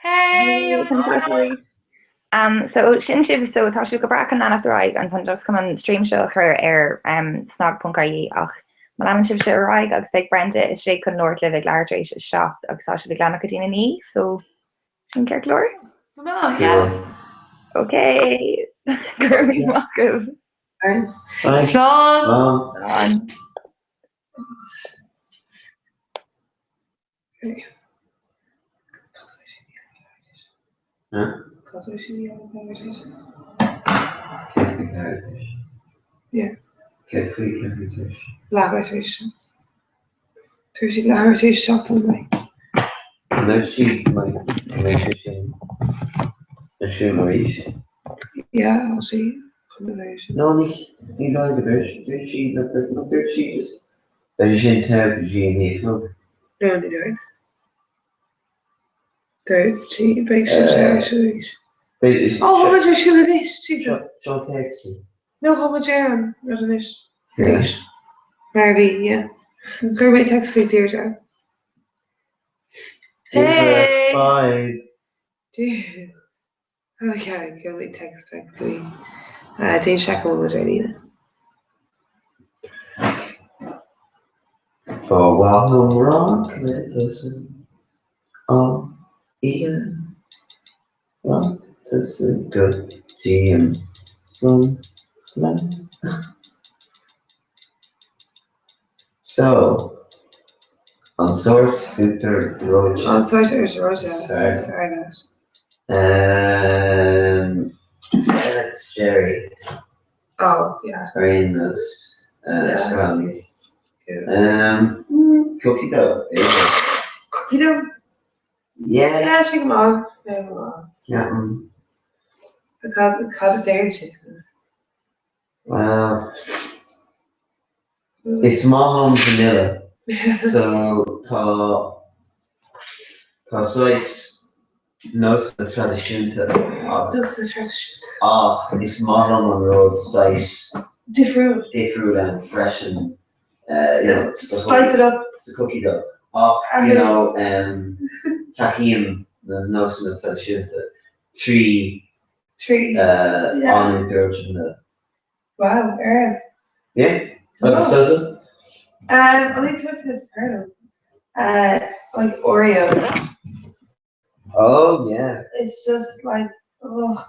Hey! Hey! Um, so sin sibh so tá sibh go breá chun leanacht ar aghaidh ansan just chun an stream seo a chur ar um, snag.ie ach má leanann sibh seo ar aghaidh agus beidh Brenda istigh chun labhairt libh ag leathuair tar éis 7 agus tá sibh ag leanacht go dtí a 9 so sin ceart go leor? Go maith, yeah. Ok, go raibh míle maith agaibh. Slán! Slán! Beidh sé sin te go dtí a 9 a chlog. No, ní dúirt. Dúirt sí, beidh sé te ar siúl arís. Beidh. Ó, tá muid ar siúl anois, Jesus. Seo téacs. No, tá muid ar an rud anois. Arís. Mar a bhí, yeah. Chuir mé text chuig Deirdre. Hey! Bye. Deirdre. Ok, gheobhaidh mé text uait faoi. Déan seic an bhfuil muid ar líne. Ba mhaith liom rá le tusa an oíche Rá tusa go dtí an lá. So, an sórt uachtar reoite. An sórt uachtar reoite, is fearr leat. Um, Alex Jerry. Oh, yeah. Ar aon nós, is breá liom iad. Um, cookie dough, b'fhéidir. Cookie dough? Yeah. Yeah, sin go maith. Yeah, go maith. Ceapaim. Cad cad a deireann siad? Well, is maith liom vanilla, so tá tá saghas nósanna traidisiúnta ach Nósanna traidisiúnta. ach is maith liom an rud saghas Difriúil. difriúil ann freisin, you know, sa Spice it up. sa cookie dough. Ach, you know, um, tacaím na nósanna traidisiúnta 3 3. An uachtar reoite vanilla. Wow, ar fheabhas. Yeah, agus tusa? Um, an uachtar reoite is fearr liom. Uh, like Oreo. Oh, yeah. It's just like, oh,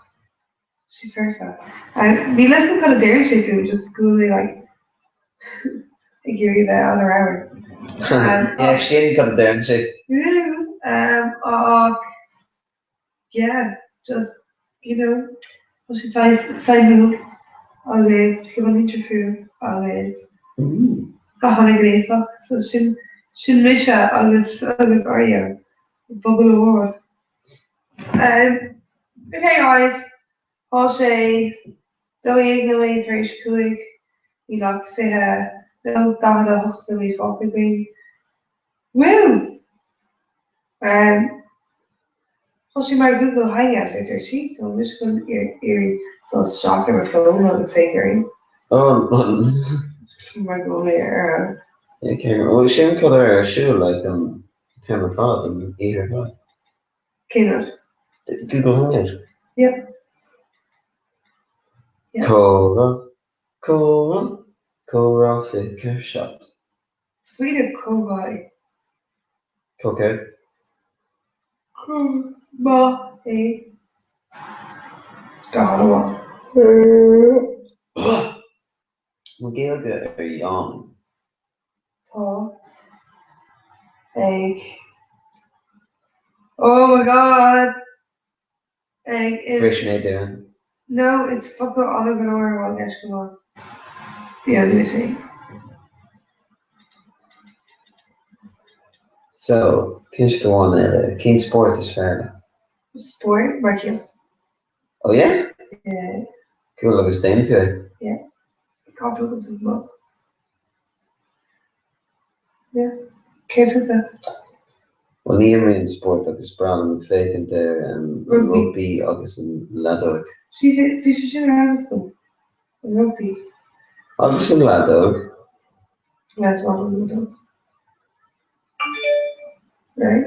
sé foirfe. Níl a fhios agam cad a deireann sé fúm, just go bhfuil mé like ag iarraidh bheith an-ramhar. Yeah, sin cad a deireann sé. Um, ach yeah, just, you know, tá sé saghas suimiúil agus beagán difriúil agus go han-ghnéasach, so sin, sin mise agus, agus Oreo, i bpobal amháin. Um, okay guys, tá sé 12 nóiméad tar éis 5, níl ach 20 nó 48 nóiméad fágtha againn. Woo! Um, tá sé mar Google Hangout a deir sí, so mise chun iarraidh dul isteach ar mo fón agus féach orainn. Oh, an. Mar go bhfuil mé ar fheabhas. Okay, well sin cad ar ar siúl like an t-am ar fad, an oíche ar fad. Cén rud? Google Hangout. Yep. Yep. Comhrá, comhrá, comhrá 27. Smaoineamh chomh maith. Chomh céard? Chomh maith é. Go han-mhaith. An Ghaeilge ar yawn. Tá. Ag. Oh my God! Ag is. Bhris mé duine. No, it's focal an-ghnóthach atá i gceist go maith. Yeah, let me see. So, ceist amháin eile, cén spórt is fearr leat? Spórt? Marcaíocht. Oh yeah? Yeah. Cool, agus déanann tú é? Yeah. Cúpla cúpla is mó. Yeah. Céard fútsa? Bhuel, ní imrím spórt ach is breá liom ag féachaint ar an rugbaí agus an leadóg. Sí, bhí sé sin ar fheabhas dom. An rugbaí. Agus an leadóg. Yeah, is maith liom an leadóg. Right?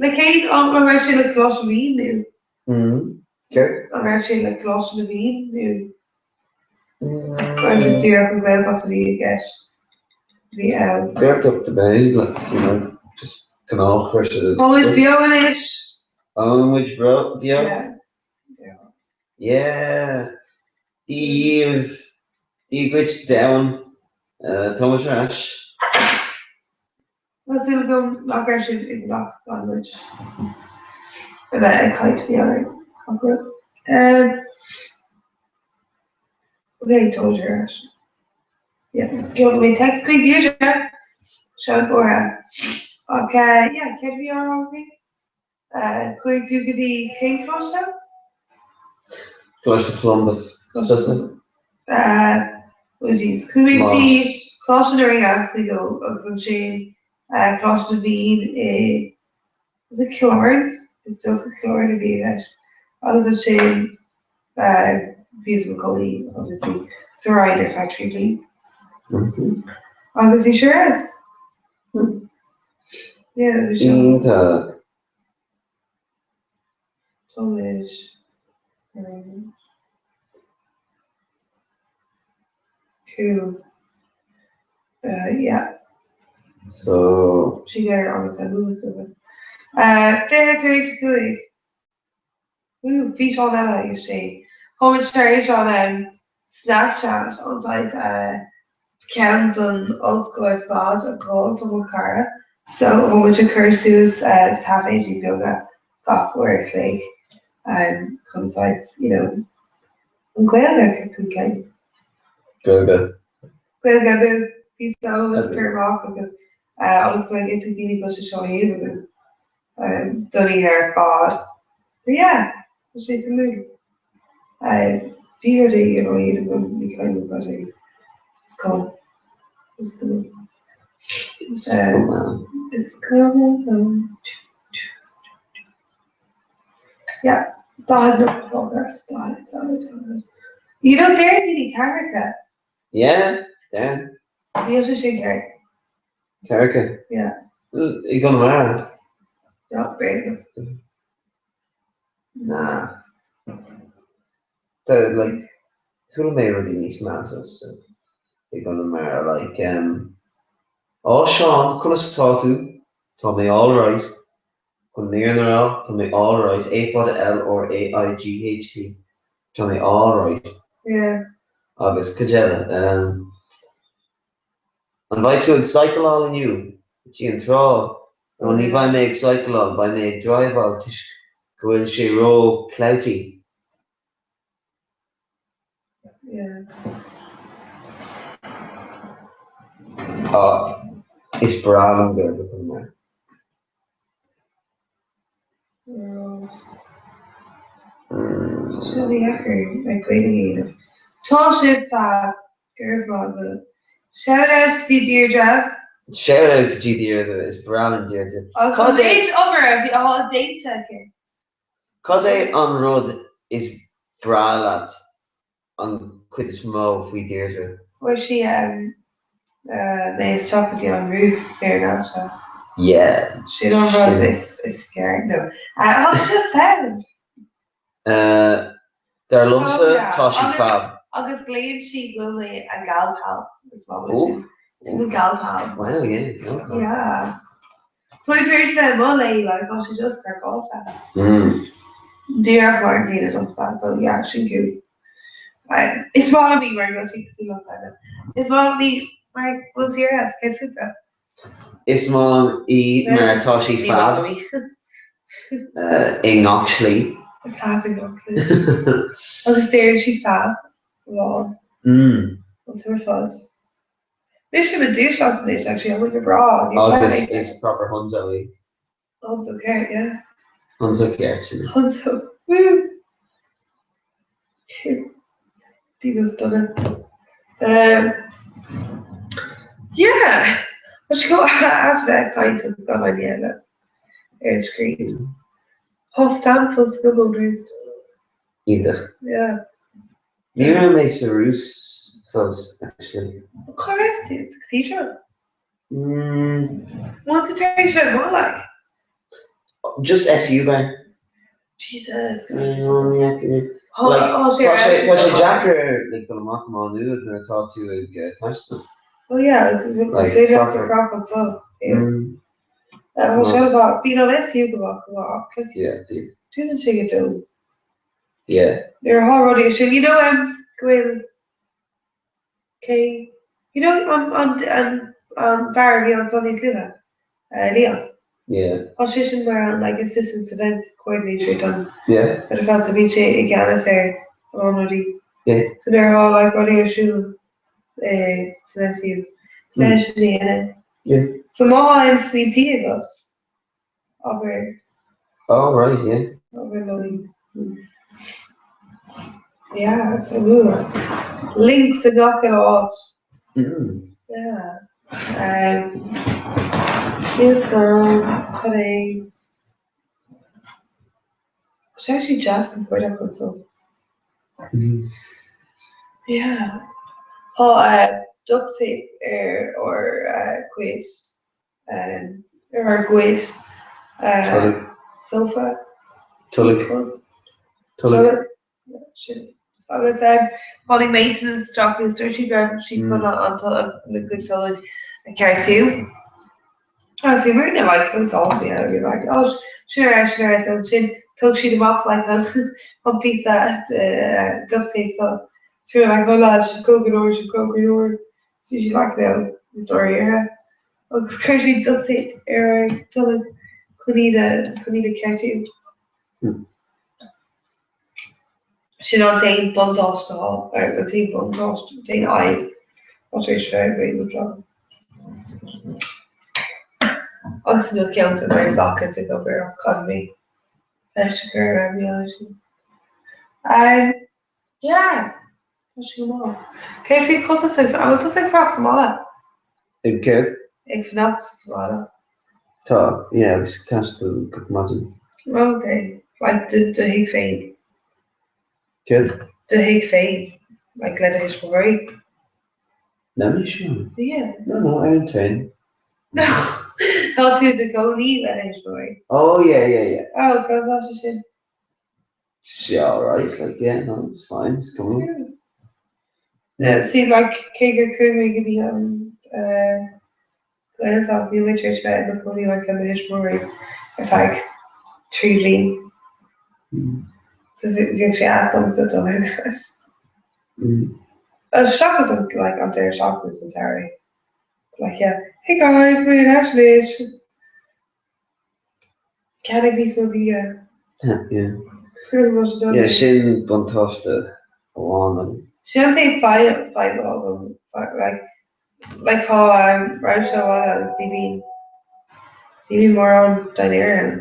Le cén an an raibh sé le Coláiste na bhFiann nó? Mm. Céard? An raibh sé le Coláiste na bhFiann nó? An raibh sé díreach an Ghaeltacht a bhí i gceist? Bhí ann. Gaeltacht a bheith, like, you know, just gnáthchúrsa. Tá muid beo anois! Tá muid beo? Yeah. Yeah! Dia dhaoibh, Dia dhuit domhan, tá muid ar ais. Tá súil agam nach raibh sibh ag amach gan muid a bheith ag caint faoi orainn ach rud. Ok, tá muid ar ais. Yeah, gheobhaidh mé text chuig Deirdre! Sean buartha. Ach yeah, céard a bhí á rá againn? Chuaigh tú go dtí cén coláiste? Coláiste Cholumba. Tusa? Oh jeez. Chuaigh mé go dtí Coláiste na Rinne faoi dhó agus ansin Coláiste na bhFiann i was it Cill Airne? Is dócha Cill Airne a bhí i gceist. Agus ansin bhíos i mo chónaí obviously sa Rinn ar feadh 3 bliain. Agus bhí sé ar fheabhas. Yeah, bhí sé. Iontach. Tá muid Cool. Yeah. So. Sí léir agus a luas. 5:20 Wú, físeán eile ag sé. Tá muid tar éis an Snapchat an saghas ceann don ollscoil ar fad a fháil do mo chara so tá muid ag cur suas taiféidí beaga gach uair a chloig chun saghas you know an Ghaeilge a chur chun cinn. Gaeilge. Gaeilge abú! Píosa eolais a chur amach agus ionas go mbeidh a fhios ag daoine go bhfuil sé seo á dhéanamh againn. don oíche ar fad. So yeah, tá sé suimiúil. Bhí rud éigin á dhéanamh agam, ní cuimhin cad é. Is cuma. Is cuma. Is cuma liom. Yeah, 40 nóiméad fágtha. 40, 40, 40. You know, deir daoine ceathracha. Yeah, deir. Níl sé sin ceart. Ceathracha? Yeah. I gConamara? Yeah, Béarlachas. Nah. Tá, like, chuala mé rudaí níos measa sa, i gConamara, like, um, Á Seán, conas atá tú? Tá mé alright. Chun an fhírinne a rá, tá mé alright, A fada L R A I G H T, tá mé alright. Yeah. Agus cuid eile, um, An mbeidh tú ag cycleáil inniu? Go dtí an trá? No, ní bheidh mé ag cycleáil, beidh mé ag driveáil toisc go bhfuil sé ró clouty. Yeah. Tá, is breá liom Gaeilge Chonamara. Tá sé deacair le Gaeilge a dhéanamh. Tá sibh fab, go raibh maith agat. Shout out go dtí Deirdre. Shout out go dtí Deirdre, is breá linn Deirdre. Agus an méid obair a bhí á déanta aici. Cad é an rud is breá leat an chuid is mó faoi Deirdre? Fuair sí mé isteach go dtí an Rúis saor in aisce. Yeah. Sin an rud is fearr. No. Tá sí just sound. Dar liomsa tá sí fab. Agus glaonn sí go bhfuil mé a gal pal. Is maith liom sin. Tá mé gal pal. Wow, yeah, gal pal. Yeah. Tá mé tar éis bheith amuigh léi, like, tá sí just craiceáilte. Díreach mar an gcéanna domsa, so yeah, sin cool. Is maith liom í mar go bhfuil sí cosúil liomsa. Is maith liom í mar go bhfuil sí ar fheabhas, céard fútsa? Is maith liom í mar tá sí fab i ngach slí. Fab i ngach slí. Agus deireann sí fab amháin. An t-am ar fad. Mise mo dúiseacht anois actually, I'm like a bra. Agus is proper hunzo í. Hunzo ceart, yeah. Hunzo ceart, sin. Hunzo, woo! People stunning. Um, yeah! Tá sé chomh ait bheith ag caint agus gan éinne eile ar an screen. Tá stamp fós agam ón Rúis. Iontach. Yeah. Ní raibh mé sa Rúis fós, actually. Cá raibh tú? Sa Cathedral? Bhfuil tú tar éis bheith amuigh, like? Just SU bar. Jesus. Like, tá sé tá sé deacair like dul amach i Má Nuad nuair atá tú ag taisteal. Oh yeah, is féidir leat an craic anseo. Tá sé mhaith. Bíonn an SU go maith chomh maith ach like Yeah, bíonn. dúnann sé go dó. Yeah. Nuair atá rudaí ar siúl, you know um go bhfuil Cé, you know an an an an fear a bhí anso níos luaithe, Leon? Yeah. Tá seisean mar an like assistant events coordinator don Yeah. rud ar fad so bíonn sé i gceannas ar a lán rudaí. Yeah. So nuair atá like rudaí ar siúl eh san SU, is eisean a dhéanann. Yeah. So má tá aon smaointí agat, Abair. Oh right, yeah. Abair linn. Yeah, it's a bua. Links i ngach uile áit. Mm. Yeah. Um, Níl 's agam cad é. Tá sé actually deas compordach anso. Mm. Yeah. Tá uh, duct tape ar ár uh, gcuid ar ár gcuid sofa. Tolg. Tolg. Sin. Agus tháinig maintenance isteach agus dúirt siad go raibh siad chun an gcuid tolg a cheartú. Agus bhí muidne like chomh sásta you know, we were like oh sin ar sin ar so ansin thug siad amach like an an píosa de duct tape so so we were like oh lads sibh go go leor sibh go go leor so bhí siad like no dáiríre. Agus chuir siad duct tape ar ár dtolg chun iad a chun iad a cheartú. Sin an t-aon buntáiste atá, an t-aon buntáiste, an t-aon fhadhb atá tar éis bheith againn anseo. Agus níl ceann de ár sockets ag obair ach caithfidh mé leis a chur ar an sin. Yeah, tá sé go maith. Cé faoi cá bhfuil tusa ag, an bhfuil tusa ag fanacht sa mbaile? Ag céard? Ag fanacht sa mbaile. Tá, yeah, agus ag taisteal gach maidin. Ok, like do do thigh féin. Céard? Do thigh féin, like le do thuismitheoirí. Leis? Yeah. No, no, ar an traein. No, tá tú i do chónaí le do thuismitheoirí. Oh, yeah, yeah, yeah. Oh, conas tá sé sin? Yeah, alright, like, yeah, no, it's fine, it's coming. Yeah, see, like, cé gur chuaigh mé go dtí an Ghaeltacht, níl mé tar éis bheith i mo chónaí like le mo thuismitheoirí ar feadh 3 bhliain. So bheadh sé ait domsa dul thar n-ais. Seachas an, like, an deireadh seachtaine san tsamhraidh. Like, yeah, hey guys, mé ar ais anois. Ceannaigh níos mó bia. Yeah, sin buntáiste amháin agam. Sin an t-aon fadhb atá agam, like, like tá rainse sa bhaile agus ní bhíonn, ní bhíonn mórán dinnéar ann.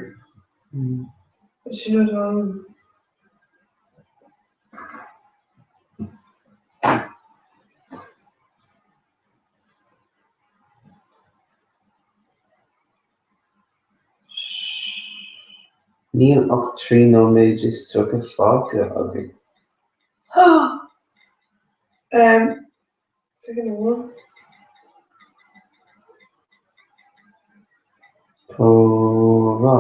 Sin rud amháin. Níl ach 3 nóiméad is 30 fágtha againn. Soicind amháin. Comhrá.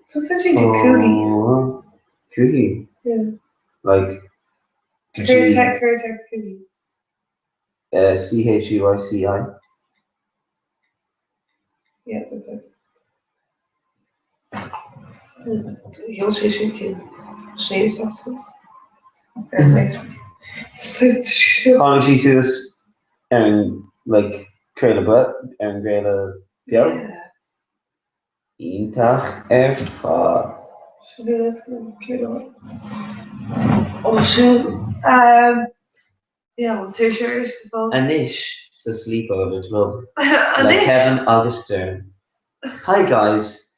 So said she did cookie. Comhrá. Cookie? Yeah. Like, Cuir text chuici. C-H-U-I-C-I. Yeah, that's it. Sheol sé sin cinn. Snéad suas. Tháinig sí suas ar an like craoladh ar an gcraoladh beo. Iontach ar fad. Sin é céard Ó sin. Yeah, well, tar sé arís go fóill. Anois sa Sleepover Club le Kevin agus Doireann. Hi guys!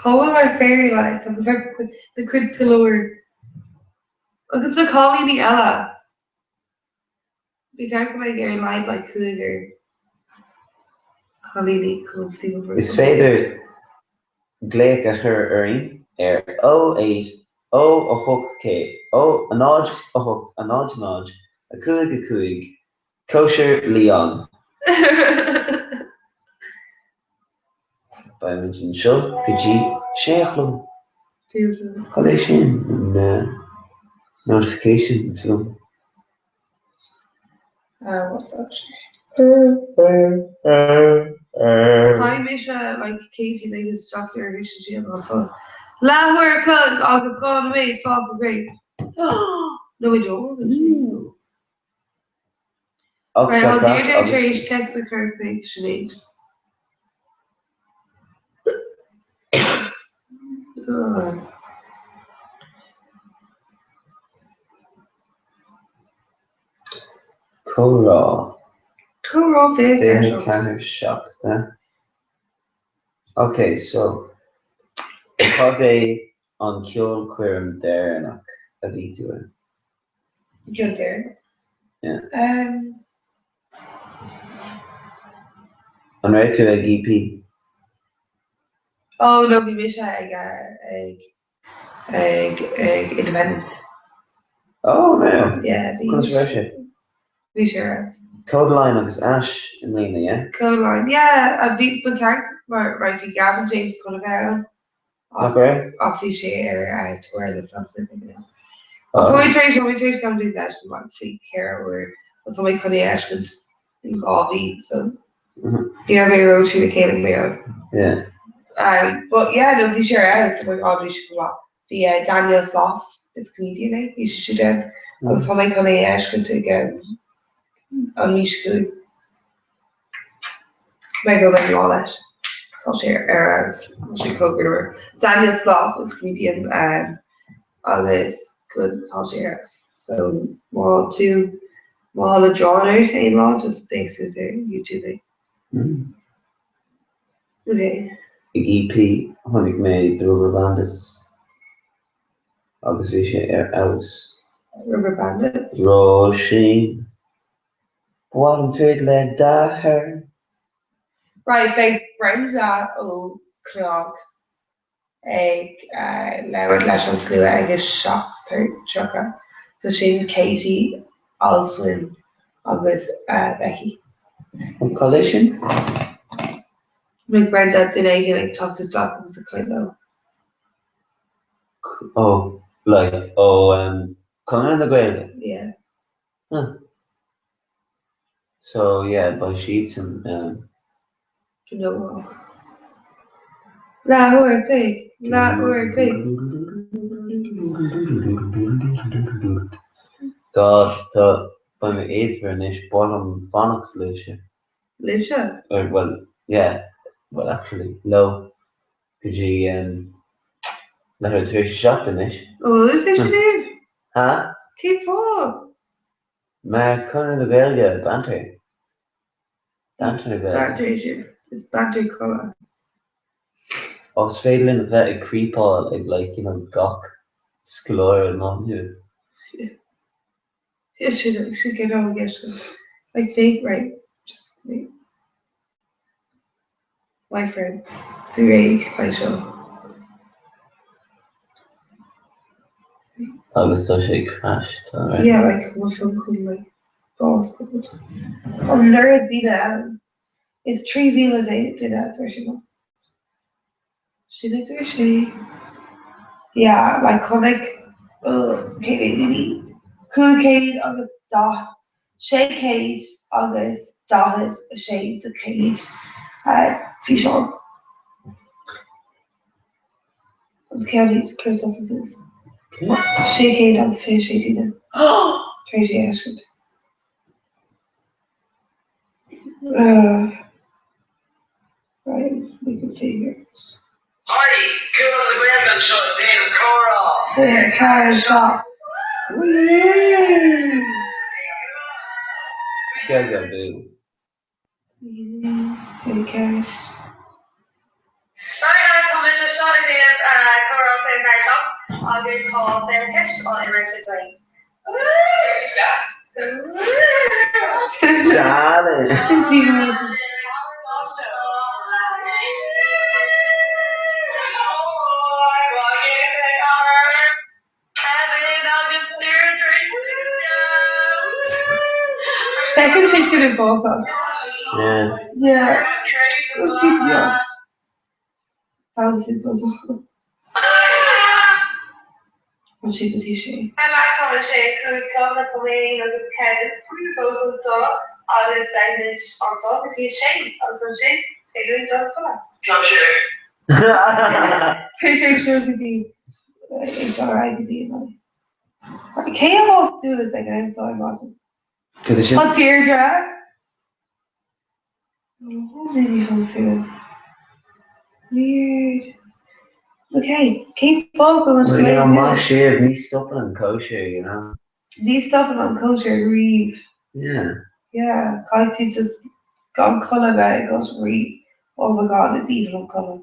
Cá bhfuil ár fairy lights agus ár na cuid piliúr? Agus na cailíní eile? Ba cheart go mbeidh ar a laghad like cúigear cailíní chun an sleepover. Is féidir glaoch a chur orainn ar 08 0 8 0 0 8 0 0 5 5 Cóisir Leon. Beimid anseo go dtí sé a chlog. Cad é sin? An notification film? WhatsApp sé. Caithfidh mise like Katie like isteach ar thús an scéal má tá leathuair a chlog agus 2 nóiméad fágtha againn. No we don't. Ach Right, tá tá gach Deirdre agus. tar éis text a chur chuig Sinéad. Comhrá. Comhrá 24 7. 24 7, eh? Ok, so, cad é an ceolchoirm deireanach a bhí tú ann? Ceann deireanach? Yeah. Um. An raibh tú ag EP? Oh no, bhí mise ag ag ag ag Independence. Oh no. Yeah, bhí. Conas a raibh sé? Bhí sé ar fheabhas. Kodaline agus Ash i mbliana, yeah? Kodaline, yeah, a bhí ba cheart mar right bhí Gavin James chun a bheith ann. Nach raibh? Ach bhí sé ar tour le Sam Smith ag an am. Ach tá mé tar éis, tá mé tar éis Gavin James a fheiscint like faoi cheithre uair agus tá mé chun é a fheiscint in 2 mhí so ní raibh mé ró trína chéile mar gheall. Yeah. Um, but yeah, no, bhí sé ar fheabhas, oh my god, bhí sé go maith. Bhí uh, Daniel Sloss, is comedian é, bhí sé siúd ann agus tá mé chun é a fheiscint ag um, an mhí seo chugainn. Beidh go beidh lá leis. Tá sé ar fheabhas. Tá sé chomh greannmhar. Daniel Sloss is comedian um, agus good tá sé ar fheabhas. So má tú má le leadrán ort aon lá just féach suas ar YouTube é. Mm. Okay. Ag EP chonaic mé The Rubberbandits agus bhí sé ar fheabhas. Rubberbandits? Róisín. Ba mhaith liom troid le d'athair. Right, beidh Brenda ó CnaG ag labhairt leis an slua ag a 7:30. So sin Katie, Alswyn agus Becky. Cad é sin? Beidh Brenda, duine éigin ag teacht isteach agus ag caint leo. Oh, like, ó Conradh na Gaeilge? Yeah. Huh. So yeah, beidh siadsan ann. Gnóthach. Leathuair a cloig, leathuair a cloig. God, tá, beidh mé éadmhar anois, ba mhaith liom fanacht libhse. Libhse? Or, well, yeah, well actually, leo, go dtí um, leathuair tar éis a 7 anois. An bhfuil sé sin libh? Ha? Cén fáth? Mar Conradh na Gaeilge, banter. Banter na Gaeilge. Banter é sin. Is banter cola. Ó, is féidir linn a bheith ag creepáil ag like, you know, gach scoláire Má Nuad. Sin sin céard atá i gceist agam. Like fake, right, just wait. My friends, tú réidh, beidh seo. Agus tá sé crashed, alright. Yeah, like, mo phone chun like bás go. An oiread daoine ann. Is 3,000 duine a deir sé liom. Sin a deir sé. Yeah, like chonaic cé mhéad daoine? 500 agus 600 agus 46 de chéad físeán. An ceann cuir tusa suas. 600 agus 26 duine tar éis é a fheiscint. Right, we can figure it. Hi, Conradh na Gaeilge anseo ag déanamh comhrá. 24 7. Gaeilge bú. 24. Right lads, tá muid anseo ag déanamh comhrá 24 7 agus tá Féile Ceist á imirt againn. Challenge. Feiceann sé sin ag bás. Yeah. Yeah. Fabhsaigh buzz. An sí go dtí sé. Tá sé 5 cloch tá mé féin agus Kevin fós anseo agus beimid anseo go dtí a sé agus ansin téigh linn don chodladh. Cóisir! Beidh sé seo go dtí ag dul ar aghaidh go dtí an Nollaig. Cé atá suas ag an am seo ar maidin? Cad é sin? Tá Deirdre. Daoine fós suas. Weird. Ok, cén fáth go bhfuil Well, you know, suas? maith sibh, ní stopann an cóisir, you know. Ní stopann an cóisir riamh. Yeah. Yeah, caithfidh tú just gan codladh bheith agat riamh. Oh my god, is aoibhinn liom codladh.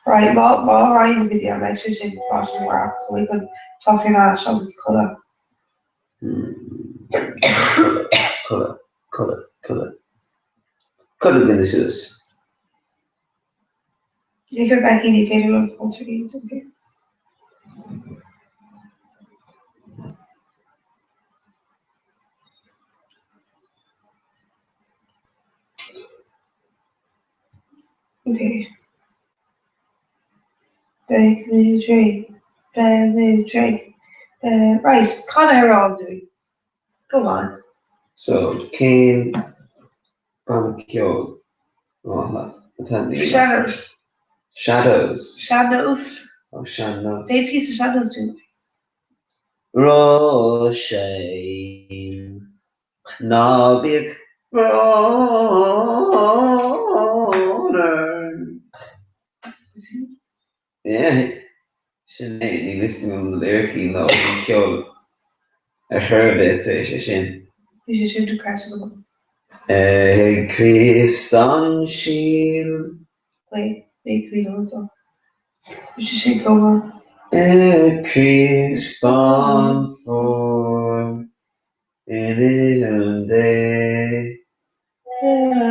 Right, má má raghaim go dtí an mbeidh sé sin maidin amárach, tá mé chun teacht thar n-ais agus codladh. Codladh, codladh, codladh. Codladh duine suas. Níl Becky, ní féidir liom fáilte a dhéanamh okay. Okay. Beidh mé réidh. Beidh mé réidh. Right, can amhrán dúinn. Go on. So, cén banna ceoil maith leat atá ní? Shadows. Shadows. Sean-nós. Oh, sean-nós. Déan píosa sean-nós dúinn. Róisín. Ná bíodh brón ort. Yeah, sin é, níl fhios agam na liricí nó an ceol ar chor ar bith tar éis é sin. Bhí sé sin dochreidte go maith. Ag Críost an síol. Wait, bhí cuimhne liomsa. Bhí sé sin chomh maith. Ag Críost an phór. In inmhe Dé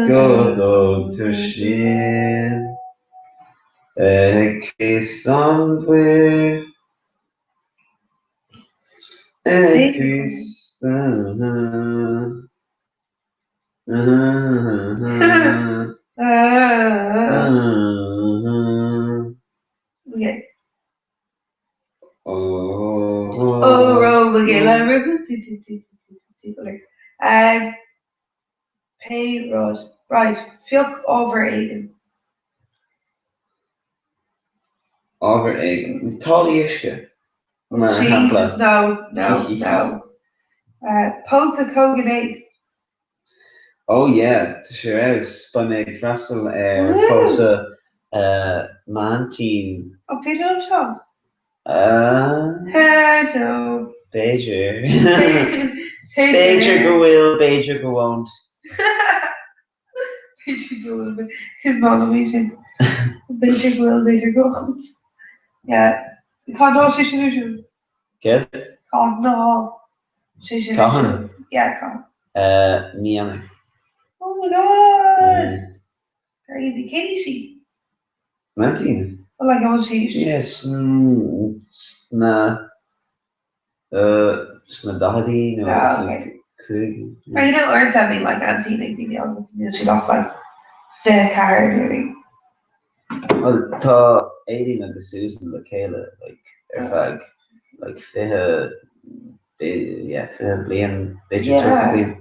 go dtugtar sinn ag Críost an mhuir, ag Críost an Óró mo ghile Pé rud. Right, pioc ábhar éigin. Ábhar éigin. Táillí uisce, mar shampla. Jesus, no, no, no. Pósadh comhghnéis. Oh yeah, tá sé ar fheabhas. Beidh mé ag freastal ar phósadh m'aintín. An féidir liom teacht? No. B'fhéidir. B'fhéidir go bhfuil, b'fhéidir go won't. B'fhéidir go bhfuil, is maith liom é sin. B'fhéidir go bhfuil, b'fhéidir go won't. Yeah. Cá bhfuil sé sin ar siúl? Céard? Cá ná sé sin ar siúl? Yeah, cathain? Mí Eanáir. Oh my God! Crazy. Cén aois í? M'aintín? Well, like, an bhfuil sí? Yeah, sna, sna daicheadaí nó Ah, okay. cúig. Mar you know, uaireanta bíonn like aintín ag daoine agus níl siad ach like 24 nó rud. Bhuel, tá Aideen agus Susan le chéile like ar feadh like 20, yeah, 20 bliain, b'fhéidir 30 bliain.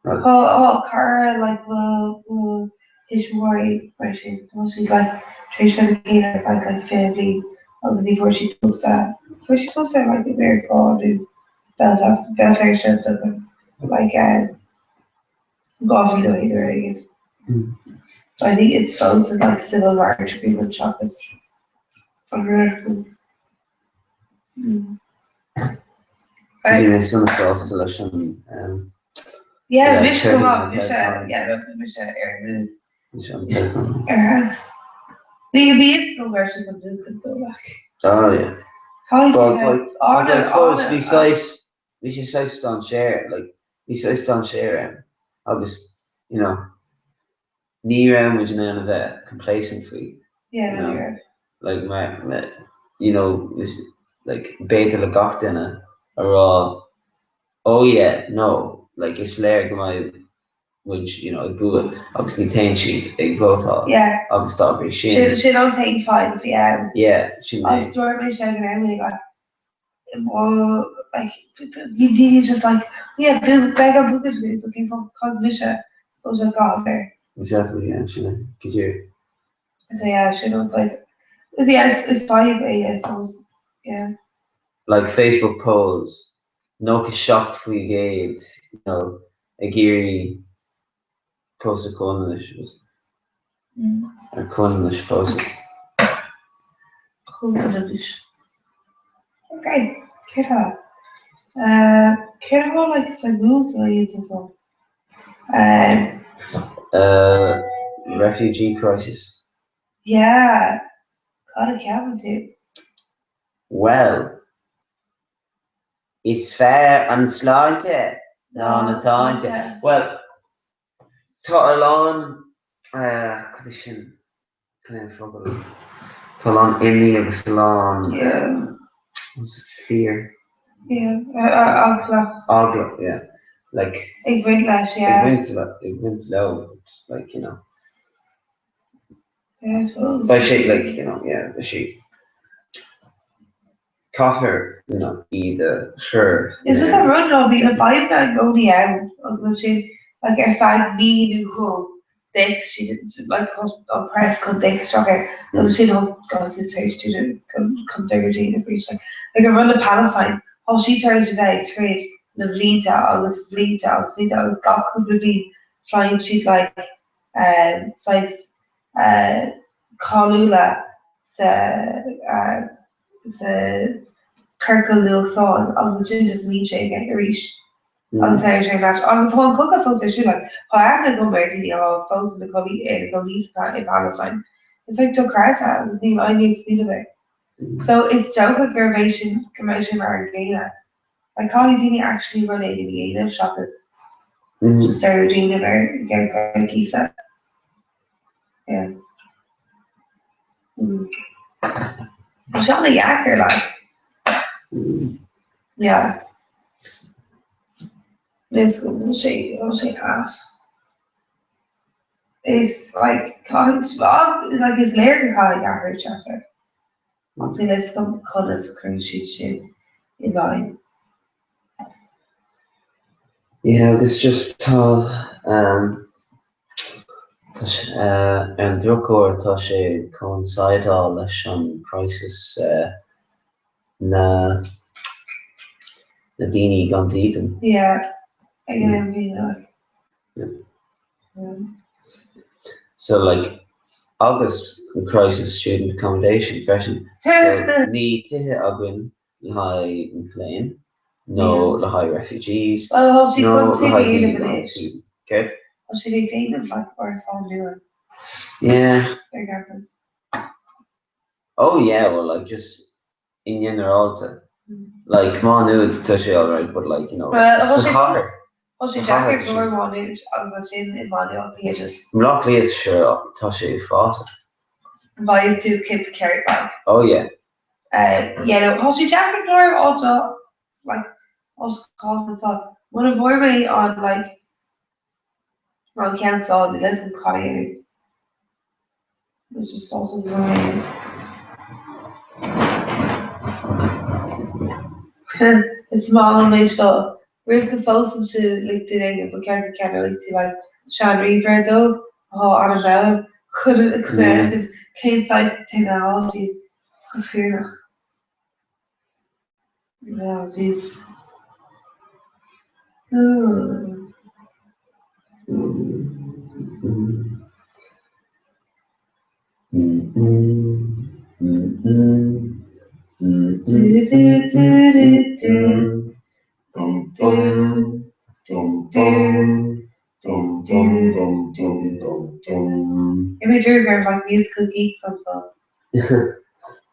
Tá cara like mo mo thuismitheoirí mar sin, tá siad like tar éis bheith le chéile ar feadh like 20 bliain agus ní fuair siad pósta, fuair siad pósta like i Meiriceá nó Belfast, Béal Feirste is dócha, like eh. 2000 ó shin ar éigin. So I think it's fós in like civil marriage agreement seachas an rud. Bhí mé sona sásta leis an Yeah, mise go maith, mise, yeah, mise ar an ar house. Bhí bhí is go raibh siad an buachan dó like. Oh yeah. Caithfidh Fós bhí saghas bhí sé saghas dainséar, like, bhí saghas dainséar ann agus, you know, ní raibh muid in ann a bheith complacent faoi, Yeah, you know, ní raibh. like, mar, mar, you know, is, like, b'fhéidir le gach duine a rá, oh yeah, no, like, is léir go mbeidh. muid you know ag bua agus ní théann siad ag vótáil Yeah. agus dá bhrí sin. Sin sin an t-aon fadhb a bhí ann. Yeah, sin é. Agus dúirt mé sin ag an am like well like bhí daoine just like yeah beidh an bua againn so cén fáth caithfidh mise vóta a chaitheamh air. Exactly, yeah, sin é. Go díreach. So yeah, sin an saghas yeah, is is fadhb é I suppose, yeah. Like Facebook polls, 97% you know ag iarraidh pósadh comhionannais agus ar comhionannais pósadh. Comhionannais. Ok, céard eile? Céard atá like suimiúil sa laethanta seo? Refugee crisis. Yeah, cad a cheapann tú? Bhuel, Is fearr an tsláinte ná na táinte. Bhuel, tá a lán, cad é sin, cad é an focal, tá a lán imní agus a lán, what's it, fear? Yeah, eagla. Eagla, yeah. Like. Ag baint leis, yeah. Ag baint le, ag baint leo, like, you know. Yeah, I suppose. Beidh sé, like, you know, yeah, beidh sé. Caithfear you know iad a chur Is just an rud ná bhí na fadhbanna i gcónaí ann agus ansin like ar feadh mí nó dhó d'fhéach siad like an press chun d'fhéach isteach air agus ansin thug gach duine tar éis dúinn chun deireadh déanamh arís like like an rud le Palestine tá siad tar éis a bheith ag troid le blianta agus blianta agus blianta agus gach cúpla bliain faigheann siad like um saghas uh cáiliúla sa uh sa chiorcal nuachtáin agus ansin just imíonn sé again arís agus éiríonn sé leis. Agus tá an cogadh fós ar siúl, like, tá aithne agam ar daoine atá fós ina gcónaí ina gcónaí sa i bPalestine. It's like dochreidte agus níl éinne ag smaoineamh air. So is dócha gurb é sin go mbeidh sé mar an gcéanna. Like caithfidh daoine actually rud éigin a dhéanamh seachas just dearmad a dhéanamh air i gceann coicíse. Yeah. Tá sé an-dheacair like. Yeah. Is go bhfuil sé bhfuil sé ait. Is like caithfidh like is léir go caithfidh athrú teacht air. Ach níl a fhios agam conas a chuireann siad sin i bhfeidhm. Yeah agus just tá um tá sé ar an drochuair tá sé ag coincideáil leis an crisis na na daoine gan dídean. Yeah ag an am céanna like. So like agus an crisis student accommodation freisin. So ní tithe againn le haghaidh mic léinn nó le haghaidh refugees Well tá siad nó chun le tithe haghaidh a daoine dhéanamh gan anois. dídean. Céard? Tá siad ag déanamh like árasán nua Yeah. ar gcampus. Oh yeah, well like just i nginearálta. Like Má Nuad tá sé alright but like you know Well tá sa sé chathair. tá sé Sa chathair deacair tá go leor sé. i Má Nuad agus ansin i mBaile Átha Cliath just. I mBleá Cliath sure tá sé uafásach. Bhfaighidh tú cip ceart like. Oh yeah. Uh yeah no tá sé deacair go leor áit a like áit a chás anseo. Muna bhfuair mé an like an ceann seo níl a fhios agam cad a dhéanfaidh. Which is also annoying. Is maith liom é seo. Roimh go bpósann tú like duine éigin ba cheart go gceannóidh tú like sean-ríomhaire dóibh atá an-mhall chun a fheiceáil cén saghas duine atá siad go fírinneach. Oh jeez. Ooh. Do do do do do. Do do do do. Do do do do. Imigh dúr ar like musical geeks anso.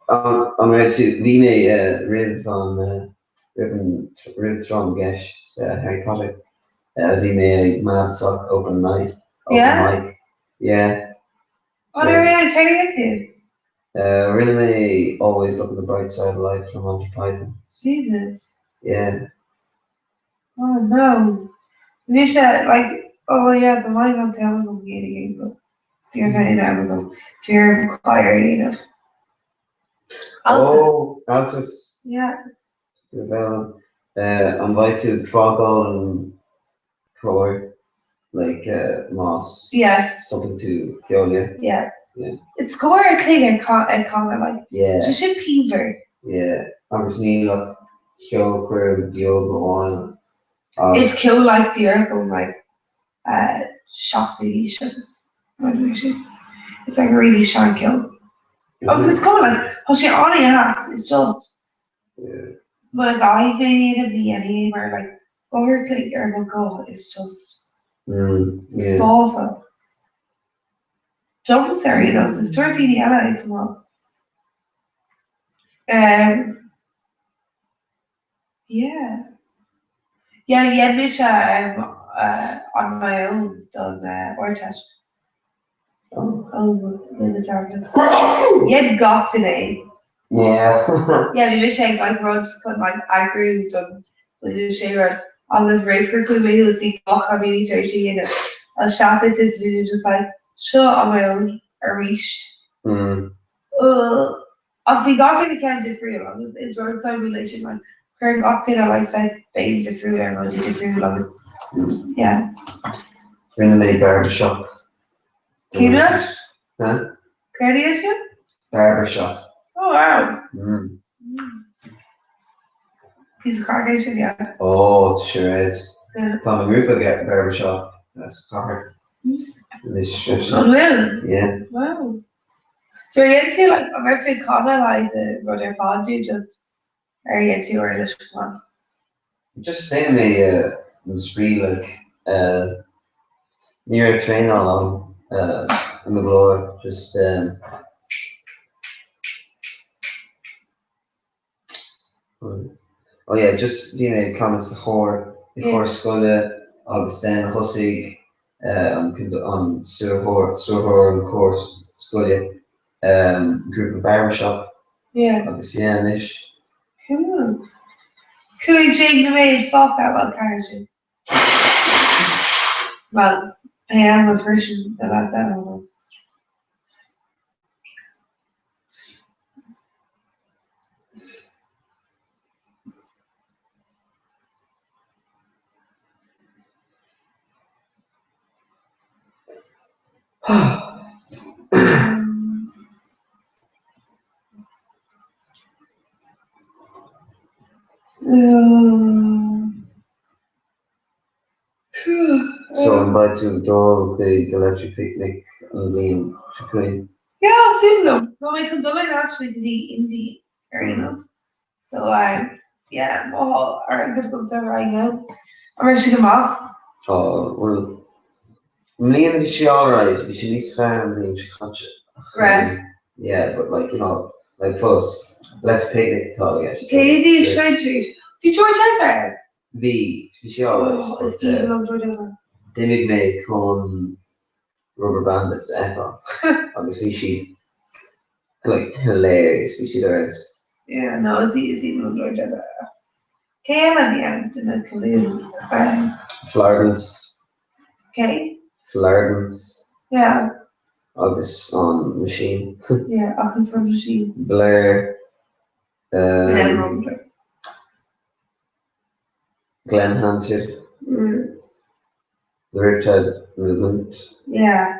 An raibh tú, bhí mé roimh an, roimh an, roimh Tráth na gCeist Harry Potter, bhí mé ag Madsoc Open Night, Open Yeah? Mic, yeah. Oh no way, céard a dhein tú? Rinne mé Always Look on the Bright Side of Life le Monty Python. Jesus. Yeah. Oh no. Bhí sé like. Oh yeah, dá mbeadh an t-am agam dhéanfainn é but ní raibh aon am agam. Bhí orm choir a dhéanamh. Altas. Oh, Altas. Yeah. An mbeidh tú ag fágáil an cór like má Yeah. stopann tú ceol, yeah? Yeah. Yeah. Is cór an chloig ag ag canadh like. Yeah. Tá sé pianmhar. Yeah. Agus níl ach ceolchoirm beag amháin ach. Is ceol like díreach ón like 7ú haois agus rud mar sin. It's like a really seancheol. Agus is cuma like tá sé an-dheas, it's just Muna gcaithfidh mé é a dhéanamh ní dhéanfaidh é mar like uair an chloig ar mo ghuth is just uafásach. Domsa ar aon nós, is dóigh daoine eile é chomh maith. Um, yeah. Yeah, dhein mise um, uh, on my own don uh, Ardteist. Dhein gach duine é. Yeah. Yeah, bhí mise ag like rud chun like eagrú don bliain sé rud agus roimh gur chuaigh mé thuas bhí gach duine tar éis é a dhéanamh agus sheas mé suas and just like seo on my own arís. Ugh. Ach bhí gach duine ceann difriúil agus is rud suimiúil é sin like cuireann gach duine like saghas béim difriúil ar rudaí difriúil agus yeah. Rinne mé barbershop. Cén rud? Huh? Céard a dhein tú? Barbershop. Oh wow. Mm. Píosa craic é sin, yeah. Oh, sure is. Yeah. Tá i ngrúpa barbershop sa chathair. Anois freisin. An bhfuil? Yeah. Wow. So ar dhein tú like an raibh tú ag canadh like de rud ar fad nó just ar dhein tú uirlis amháin? Just dhein mé an spraoi like ní raibh traenáil ann i mo ghlór just Oh yeah, just bhí mé ag canadh sa chór, i chór scoile agus then thosaigh an an stiúrthóir, stiúrthóir an chór scoile grúpa barbershop Yeah. agus yeah anois. Cool. 15 nóiméad fágtha, bhuel 14. Bhuel, pé am a bhriseann na lads eile amach. So an mbeidh tú ag dul chuig Electric Picnic an bhliain seo chugainn? Yeah, súil agam. Tá mé chun dul ar ais go dtí Indy ar aon nós. So um, yeah, má tá airgead agamsa right now. An raibh sé go maith? Tá, bhuel, i mbliana bhí sé alright, bhí sé níos fearr an bhliain seo caite. Raibh? Yeah, but like, you know, like fós, Electric Picnic atá i gceist. Cé a bhí ag seinnt arís? Bhí George Ezra ann? Bhí, bhí sé alright. Oh, is aoibhinn liom George Ezra. D'imigh mé chun Rubberbandits a fheiceáil agus bhí siad like hilarious, bhí siad ar fheabhas. Yeah, no, is is aoibhinn liom George Ezra. Cé eile a bhí ann de na colúin? Flardens. Cé? Flardens. Yeah. Agus an Machine. Yeah, agus an Machine. Blur. Um, Glen Hansard. Mm. The Riptide Movement. Yeah.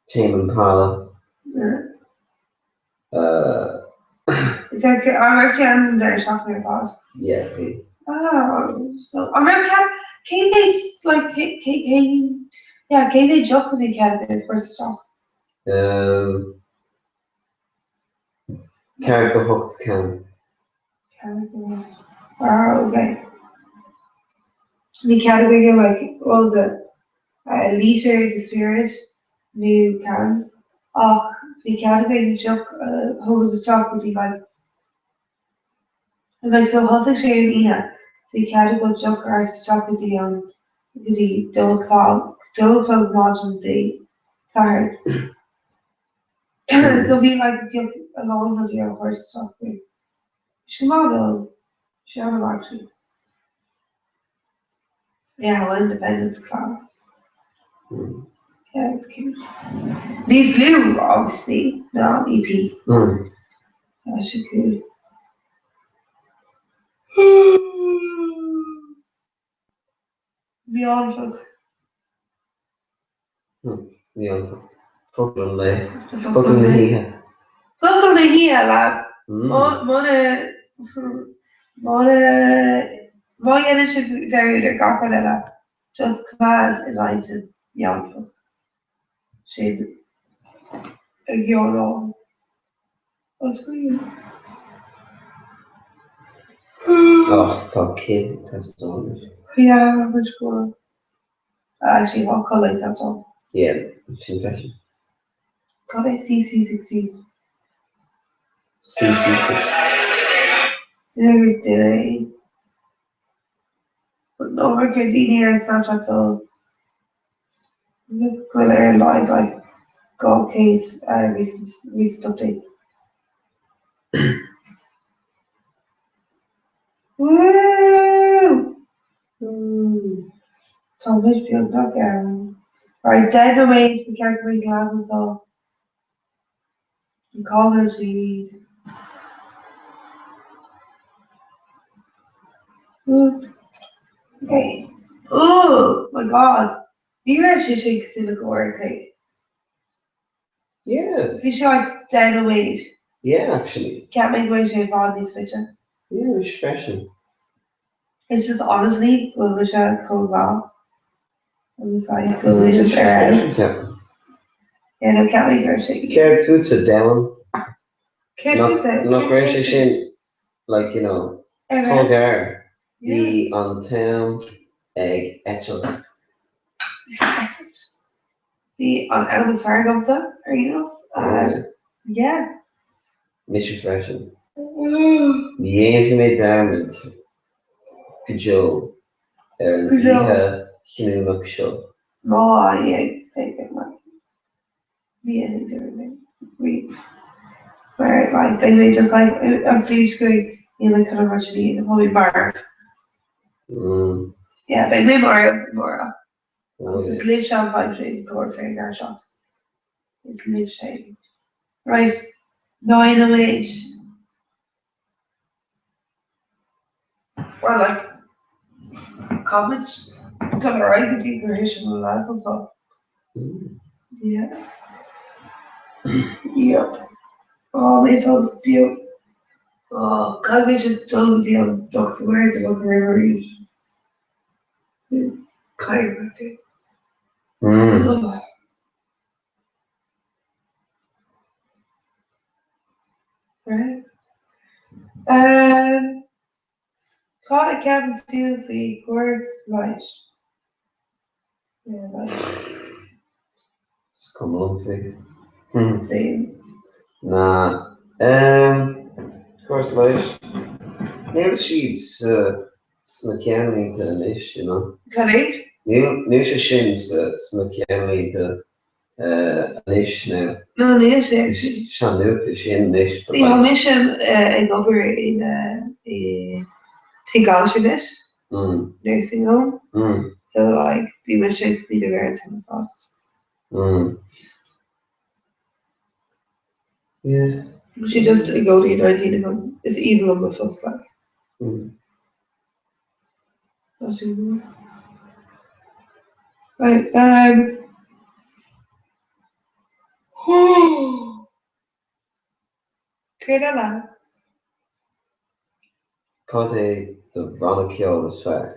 Tame Impala. Yeah. Uh, Is that an raibh sé ann an deireadh seachtaine ar fad? Yeah, bhí. Oh, so an raibh cead cé mhéad like cé cé cé yeah cé mhéad deoch a bhí cead a chur isteach? Um, 4 go 8 ceann. 4 go 8. Wow, okay. Bhí cead againn like what was it a litre de spiorad nó cans ach bhí cead againn deoch a thógaint isteach go dtí like like so thosaigh sé ar an Aoine bhí cead agat deoch a thabhairt isteach go dtí an go dtí dó a chlog dó a chlog maidin Dé Sathairn. So bhí like bhí a lán rudaí á thabhairt isteach againn. Bhí sé go maith though. Bhí sé an-mhaith actually. Yeah, well independence class. Yeah, it's cute. Níos lú, obviously, ná an EP. Tá sé cool. Meánfhocal. Meánfhocal. Focal an lae. Focal na hoíche. Focal na hoíche, lads. Muna, muna, má dhéanann sibh dearúd ar gach rud eile, just coimeád i d'intinn meánfhocal. Sin a ghearán. Ach tá cith ag teastáil anois. Yeah, muid go bhfuil. Actually, tá codladh ag teastáil. Yeah, sin freisin. Cad é CC16? CC16. Sin gur duine é. But no, gur daoine ar an Snapchat so go bhfuil ar a laghad like 200 recent recent updates. Woo! Tá muid beagnach ann. Right, 10 nóiméad ba cheart go mbeidh leath anseo. An cá bhfuil siad? Okay. Oh my god! Ní raibh sé sin cosúil le uair an chloig. Yeah. Bhí sé like 10 nóiméad. Yeah, actually. Cheap mé go mbeadh sé i bhfad níos faide. Yeah, mise freisin. It's just honestly go bhfuil mise chomh maith agus like go bhfuil mé just ar fheabhas. Yeah, no, cheap mé go raibh sé. Céard fútsa, domhan? Céard fútsa? Nach raibh sé sin like, you know, chomh gearr. Bhí an t-am ag eitilt. Eitilt. Bhí an am is fearr agamsa ar aon nós. Yeah. Mise freisin. Ní dhéanfaidh mé dearmad go deo ar an oíche chinniúnach seo. Má dhéanfaidh mé ní dhéanfaidh dearmad riamh. Mar like beidh mé just like an flís go níl mé chun an rud sin a dhéanamh, tá mé marbh. Yeah, beidh mé marbh amárach. Agus is libhse an fhadhb sin, go bhfuil féin ar seo. Is libhse é. Right, 9 nóiméad. Well, like, caithfimid dul ar aghaidh go dtí gur thit na lads anseo. Yeah. Yep. Oh, mé fós beo. Oh, caithfimid a dul go dtí an dochtúir de bhog roimh arís. Chiropractor. Oh. Right. Um, cad a cheapann tú faoi chóras leighis? Yeah, leighis. Is cuma liom faoi. Same. Ná. Um, córas leighis. Níl siad sa sna ceannlínte anois, you know. Cad é? Níl, níl sé sin sa, sna ceannlínte anois now. No, níl sé actually. Is sean-nuacht é sin anois. See, tá mise ag obair in i tigh altranais, nursing home, so like bhí mise ag smaoineamh ar an t-am ar fad. Yeah. Bhí sé just i gcónaí in intinn agam, is aoibhinn liom mo phost like. Tá sé go maith. Right, um, Céard eile? Cad é do bhanna ceoil is fearr?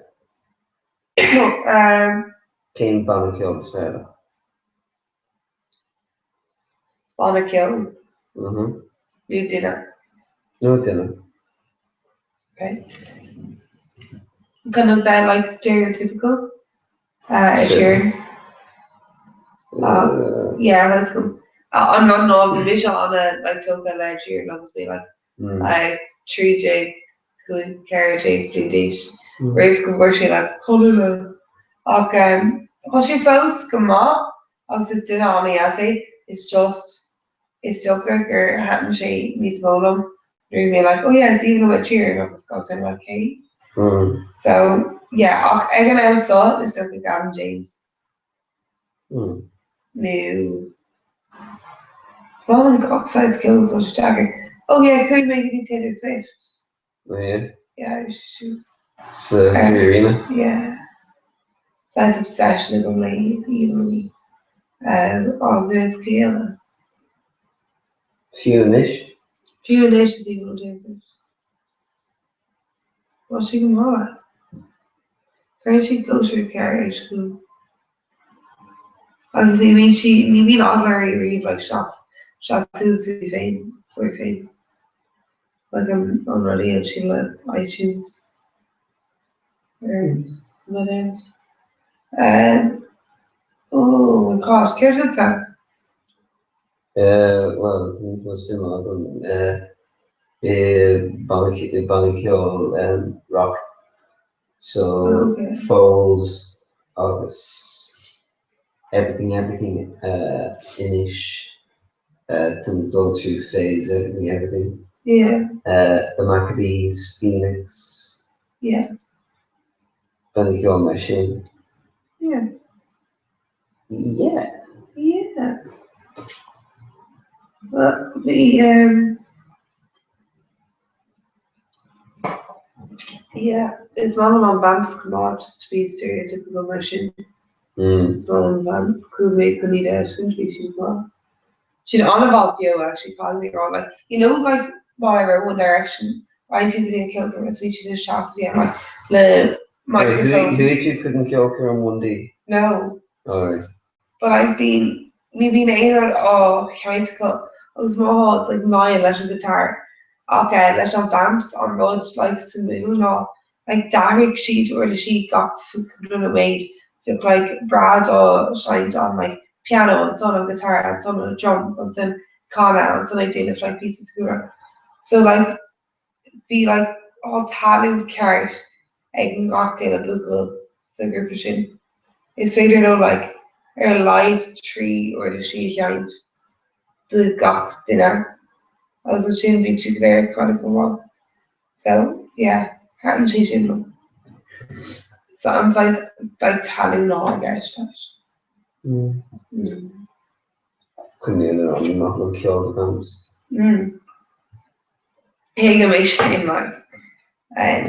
Um, Cén banna ceoil is fearr leat? Banna ceoil? Nó duine? Nó duine. Okay. Chun a bheith like stereotypical Ed Sheeran. Yeah, that's cool. An rud ná bhí mise ana like tógtha le Ed Sheeran agus mé like 13, 15, 14 bliain d'aois roimh go bhfuair sé like codladh. Ach tá sé fós go maith agus is duine an-dheas é, it's just is dócha gur thaitin sé níos mó liom nuair a bhí mé like oh yeah is aoibhinn liom Ed Sheeran agus gach duine like cé? So yeah ach ag an am seo is dócha Gavin James. Nó is maith liom gach saghas ceoil so tá sé deacair. Oh yeah, chuaigh mé go dtí Taylor Swift. Oh yeah? Yeah, bhí sé siúd. Sa 3Arena? Yeah. Saghas obsession agam léi i gcónaí. Agus cé eile? Fiú anois? Fiú anois is aoibhinn liom Taylor Swift. Tá sí go maith. Cuireann sí cóisir ceart ar siúl. Agus ní bhíonn sí, ní bhíonn eagla uirthi riamh like seas, seas suas faoi féin, faoi féin. Like an, an rud a dhéan sí le iTunes. Ar na dance. Um, oh my gosh, céard fútsa? Bhuel, tá níos mó suime agam i bannaí ceoil rock, so Foals agus Everything Everything anois, táim ag dul through phase Everything Everything, The Maccabees, Phoenix, bannaí ceoil mar sin. Yeah. Yeah. Well, bhí um, yeah, is maith liom an Vamps chomh maith, just to be stereotypical mar sin. Mm. Is maith liom an Vamps, chuaigh mé chun iad a fheiscint, bhí siad maith. Siad an-mhaith beo actually, caithfidh mé a rá, like, you know, like, má raibh One Direction, roinnt tú go dtí an ceolchoirm is bhí siad ag seasamh ann, like, le microphone. Chuaigh tú chuig an ceolchoirm 1D? No. Alright. But like bíonn, ní bhíonn aon rud á sheinnt acu agus má thá like Niall leis an guitar ach eh leis an Vamps an rud like suimiúil ná like d'athraigh siad uirlisí gach cúpla nóiméad bheadh like Brad á seinnt an like piano ansan an guitar ansan an drums ansan canadh ansan ag déanamh like píosa sa So like bhí like tá talún ceart ag ngach uile buachaill sa ghrúpa sin. Is féidir leo like ar a laghad 3 uirlisí a sheinnt do gach duine agus ansin bíonn siad go léir ag canadh chomh maith. So yeah, thaitin sé sin liom. So an saghas like talún atá i gceist leis. Mm. Mm. Coinníoll ar an maith liom ceol The Vamps. Mm. Thuigim é sin like um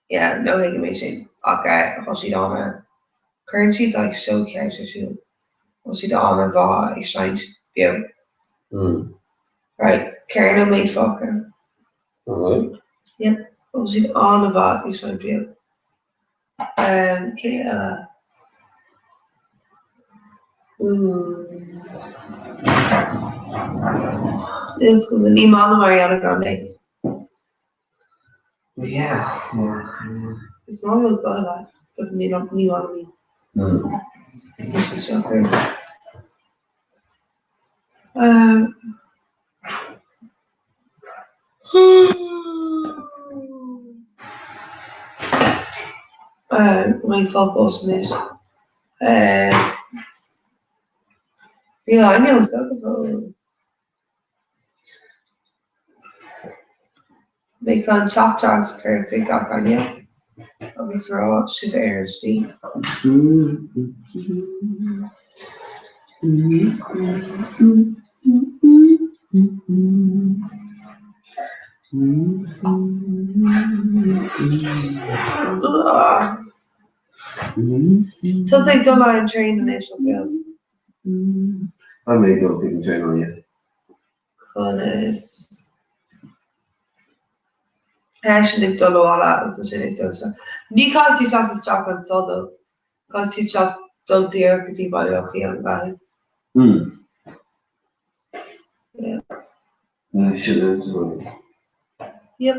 yeah no thuigim é sin ach eh tá siad ana cuireann siad like seó ceart ar siúl tá siad ana-mhaith ag seinnt beo. Mm. Right 4 nóiméad fágtha. Alright. Yep tá siad ana-mhaith ag seinnt beo. Um cé eile? Ooh. Is go ní maith liom Ariana Grande. Yeah, yeah, yeah. Is maith liom guth leat, but ní ní maith liom í. Mm. Tá sé siocair. Um. Mé fágáil anois. Níl ainm anseo go fóill. Mé chun teachtaireacht a chur chuig gach éinne agus rá sibh ar an slí. Tusa ag dul ar an traein anois, nach bhfuil? Tá mé ag dul chuig an traenáil, yes. Conas? Eisean ag dul abhaile agus ansin ag dul isteach. Ní caithfidh tú teacht isteach anseo though. Caithfidh tú teacht dul díreach go dtí Baile Átha Cliath an gcaithfidh? Mm. Yeah. Sin an Yep.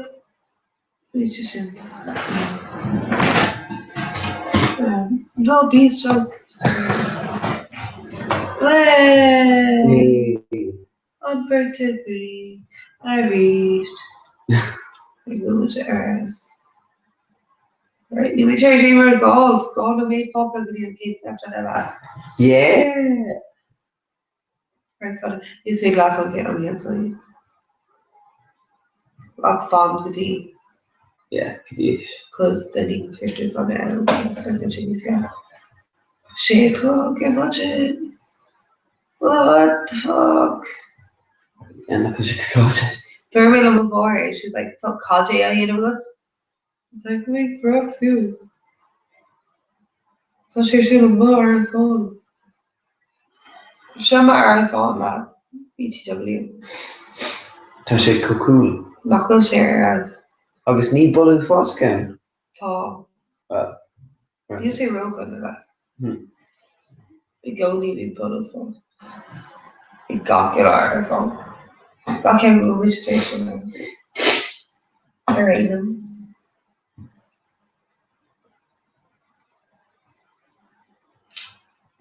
Bhí sé sin. Ná bí seo. Way! An bheirt againn arís. Ag dul ar ais. Right, níl mé tar éis aon rud a fháil, 2 nóiméad fágtha go dtí an chéad Snapchat eile. Yeah! Right, got it. Is féidir leat an chéad an chéad seo. Ach fan go dtí. Yeah, go dtí. Cos then you can curse on it and stuff and shit. Yeah. Sé a chlog ar maidin. What the fuck? Yeah, nach bhfuil sé craiceáilte. Dúirt mé le mo mháthair, she was like, tá cad é á dhéanamh agat? I was like, mé ag rá suas. Tá sé sin i m'árasán. Seo m'árasán, lads. BTW. Tá sé chomh cool. Nach bhfuil sé ar fheabhas? Agus ní boladh uafásach ann. Tá. Well, right. Níl sé ródhona a bheith. Hmm. I gcónaí bíonn boladh uafásach i gach uile árasán. Gach ceann go bhfuil mise tar éis dul ann. Ar aon nós.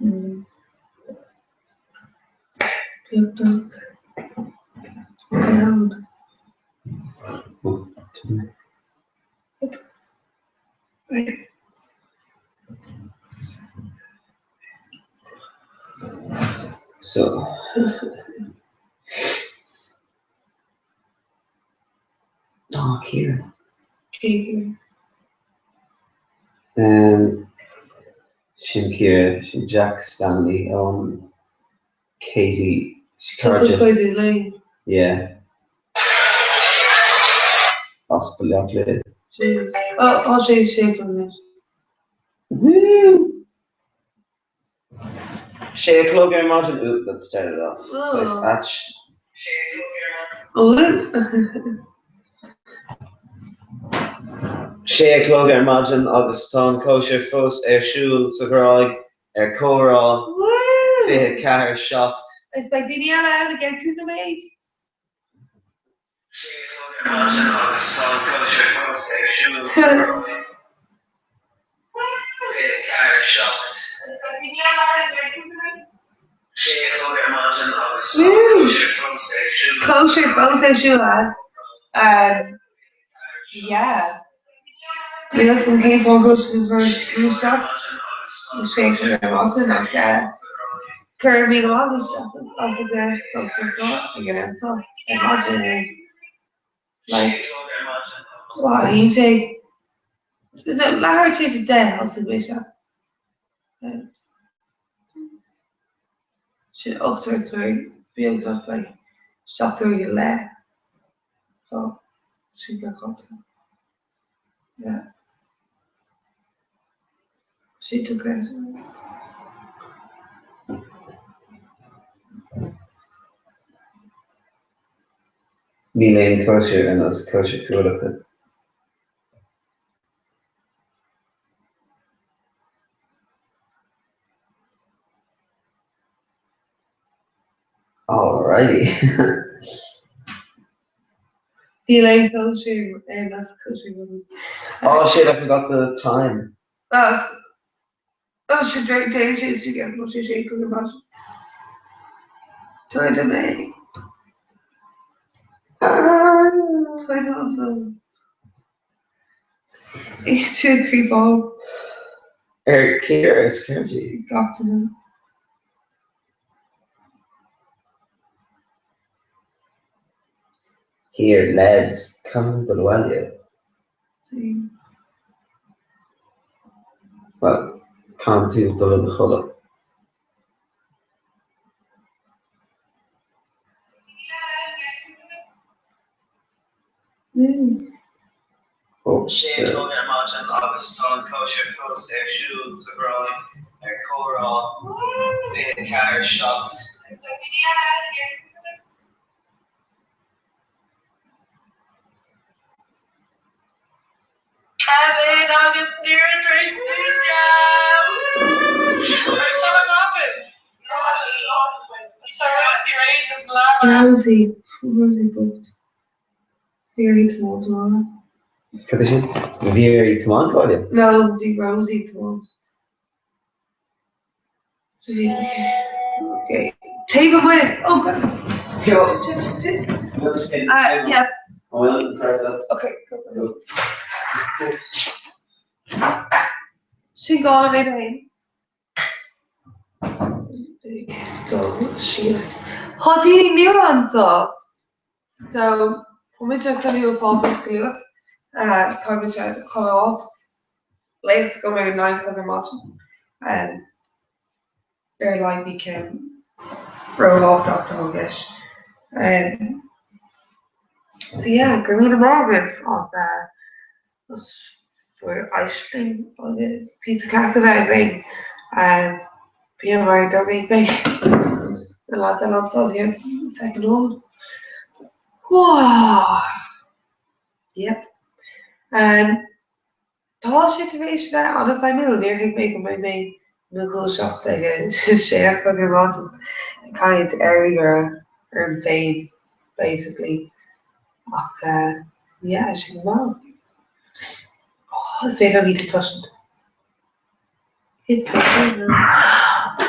Hmm. Beagnach. Down. Oh, tá mé. So. Oh, Ciara. Cé Ciara? Um, sin Ciara, sin Jack Stanley ón Katie Tusa cuidiú léi. Yeah. As Baile Átha Cliath. Jeez. Oh, tá sé sé anois. Woo! Sé a chlog ar maidin. Ooh, let's start it off. So it's ait. Oh. Sé a chlog ar maidin agus tá an cóisir fós ar siúl sa Ghráig ar Comhrá Woo! 24 7. Is beidh daoine eile ann i gceann cúpla nóiméad. Sé a chlog ar maidin agus tá an cóisir fós ar siúl sa Ghráig 24 7. Is beidh daoine eile ann i gceann cúpla nóiméad. Sé a chlog ar maidin agus tá an Woo! cóisir fós ar siúl sa Cóisir fós ar siúl lads. Um, yeah. Níl a fhios agam cén fáth go bhfuil sibh ag isteach sé a chlog ar maidin ach go raibh míle maith as a bheith fós anseo ag an am seo ar maidin ar like 11 no leathuair tar éis 10 thosaigh mé seo. Sin 8 uair a chloig beagnach like 7 uair go leith. So sin craiceáilte. Yeah. Sin dochreidte. Níl aon chóisir ar nós cóisir Chuallachta. Alrighty. Níl aon chóisir ar nós cóisir rudaí. Oh shit, I forgot the time. Ah, oh shit, déan sé istigh é, sé sé go go maith. Tuige mé. Tuige an phone. Tú ag creepáil. Ar Ciara is Ciara. Gach duine. Here, lads, come dul abhaile. Sí. Well, caithfidh tú dul i do chodladh. Sé a chlog ar maidin agus tá an cóisir fós ar siúl sa Ghráig ar Comhrá 24 7. Kevin agus Deirdre Uisce! Rosie, Rosie bocht. Bhí uirthi tiomáint abhaile. Cad é sin? Bhí uirthi tiomáint abhaile? No, bhí Rosie ag tiomáint. Bhí, okay. Taobh amuigh! Oh God! Uh, yes. Okay, go, go. Sin dhá nóiméad a haon. Ag dul síos. Tá daoine nua anseo! So, tá muid chun thú a fhágáint go luath. Tá muid chun áit léacht agam ar 9 a chlog ar maidin. Ar a laghad ní ceann róthábhachtach atá i gceist. So yeah, go raibh míle maith agaibh as bhur éisteacht agus píosa craic a bheith againn. Bíonn mar a dúirt mé, beidh na lads eile anseo i soicind amháin. Yep. Tá sé tar éis bheith an-suimiúil, níor thuig mé go mbeidh mé i mo dhúiseacht ag a sé a chlog ar maidin ag caint ar ríomhaire orm féin basically ach yeah tá sé go maith. Oh, is féidir liom iad a chloisint. Is féidir liom.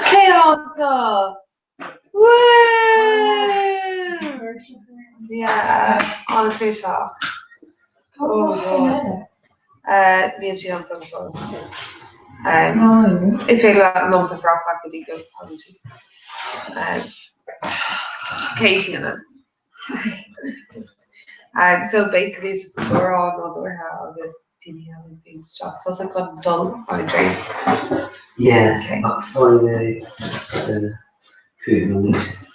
Cé atá? Woo! Yeah, an-tuirseach. Oh God. Níl sí ansan fós. Is féidir liomsa fanacht leat go dtí go dtagann siad. Katie an ea? So basically it's just comhrá nádúrtha agus daoine eile ag féachaint isteach. Tusa chun dul Aindrias? Yeah, ach faigh mé just cúig nóiméad.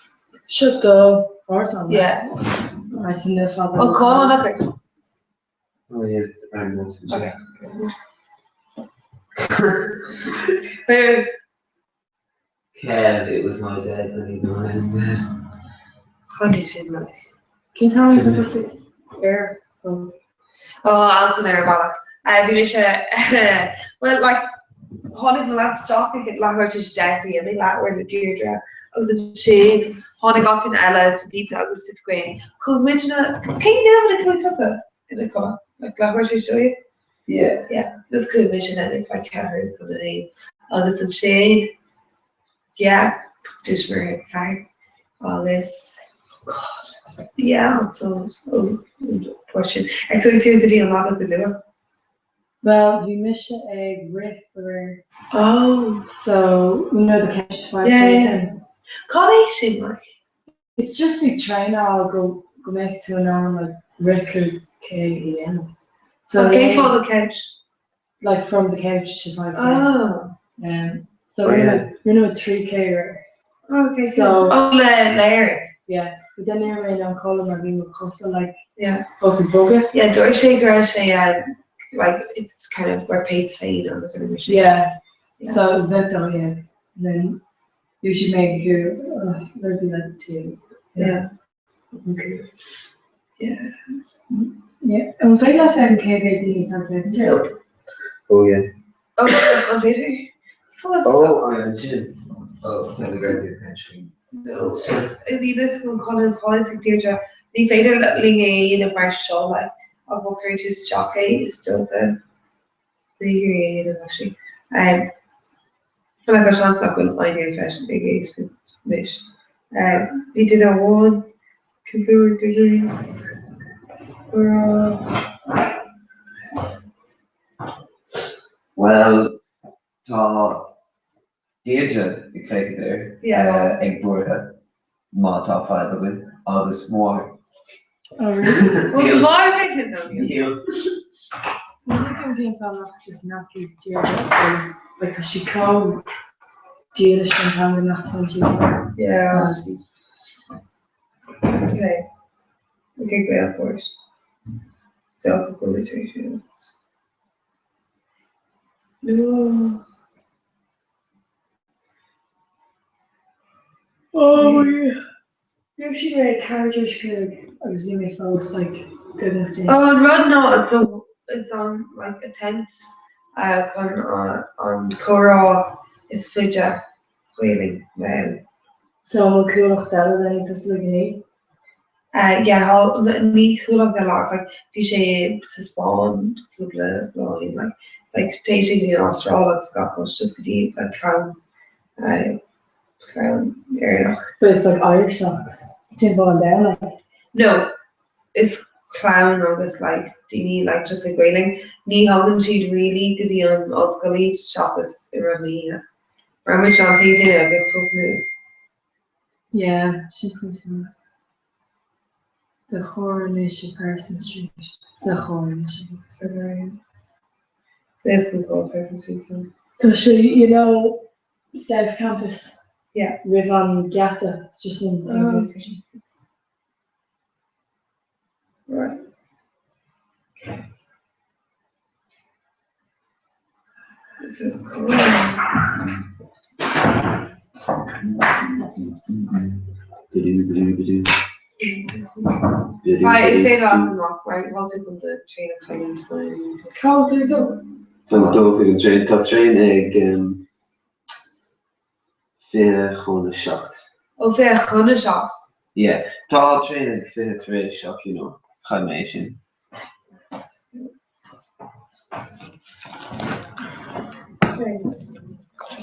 Seo do árasán. Yeah. Árasán na fada. Ó cá an agat? Oh yes, I'm not. Okay. Kev, it was my dad's I need lying in bed. Chonaic sin like. Cén t-am a thosaigh ar an. Oh, Altan ar a bhealach. Bhí mise, well like, tháinig na lads isteach ag leathuair tar éis a 10 is bhí mé leathuair le Deirdre agus ansin tháinig gach duine eile is bhí pizza agus stuif againn. Chuaigh muidne, cén nóiméad a chuaigh tusa ina chodladh? Like leathuair tar éis 12? Yeah. Yeah, agus chuaigh mise then ag like ceathrú chun a haon agus ansin yeah, dúisíodh mé ag a ceathair agus oh God, yeah, ansan ó oh, sin. Ar chuaigh tú go dtí an leaba go luath? Well, bhí mise ag rith aréir. Oh. So, you know the couch to 5K Yeah, yeah. thing? Cad é sin like? It's just ag traenáil go go mbeidh tú in ann like rith 5K a dhéanamh. So cén fáth the couch? Like from the couch to 5K. Oh. So Oh yeah. rinne mé 3K aréir. Oh, okay. So Oh le le Eric. Yeah, but then ní raibh mé in ann codladh mar bhí mo chosa like Yeah. fós ag bogadh. Yeah, dúirt sé go raibh sé like it's kind of where pace féin agus ar sé. Yeah. Yeah. So it was about oh yeah. And then You should make a coup. Oh, that'd be like two. Yeah. Okay. Yeah. Yeah. An féidir leat féachaint cé mhéad daoine atá ag féachaint air? Nope. Oh yeah. Oh, an féidir? Fós. Oh, I'm ansin. Oh, na great actually. No. Bhí this an conas tháinig ag Deirdre. Ní féidir linn é a dhéanamh mar seo like ach má chuireann tú isteach é is dócha. Bhí é a dhéanamh actually. Like tá seans nach bhfuil éinne freisin ag éisteacht anois. Bhí duine amháin cúpla uair go dtí Bhuel, tá Deirdre ag féachaint air, ag buartha má tá fadhb againn, agus mo mháthair. Oh really? Bhfuil do mháthair ag féachaint nó níl? Níl cén fáth nach just nach í Deirdre like tá sí chomh dílis don teanga nach san sí. Yeah. Okay. Okay, Gaelport. So, go bhfuil tar éis No. Oh yeah. Dhúisigh mé ag ceathrú tar éis 5 agus bhí mé fós like beagnach déanta. Oh, an rud ná so it's an like attempt uh, chun uh, an comhrá is faide Ghaelainn bheith ann. So an bhfuil Cuallacht eile then ag tosú ag a naoi? Uh, yeah, ní Cuallacht eile ach like, bhí sé sa Spáinn cúpla lá ó shin, like, like, téigh sé go dtí an Astráil agus gach rud, just go dtí like, clann, uh, clann Éireannach. But it's like Irish socks timpeall an domhain like. No, is clann agus like daoine like just le Gaelainn, ní thugann siad really go dtí an ollscoil iad seachas i rith na hoíche. Mar muid an t-aon duine a bheadh fós anuas. Yeah, sin faoi The Coronation Parsons Street. Sa Coronation. Sa Coronation. There's some called Parsons Street so. Tá sé, you know, South Campus. Yeah. Roimh an geata, it's just an Oh, okay. Right. Okay. So cool. Right, is féidir leat amach, right, tá tú chun do traein a chailliúint Cá bhfuil tú ag dul? Tá mé ag dul chuig an traein. Tá traein ag 6:40. Ó, 6:40? Yeah. Tá traein ag 20 tar éis ach, you know, chaill mé é sin.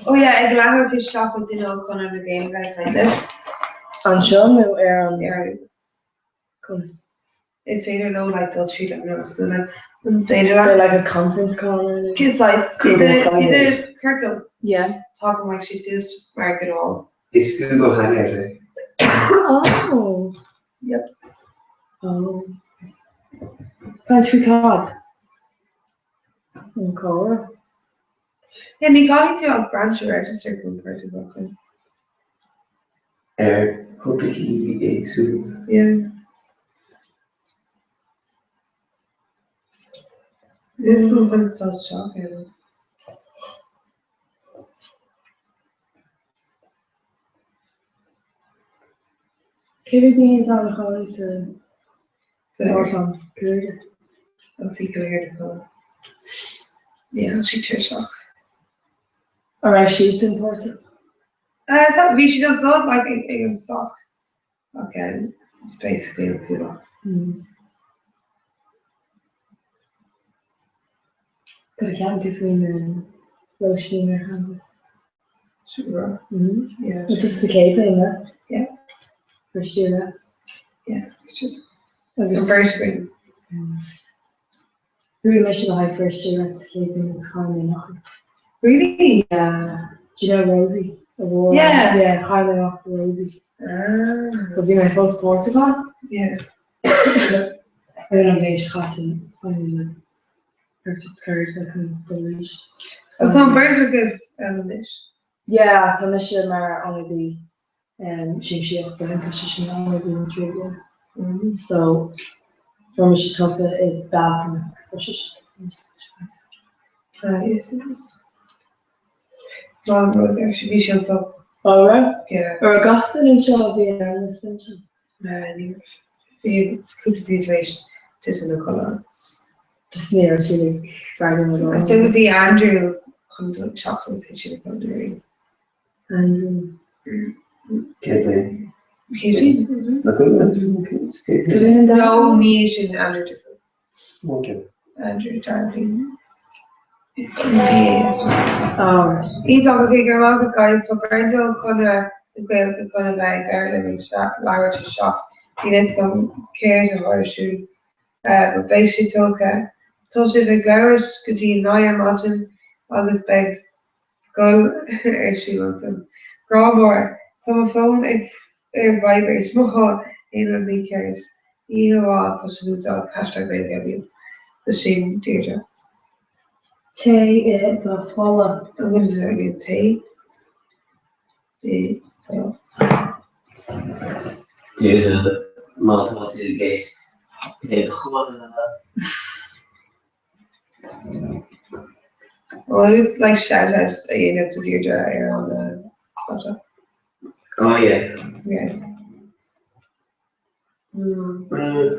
Oh yeah, ag leathuair tar éis 7 beidh duine ó Chonradh na Gaeilge ag caint libh. Anseo nó ar an. Ar an. Conas? Is féidir leo like dul tríd an rud so like an féidir leat. They're like a conference call or anything? Cén saghas? Google Hangout. Ciorcal. Yeah. Tagann like sé suas just mar gnáth. Is Google Hangout é. Oh. Yep. Oh. Caint faoi cad? An comhrá? Yeah, ní caithfidh tú ach brainse register chun páirt a ghlacadh. Ar thopaicí éagsúla. Yeah. Is mó chun dul isteach ann. Cé mhéad daoine atá ina chónaí sa árasán? Cúigear. Agus í go léir na codladh. Yeah, tá sí tuirseach. An raibh siadsan páirteach? Bhí siad anseo like ag an soc ach it's basically an Chuallacht. Cad a cheapann tú faoin lóistín ar champas? Sure. Yeah. Nó tusa sa chéad bhliain, le? Yeah. First year, le? Yeah, first year. Agus An bheirt againn. Bhuaigh mise le haghaidh first year rep sa chéad bhliain agus chaill mé amach. Really? Yeah. Do you know Rosie? A wore? Yeah. Yeah, chaill mé amach do Rosie. Ah. But bhí mé fós páirteach. Yeah. Ar an bhliain seo caite, finally like perfect third like an dul arís. Agus tá an bheirt agaibh ann anois? Yeah, tá mise mar ionadaí siamsaíochta, tá sise mar ionadaí na tríú bliana. So, fuair mise tofa i Bealtaine agus fuair sise tofa an tseachtain seo caite. Ah, yes, yes. Is maith liom Rosie, actually, bhí sí anseo. Ó, raibh? Yeah. Raibh gach duine anseo a bhí ar an liosta anseo? Ní raibh. Bhí cúpla duine tar éis titim ina codladh agus. Just ní raibh siad ag freagra na Is dócha bhí Andrew chun dul isteach agus thit sé ina codladh nuair a Andrew. Céad bliain. Céad bliain? Nach bhfuil Andrew céad bliain? No, ní sin Andrew different. Okay. Andrew Darling. Is an D is. Oh, right. Iontach, ok, go raibh maith agat guys, tá Brenda ó Chonradh na Gaeilge chun a bheith ag labhairt linn ag leathuair tar éis 7. Níl a fhios agam céard atá ar siúl but beidh sé tógtha. Tá sibh ag labhairt go dtí 9 ar maidin agus beidh scoil ar siúl ansan. Grá mór. Tá mo fón ag ar vibrate má tá aon rud mícheart. Oíche mhaith, tá sibh iontach, hashtag Gaeilge MU. So sin Deirdre. Téigh i do chodladh. I'm gonna do that again. Téigh i do. Deirdre, má tá tú ag éist, téigh i do chodladh. Well, like shout out a dhéanamh do Deirdre ar an Snapchat. Oh yeah. Yeah. Mm. Mm.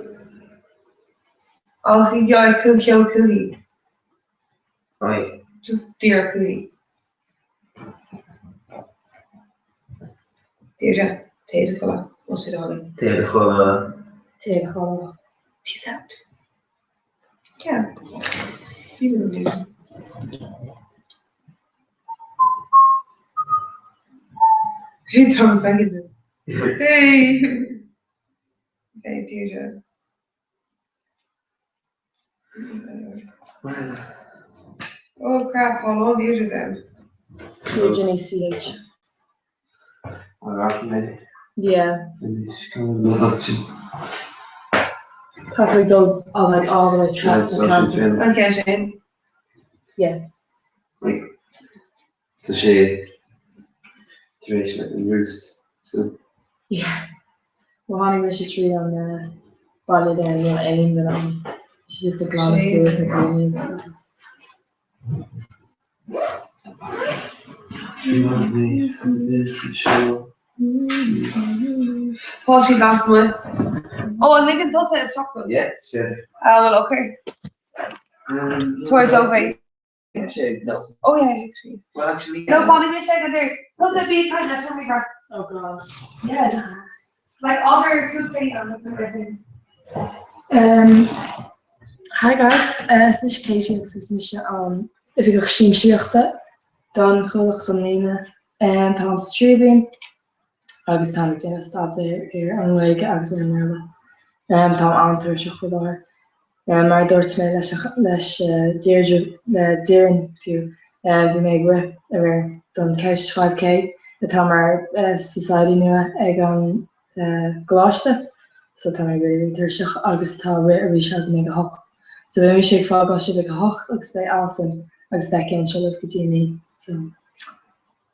Ach yeah, cú ceol cúí. Right. Just díreach cúí. Deirdre, téigh i do chodladh. Ó sé dálaí. Téigh i do chodladh. Téigh i do chodladh. Peace out. Yeah. See you later. Hey, Thomas Second. Hey. Okay, Deirdre. Oh crap, how long Deirdre's in? Deirdre ní CH. An mé? Yeah. Anois go bhfuil Tá tú ag dul like all the way trasna campus. An ceann sin? Yeah. Tá sé tar Tar éis like an Rúis so. Yeah. Well tháinig mise tríd an baile there níl aon duine ann. She's just ag glanadh suas na daoine agus stuff. Tá sí lasmuigh. Ó, an ligeann tusa isteach dóibh? Yeah, is féidir. Ah, well, okay. Tabhair dóibh é. Oh yeah, thuig sí. Well actually No, tháinig mise ag an doras. Tusa bí ag caint leis an ríomhaire. Oh god. Yeah, just like other food thing agus everything. Um, hi guys, uh, is mise Katie agus is mise an Oifigeach Siamsaíochta don Chomhlacht i mbliana. Um, táim sa tríú bliain agus táim ag déanamh staidéir ar an nGaeilge agus ar an mBéarla. Um, táim an-tuirseach faoi láthair. Mar a dúirt mé leis leis Deirdre, le Doireann fiú, bhí mé ag rith aréir don Ceist 5K atá mar society nua ag an gcoláiste so tá mé really really tuirseach agus tá rith arís agam ag a hocht. So beidh mise ag fágáil sibh ag a hocht agus beidh Alison agus Becky anseo libh go dtí a naoi. So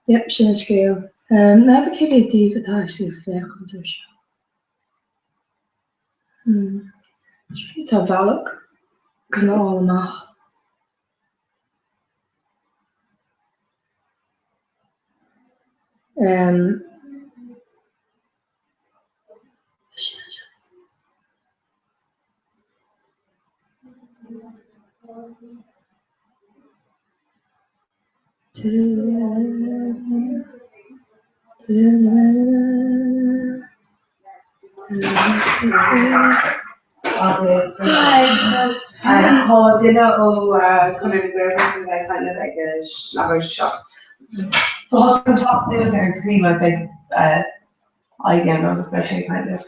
yep, sin an scéal. N'fheadar cé mhéad díobh atá actually ag féachaint air seo. Tá bealach chun a fháil amach. Agus tá duine ó Chonradh na Gaeilge chun a bheith ag caint libh ag a leathuair tar éis a 7. Tá sé chun teacht anuas ar an scrín mar beidh aghaidh ann agus beidh sé ag caint libh.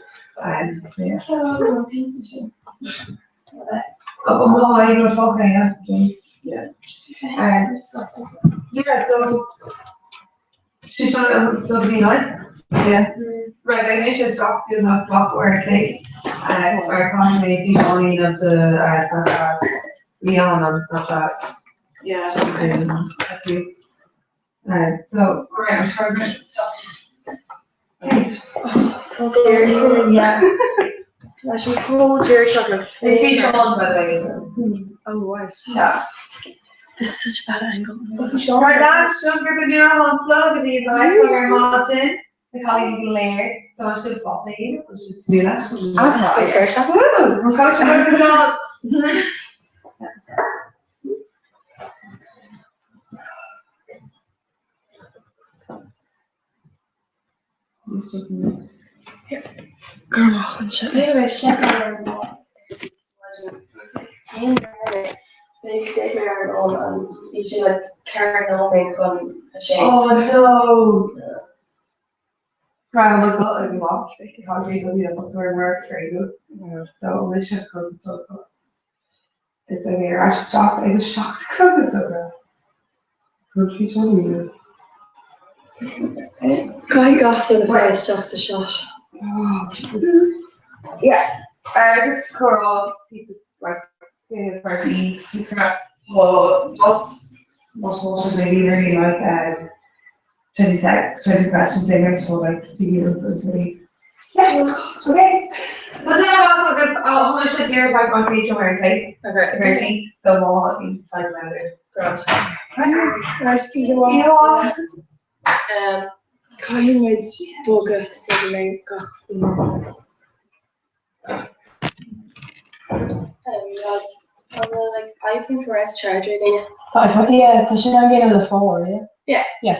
Seriously, yeah. Tá sé chomh tuirseach le Is bhí Seán by the way. Oh, right. Yeah. This is such a bad angle. Right lads, seo grúpa nua anseo go dtí an live ar maidin, na cailíní go léir. So tá sibh sásta a dhéanamh, bhfuil sibh tnúth leis? Ah, tá tuirseach. Woo! Tá sibh sásta. Amach anseo. Bhí sé like 4 nóiméad chun a sé. Oh no! Right, I'm go ag amach tá sé go bhí an dochtúir mar ar So mise chun dul Is beidh mé ar ais isteach ag a 7 a chlog is dócha. Rud faoi seo a Caithfidh gach duine fáil isteach sa shot. Yeah. Agus comhrá pizza like party pizza most most most maybe really like 20 sec 20 questions in there so like Stevie and somebody Yeah, okay. Well, tá agus tháinig sé ar bheith an féidir mar an Okay. So má inside Grand. Caithfidh muid bogadh so go mbeidh gach duine. Lads, an bhfuil like iPhone 4S charger ag éinne? Tá iPhone, yeah, tá sin againn le fáil, yeah? Yeah. Yeah.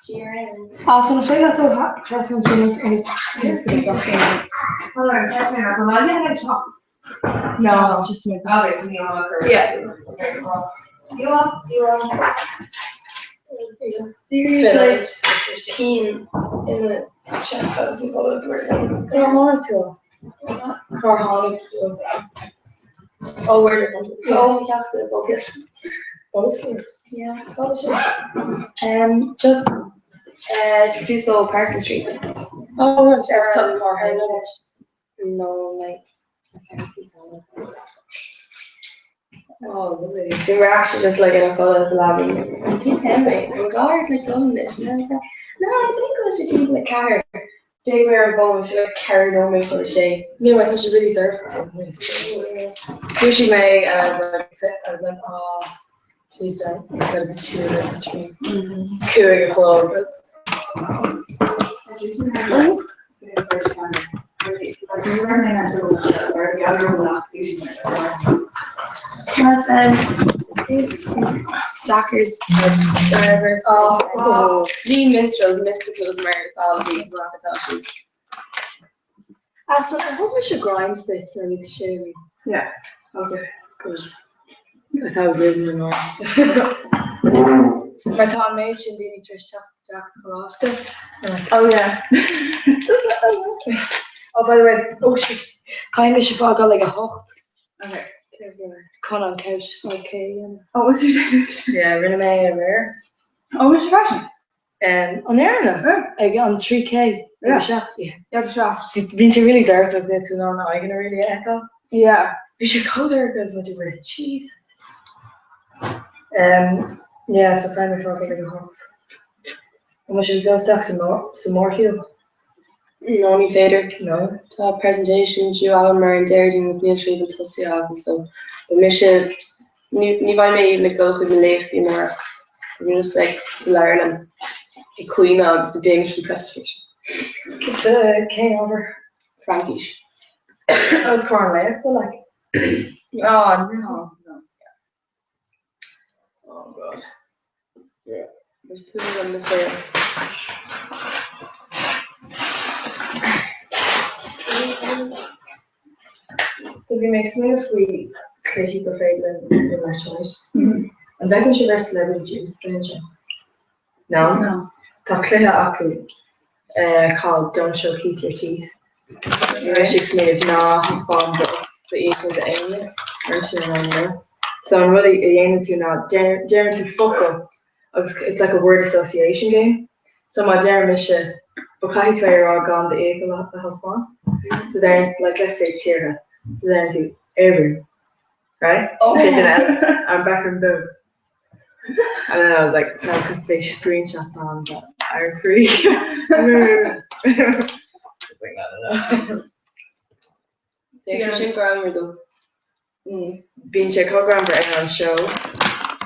GRN. Ah, so na féidir leat dul trasna ansin agus is go mbeidh gach duine. No, it's just me. Okay, so níl an Yeah. Seriously? Pain in the chest as we go to Go tháinig tú? Cár tháinig tú? Oh, where did it Oh, ceachta Beaufort. Beaufort? Yeah, cá sin. Um, just uh, suas ó Parsons Street. Oh, right, Ar ar car No, like, I can't keep on. Oh, lovely. We were actually just like in a codladh sa leaba. Can you tell me? I'm glad like done this. No, I think go bhfuil sé timpeall 4. D'fhéach mé ar an bhfón, bhí sé like 4 nóiméad chun a sé. No, mar tá sé really dorcha. Dhúisigh mé and I was like, I was like, oh, please don't, it's gonna be 2 or 3. 5 a chlog. Cad um, is Stackers Starburst? Oh, Ní Minstrels, Mysticals mar is Aldi atá siad. Ah, so I hope mise grind duit nuair a bhí sé. Yeah. Okay, good. I thought I was losing my mind. Mar tá an méid sin daoine tar éis teacht isteach sa choláiste. I'm like, Oh yeah. Oh, by the way, oh shit, caithfidh mise fágáil ag 8. Okay. Chun an couch, okay. Oh, what's your Yeah, rinne mé aréir. Oh, what's your fashion? An Éireannach ag an 3K ag 7. Yeah, ag 7. See, bíonn sé really dorcha agus níl tú in ann aghaidheanna really a fheiceáil. Yeah. Bhí sé chomh dorcha agus muid ag rith. Jesus. Um, yeah, so caithfidh mé fágáil ag a hocht. An bhfuil sibh ag dul isteach sa mórshiúl? No, ní féidir. No? Tá presentation due agam ar an Déardaoin agus níl sé even tosaithe agam so beidh mise Ní bheidh mé even ag dul chuig na léachtaí amárach. I'm just like sa leabharlann ag caoineadh agus ag déanamh an presentation. Cén ábhar? Fraincis. Os comhair an léachta like? Oh no. Oh god. Yeah. There's poo on the sail. So bhí mé ag smaoineamh faoi chluichí gur féidir linn imirt, right? An bhfeiceann sibh ar Celebrity Juice by any chance? No? No. Tá cluiche acu uh, called Don't Show Keith Your Teeth. Bhí mise ag smaoineamh ná taispeáin d'fhiacail d'éinne ar sin an rud. So an rud a dhéanann tú ná deireann tú focal agus it's like a word association game. So má deir mise but caithfidh tú é a rá gan d'fhiacail a thaispeáin. So deireann like let's say tíortha. So deireann tú Éirinn. Right? Oh. Okay, duine eile. I'm back in boom. And then I was like, no, because they screenshots on but I'm free. Like, I don't know. Bheadh sé sin greannmhar though. Bíonn sé chomh greannmhar ar an seó.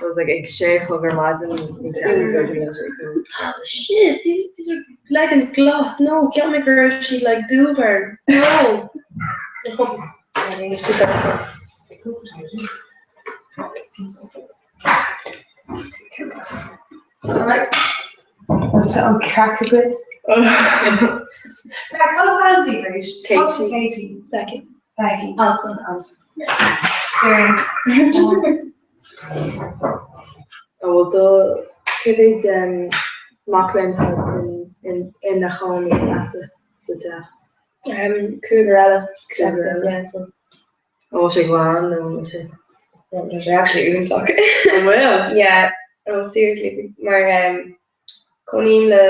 It was like ag sé a chlog ar maidin ní ceapaim go bhfuil sé chomh Oh shit, these are leggings glas. No, cheap mé go raibh siad like dúghorm. No. They're chomh Níl siad dorcha. Tá an ceart agat. Cad is ainm di arís? Katie. Katie. Becky. Becky. Alison. Alison. Deireadh. An bhfuil do cé mhéad mac léinn atá ina chónaí leatsa sa teach? Cúigear eile. Cúigear eile. Yeah, so. An bhfuil sé glan nó an bhfuil sé? Tá sé actually iontach. An bhfuil? Yeah, no seriously, mar um, cónaím le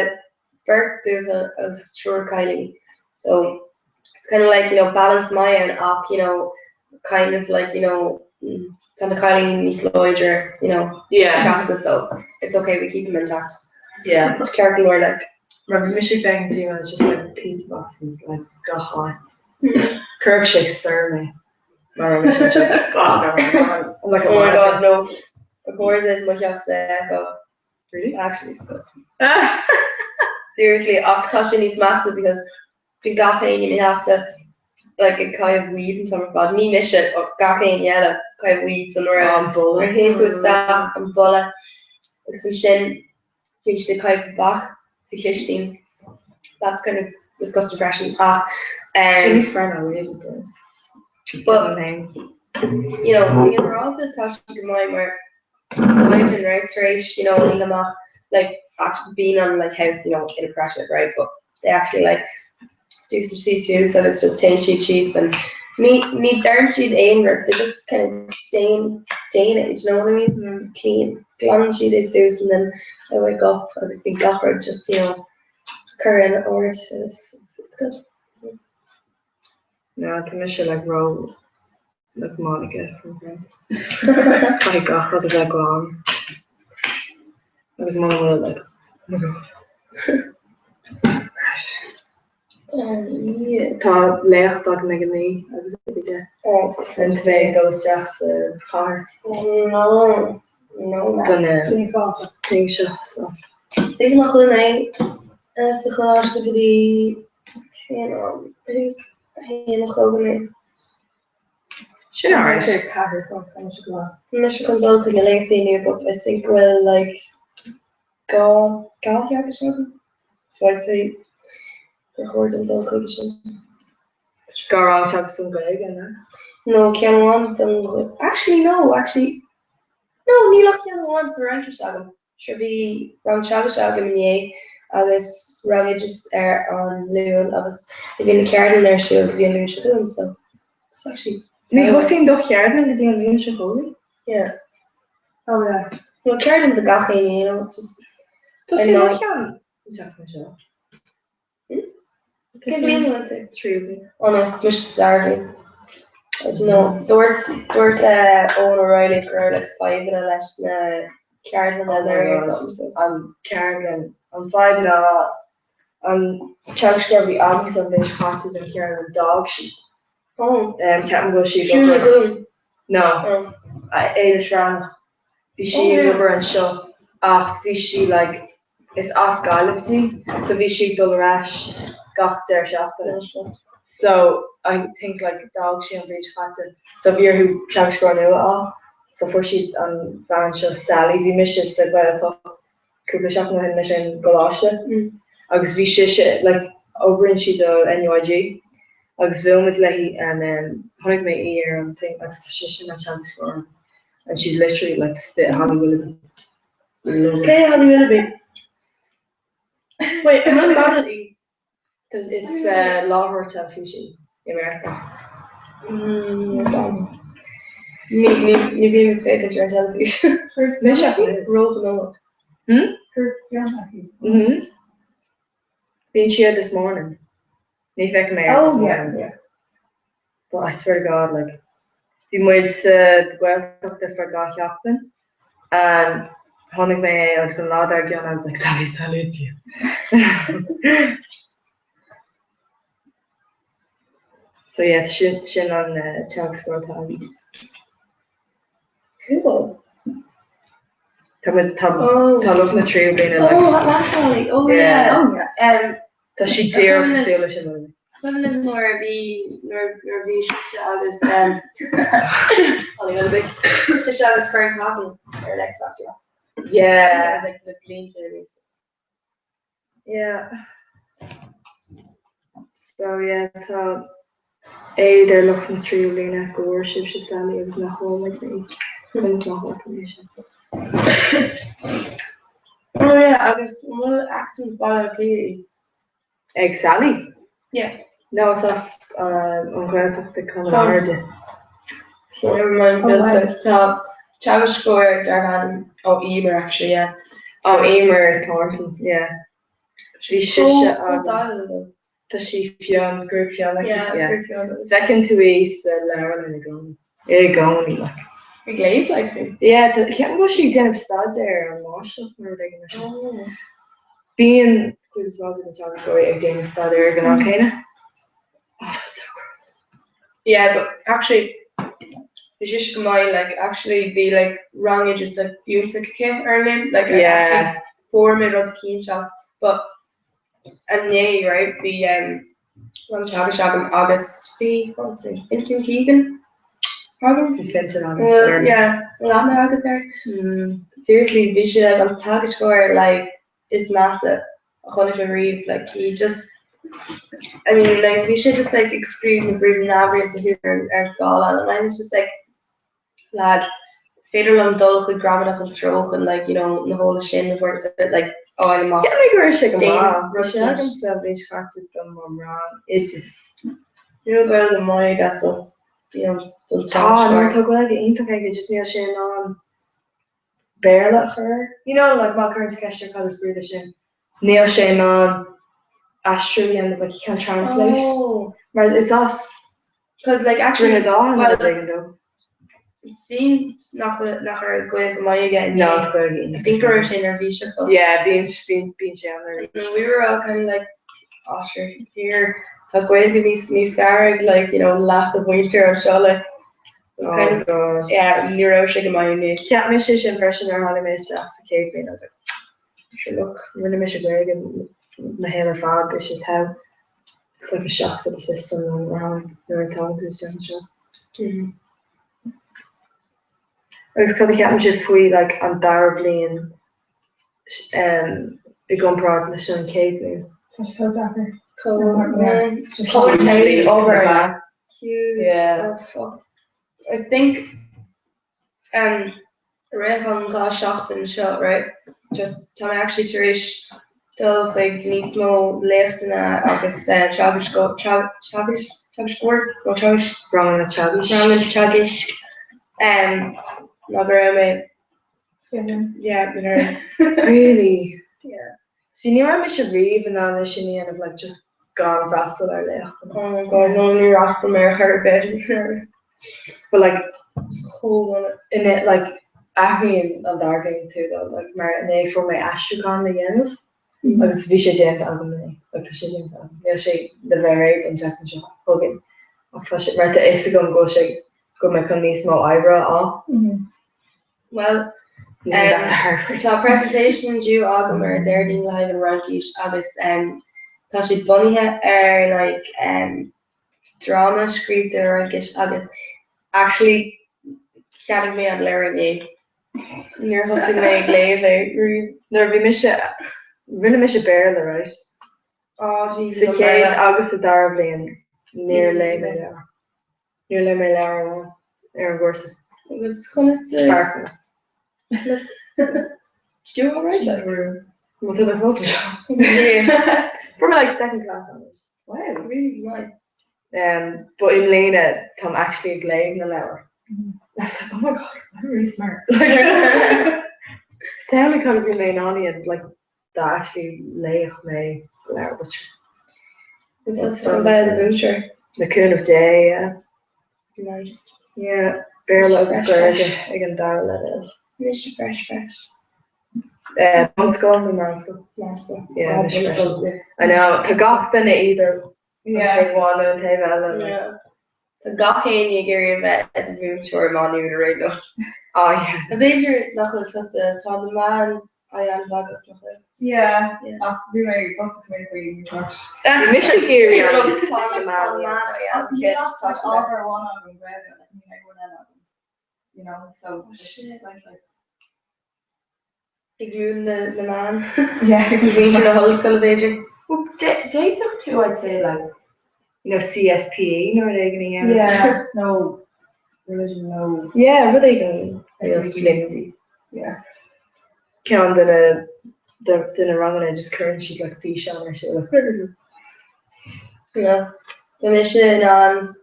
beirt buachaill agus triúr cailíní. So it's kind of like, you know, balance maith ann ach, you know, kind of like, you know, tá na cailíní níos láidre, you know, Yeah. teachsa, so it's okay, we keep them intact. Yeah. It's ceart go leor like. Mar bhí mise ag féachaint timpeall and it's just like pizza boxes like gach áit. Chuirfeadh sé soir mé. Mar bhí mise just God, I'm like a Oh my god, wanker. no. Ba chóir duit mo theachsa a fheiceáil. Really? Actually disgusting. Seriously, ach tá sé níos measa because bhí gach éinne i mo theachsa like ag caitheamh weed an t-am ar fad. Ní mise, ach gach éinne eile ag caitheamh weed so nuair a An boladh. nuair a théann tú isteach an boladh agus ansin bhí siad ag caitheamh tobac sa chistin. That's kind of disgusting freisin ach Sin um, níos fearr ná weed, of course. but Name. you know, go ginearálta tá sé go maith mar Maidin, right, tar éis, you know, an oíche amach, like, actually being on, like, house, you know, in oppressive, right, but they actually, like, do some síos suas agus just téann siad síos and ní, ní deireann siad aon rud, they just kind of déan, déan é, do you know what I mean? Mm. Clean, glanann siad é suas and then I wake up agus bhí gach rud just, you know, curtha in ord agus it's, it's good. No, tá mise like ró like Monica from Friends. Caithfidh gach rud a bheith glan. Agus muna bhfuil like, oh my god. Tá léacht agam ag a 9 agus ag a 10. Agus mé ag dul isteach sa chathair. Don thing seo so. B'fhéidir nach bhfuil mé sa choláiste go dtí cén am? I think 1 a chlog inniu. Sin alright. Mise chun dul chuig na léachtaí inniu but I think go bhfuil like 2 theagasc agam so I'd say gur chóir dom dul chuige sin. 2 rang teagasc don Ghaeilge, an ea? No, ceann amháin don Ghaeilge. Actually no, actually no, níl ach ceann amháin sa Fhraincis agam. Sure bhí rang teagaisc agam inné agus rang oideas ar an Luan agus bhí na ceardlanna ar siúl go dtí an Luan seo chugainn so it's actually Ní thosaíonn do cheardlann go dtí an Luan seo chugainn? Yeah. Oh yeah. Well ceardlann do gach éinne, you know, it's just Tosaíonn mo cheann an tseachtain seo. Hmm? Cén bhliain a bhfuil tú? Tríú bliain. Oh no, is mise sa dara bliain. I don't know. Dúirt dúirt eh, Owen O'Reilly go raibh like fadhbanna leis na ceardlanna Oh my anuraidh or God. something, so. An ceardlann, an fadhb ná an teagascóir a bhí agamsa an bhliain seo caite don cheardlann, d'fhág sí. Oh. Ceapaim go bhfuil sí ag Siún obair. Ní Dhúin. No. Oh. Éilis Bhreathnach. Bhí sí Oh ag yeah. obair anseo ach bhí sí like is as Gaillimh di so bhí sí ag dul ar ais gach deireadh seachtaine. So I think like d'fhág sí an bhliain seo caite so bhí orthu teagascóir nua a fháil so fuair siad an bhean seo Sally. Bhí mise sa Ghaeltacht cúpla seachtain ó shin leis an gcoláiste agus bhí sise like oibríonn sí do NUIG agus bhuail muid léi and um chonaic mé í ar an thing agus tá sise ina teagascóir orm and she's literally like the spit of Holly Willoughby. I love her. Cé Holly Willoughby? Wait, an bhfuil model í? Is láithreoir teilifíse í i Meiriceá. Ní ní bhím ag féachaint ar an teilifís. Mise? Róghnóthach. Hmm? Mhm. Bíonn sí ar This Morning. Ní feicim é ar This Morning. But I swear to God, like, bhí muid sa Ghaeltacht ar feadh 2 sheachtain and chonaic mé é agus an lá dár gcionn I was like, Sally, Sally, Dia. So yeah, sin, sin an teagascóir atá agam. Cool. Tá muid, tá, tá lucht na tríú bliana like. Oh, that's Sally. Oh yeah. Yeah. Oh yeah. Um, Tá sí díreach cosúil leis an Cuimhin liom nuair a bhí nuair nuair a bhí sise agus um, Holly Willoughby, sise agus Fern Coughlan ar an X Factor. Yeah. Like na blianta arís. Yeah. So yeah, tá éad ar lucht na tríú bliana go bhfuair sibhse Sally agus nach bhfuair muidne í. Conas nach bhfaca mé sin. Oh yeah, agus an bhfuil accent Baile Átha Cliath í? Ag Sally? Yeah. No, is as an Ghaeltacht i Conamara di. So never mind, because tá teagascóir darb ainm oh Emer actually, yeah. Oh Emer Thornton, yeah. Bhí sise agam. Tá sí fionn, gruaig fionn aici. Yeah, gruaig fionn. Feiceann tú í sa leabharlann i gcónaí. I gcónaí, like. Ag léamh, like, í? Yeah, ceapaim go bhfuil sí ag déanamh staidéar ar an máistreacht nó rud éigin mar sin. Oh. Bíonn cuid is mó de na teagascóirí ag déanamh staidéir ag an am céanna. Oh, that's so gross. Yeah, but actually, bhí sise go maith, like, actually bhí, like, rang oideas, like, fiúntach aici ar an Luan, like, Yeah. actually fuair mé rud eicínt as, but inné, right, bhí, um, rang teagaisc agam agus bhí, what was it, Fintan Keegan agam? Bhí Fintan agam Well, san yeah, bhfuil aithne agat air? Mm. Seriously, bhí sé like an teagascóir like is measa a chonaic mé riamh, like he just, I mean like bhí sé just like ag scríobh na briathra neamhrialta thuas ar an ar an scáileán and I was just like lad, is féidir liom dul chuig Gramadach an Stró chun like you know na heolas sin a thabhairt like a fháil amach. Cheap mé go raibh sé go Déan maith. Bhí rud sé leis. agamsa an bhliain seo caite do mo rang oideas. Níl Gaeilge maith aige so you know don Tá, no, teagascóir. tá Gaeilge iontach aige, just níl sé in ann Béarla a chur air. You know, like má chuireann tú ceist air cad is brí leis sin, níl sé in ann aistriú a dhéanamh, like he can't translate. Oh. Mar is as Cause like actually Droichead Átha nó well rud éigin dó. It seemed nach nach raibh Gaeilge maith aige inné. No, tá Gaeilge iontach. I think go raibh sé neirbhíseach though. Yeah, bíonn bíonn bíonn sé an-neirbhíseach. We were all kind of like, oh sure, here, tá Gaeilge níos níos fearr ag like, you know, leath de mhuintir anseo like. It was kind Oh of, God. yeah, ní raibh sé go maith inné. Cheap mise sin freisin nuair a tháinig mé isteach sa chéad bhliain, I was like, sure look, rinne mise Gaeilge mo shaol ar fad, beidh sé togha. It's like a shock to the system nuair a tháinig nuair a thagann tú isteach anseo. Agus cad a cheapann sibh faoi like an dara bliain i gcomparáid leis an chéad bhliain? Tá sé chomh deacair. Chomh Obair. Huge. Yeah. Oh fuck. I think um rith an dá seachtain seo, right, just tá mé actually tar éis dul chuig níos mó léachtanna agus teagaisc, teagaisc, teagascóir nó teagaisc? Ranganna teagaisc. Ranganna teagaisc ná go raibh mé yeah, nuair. Really? Yeah. See, ní raibh mise riamh in ann é sin a dhéanamh, like just gan freastal ar léachtanna. Oh my god, no, níor fhreastail mé ar chor ar bith. But like, Chomh in it, like, athraíonn an dara bliain tú though, like, mar inné fuair mé aistriúchán le dhéanamh agus bhí sé déanta agam inné, like, tá sé déanta agam. Níl sé le bheith réidh don tseachtain seo chugainn ach tá sé, mar tá a fhios agam go bhfuil sé, go bhfuil mé chun níos mó oibre a fháil. Bhuel, tá presentation due agam ar Déardaoin le haghaidh an Fhraincis agus tá sé bunaithe ar like dráma scríofa i bhFraincis agus actually cheannaigh mé an leabhar inné. Níor thosaigh mé ag léamh é riamh. Nuair a bhí mise, rinne mise Béarla, right? Á, bhí Sa chéad agus sa dara bliain níor léigh mé leabhar. Níor léigh mé leabhar amháin ar an gcúrsa. Agus conas a. Sparkles. Did you do alright like? Well, tá mé fós anseo. Fuair mé like second class honours. Wow, really maith. Um, but i mbliana táim actually ag léamh na leabhar. I was like, oh my god, I'm really smart. Like, Samhlaigh cad a bhí mé in ann a dhéanamh, like, dá actually léifeadh mé leabhar but Tá an bheith mhúinteoir. Le cúnamh Dé, yeah. Nice. Yeah, Béarla agus Gaeilge ag an dara leibhéal. Mise fresh fresh. Eh, bunscoil nó meánscoil? Meánscoil. Yeah, mise fresh. I know, tá gach duine either an taobh amháin nó an taobh eile. like. Yeah. Tá gach éinne ag iarraidh a bheith i do mhúinteoir i Má Nuad ar aon nós. Ah yeah. B'fhéidir nach bhfuil tusa, tá na meáin á dhéanamh agat, nach bhfuil? Yeah, ach bhí mé fosta sa mé faoi mhúinteoireacht. Bhí mise ag iarraidh an Tá na meáin á dhéanamh, Níl ach ábhar amháin agam, Gaeilge, like níl aon rud eile agam. You know, so it's just like Ag múineadh na meán. Yeah. Mhuintir na hollscoile b'fhéidir. Well, d'fhéadfadh tú, I'd say, like, you know, CSPE nó rud éigin a dhéanamh. Yeah, nó religion nó. Yeah, rud éigin a dhéanamh. Yeah. Ceann de na de na ranganna just cuireann siad like físeán ar siúl. Yeah. Bhí mise in ann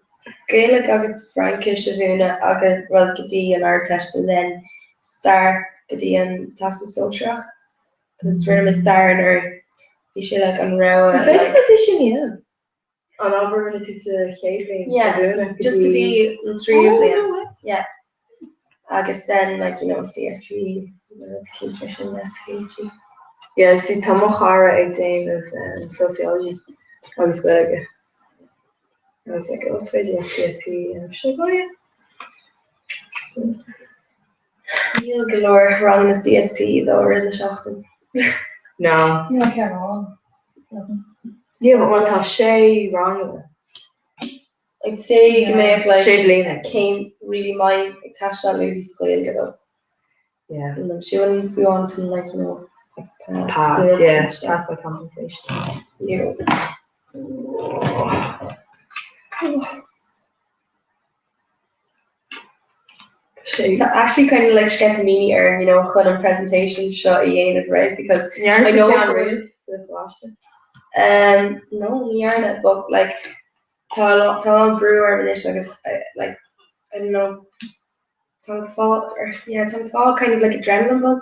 Gaeilge agus Fraincis a mhúineadh agus, bhuel, go dtí an Ardteist and then stair go dtí an Teastas Sóisearach cos rinne mé stair anuraidh. Bhí sé like an rogha An like. féidir leat é sin a dhéanamh? An ábhar a rinne tú sa chéad bhliain a Yeah, mhúineadh go just go dtí. dtí an tríú Oh, no bliain. way. Yeah. Agus then like, you know, CSP, rud éicint mar sin, SPG. Yeah, see, tá mo chara ag déanamh um, sociology agus Gaeilge. And I was like, oh, is féidir leat CSP a dhéanamh. She's like, oh yeah. So, Níl go leor ranganna CSP though i rith na seachtain. no. Níl ceann amháin. Yeah, but má tá sé ranganna. I'd say go mbeadh like Sé bliana. céim really maith ag teastáil uaithi sa Ghaeilge though. Yeah. You know, she wouldn't be wanting like, you know, like pass. Pass, yeah. Pass by compensation. Yeah. Sé. Tá actually kind of like sceitimíní orm, you know, chun an presentation seo a dhéanamh, right? Because I I know know. go raibh- um, no, ní dhearna, but like tá tá an brú orm anois agus I, like I don't know tá an fáil or yeah, tá an fáil kind of like adrenaline buzz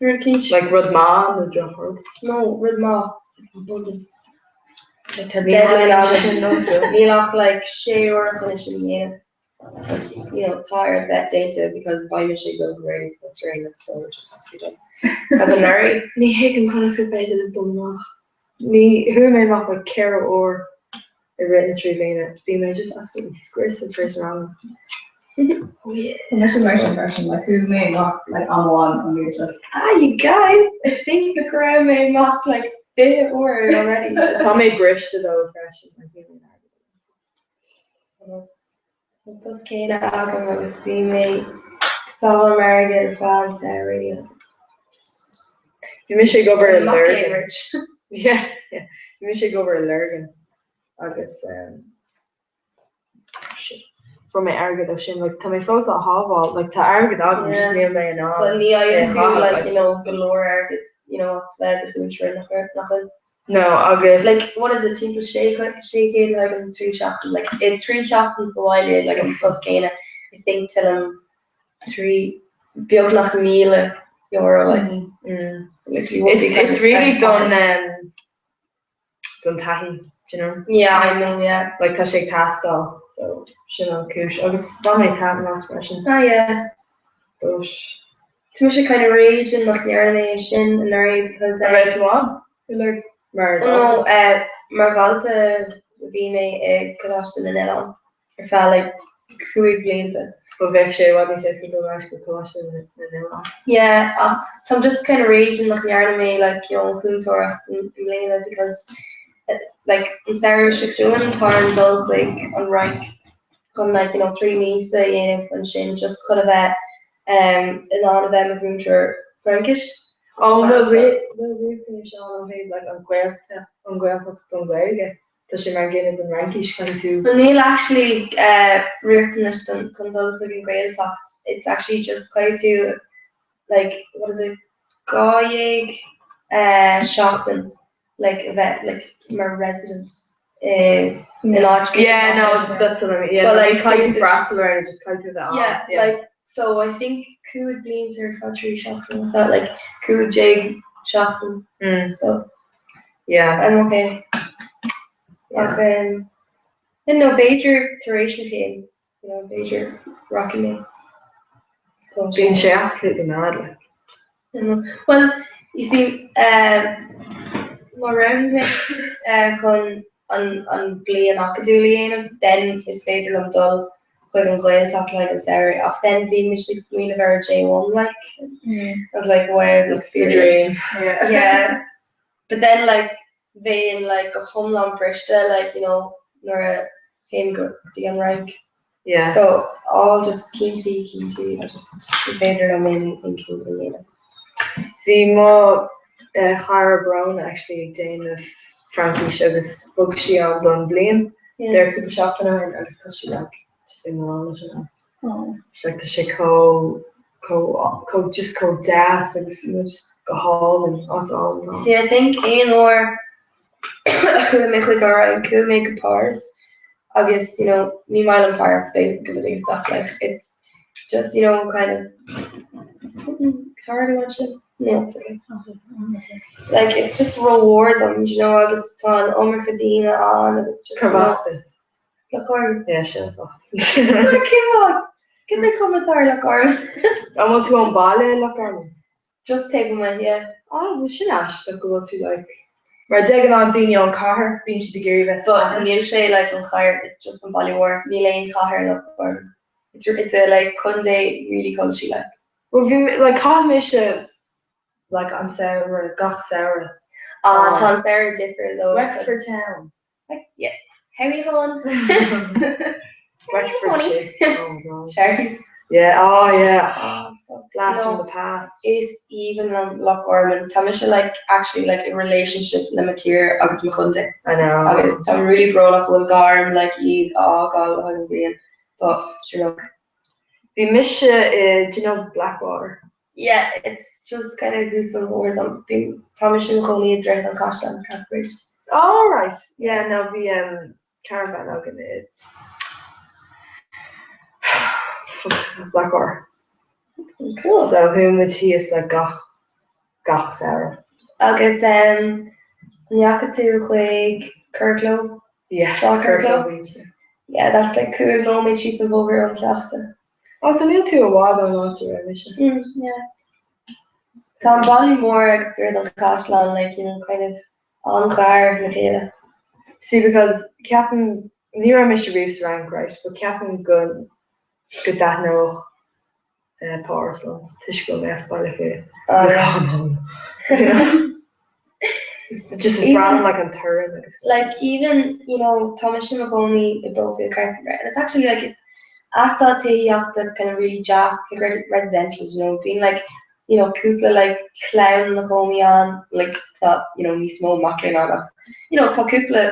nuair a cínt. Like rud maith nó drochrud. No, rud maith, like buzzing. Like tá Ní deadline tharlaíonn agam. sé sin liomsa. Níl ach like sé uair chun é sin a dhéanamh. Agus, you know, tá ar bheith déanta because beidh mise ag dul go Gairneas Culture Aonach so it just has to be done. Because anuraidh. Ní thuigim conas gur féidir libh dul amach. Ní, chuaigh mé amach like 4 uair i rith na 3 bliana. Bhí mé just absolutely scriosta tar éis an ranga. Oh yeah. Tá mise mar sin freisin, like chuaigh mé amach like am amháin an bhliain seo. Ah, you guys, I think go raibh mé amach like 20 uair already. Tá mé briste though freisin, like níl mé in airgead agam. An post céanna agam agus bhí mé ag sábháil m'airgid ar feadh an tsamhraidh agus just Bhí mise ag obair i Mac Lurgan. Cambridge. Yeah, yeah. Bhí mise ag obair i Lurgan agus um, shit, fuair mé airgead ó sin, like, tá mé fós á shábháil, like, tá airgead agam, just Yeah. níl mé in ann But ní é a fhaigheann tú chaitheamh, like, like. you know, go leor airgid, you know, as bheith i do mhúinteoir nach raibh, nach bhfuil. No, agus. Like, what is it, timpeall 600 le haghaidh an 3 seachtain, like, i 3 sheachtain sa bhaile, like, an post céanna, I think tuillim 3, beagnach €1,000, like, Mm. so literally would be It's, kind it's of really out of don, pocket. um, don taithí, do you know? Yeah, I know, yeah. Like, tá sé ag teastáil, so sin an cúis. Agus bhain mé taitneamh as freisin. Ah, yeah. But. Tá mise kind of raging nach ndearna mé é sin anuraidh because An raibh tú ann? Like, mar Oh no, eh, mar dhalta bhí mé i gColáiste na nOileán ar feadh like cúig blianta. But bheadh sé i bhfad níos éasca dul ar ais go Coláiste na nOileán. Yeah, ach táim just kind of raging nach ndearna mé like you know an chúntóireacht i mbliana because like an samhradh seo chugainn tá orm dul chuig an Fhrainc chun like you know 3 míosa a dhéanamh ansin just chun a bheith in ann a bheith i mo mhúinteoir Fraincise. An bhfuil riachtanais ann ó thaobh like an Ghaeltacht an Ghaeltacht don Ghaeilge? Tá sé mar an gcéanna don Fhraincis, caithfidh tú. Bhuel níl actually riachtanais don chun dul chuig an Ghaeltacht, it's actually just caithfidh tú like what is it 12 seachtain like a bheith like mar resident i in áit Yeah, no, that's what I mean. Yeah, But, no, like, caithfidh tú so- freastal ar just caithfidh tú a bheith ann. Yeah, like so I think cúig blianta ar feadh 3 seachtain what's that like 15 seachtain Mm, so yeah. I'm okay. Ach um, no b'fhéidir tar éis mo chéim you know b'fhéidir rachaidh mé. But, Bíonn sé absolutely mad like. I know. Well, you see, um, má roghnaigh mé uh, chun an, an bliain acadúil a dhéanamh, then is féidir liom dul chuig an Ghaeltacht like an samhradh, ach then bhí mise ag smaoineamh ar J1 like, I was like, wow, the It's the experience. dream. Yeah. Yeah. But then like bheinn like go hiomlán briste like you know nuair a théim go dtí an Fhrainc. Yeah. So all just cinntí cinntí I just ní féidir liom aon aon cinneadh a dhéanamh. Bhí mo eh, chara Bróna actually ag déanamh Fraincis agus bhog sí ann don bhliain Yeah. there cúpla seachtain ó shin agus tá sí like just i ngrá leis an áit. Oh. She's like tá sé chomh chomh chomh just chomh deas agus you know, just go hálainn, áit álainn. See I think aon uair a chuaigh mé chuig an Fhrainc, chuaigh mé go Páras agus you know ní maith liom Paris go go bhfuil stuff like it's just you know kind of something sorry to watch it. No, it's okay. Like it's just reward them, you know, agus tá an iomarca daoine ann agus just you know, Provence. Loch Garman. Yeah, sin fá. Cén fáth? Cén chuma atá ar Loch Garman? An bhfuil tú ón baile i Loch Garman? Just taobh amuigh, yeah. Ah, bhuel sin aisteach go bhfuil tú like mar de ghnáth daoine ón chathair, bíonn siad ag iarraidh bheith sa But chathair. níl sé like an chathair, it's just an baile mór. Níl aon chathair i Loch Garman. It's it's a like contae really culty like. Well bhí mé like chaith mise like an samhradh gach samhradh. Ah, tá an samhradh difriúil though. Wexford Town. Like, yeah. How are you hon? Wexford chips. Oh my god. Sharkies. Yeah, oh yeah. Oh, fuck. Blast No. from the past. Is aoibhinn liom Loch Garman. Tá mise like actually like in relationship le mo tír agus mo chontae. I know. Agus táim really brónach go bhfuil gá orm like iad a fhágáil le haghaidh an bhliain. But sure look. Bhí mise i, do you know Blackwater? Yeah, it's just kind of thuas an bhóthar dom. Bhí tá mise i mo chónaí i Droichead an Chaisleáin, Castlebridge. Oh right. Yeah, no bhí um, caravan againn i Blackwater. Cool. So chuaigh muid thíos like gach gach samhradh. Agus um, an ndeachaigh tú chuig Curracloe? Yes, Trá Curracloe Curracloe? Beach. Yeah, that's like 5 nóiméad síos an bhóthar ón teachsa. Oh, so níl tú i bhfad ón áit a raibh mise. Mm, yeah. Tá an baile mór agus Droichead an Chaisleáin like, you know, kind of an-ghar le chéile. See, because ceapaim, ní raibh mise riamh sa Fhrainc, right, but ceapaim go go dtaitneodh Páras liom toisc go bhfuil mé as Baile Átha Cliath. Oh, yeah. You know? Just is breá liom like an torann agus. Like even, you know, tá mise i mo chónaí i Beaufield Crescent, right, and it's actually like it's eastát tithíochta kind of really deas, like residential, you know, bíonn like, you know, cúpla like clann ina chónaí ann, like tá, you know, níos mó mac léinn ann ach, you know, tá cúpla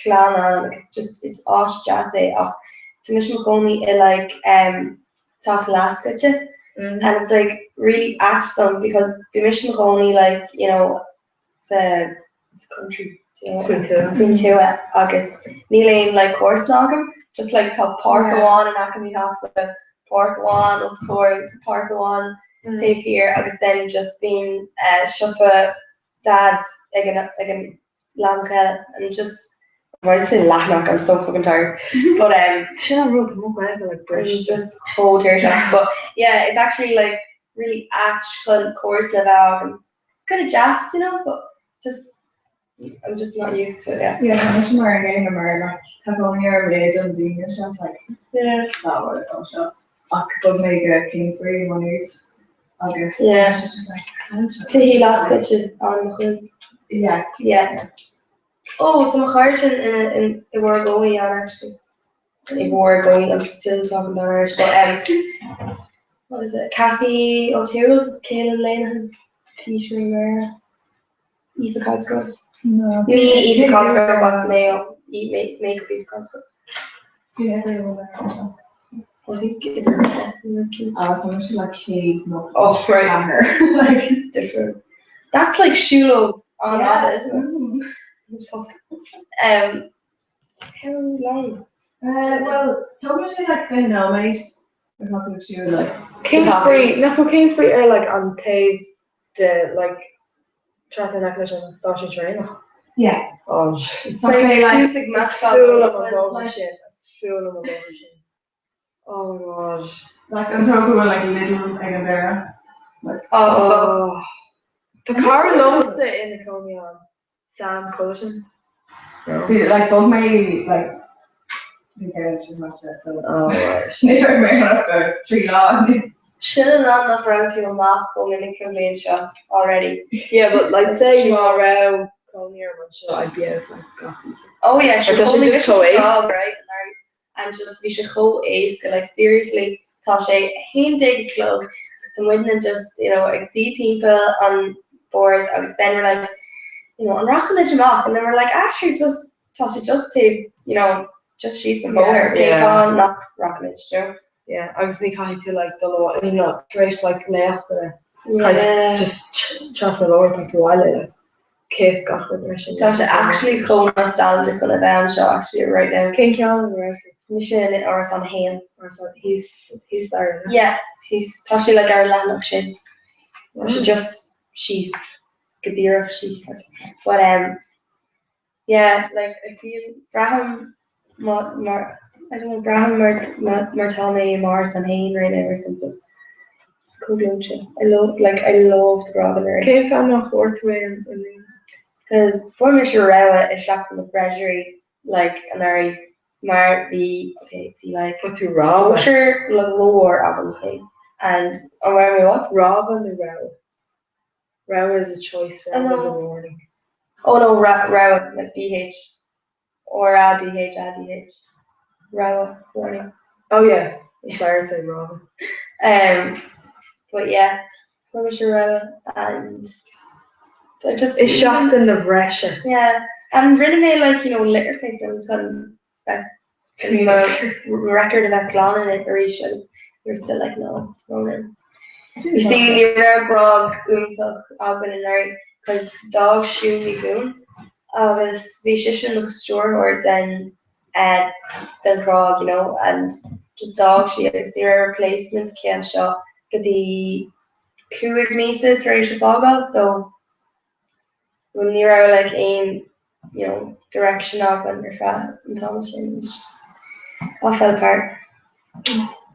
clann ann agus just is áit deas é ach tá mise i mo chónaí i like um, teach leathscoite and it's like really ait dom because bhí mise i mo chónaí like you know sa sa country do you know Faoin tuath. faoin tuath agus níl aon like comharsana agam just like tá páirc amháin in aice mo theachsa páirc amháin os comhair páirc amháin taobh thiar agus then just bíonn eh siopa dad ag an ag an leathanach eile and just why did I say leathanach I'm so fucking tired but um Sin an rud mo Ghaeilge like I'm briste. just chomh tuirseach but yeah it's actually like really ait chun comharsana a bheith agam it's kind of deas you know but it's just I'm just not used to it yeah. Yeah, tá mise mar an gcéanna mar like tá cónaí orm éadan daoine seo like Yeah. ná bhfuil atá seo ach bhog mé go Kingsbury i Maigh Nuad agus Yeah. tá sé just like essential. Tithí leathscoite an mo chuid. Yeah. Yeah. Oh, tá mo chairde in in i bhur gcónaí ann actually. I bhur gcónaí, I'm still talking about Irish, but um, what is it? Cathy O'Toole, Caelan Lenihan, Peter Mara, Aoife Cosgrove. No. Ní Aoife Cosgrove as Mayo, Make-up Aoife Cosgrove. Yeah, everyone I think Ah, tá mise like céad nó Oh, right. ceathair. Like It's different. That's like siúlóid an Yeah. fhada, isn't it? Fuck. Um, how long? Well, tógann sé like 20 nóiméad agus tá tú ag siúl like Kingsbury, nach bhfuil Kingsbury ar like an taobh de like trasna in aice leis an stáisiún traenach? Yeah. Oh, Tá sé like Suas ag Is meascán fuath liom an bóthar like- sin. Is fuath liom an bóthar sin. Oh my god. like an treo go bhfuil like Lidl ag an deireadh. Like Oh, fuck. Oh. Tá cara liomsa ina cónaí ann, Sam Culleton. No. See, like bhog mé like bhí deireadh sin mar se so Oh, right. ní raibh mé ann go trí lá. Sin an am nach raibh tú amach chomh minic an bhliain seo already. Yeah, but like say má raibh cónaí orm anseo, I'd be out like gach oíche. Oh yeah, sure, Like, tá sé chónaí just mise chomh sa éasca. right? And and just bhí sé chomh éasca, like seriously, tá sé 11 a chlog agus tá muidne just, you know, ag suí timpeall an bord agus then we're like, you know, an rachaimid amach? And then we're like, ah sure, just, tá sé just taobh, you know, just síos an bóthar, cén Yeah. fáth nach rachaimid, you know? Yeah, agus ní caithfidh tú like dul amach, you know, tar éis like léachtanna, Yeah. caithfidh just trasna an bhóthair tá tú abhaile like cith gach rud mar sin. Tá sé actually chomh nostalgic chun a bheith anseo actually right now. Cén ceann an raibh tú? Mise in árasán a haon. Árasán thíos thíos staighre. Yeah, thíos. Tá sé like ar an leathanach sin. Tá sé just síos, go díreach síos like. But um yeah, like I feel braithim mar mar I don't know braithim mar mar mar tá mé i m'árasán féin right now or something. It's chomh gleoite. I love like I love the Grágan area. Cén fáth nach bhfuair tú aon iníon? Cause fuair mise rogha i Seachtain na bhFreisirí like anuraidh mar bhí okay bhí like Fuair tú rogha? cóisir le leor agam okay and an raibh mé what? Rogha nó rogha? Rogha is a choice, I rogha is a know. warning. Oh no, rogha like BH R A B H A D H. Rogha warning. Oh yeah, I'm sorry to say rogha. Um, but yeah, fuair mise rogha and I just Is seachtain na bhfreisir. Yeah, and rinne mé like you know litter picking chun bheith mo record a bheith glan in it arís agus they were still like no, Ronan. You see, ní raibh grág iontach againn anuraidh cos d'fhág Siún Ní Dhúin agus bhí sise ina stiúrthóir den eh den ghrág you know and just d'fhág sí agus ní raibh replacement aici anseo go dtí 5 míosa tar éis a fágáil so well ní raibh like aon you know direction againn ar feadh an t-ama sin. All fell apart.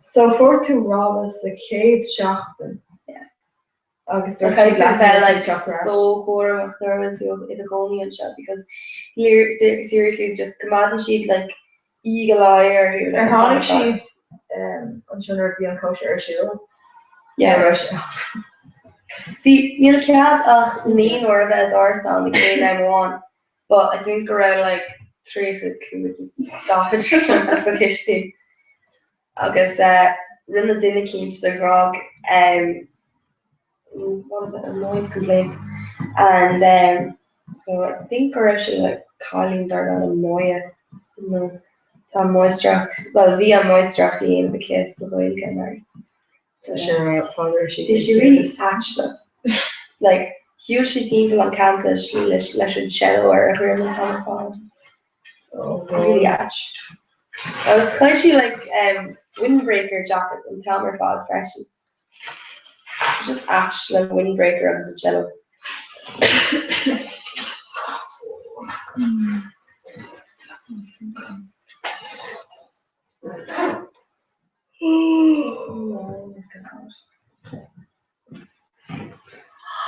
So fuair tú rogha sa chéad seachtain? Yeah. Agus dúirt siad leat bheith like so cúramach nuair a bhfuil tú i do chónaí anseo because seriously just coimeádann siad like eagle eye orthu. Ar tháinig siad anseo nuair a bhí an cóisir ar siúl? Yeah. See, níl cead ach naonúr a bheith i d'árasán ag aon am amháin but I think go raibh like 35 40 or something sa chistin agus rinne duine eicínt sa ghnag um, what was it, a noise complaint and um, so I think go raibh sé like cailín darb ainm Moya no tá máistreacht well bhí an máistreacht á dhéanamh aici sa Ghaeilge mar Tá sé fágar sí Bhí sí really ait though. Like shiúil sí timpeall an campus leis leis an cello ar a dhroim an t-am ar fad. Really ait. Agus chaith sí like um, windbreaker jacket an t-am ar fad freisin. Just ait le windbreaker agus a cello.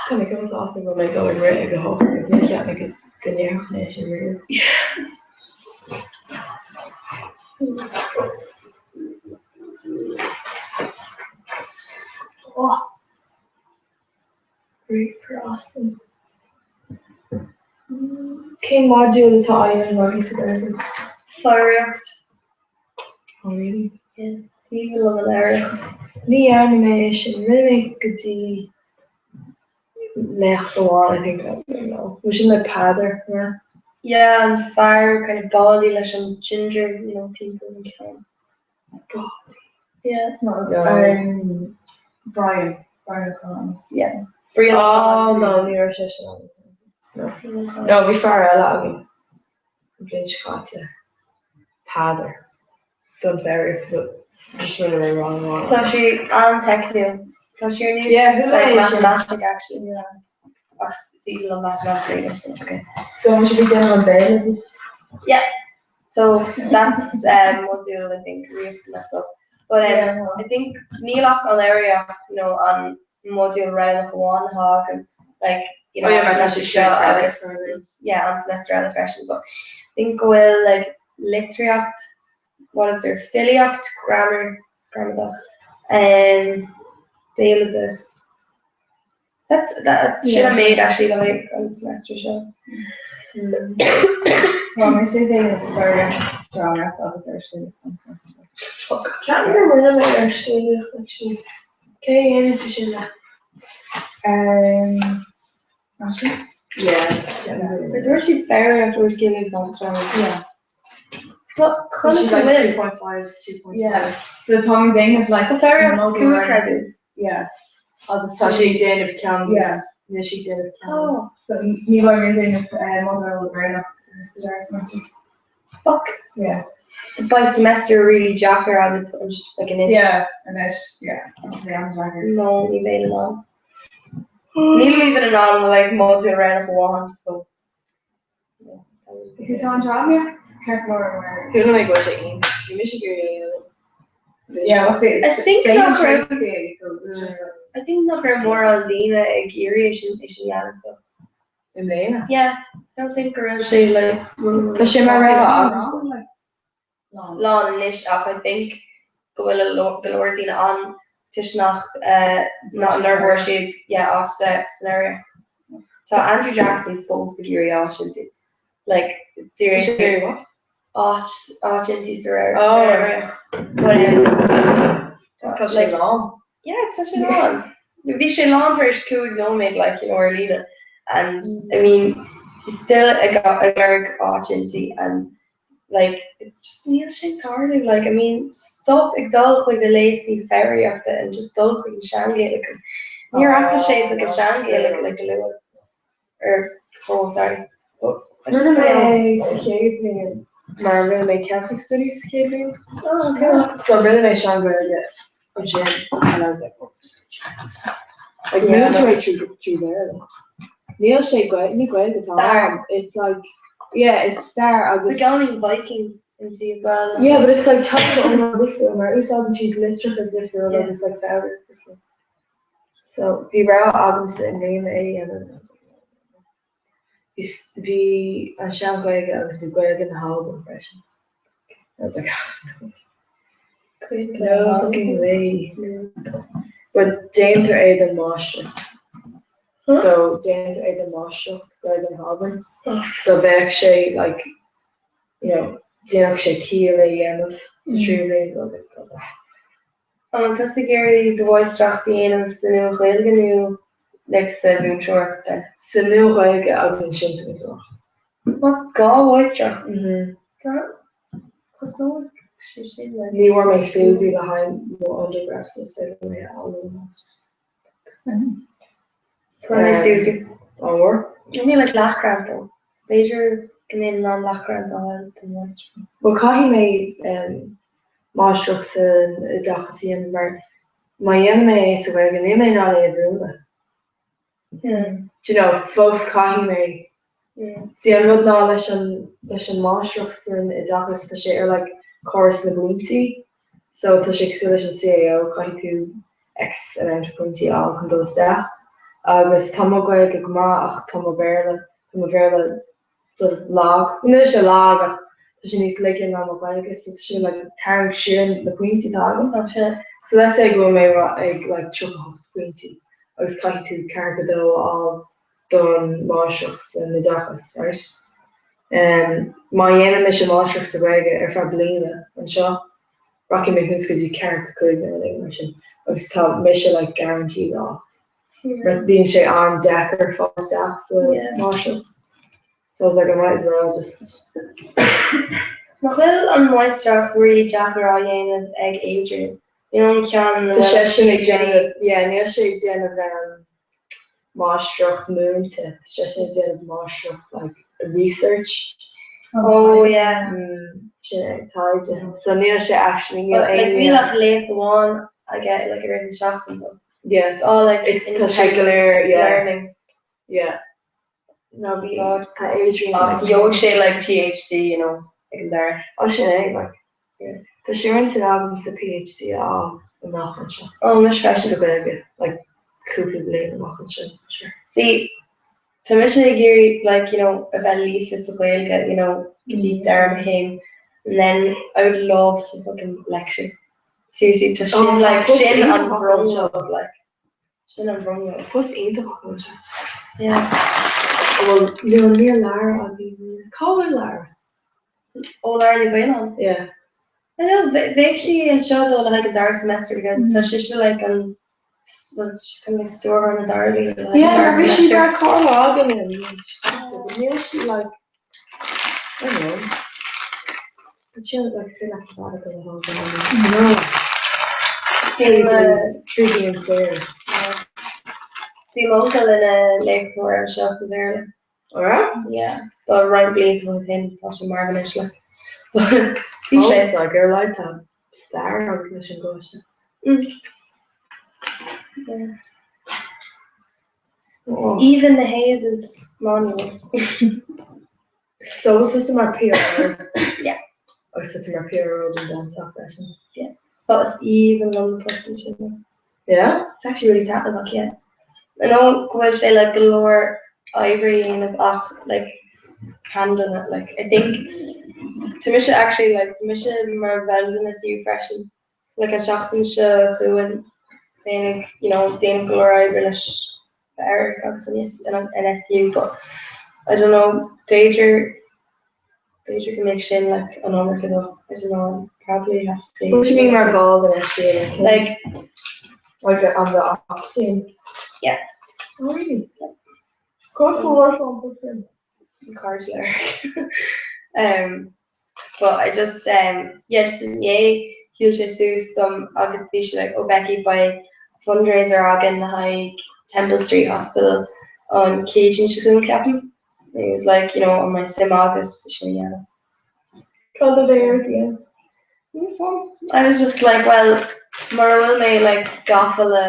Tá mé go sásta go bhfuil mé ag dul ag rith ag a hocht agus níor cheap mé go ndéarfadh mé sin riamh. Oh. Asam. Cén modúl atá á dhéanamh agaibh sa Ghaeilge? Foghraíocht. Oh really? Yeah. Ní bhfuil an fhoghraíocht. Ní dhearna mé é sin. Rinne mé go dtí léacht amháin I think. I don't know. Bhí sin le Peadar, yeah? Yeah, an fear kind of baldy leis an ginger, you know, timpeall an ceann. Baldy. Yeah. No, um, Brian. Brian O'Connor. Yeah. Brian Oh no, ní raibh sé sin ann. No. No, bhí fear eile againn. An bhliain seo caite. Peadar. Don foghraíocht but just rinne mé rang amháin. Tá sé an-teicniúil. Tá sé ar nós Yeah, who like knows? mathematic actually. Yeah. Ach is aoibhinn liom mathematic so it's okay. So an bhfuil sibh ag déanamh an béaloideas? Yeah. So that's um, modúl I think riachtanach dó. But um, I think níl ach an fhoghraíocht you know, an modúl roghnach amháin atá againn. Like, you know, Oh, yeah, mar an tá semester sé seo sin agus credits yeah, an semester eile freisin. But I think go bhfuil like, litríocht, what is there, filíocht, grammar, gramadach, um, béaloideas. That's, that, sin an méid actually le haghaidh an semester seo. Tá mé sé déanamh foghraíocht, drámaíocht agus úrscéalaíocht an semester seo. Ceapaim gur rinne mé úrscéalaíocht actually. Cé a dhéanann tú sin le? Um, Ashley? Yeah. Ar dúirt siad foghraíocht úrscéalaíocht agus drámaíocht? Yeah. But conas a bhfuil? 2.5, 2.5. Yeah. So tá mé déanamh like Foghraíocht modúl cúig roghnach. chreidiúint. Yeah. Agus Tá sí ag déanamh ceann Yeah. níl sí ag déanamh ceann. Oh, So ní bheidh mé déanamh modúl roghnach sa dara semester. fuck. Yeah. Beidh semester really deacair agat like anois. Yeah, anois, yeah. Tá sé an-deacair. No, ní bheinn in ann. Nílim even in ann like modúl roghnach amháin, so. Is tá an drámaíocht ceart go leor mar. Chuala mé go bhfuil sé iontach. Bhí mise ag iarraidh é a dhéanamh. Yeah, what's it? I think nach raibh so it's just like I think nach raibh mórán daoine ag iarraidh é sin é sin a dhéanamh though. I mbliana. Yeah, I don't think go raibh sé like Tá sé mar rogha agat. lán anois ach I think go bhfuil go leor daoine ann toisc nach nár bhfuair siad yeah áit sa san fhoghraíocht. Tá Andrew Jackson fós ag iarraidh áit inti. Like seriously áit áit inti sa fhoghraíocht. But um, Tá sé lán. Yeah, tá sé lán. Bhí sé lán tar éis 5 nóiméad like you know ar líne and I mean he's still ag ag lorg áit inti and like it's just níl sé ag tarlú like I mean stop ag dul chuig na léachtaí foghraíochta and just dul chuig an sean-Ghaeilge cos níor fhreastail sé chuig an sean-Ghaeilge like go luath or oh sorry but I just Rinne mé sa chéad bhliain mar rinne mé Celtic Studies sa chéad bhliain. Oh okay. So rinne mé sean-Ghaeilge ansin and I was like oh Jesus. Like múintear é trí Bhéarla. Níl sé ní Gaeilge atá ann. It's like. Yeah, it's stair agus. But gabhann Vikings inti as well. Yeah, but it's like teanga iomlán difriúil mar úsáideann siad litreacha difriúla agus like foghlaim difriúil. So bhí rogha agamsa i mbliana é a dhéanamh and I was like no, no, no. Bhí bhí an Sean-Ghaeilge agus bhí Gaeilge na hAlban freisin. I was like ah no. Gaeilge na No hAlban. fucking way. But déantar é don máistreacht. So déantar é don máistreacht Gaeilge na hAlban. So bheadh sé like you know déanfadh sé ciall é a dhéanamh sa tríú bliain but like God ah. An tusa ag iarraidh do mháistreacht a dhéanamh sa Nua-Ghaeilge nó like sa mhúinteoireacht then? Sa Nua-Ghaeilge agus ansin sa mhúinteoireacht. What? Dhá mháistreacht? Mhm. Cosnóidh sé sin like. Ní bhfuair mé SUSI le haghaidh mo undergrad so is féidir liom é a fháil ó masters. Fuair mé SUSI. An bhfuair? Only like leath-grant though. So b'fhéidir go mbeinn in ann leath-grant a fháil don mháistreacht. Bhuel caithfidh mé máistreacht san oideachas a dhéanamh mar má dhéanann mé é sa Ghaeilge níl mé in ann é a mhúineadh. Do you know, fós caithfidh mé. See an rud ná leis an leis an máistreacht san oideachas tá sé ar like córas na bpointí so tá sé cosúil leis an CAO caithfidh tú X amount of pointí a fháil chun dul isteach agus tá mo Ghaeilge go maith ach tá mo Bhéarla tá mo Bhéarla sort of lag. Níl sé lag ach tá sé níos laige ná mo Ghaeilge so tá sé like tarraingt siar na pointí atá agam. Oh sin. So let's say go bhfuil mé ag like 38 pointí agus caithfidh tú 42 a fháil don máistreacht san oideachas, right? Um, má dhéanann mise máistreacht sa Ghaeilge ar feadh bliana anseo, rachaidh mé suas go dtí 45 nó rud éigin mar sin agus tá mise like guaranteed áit. Mar bíonn sé an-deacair fáil isteach sa máistreacht. So I was like I might as well just. Nach bhfuil an mháistreacht really deacair á dhéanamh ag Adrian? You know an ceann ina Tá bhfuil seisean ag déanamh, yeah, níl sé ag déanamh máistreacht múinte, tá seisean ag déanamh máistreacht like research. Oh yeah. Sin é, taighde. So níl sé actually, níl But like aon níl ach léacht amháin aige like i rith an seachtain though. Yeah. It's all like It's tá sé go léir, yeah. learning. Yeah. No bhí tá Adrian Ach gheobhaidh sé like PhD, you know, ag an deireadh. Ó sin é, like. Yeah. Tá sé ar intinn agamsa PhD a fháil amach anseo. Ó mise freisin. Sa Ghaeilge, like cúpla bliain amach anseo, sure. See, tá mise ag iarraidh like, you know, a bheith líofa sa Ghaeilge, you know, go dtí deireadh mo chéim and then I would love to fucking lecture. Seriously, tá sin like, sin an brionglóid, like, sin an brionglóid. Post iontach anseo. Yeah. Bhuel, níl níl Lara againn. Cá bhfuil Lara? Ó Lara Ní Mhaoláin? Yeah. I know, bheadh sí anseo though le haghaidh an dara semester because tá sise like an, well, she's kind of like stiúrthóir na dara bliana le haghaidh an Yeah, dara bhí sí semester. mar cara againn but níl sí like I don't know. But she like say like sabbatical the whole time. No. Trudy and Sarah. Bhí m'uncail ina léachtóir anseo sa Bhéarla. Alright? Yeah. Ba roinnt blianta ó shin tá sé marbh anois like. Bhí sé. Oh, so girl like tá stair agat leis an gcoláiste. Mm. Yeah. It's even the Hayes' manuals. So bhfuil tusa mar PRO? Yeah. Agus tá tú mar PRO don DanceSoc freisin? Yeah. But it's even liom na postanna sin. Yeah? It's actually really taitneamhach, yeah. I know go bhfuil sé like go leor oibre a dhéanamh ach like handling it like I think tá mise actually like tá mise mar bhall den SU freisin so like an seachtain seo chugainn bheinn ag you know déanamh go leor oibre leis Eric agus an an SU but I don't know b'fhéidir b'fhéidir go mbeidh sin like an iomarca though I don't know probably have to say What do you mean mar ball den SU like like on the ops team? Yeah. Oh really? Cá bhfuair tú an post sin? Cairde le Eric. Um, but I just um, yeah, just inné shiúil sé suas dom agus bhí sé like, oh Becky, beidh fundraiser againn le haghaidh Temple Street Hospital an Chéadaoin seo chugainn ceapaim. And he was like, you know, an mbeidh suim agat sin a dhéanamh. Cad a bheidh ort a dhéanamh? I was just like, well, mura bhfuil mé like gafa le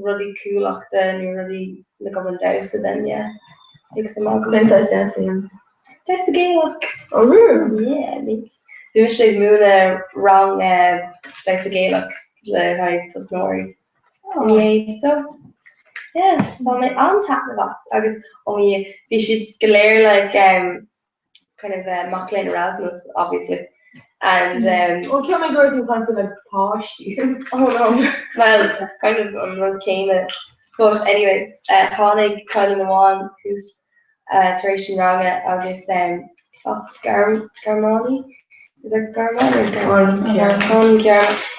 rudaí cuallachta nó rudaí le cumann damhsa then yeah, bheadh suim agam. Cén saghas damhsa a dhéanamh? Damhsa Gaelach! Oh really? Yeah, nice. Bhí mise ag múineadh rang damhsa Gaelach le haghaidh tosnóirí inné so yeah, bhain mé an-taitneamh as agus oh yeah, bhí siad go léir like um, kind of uh, mac léinn Erasmus obviously and um, Oh, cheap mé go raibh tú ag caint faoi like páistí. Oh no, well, kind of an rud céanna. But anyways, uh, tháinig cailín amháin thuas tar éis an ranga agus is as Gearmáin í? Is it Gearmáin or Gearmáin? An Ghearmáin.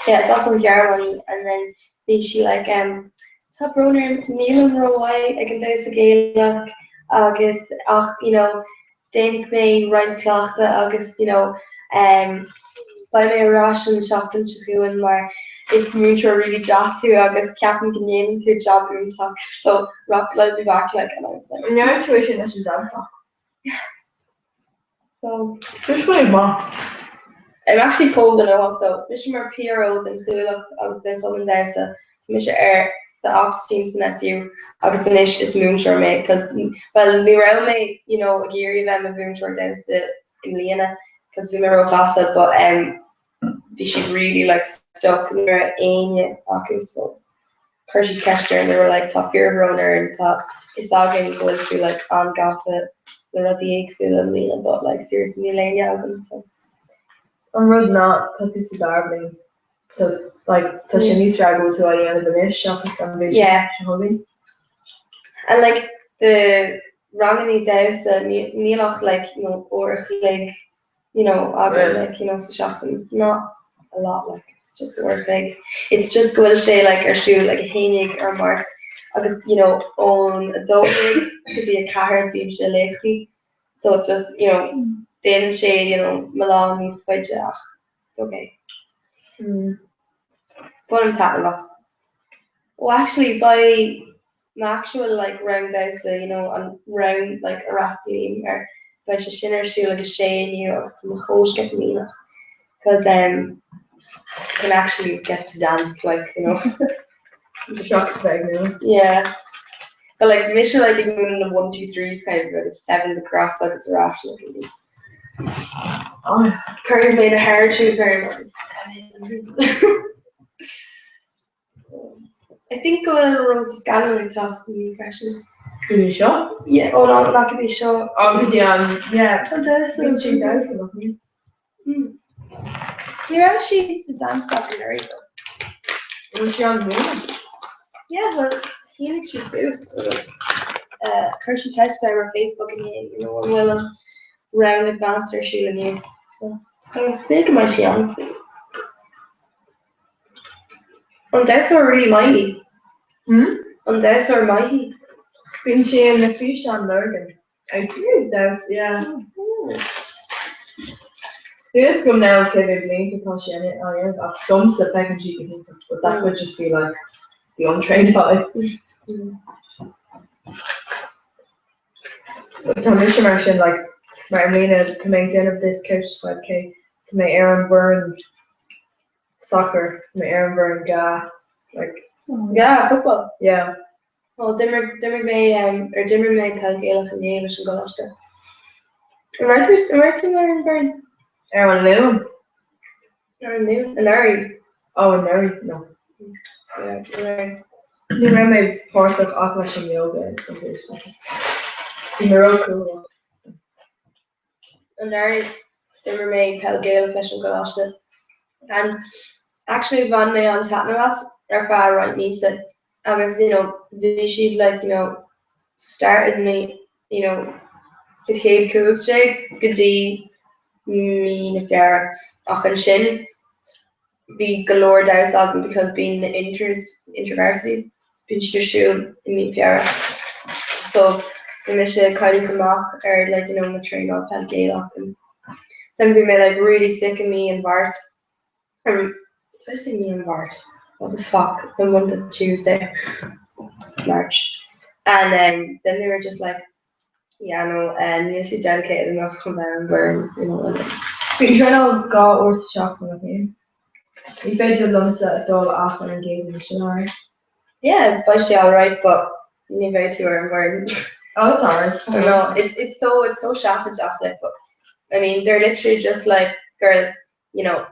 Yeah, is as an Ghearmáin í and then bhí sí like um, tá brón orm, nílim rómhaith ag an damhsa Gaelach agus ach you know, déanfaidh mé roinnt cleachtadh agus you know, um, beidh mé ar ais an seachtain seo chugainn mar is múinteoir really deas thú agus ceapaim go ndéanann tú jab iontach so I'll be back like and I was like. An ndearna tú é sin leis an damhsa? Yeah. So. Sin smaoineamh maith. I'm actually chomh gnóthach though. Is mise mar PRO den Chuallacht agus den Chumann Damhsa. Tá mise ar the ops team san SU agus anois is múinteoir mé cos well ní raibh mé you know ag iarraidh a bheith i mo mhúinteoir damhsa i mbliana cos bhí mé ró-ghafa but um bhí siad really like stuck ní raibh éinne acu so chuir siad ceist orm they were like tá fíorbhrón orainn tá fhios againn go bhfuil tú like an-gafa le rudaí éagsúla i mbliana but like seriously níl éinne againn so. An rud ná tá tú sa dara bliain so like tá sé níos fearr go bhfuil tú á dhéanamh anois seachas an bhliain Yeah. seo chugainn. And like the ranganna damhsa níl ach like you know uair a chloig you know againn like you know sa seachtain it's not a lot like it's just uair a chloig. It's just go bhfuil sé like ar siúl ag 11 ar an Máirt agus you know ón 12 go dtí 4 bímse i léachtaí so it's just you know déanann sé you know mo lá níos faide ach it's okay. Bainim taitneamh as. Oh actually beidh my actual like rang damhsa you know an rang like a fhreastalaím air beidh sé sin ar siúl ag a sé inniu agus tá mé chomh sceitimíneach cause um I can actually get to dance like you know Seachas bheith ag múineadh. Yeah. But like mise like ag múineadh na 1, 2, 3s kind of agus sevens across agus ar ais like it Oh. Cuirfidh mé na hard shoes orm agus I think go bhfuil Rosie Scanlon ag teacht inniu freisin. Go dtí seo? Yeah, oh no, nach go dtí seo. Oh, go dtí an, yeah. An damhsa. Bíonn sí ag damhsa, nach mbíonn? Hmm. Ní raibh sí sa dance off anuraidh though. An bhfuil sí ann i mbliana? Yeah, well, shínigh sí suas agus uh, chuir sí ceist orm ar Facebook inné, you know, an bhfuil an rang advanced ar siúl inniu. So, I think go mbeidh sí ann. An damhsóir really maith í? Hmm? An damhsóir maith í? Bíonn sí in na físeáin Lurgan. Ag damhsa, yeah. Níl fhios agam now cé mhéad blianta atá sí á dhéanamh ach domsa feiceann sí go hiontach but that could just be like the untrained eye. Tá mise mar sin like mar i mbliana tá mé ag déanamh this Couch to 5K tá mé ar an bhfoireann sacair, tá mé ar an bhfoireann GAA, like. GAA, football? Yeah. Ó, d'imir, d'imir mé, or d'imir mé peil Gaelach inné leis an gcoláiste. An raibh tú, an raibh tú ar an bhfoireann? Ar an Luan? Ar an Luan, anuraidh. Ó, anuraidh, no. Yeah, anuraidh. Ní raibh mé páirteach ach leis an yoga an dtús. Bhí mé ró-chúthalach. Anuraidh d'imir mé peil Gaelach leis an gcoláiste and actually bhain mé an-taitneamh as ar feadh roinnt míosa agus you know bhí siad like you know started me you know sa chéad 15 go dtí mí na Feabhra ach ansin bhí go leor damhsa agam because bíonn na inters, intervarsities, bíonn siad ar siúl i mí Feabhra. So bhí mise ag cailliúint amach ar like you know mo traenáil peil Gaelach and then bhí mé like really sick i mí an Mháirt um did I say mí an Mháirt? What the fuck? The month of Tuesday, March. And um, then they were just like Yeah no níl tú dedicated enough chun bheith ar an bhfoireann you know and. Bíonn traenáil 2 uair sa seachtain nach mbíonn? Ní féidir liomsa a dul ach ar an gCéadaoin, sin alright? Yeah beidh sé alright but ní bheidh tú ar an bhfoireann. Oh, it's alright. I don't know. It's it's so it's so seafóideach like but I mean they're literally just like girls, you know,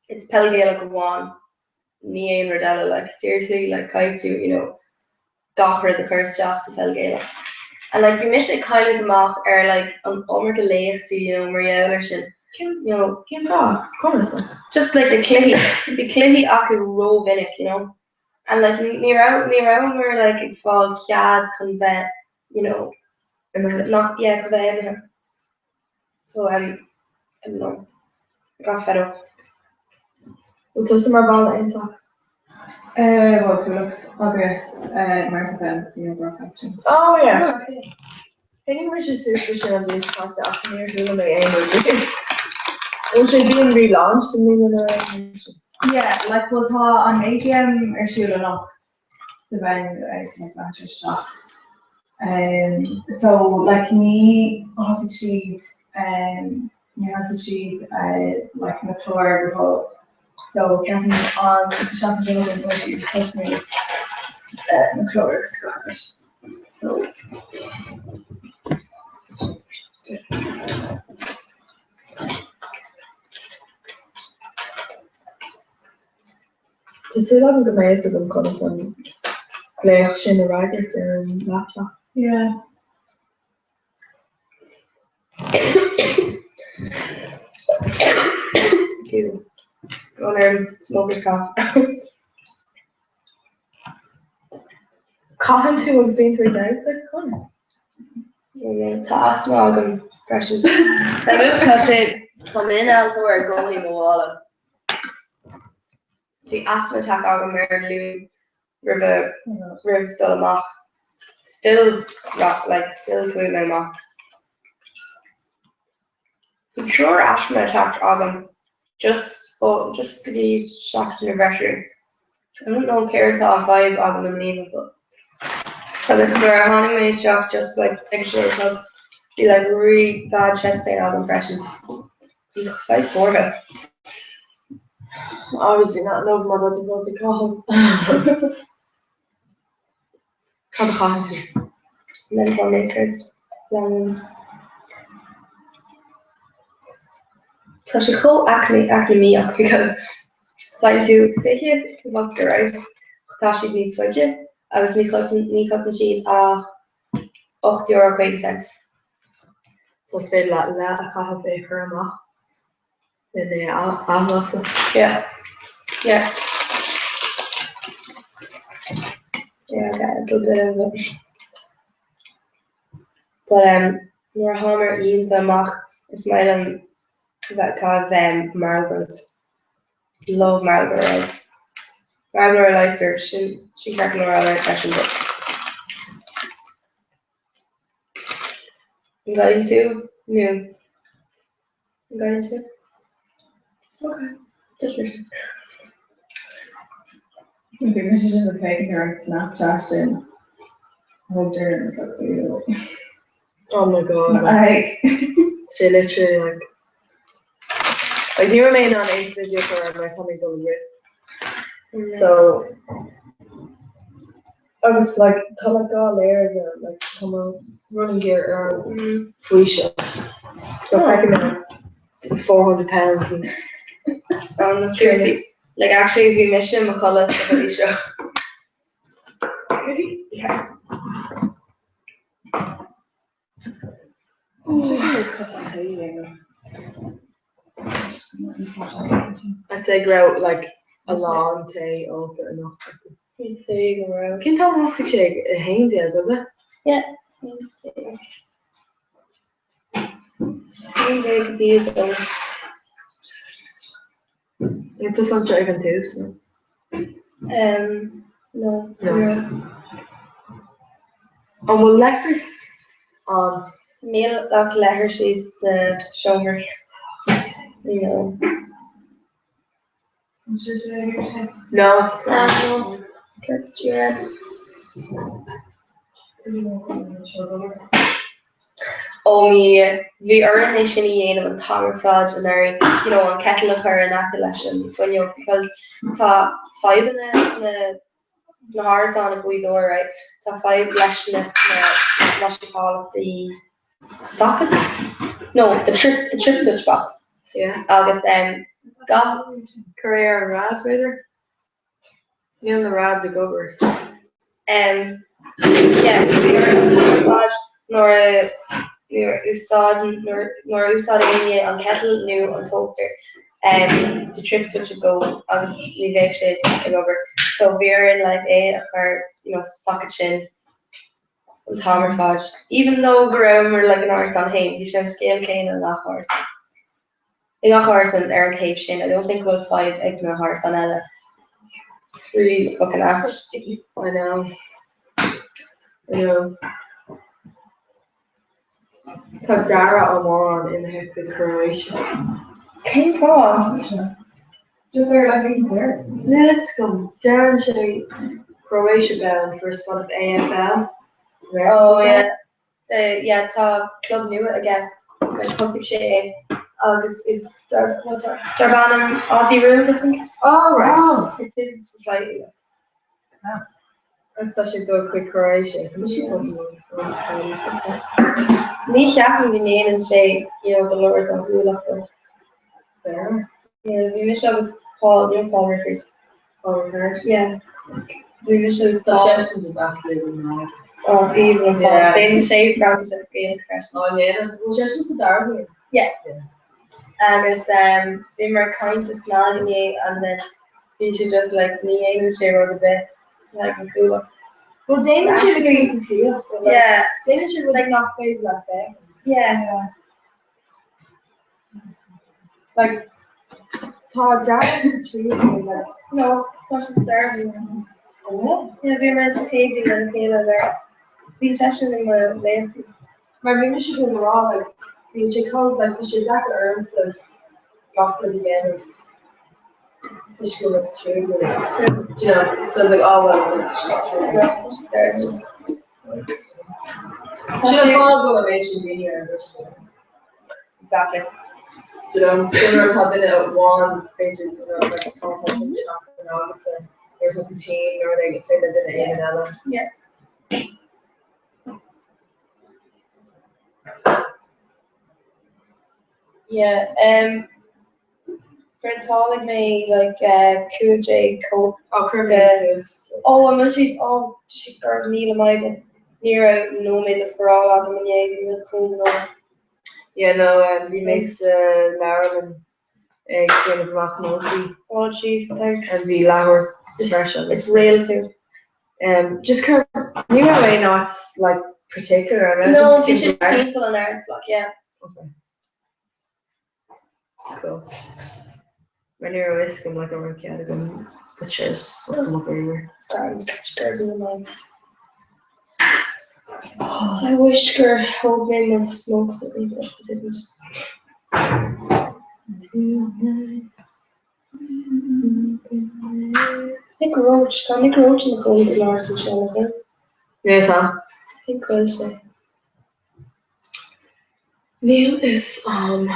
it's peil Ghaelach amháin, ní aon rud eile like seriously like caithfidh tú, you know, gach rud a chur isteach do pheil Ghaelach. And like bhí mise ag cailleadh amach ar like an iomarca léachtaí, you know, mar gheall air sin. Cén You know, cén fáth? Conas? just like the cluichí, bhí cluichí acu rómhinic, you know. And like ní raibh ní rabhamar like ag fáil cead chun bheith, you know, Imithe. nach yeah chun bheith imithe. So um I don't know. I got fed up. Bhfuil tusa mar bhall aon sac? Eh, bhuel, Cuallacht agus eh, Maris FM, you know, broadcasting. Oh yeah. Tháinig mise suas leis sin an bhliain seo caite ach níor chuala mé aon rud riamh. Bhfuil sé been relaunched i mbliana nó aon rud sin? Yeah, like, bhuel tá an AGM ar siúl anocht sa venue ag like leathuair tar éis a 7. Um, so like ní thosaigh siad um, ní thosaigh siad uh, like na cláir go fóill. So ceapaim an seachtain seo chugainn beidh siad ag tosnú uh, na cláir agus gach rud. So Tá súil agam go mbeidh fhios agam conas an glaoch sin a fhreagairt ar an laptop. Yeah. Go on smoker's cough. Caitheann tú agus bíonn tú ag damhsa? Conas? Tá asma agam freisin. Tá sé tá m'innealtóir i gcónaí mo mhála. Bhí asthma attack agam ar an Luan roimhe roimh dul amach. Still like still chuaigh mé amach. Bhí triúr asthma attacks agam just just go dtí seachtain roimh Feisire. I don't know céard atá an fadhb agam i mbliana but agus nuair a tháinig mé isteach just like ag sé a chlog bhí like really bad chest pain agam freisin. So saghas buartha. Obviously not enough má tá tú fós ag caitheamh. Cad a chaitheann tú? Menthol makers, lemons. Tá sé chomh eacnamaíoch because faigheann tú 20 sa bhosca right ach tá siad níos faide agus ní chosain siad ach €8.50. So is féidir leat leath a chaitheamh é a chur amach len é a athlasadh. Yeah. Yeah. Yeah, I get a little bit of it. But um, nuair a tháim ar oícheanta amach is maith liom bheith ag caitheamh um, Marlboros. Love Marlboro Reds. Marlboro Lights or sin sin ceart go leor freisin but An gcaitheann tú? Nó An gcaitheann tú? Okay. Just mise. Bhí mise just ag féachaint ar an Snapchat sin. Thug Dermot like Oh my god. Like Sé literally like like ní raibh mé in ann aon video a chur ar mar tá mé ag dul a rith. So agus like tá like dhá layers orm like tá mo running gear orm faoi seo. So feicim mé 400 pounds níos Oh no, seriously. Like actually bhí mise i mo chodladh sa hoodie seo. Yeah. I'd say go raibh like a lán tae ólta anocht acu. I'd say go raibh. Cén t-am a thosaigh sé ag 11, was it? Yeah. 11 go dtí a dó. Bhí tusa anseo ag an tús, nó? Um, no. No. An bhfuil leithreas ann? Níl ach leithrisí sna seomraí. No. No. No. Céard dúra. Ó mi bhí orainn é sin a dhéanamh an t-am ar fad anuraidh, you know, an kettle a chur in aice leis an fuinneog because tá fadhbanna sna. sna hárasáin i Gaoth Dobhair, right, tá fadhb leis na sna what you call it, the sockets? No, the trip, the trip switch box. Yeah. Agus um, gach Cur é ar an rad, b'fhéidir? Níl na rads ag obair. Um, yeah, bhí ar an t-am ar fad nuair a nuair a úsáideann nuair nuair a úsáid éinne an kettle nó an toaster um, the trip switch would go agus ní bheadh sé ag obair. So bhí orainn like é a chur you know, sa socket sin an t-am ar fad. Even though go rabhamar like in árasán féin, bhí sé an scéal céanna i ngach árasán. I ngach árasán ar an taobh sin, I don't think go bhfuil fadhb ag na hárasáin eile. It's really fucking ait. I know. I know. Tá Dara Ó Móráin imithe go Croatia. Cén fáth? Just ar like an dessert. Níl a fhios agam. Deireann sé Croatia bound for a spot of AFL. Oh yeah. Yeah tá club nua aige, like thosaigh sé é agus is darb darb ainm Aussie Rules I think. Oh right. Oh. It's his society like. Ah. Agus tá sé ag dul chuig Croatia. Tá mise fós i Ní cheapaim go ndéanann sé you know go leor don Chuallacht though. Dara. Yeah, bhí mise agus Paul, you know Paul Rickard. Paul Rickard? Yeah. Bhí mise agus Tá Paul. seisean just absolutely mad. Oh, aoibhinn an Paul. Yeah. Déanann sé Fraincis agus Gaeilge freisin. Ó, ndéanann? Bhfuil seisean sa dara bliain? Yeah. Yeah. Agus um, bhíomar ag caint i SnaG inné and then bhí sé just like ní dhéanann sé rud ar bith like an Chuallacht. Well, déanann sé na cuntasaíocht, but like, Yeah. déanann sé rud nach féidir leat féachaint. Yeah. Like, tá Dara sa tríú bliain, like. No, tá sé sa dara bliain. An bhfuil? Yeah, bhíomar sa chéad bhliain lena chéile nuair bhí seisean i mo léachtaí. Mar bhí mise chun a rá, like, bíonn sé chomh, like, tá sé deacair ormsa gach rud a dhéanamh toisc go bhfuil mé sa tríú bliain. Do you know? So I was like, oh well, it's sa tríú bliain. No, tá sé sa dara bliain. Sin an fáth go bhfuil an méid sin daoine ar an gcoiste. Exactly. Do you know, sin rud tá duine amháin b'fhéidir you know, like, tá tá seachtain agatsa nuair atá tú tinn nó rud éigin is féidir le duine éigin eile. Yeah. Yeah, um, Phriontáil mé like 15 cóip Ó, chuir mé suas. Ó, an bhfuil siad, ó, siad go raibh míle maith agat. Ní raibh nóiméad le spáráil agam inné, bhí mé chomh gnóthach. Yeah, no, bhí mé sa leabharlann ag déanamh amach nótaí. Oh jeez, thanks. And bhí leathuair sa bhreis agam. Is réal tú. Just cur, ní raibh aon áit like particular, an raibh? No, bhí sé timpeall an Arts Block, yeah. Okay. Cool. Mar ní raibh fhios agam like an raibh cead agam but sure just look them up everywhere. Grand go raibh míle maith. Oh, I wish gur thóg mé mo smokes with me but I didn't. Nick Roche, tá Nick Roche ina chónaí san áras anseo, nach bhfuil? Níl fhios a'm. I think go bhfuil sé. Níl fhios a'm.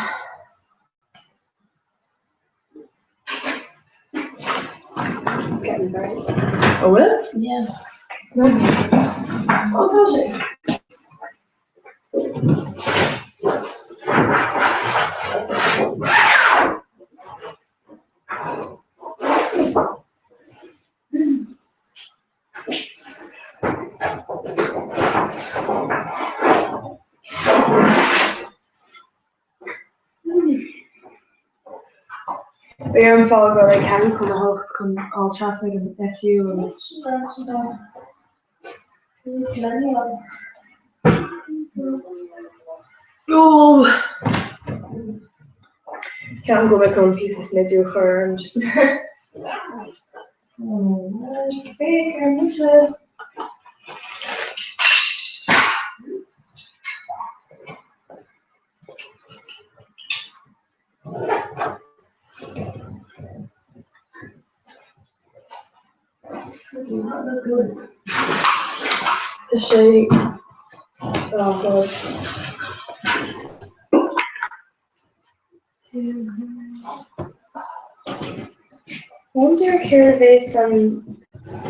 It's getting bright. An bhfuil? Yeah. Ó tá sé. Bhí orm fágáil ag ceathrú chun a hocht chun dul trasna ag an SU agus. Ó! Ceapaim go bhfuil mé chun píosa smidiú a chur orm. Féach ar mise. Tá sé oh God. Wonder céard a bheas an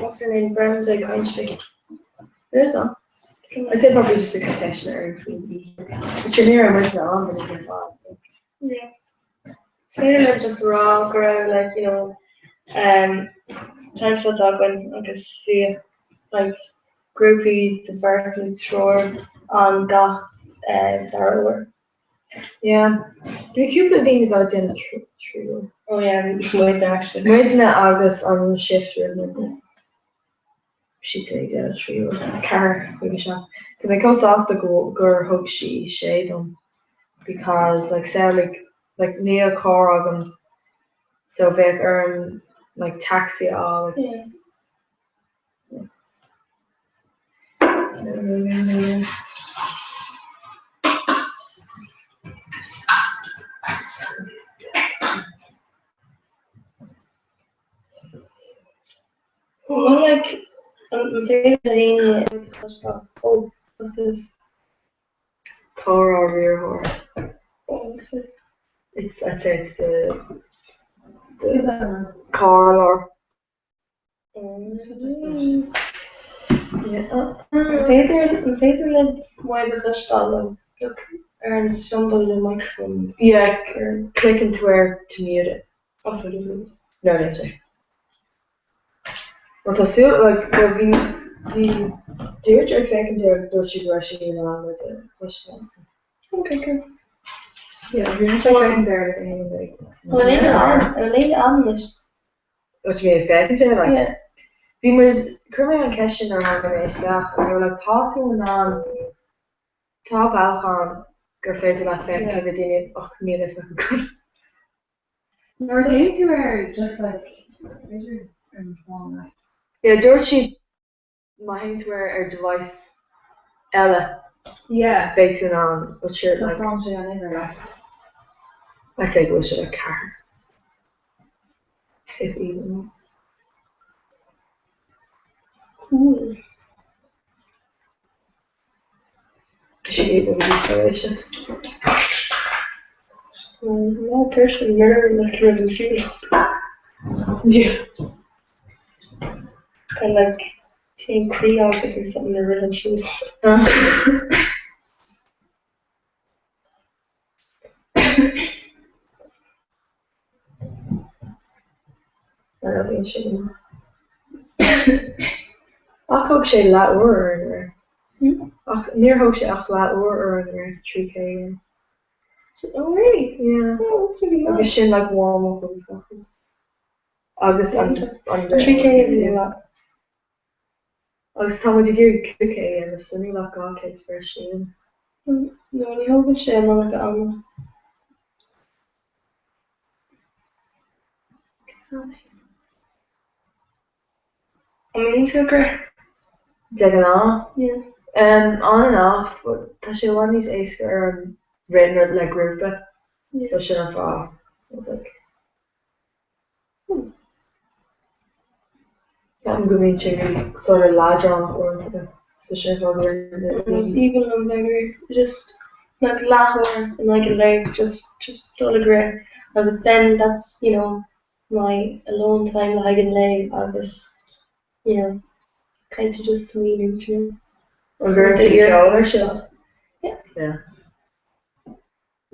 what's her name, Brenda ag caint faoi. Is that? I'd say probably just ag cur ceisteanna orainn faoin oíche. But sure ní raibh muid ann but it's fine. Yeah. Is féidir linn just a rá go raibh like, you know, um, time slot againn agus bhí like, grúpaí de bheirt nó triúr ann gach uh, dara uair. Yeah. Bhí cúpla daoine ag déanamh triúr. Oh yeah, muidne actually. Muidne agus an shift roimh muidne. Siad ag déanamh triúr. 4 chuig 7. Tá mé chomh sásta go gur thug sí sé dom because like samhlaigh like níl carr agam so bheadh orm like taxi a fháil like Yeah. Well, like, an féidir le daoine a chloisteáil? Oh, what's this? Comhrá riarthóir. Oh, what's this? It's, I'd say it's the, the comhairleoir. An féidir le muid a chloisteáil nó look ar an siombail le microphone? Yeah, cliceann tú air to mute it. Oh, so it is muted. No, níl sé. Well, tá súil, like, well, bhí, bhí Deirdre ag féachaint air agus dúirt sí go raibh sí in ann muid a chloisteáil. Okay, cool. Yeah, bhí mise ag féachaint air like aon day. Bhfuil éinne ann? Bhfuil éinne ann anois? What do you mean, ag féachaint air, like? Yeah. Bhí muid, chuir mé an cheist sin nuair a tháinig mé isteach and they were like, tá tú in ann, tá bealach ann gur féidir leat féachaint cé mhéad daoine ach níl fhios acu conas. Nuair a théann tú air just like, b'fhéidir ar an phone like. Yeah, dúirt siad má théann tú air ar device eile Yeah. beidh tú in ann but sure like. Taispeánann sé an uimhir like. I'd say go bhfuil sé like ceathair if even that. Cool. Sé go dtí tar éis. Lá person mirror like roimh an siúl. Yeah. And like taom croí agat or something ar roimh an siúl. Mar a bhíonn sé go maith. Ach thóg sé leath uair orainn aréir. Ach níor thóg sé ach leath uair orainn aréir 3K a dhéanamh. Oh really? Yeah. Oh, that's really mad. Agus sin like warm up agus gach rud. Agus an an 3K is a lot. Agus tá muid ag iarraidh 5K a dhéanamh so níl ach 2K sa bhreis le déanamh. No, ní thógann sé an iomarca ama. An mbíonn tú ag rith? De ghnáth? Yeah. Um, on and off, but tá sé i bhfad níos éasca orm rith nuair le grúpa, so sin an fáth. I was like, Ceapaim go mbíonn sé really sort of leadránach uaireanta so sin an fáth go ritheann le daoine. Is aoibhinn liom bheith ag rith, just like leathuair in aghaidh an lae just just dul ag rith agus then that's you know my alone time le haghaidh an lae agus you know kind of just smaoineamh you know. An gcuireann tú ceol ar siúl? Yeah. Yeah.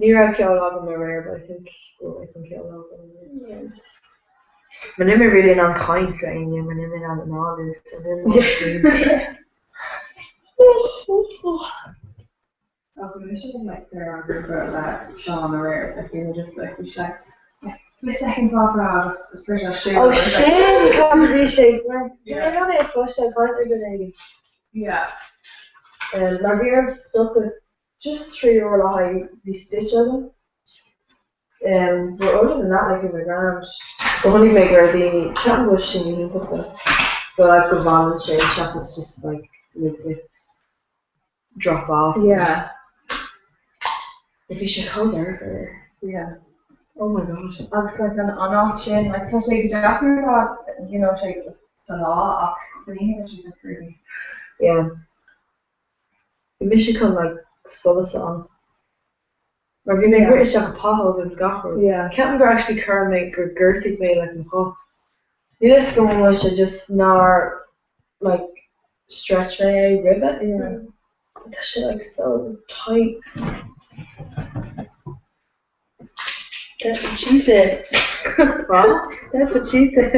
Ní raibh ceol agam aréir but I think go bhfuil mé chun ceol a fháil inniu. Mar níl mé really in ann caint le éinne mar níl mé in ann análú so níl mé Ach bhí mise in like deireadh an ghrúpa le Seán aréir like bhí mé just like bhí sé like bhí sé ag rá rá just sort of siúl Oh sin cad a bhí sé ag rá. Bhí mé in ann é a chloisteáil ag caint ar dhuine éigin. Yeah. Mar bhí orm stopadh Just 3 uair le haghaidh bhí stitch agam. Um, but other than that, like, bhí mé grand. But chonaic mé go raibh daoine, ceapaim go bhfuil sin go hiontach though. But like go bhfanann sé seachas just like na bits drop off. Yeah. But bhí sé chomh dorcha aréir. Yeah. Oh my god. Agus like an an áit sin, like tá sé go deas nuair atá, you know, sé sa lá ach san oíche tá sé so creepy. Yeah. Bhí mise chun like solas a fháil. Mar bhí mé ag rith isteach i potholes agus gach rud. Yeah. Ceapaim gur actually chuir mé gur ghortaigh mé like mo chos. Níl a fhios agam an bhfuil sé just nár like stretch mé é roimhe. Yeah. Tá sé like so tight. That's what she said. What? That's what she said.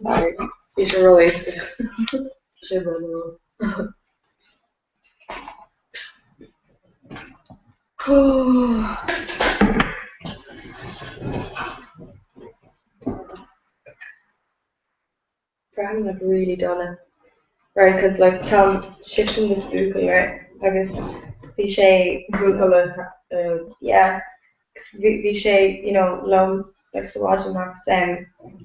Sorry. Bhí sé ró-éasca. Sé ró Braithim like really dona. Right, cause like táim shifting this buachaill right agus bhí sé Buachaill a yeah cause bhí bhí sé you know liom like sa mhaidin agus um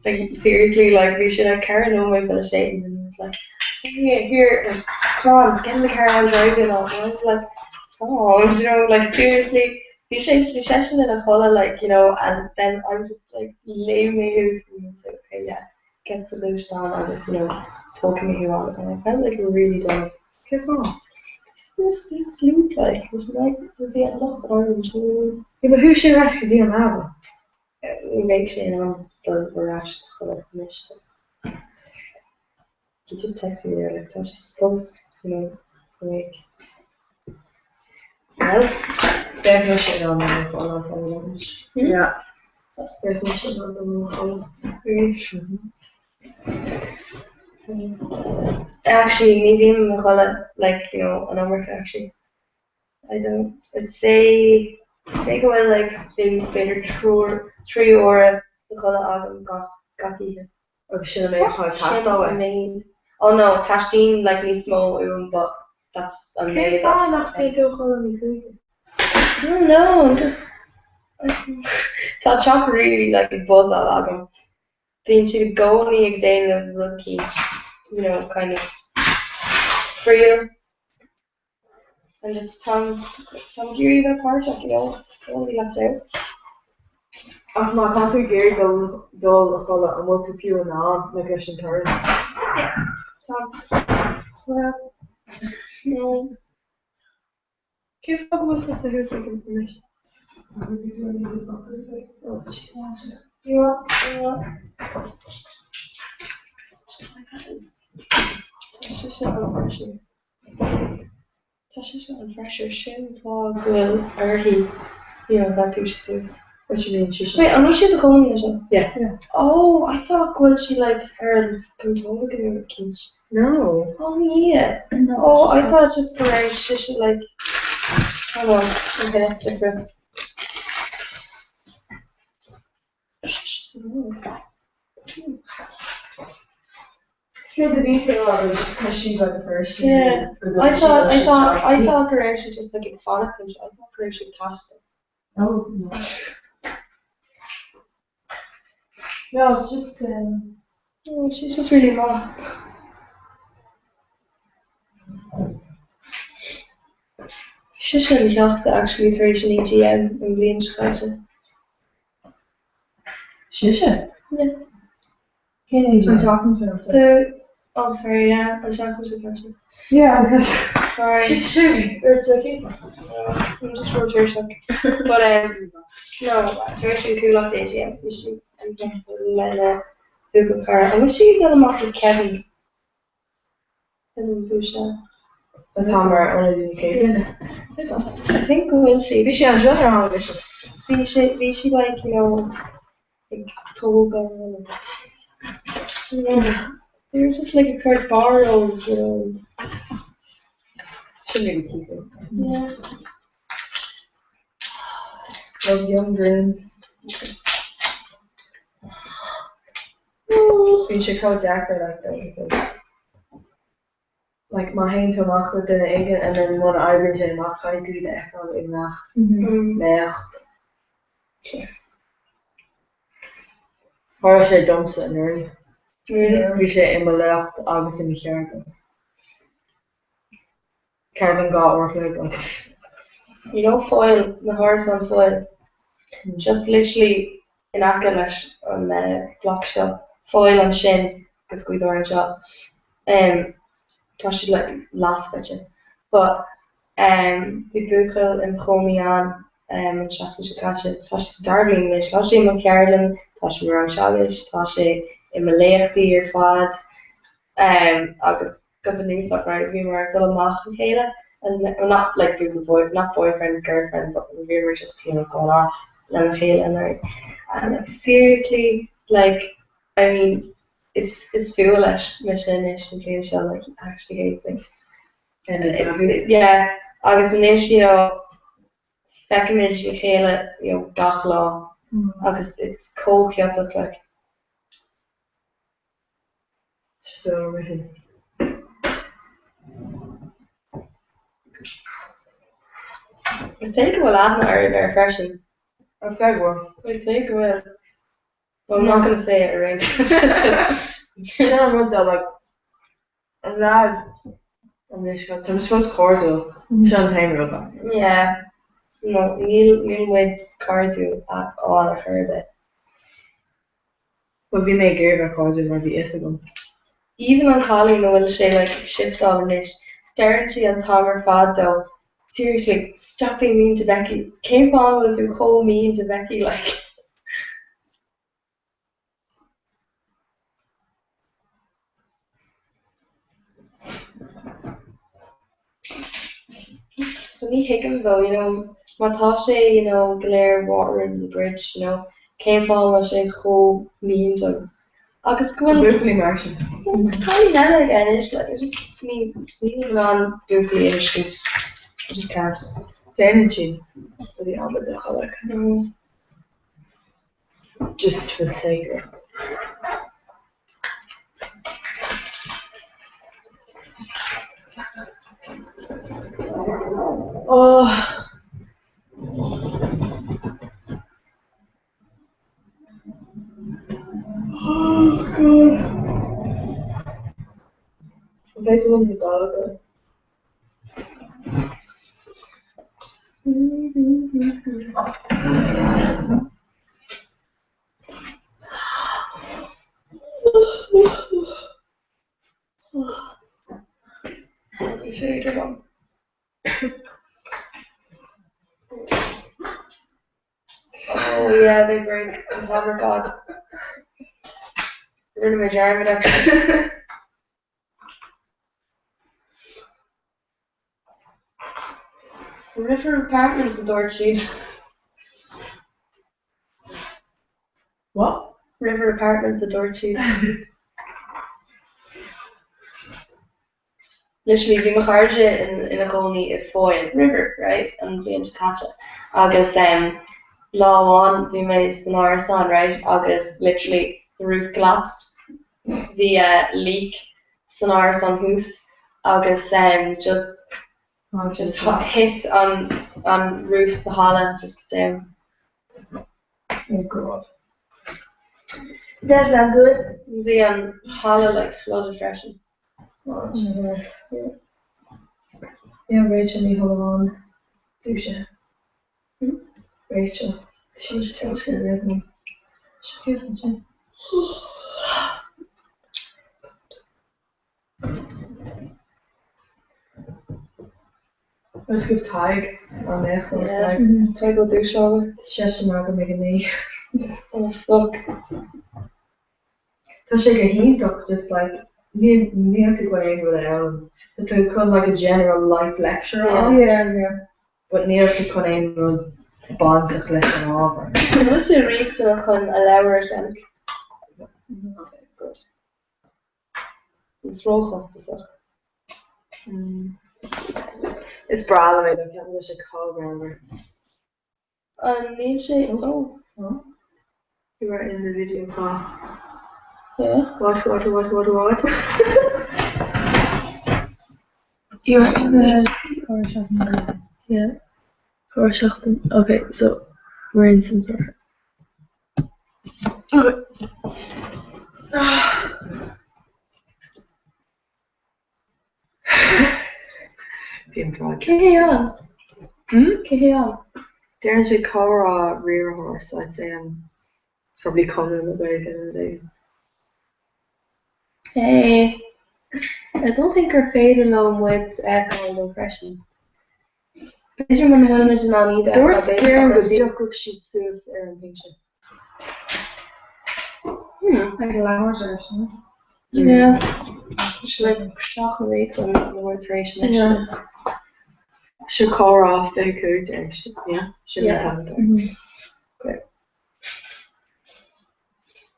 like seriously like bhí sé like ceithre nóiméad chun a sé and then he was like oh yeah here like come on get in the car I'll drive you and all and I was like oh do you know like seriously bhí sé bhí seisean ina chodladh like you know and then I was just like léim mé thuas and he was like okay yeah get sa ghluaisteán agus you know tógfaidh mé thú ann and I felt like really dumb. Cén fáth? Just just sleep like was like was he at loch orm do you know what I mean? Yeah but chuaigh sé ar ais go dtí an leaba. Ní bheidh sé in ann dul ar ais a chodladh anois though. He just texted me there like tá sé supposed you know awake. Well. Bheadh mise in ann dul a chodladh as anois. Yeah. Bheadh mise in ann dul a chodladh. Really? Actually ní bhím i mo chodladh like you know an iomarca actually. I don't I'd say say go bhfuil like b'fhéidir triúr trí uaire de chodladh agam gach gach oíche. Agus sin an méid atá ag teastáil uait. Sin Oh no, teastaíonn like níos mó uaim but that's an Cén méid fáth nach dtéann tú a chodladh níos luaithe? I don't know, I'm just I don't know. Tá an teach really like ag buzzáil agam. Bíonn siad i gcónaí ag déanamh rud eicínt, you know, kind of spraíúil. And just táim táim ag iarraidh a bheith páirteach, you know, don't wanna be left out. Ach má tá tú ag iarraidh dul dul a chodladh, an bhfuil tú fiú in ann, like leis an torann? Yeah, táim. Well, no. Cén fáth go bhfuil tusa thuas ag an anois? Oh, Jesus. You what? You what? Tá sise an-phreaisiúr. Tá sé seo an-phreaisiúr, sin an fáth go bhfuil uirthi you know bheith dúisithe suas. What you mean sise? Wait, an bhfuil sí i do chónaí anseo? Yeah. Yeah. Oh, I thought go bhfuil sí like ar an gcúntóir nó rud eicínt. No. Oh yeah. Oh, I thought just go raibh sise like hold on, okay, that's different. Céard a bhí tú a rá just cause she's like a first year Yeah, I thought, I thought, I thought go raibh sí just like ag fanacht anseo, I thought go raibh sí ag taisteal. Oh, no. No, it's just um Oh, she's just really maith. Sise i mo theachsa actually tar éis an EGM an bhliain seo caite. Sise? Yeah. Cén AGM? An tseachtain seo caite. The, oh sorry, yeah, an tseachtain seo caite. Yeah, I was like, Sorry. She's shooting. Or it's like, I'm just ró-tuirseach. But um, no, tar éis an Cuallacht AGM, bhí sí i mo theachsa lena buachaill cara. An bhfuil sí ag dul amach le Kevin? Kevin Boucher. Atá mar ionadaí na céibhe. I think go bhfuil sí. Bhí sé anseo nuair a tháinig mise. Bhí sé, bhí sí like, you know, ag tógáil agus, you know, they were just like ag tabhairt barróg, you know, and. Sin really cute though. Yeah. Love's young dream. Bíonn sé chomh deacair like though because like má théann tú amach le duine éigin and then muna oibríonn sé amach caithfidh tú iad a fheiceáil i ngach léacht. Tharla sé domsa anuraidh. Bhí sé i mo léacht agus i mo cheardlann. Ceardlann 2 uair a chloig like. You know Foyle, na hárasáin Foyle, just literally in aice leis an bhloc seo, Foyle ansin agus Gaoth Dobhair anseo, tá siad like lascaite but bhí buachaill ina chónaí ann. An seachtain seo caite. Tá sé sa dara bliain anois. Tá sé i mo cheardlann, tá sé i mo rang teagaisc, tá sé i mo léachtaí ar fad. Agus go bunúsach, right, bhíomar ag dul amach le chéile and well not like buachaill boy, not boyfriend, girlfriend, but bhíomar just, you know, going off lena chéile and right. And like seriously, like, I mean, is is fuath leis mise anois an bhliain seo, like he actually hates me. Yeah, agus anois, you know, feicimid a chéile, you know, gach lá agus it's chomh ciotach, like. I'd say go bhfuil aithne oraibh air freisin. I'd say go bhfuil. I'd say go bhfuil. Well, I'm not going to say it ar aon Sin an rud though, like, An leaid anois go tá muid fós cairdiúil. Sin an t-aon rud like. Yeah. No, níl níl muid cairdiúil at all ar chor ar bith. Bhuel bhí mé ag iarraidh bheith cairdiúil mar bhí fhios agam. Even an cailín a bhfuil sé like ag shiftáil anois, deireann sí an t-am ar fad dó, seriously, stop being mean to Becky. Cén fáth a bhfuil tú chomh mean to Becky like? But ní thuigim though, you know, má tá sé, you know, go léir water under the bridge, you know, cén fáth a bhfuil sé chomh mean dom? Agus go bhfuil. Buachaillí mar sin. Cailín eile aige anois, like, I just, ní, nílim in ann buachaillí a thuiscint. I just can't. Déanann siad rudaí amaideacha, like. Just for the sake of it. Oh. Oh God. An féidir liom na dóga? Ní féidir liom. Oh yeah, they break an t-am ar fad. Rinne mé dearmad actually. River Apartments a dúirt siad. What? River Apartments a dúirt siad. Literally, bhí mo chairde ina gcónaí i Foyle River, right, an bhliain seo caite agus um, lá amháin bhí mé san árasán, right, agus literally the roof collapsed. Bhí leak san árasán thuas agus just just thit an an roof sa halla just down. Oh God. That's not good. Bhí an halla like flooded freisin. Oh Jesus. Yeah. Yeah, Rachel Ní Shúilleabháin dúisithe. Rachel. She just tells her rhythm. She feels ansin. Agus go Tadhg an mbeadh nó Tadhg. Tadhg Ó Dúshláine. Seisean agam ag a naoi. Oh fuck. Tá sé go hiontach just like níl níl tú chun aon rud a fhoghlaim. Tá tú chun like a general life lecture a fháil. Yeah, yeah. But níl tú chun aon rud bainteach leis an ábhar. An bhfuil sé riachtanach chun a leabhar a cheannach? Okay, good. Is róchostasach. Is breá liom é though, ceapaim go bhfuil sé chomh greannmhar. An níl sé oh. You are in the video call. Yeah. What, what, what, what, what? You are in the Yeah. For seachtain. Okay, so we're in some sort of Okay. Bím breá. Cé hé an? Hmm? Cé hé an? Deireann sé comhrá riarthóir, so I'd say an it's probably Conradh na Gaeilge nó rud éigin. Hey. I don't think gur féidir leo muid a fheiceáil though freisin. B'fhéidir muna bhfuil muid in ann iad a Dúirt fheiceáil, b'fhéidir Doireann go go dtiocfaidh dtiocfadh siad suas ar an thing sin. Hmm. Ag labhairt air sin. Yeah. Tá sé like 7 nóiméad chun an uair tar éis anois. Yeah. Seo comhrá 25 tar éis. Yeah? Sin an Yeah. t-am atá. Great.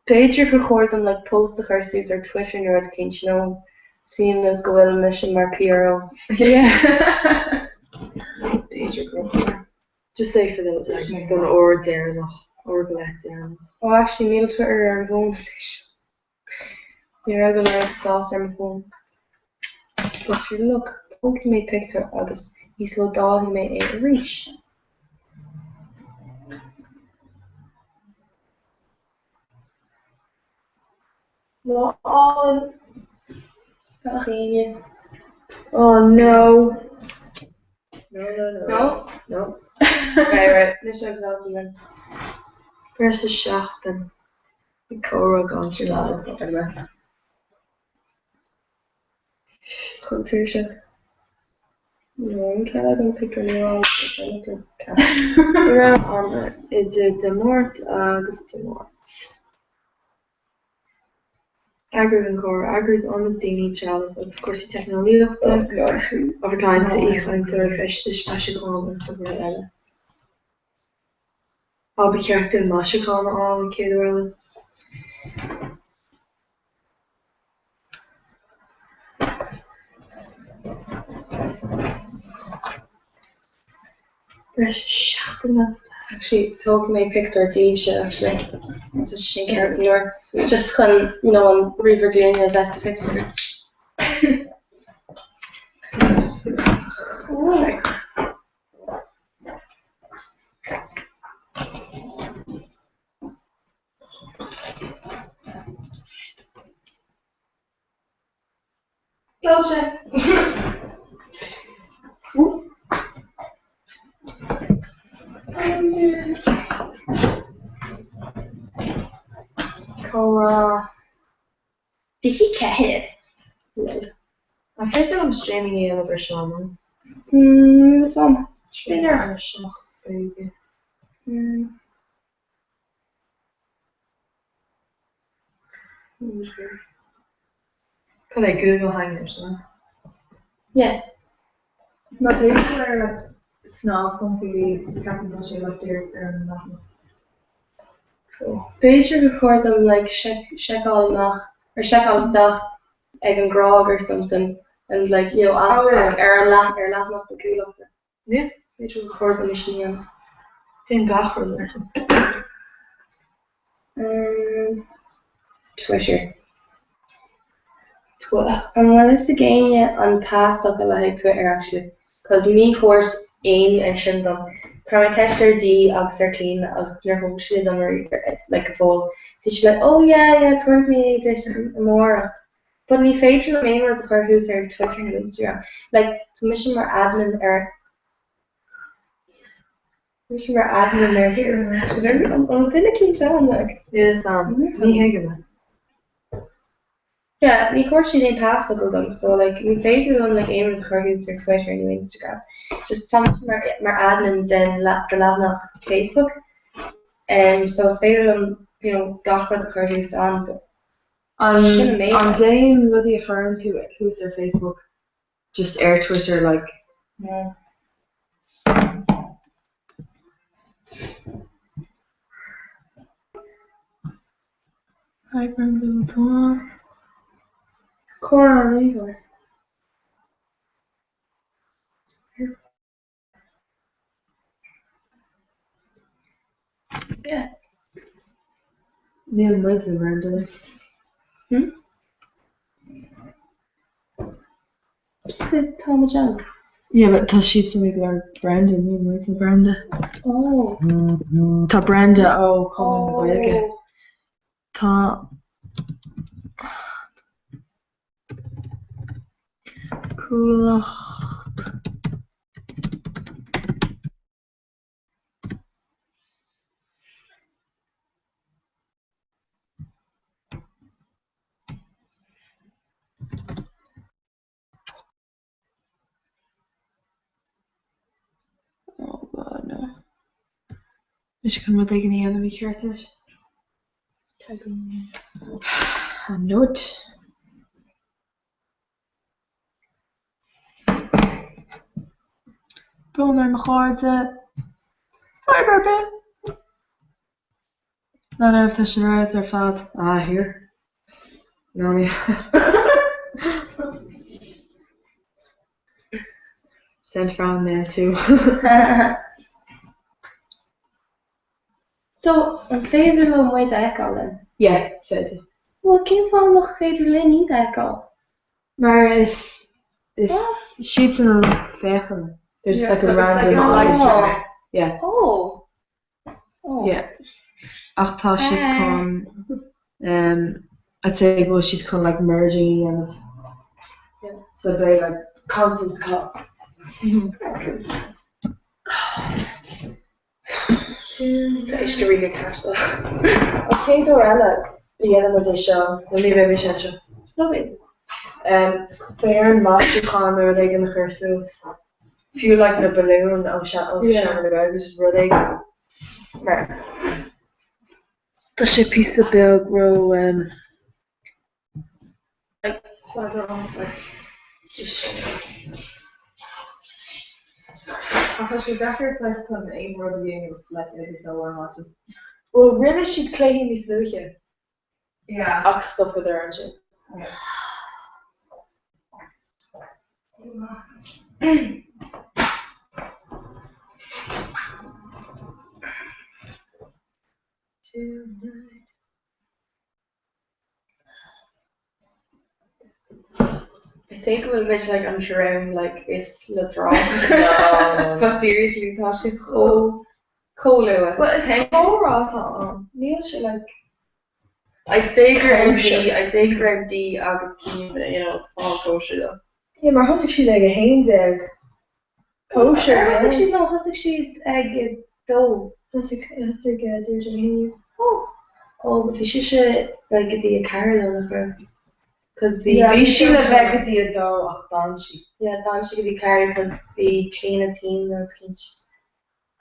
B'fhéidir gur chóir dom like post a chur suas ar Twitter nó rud éicint, you know, seeing as go bhfuil mise mar PRO. Yeah. B'fhéidir gur chóir. Just say for the like don uair deireanach, uair go leith deireanach. Oh actually níl Twitter ar an bhfón anois. Ní raibh go leor spás ar mo fón. But sure look, tógfaidh mé pictiúr agus íoslódálfaidh mé é arís. Lá álainn. Gach éinne. Oh no. No, no, no. No? No. Okay, right. Mise agus Altan then. Breis is seachtain ag comhrá gan stad. Chomh tuirseach. No, tá agam pictiúr nua agus tá look at I raibh ama idir Dé Máirt agus Dé Máirt. Eagraigh an comhrá, eagraigh ionad daoine, trealamh agus cúrsaí teicneolaíochta, ábhar cainte, aoichainteoirí, feistis, maisiúcháin agus obair eile. Á, ba cheart dúinn maisiúchán a fháil an chéad uair eile. Breis is seachtain gan stad. Actually, tógfaidh mé pictiúr daoibhse actually. Tá sé sin ceart go leor. Just chun, you know, an ríomhaire glúine a bheith sa phictiúr. Alright. Gabhal sé. Comhrá. 24. Lol. An féidir liom streaming a dhéanamh ar seo, nó? Níl fhios a'm. Déan Ar 7 Cad é Google Hangouts, an ea? Yeah. Má téann tú ar like cnag.ie ceapaim tá sé like díreach ar an leathanach. B'fhéidir gur chóir dom like seiceáil amach or seiceáil isteach ag an Grág or something and like you know Oh yeah. ar an leath ar leathanach na Cuallachta. Yeah. B'fhéidir gur chóir dom é sin a dhéanamh. Déan gach rud mar sin. Um, Twitter. Twitter. An bhfuil fhios ag éinne an pasfhocal le haghaidh Twitter actually? Cos ní thabhairt éinne é sin dom. Chuir mé ceist ar Dee agus ar Clíona agus níor thug siad dom ariamh like go fóill. Bhí siad like oh yeah yeah tabharfaidh mé é duit amárach. But ní féidir liom aon rud a chur thuas ar Twitter nó Instagram. Like tá mise mar admin ar mise mar admin ar Is there an duine eicínt ann like? Yes, um, ní thuigim é. Yeah, ní chuir siad aon pasfhocal dom, so like ní féidir liom like aon rud a chur thuas ar Twitter nó Instagram. Just tá mise mar mar admin den de leathanach Facebook, um, so is féidir liom you know gach rud a chur thuas ann, but An sin an méid. an dtéann rudaí a chuireann tú thuas ar Facebook just ar Twitter like? No. Hi Brenda, tá Comhrá ríomhaire. Yeah. Níl muid le Brenda. Hmm? Just tá muid ann. Yeah, but tá siadsan ag lorg Brenda, níl muid le Brenda. Oh. Tá Brenda ó Chumann na Gaeilge. Oh. Tá Cuallacht. Mise chun rud éigin a dhéanamh mícheart anois. An nod. Brón orm a chairde. Fadhb ar bith! Ná raibh tá sin ar ar fad. Ah, here. Ná ní. Send fan mail to. So, an féidir leo muid a fheiceáil then? Yeah, is féidir. Bhuel, cén fáth nach féidir linn iad a fheiceáil? Mar is is siadsan an lucht féachana. They're just like a random audience. Yeah. Oh. Oh. Yeah. Ach tá siad chun um, I'd say go bhfuil siad chun like merging a dhéanamh. Yeah. So beidh like conference call. Tá uisce ríoga ag taisteal. An chéad uair eile a dhéanann muid é seo, nó ní bheidh mise anseo. Nó b'fhéidir. Um, beidh orainn maisiúchán nó rud éigin a chur suas. Fiú like na balúin ó Seomra na Gaeilge, just rud éigin. Mar tá sé píosa beag ró um, Ach tá sé deacair saghas chun aon rud a dhéanamh like ag a dó ar maidin. Bhuel, rinne siad cluichí níos luaithe. Yeah. Ach stopadar ansin. Yeah. Tonight. I say go bhfuil muid like an dream like is leadránach but seriously tá sé chomh chomh luath. Well is comhrá atá ann, níl sé like I'd say go raibh Dee I'd say go raibh Dee agus Cian you know fán cóisir though. Yeah mar thosaigh siad ag 11. Cóisir, Ar thosaigh siad no thosaigh siad ag 2. Thosaigh thosaigh Deirdre ag 11. Oh oh but bhí sise like go dtí 4 though nach raibh? Cos bhí Yeah bhí sí le bheith go dtí 2 ach d'fhan sí. Yeah d'fhan sí go dtí 4 cos bhí Clíona tinn nó rud éicint.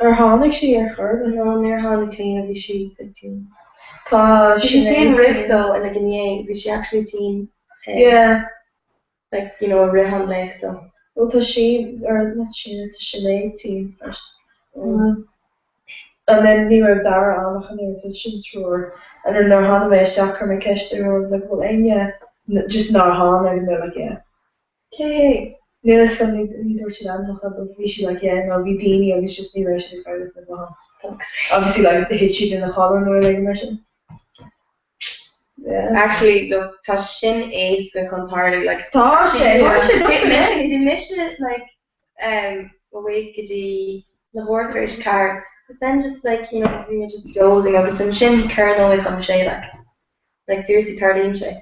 Ar tháinig sí ar chor ar bith? No níor tháinig Clíona bhí sí like tinn. Tá Bhí sí tinn Sinéad roimh tinn. though like inné bhí sí actually tinn um Yeah. like you know i rith an lae so. Bhuel tá sí or not Sinéad tá Sinéad tinn freisin. And then ní raibh Dara ann ach an oiread so sin triúr. And then nuair a tháinig mé isteach chuir mé ceist ar I was like bhfuil éinne just nár tháinig and they're like yeah. Cé hé? Níl a fhios agam ní dúirt siad ainmneacha but bhí siad like yeah no bhí daoine agus just ní raibh siad ag freagairt na guthán. Fuck's sake. Obviously like thit siad ina chodladh nó rud éigin mar sin. Yeah. Actually look tá sé sin éasca chun tarlú like Tá sé, tá sé Bhí mise bhí mise like um awake go dtí leathuair tar éis a ceathair agus then just like you know bhí mé just dozing agus ansin ceithre nóiméad chun a sé like like seriously tarlaíonn sé.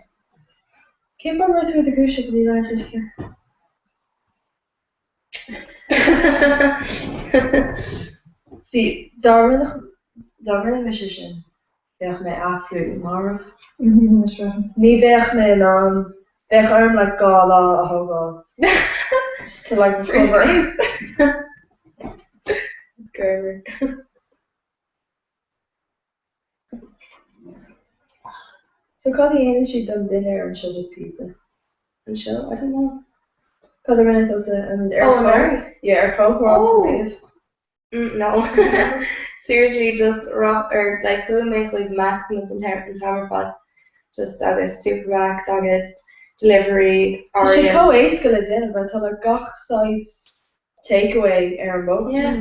Cén fáth a raibh tú i do dhúiseacht go dtí leathuair tar éis a ceathair? See, dá rinne dá rinne mise sin, bheadh mé absolutely marbh. Ní bheadh mé in ann, bheadh orm like 2 lá a thógáil just to like recover. So cad a dhéanann siad don dinnéar anseo just pizza? Anseo? I don't know. Cad a rinne tusa I mean ar Oh anuraidh? Yeah ar chomhrá Oh! riamh? Mm no. Seriously just raibh or like chuaigh mé chuig Maximus an t-am an t-am ar fad just agus Supermacs agus delivery agus Tá sé Orient. chomh éasca le déanamh mar tá like gach saghas takeaway ar an mbóthar. Yeah.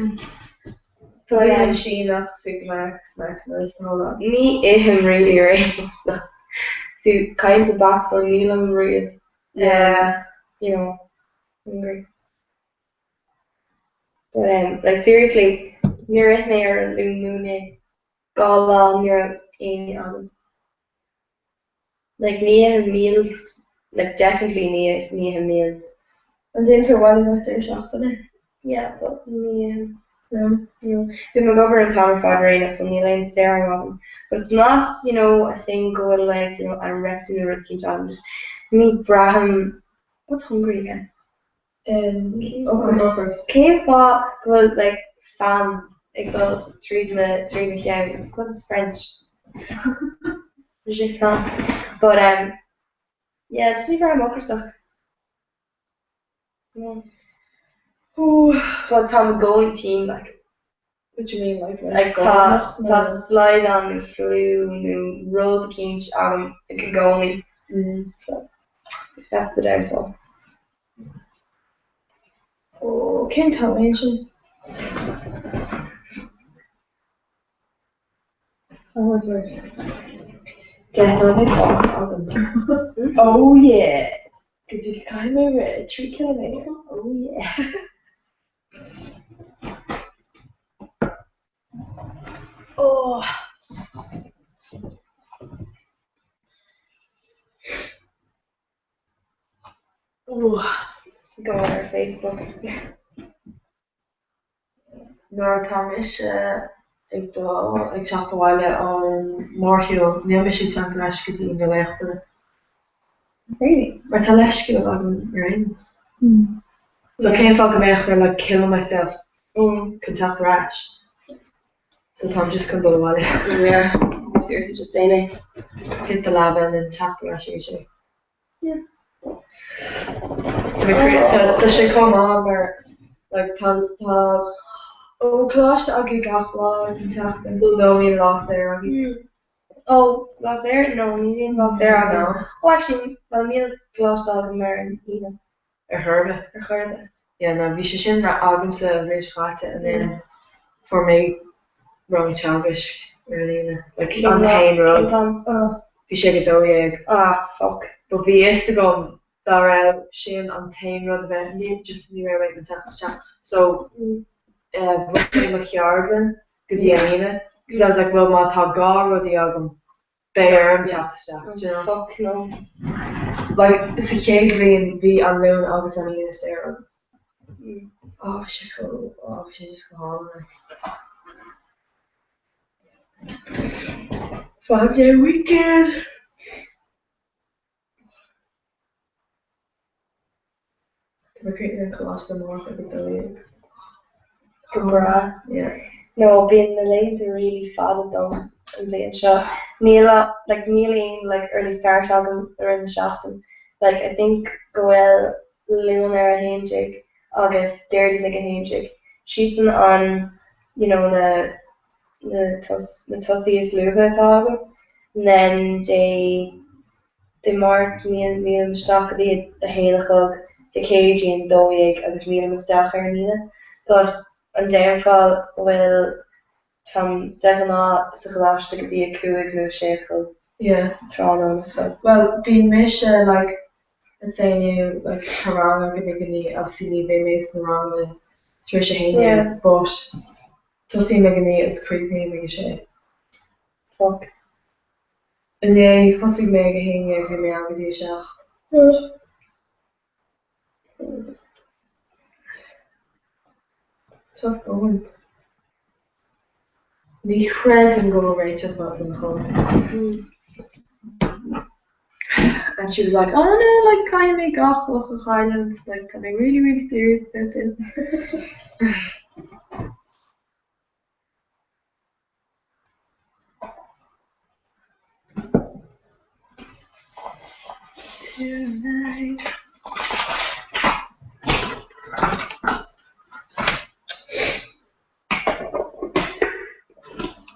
But Bialann Síneach, Supermacs, Maximus, the whole lot. Ní ithim really ar aon nós so so kind of back so nílim riamh Yeah. you know hungry. But um like seriously níor ith mé ar an Luan nó inné. 2 lá ní raibh aon ní agam. Like ní ithim meals, like definitely ní ní ithim meals. An dtéann tú abhaile gach deireadh seachtaine? Yeah, but ní ithim. No? No. Bím ag obair an t-am ar fad ar aon nós so níl aon saor-am agam. But it's not, you know, a thing go bhfuil like, you know, anorexia nó rud éicint agam, just ní braithim, what's hungry again? Um, ocras. Cén fáth go bhfuil like fam? Ag dul tríd na tríd mo cheann because it's French. J'ai faim. But um yeah, just ní bhraithim ocrasach. No. But táim i gcónaí tinn like. What do you mean like Like tá tá slaghdán nó fliú nó rud eicínt agam i gcónaí. So that's the downfall. Ó, cén t-am é sin? Oh, 10 nóiméad fágtha agam. Oh yeah! Go dtí caithfidh mé rith 3 ciliméadar. Oh yeah! Oh. Go ar Facebook. Nuair atá mise ag dul ag teacht abhaile ón mórshiúl, níl mise ag teacht ar ais go dtí na léachtanna. Really? Mar tá leithscéal agam ar aon nós. So cén fáth go mbeadh mé like killing myself chun teacht ar ais? So táim just chun dul abhaile. Yeah, seriously just déan é. Hit the leaba and then teacht ar ais ag a sé. Tá sé chomh maith mar like tá tá ó coláiste agaibh gach lá den tseachtain nó bíonn lá saor agaibh? Ó lá saor? No ní bhíonn lá saor agam. Ó actually well níl coláiste agam ar an Aoine. Ar chor ar bith? Ar chor ar bith. Yeah no bhí sé sin agamsa an bhliain seo chaite and then fuair mé rang teagaisc ar an Aoine. Like an t-aon rud. Bhí sé ag 12. Ah fuck. But bhí fhios agam dá raibh sin an t-aon rud a bheith ní just ní raibh mé chun teacht isteach. So bhog mé mo cheardlann go dtí an Aoine because I was like well má tá gá rudaí agam beidh orm teacht isteach, do you know? Fuck no. Like, sa chéad bhliain bhí an Luan agus an Aoine saor agam. Oh, bhí sé chomh, oh, bhí sé just go hálainn, like. 5 day weekend! Tá mé críochnaithe an coláiste amárach ag 12. Go breá. Yeah. No, bíonn na laethanta really fada dom an bhliain seo. Níl like níl aon like early start agam i rith na seachtain. Like I think go bhfuil Luan ar a 11 agus Déardaoin ag a 11. Siadsan an you know na na tos na tosaí is luaithe atá agam. And then Dé Dé Máirt nílim isteach go dtí a haon a chlog, Dé Céadaoin 12 agus nílim isteach ar an Aoine. But an downfall go bhfuil táim de ghnáth sa choláiste go dtí a cúig nó a sé a chlog sa tráthnóna so. Bhuel bíonn mise like let's say inniu like tá rang agam ag a naoi obviously ní bheidh mé sna ranganna tar éis a haon déag but tosaím ag a naoi agus críochnaím ag a sé. Fuck. Inné, thosaigh mé ag a 11, bhí mé ann go dtí a 7. Tough going. Ní chreidim go bhfuil Rachel fós ina chodladh. And she was like, oh no, like caithfidh mé gach luch a chailliúint, like tá mé really really serious about this. Tonight.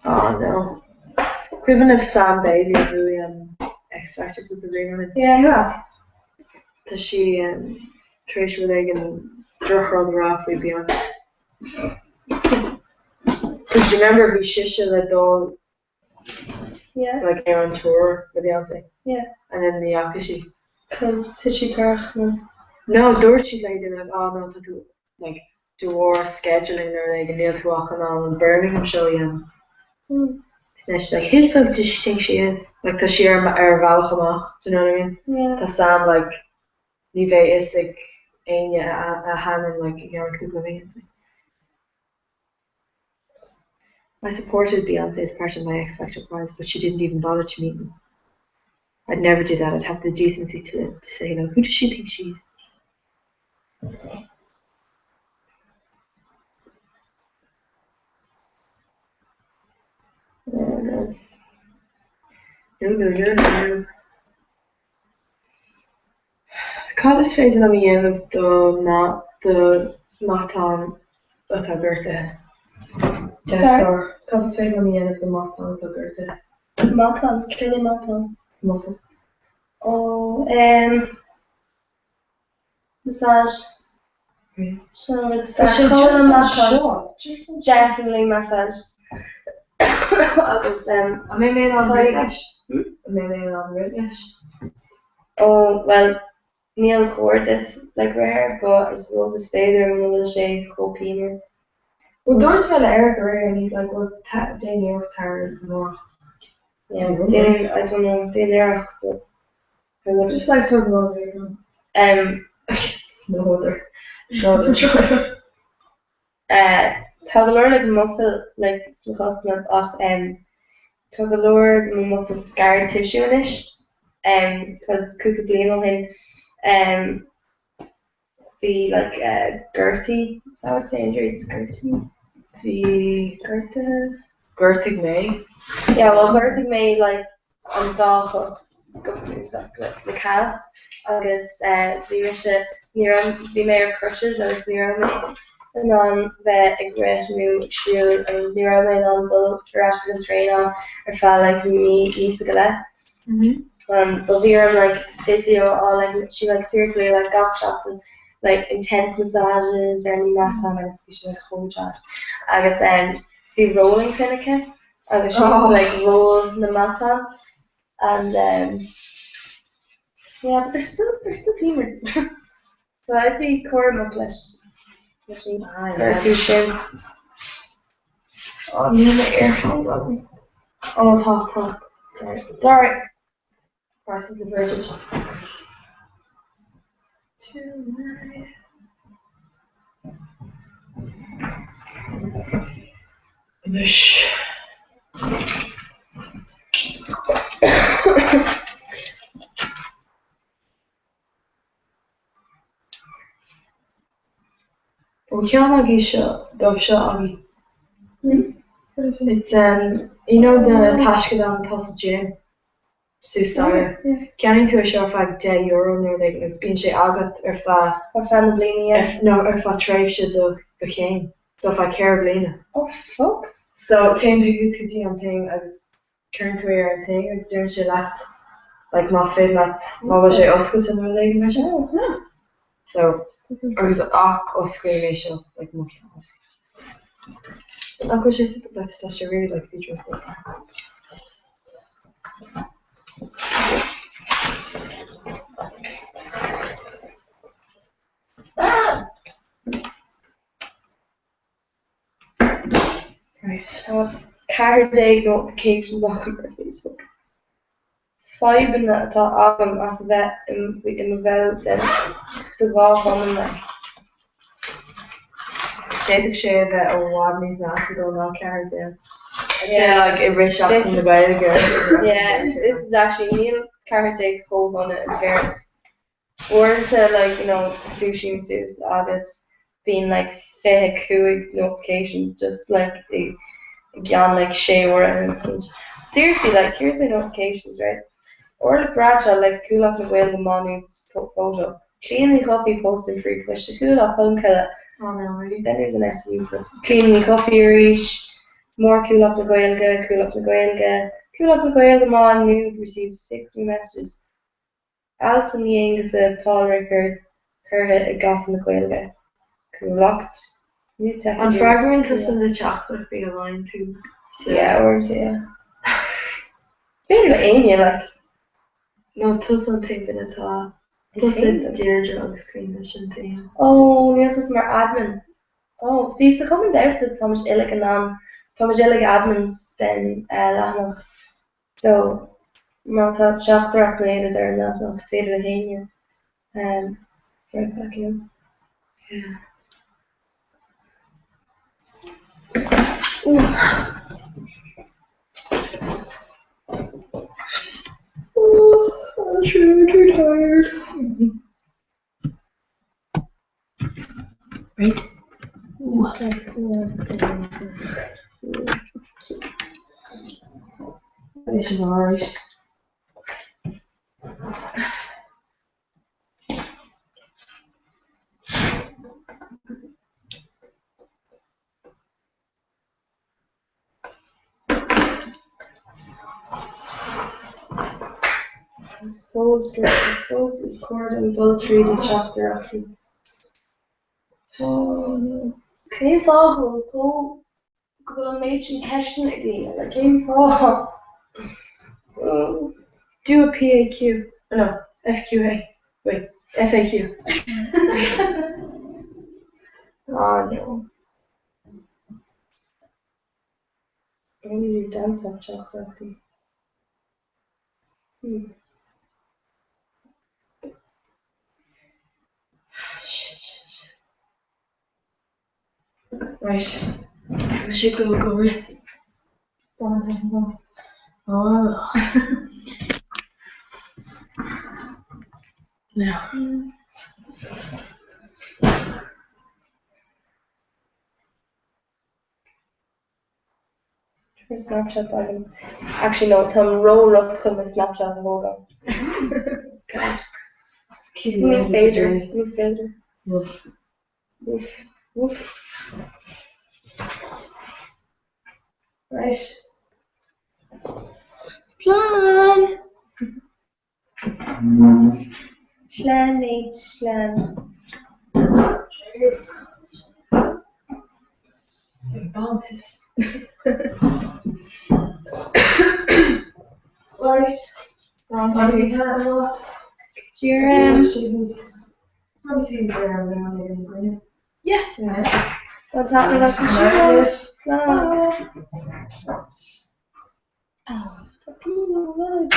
Oh no. Cuimhin libh Sam Bailey a bhuaigh an X Factor cúpla bliain ó shin? Yeah, yeah. Tá sí tar éis rud éigin drochrud a rá faoi Beyonce. Because remember bhí sise le dul Yeah. like ar an tour le Beyonce. Yeah. And then ní dheachaigh sí. Cause thit sí torrach nó. No, dúirt sí léi they were like oh no tá tú like de bharr scheduling nó rud éigin níl tú ach in ann an Birmingham show a dhéanamh. Mm. Now she's like who the fuck does she think she is? Like tá sí ar ar a bhealach amach, do you know what I mean? Yeah. Tá Sam like ní bheidh fhios ag éinne a hainm like i gceann cúpla mí. I supported Beyonce as part of my X Factor prize, but she didn't even bother to meet me. I'd never do that. I'd have the decency to, to say, you know, who does she think she is? No, no, no, no. Cad is féidir liom a dhéanamh do do matán atá gortaithe? Sorry? Cad is féidir liom a dhéanamh do matán atá gortaithe? Matán? Céard é matán? Muscle. Ó, em, massage. Sin an rud is fearr. Tá sé just anseo. Definitely massage. Agus em. An mbeidh mé in ann rith leis? An mbeidh mé in ann rith leis? Ó, bhuel, níor chóir duit like rith air, but I suppose is féidir muna bhfuil sé chomh pianmhar. Well, dúirt mé le Eric aréir and he's like, well, déan iarracht tar amárach. Yeah, déan, I don't know, déan iarracht, but I wouldn't. Just like talk about it. Um, No other. No other choice. Uh, tá go leor like muscle like sna cosanna ach um, tá go leor de mo muscle scarred tissue anois um, cos cúpla bliain ó shin um, bhí like uh, gortaí, is that what say injuries, gortaí? Bhí gortaithe? Gortaigh mé. Yeah, well ghortaigh mé like an dá chos go bunúsach like na calves agus eh bhí mise ní raibh bhí mé ar crutches agus ní raibh mé in ann bheith ag rith nó ag siúl agus ní raibh mé in ann dul ar ais chuig an traenáil ar feadh like mí míosa go leith. Um but bhí orm like physio a fháil like she like seriously like gach seachtain like intense massages ar na matáin agus bhí sé like chomh deas agus um bhí rolling pin aici agus she used to like roll na matáin and um yeah but they're still they're still pianmhar so I'd be cúramach leis leis an gortú sin. Oh níl na earphones agam. Oh no tá tá. Sorry. Crisis averted. Tonight. Anois. Bhfuil ceann agaibh seo dóibh seo agaibh? It's um you know the taisceadán atá sa gym suas staighre. Ceannaíonn tú é seo ar feadh €10 nó rud éigin agus bíonn sé agat ar feadh Ar feadh na bliana, yeah. no ar feadh tréimhse do do chéim. So ar feadh 4 bliana. Oh fuck. So téann tú thuas go dtí an thing agus cuireann tú é ar an thing agus deireann sé leat like más féidir leat má bhfuil sé oscailte nó rud éigin mar sin. So agus ach osclaím é seo like mo cheann oscailte. Nach bhfuil sé super that's tá sé really like futuristic. Right, tá 14 notifications agam ar Facebook. Fadhbanna atá agam as a bheith i mo bhall den de dhá chumann like. D'fhéadfadh sé a bheith i bhfad níos measa dó ná 14. I'd say like i rith Seachtain na Gaeilge. Yeah, this is actually níl 14 chomh dona in fairness. Uaireanta like you know dúisím suas agus bíonn like 25 notifications just like i gceann like sé uaire nó rud éicint. Seriously like here's my notifications right. Orla Bradshaw likes Cuallacht na Gaeilge Má Nuad's photo. Clíona Ní Chofaigh posting free Coiste Chuallacht Cholmcille. Oh no really? Then there's an SU for Clíona Ní Chofaigh arís. More Cuallacht na Gaeilge, Cuallacht na Gaeilge, Cuallacht na Gaeilge Má Nuad received 6 new messages. Alt Ní Aonghusa Paul Rickard curtha i gCaife na Gaeilge. Cuallacht New Tech An bhfreagraíonn tusa na teachtaireachtaí a fhaigheann tú sa. Yeah, uaireanta, yeah. Is féidir le éinne, like. No, tusa an t-aon duine atá. Tusa, Deirdre agus Clíona, sin an t-aon. Oh, níl tusa mar admin. Oh, see, sa chumann damhsa táimid uilig in ann, táimid uilig admins den leathanach. So, má tá teachtaireacht nó aon rud ar an leathanach is féidir le héinne write back you know. Yeah. Oh, I'm too tired. Right. Bhí sin alright. I suppose gur I suppose is cóir dom dul tríd na teachtaireachtaí. Oh no. Cén fáth go bhfuil chomh go bhfuil an méid sin ceisteanna ag daoine? Like cén fáth? Oh. Do a PAQ. No, FQA. Wait, FAQ. Oh no. I'm gonna do dance off teachtaireachtaí. Hmm. Shit, shit, shit. Right. Tá sé go go rith. Oh. Now. Tá Snapchats agam. Actually no, táim ró-rough chun mo Snapchat a thógáil. God. Ní féidir, ní féidir. Woof. Woof. Right. Slán! Slán mate, slán. Right. Yeah. What's happening? Slán. Oh, tá pian uilig.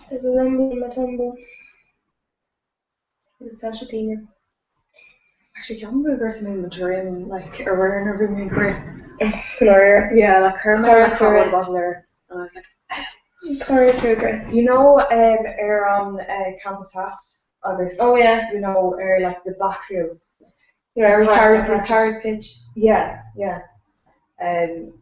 There's a rumble in my tumble. Agus tá sé pianmhar. Actually, ceapaim gur ghortaigh mé mo dhroim like aréir nuair a bhí mé ag rith. Aréir? Yeah, like chuir mé like hot water bottle air and I was like Cá raibh tú ag rith? You know um, ar an uh, campus theas agus Oh yeah. you know ar like the backfields. Yeah, retired retired pitch. Yeah, yeah. Um,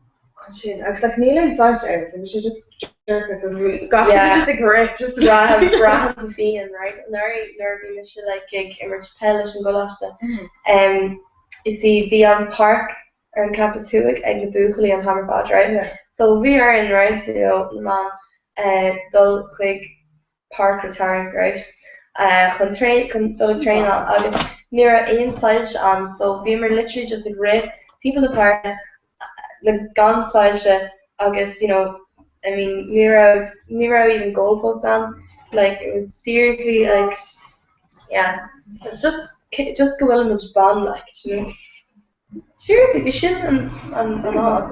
ansin agus like níl aon soilse ann so bhí sé just dorcha so bhí gach duine just ag rith just Braithim braithim go fiáin right anuraidh nuair a bhí mise like ag imirt peil leis an gcoláiste um, you see bhí an páirc ar an campas thuaidh ag na buachaillí an t-am ar fad right Yeah. so bhí orainn right you know na mban uh, dul chuig Páirc Rhetoric right chun train chun dul ag traenáil agus ní raibh aon soilse ann so bhíomar literally just ag rith timpeall na páirce like gan soilse agus you know I mean ní raibh ní raibh even goal post ann like it was seriously like yeah it's just just go bhfuilimid ban like you know. Seriously, bhí sin an an an fáth.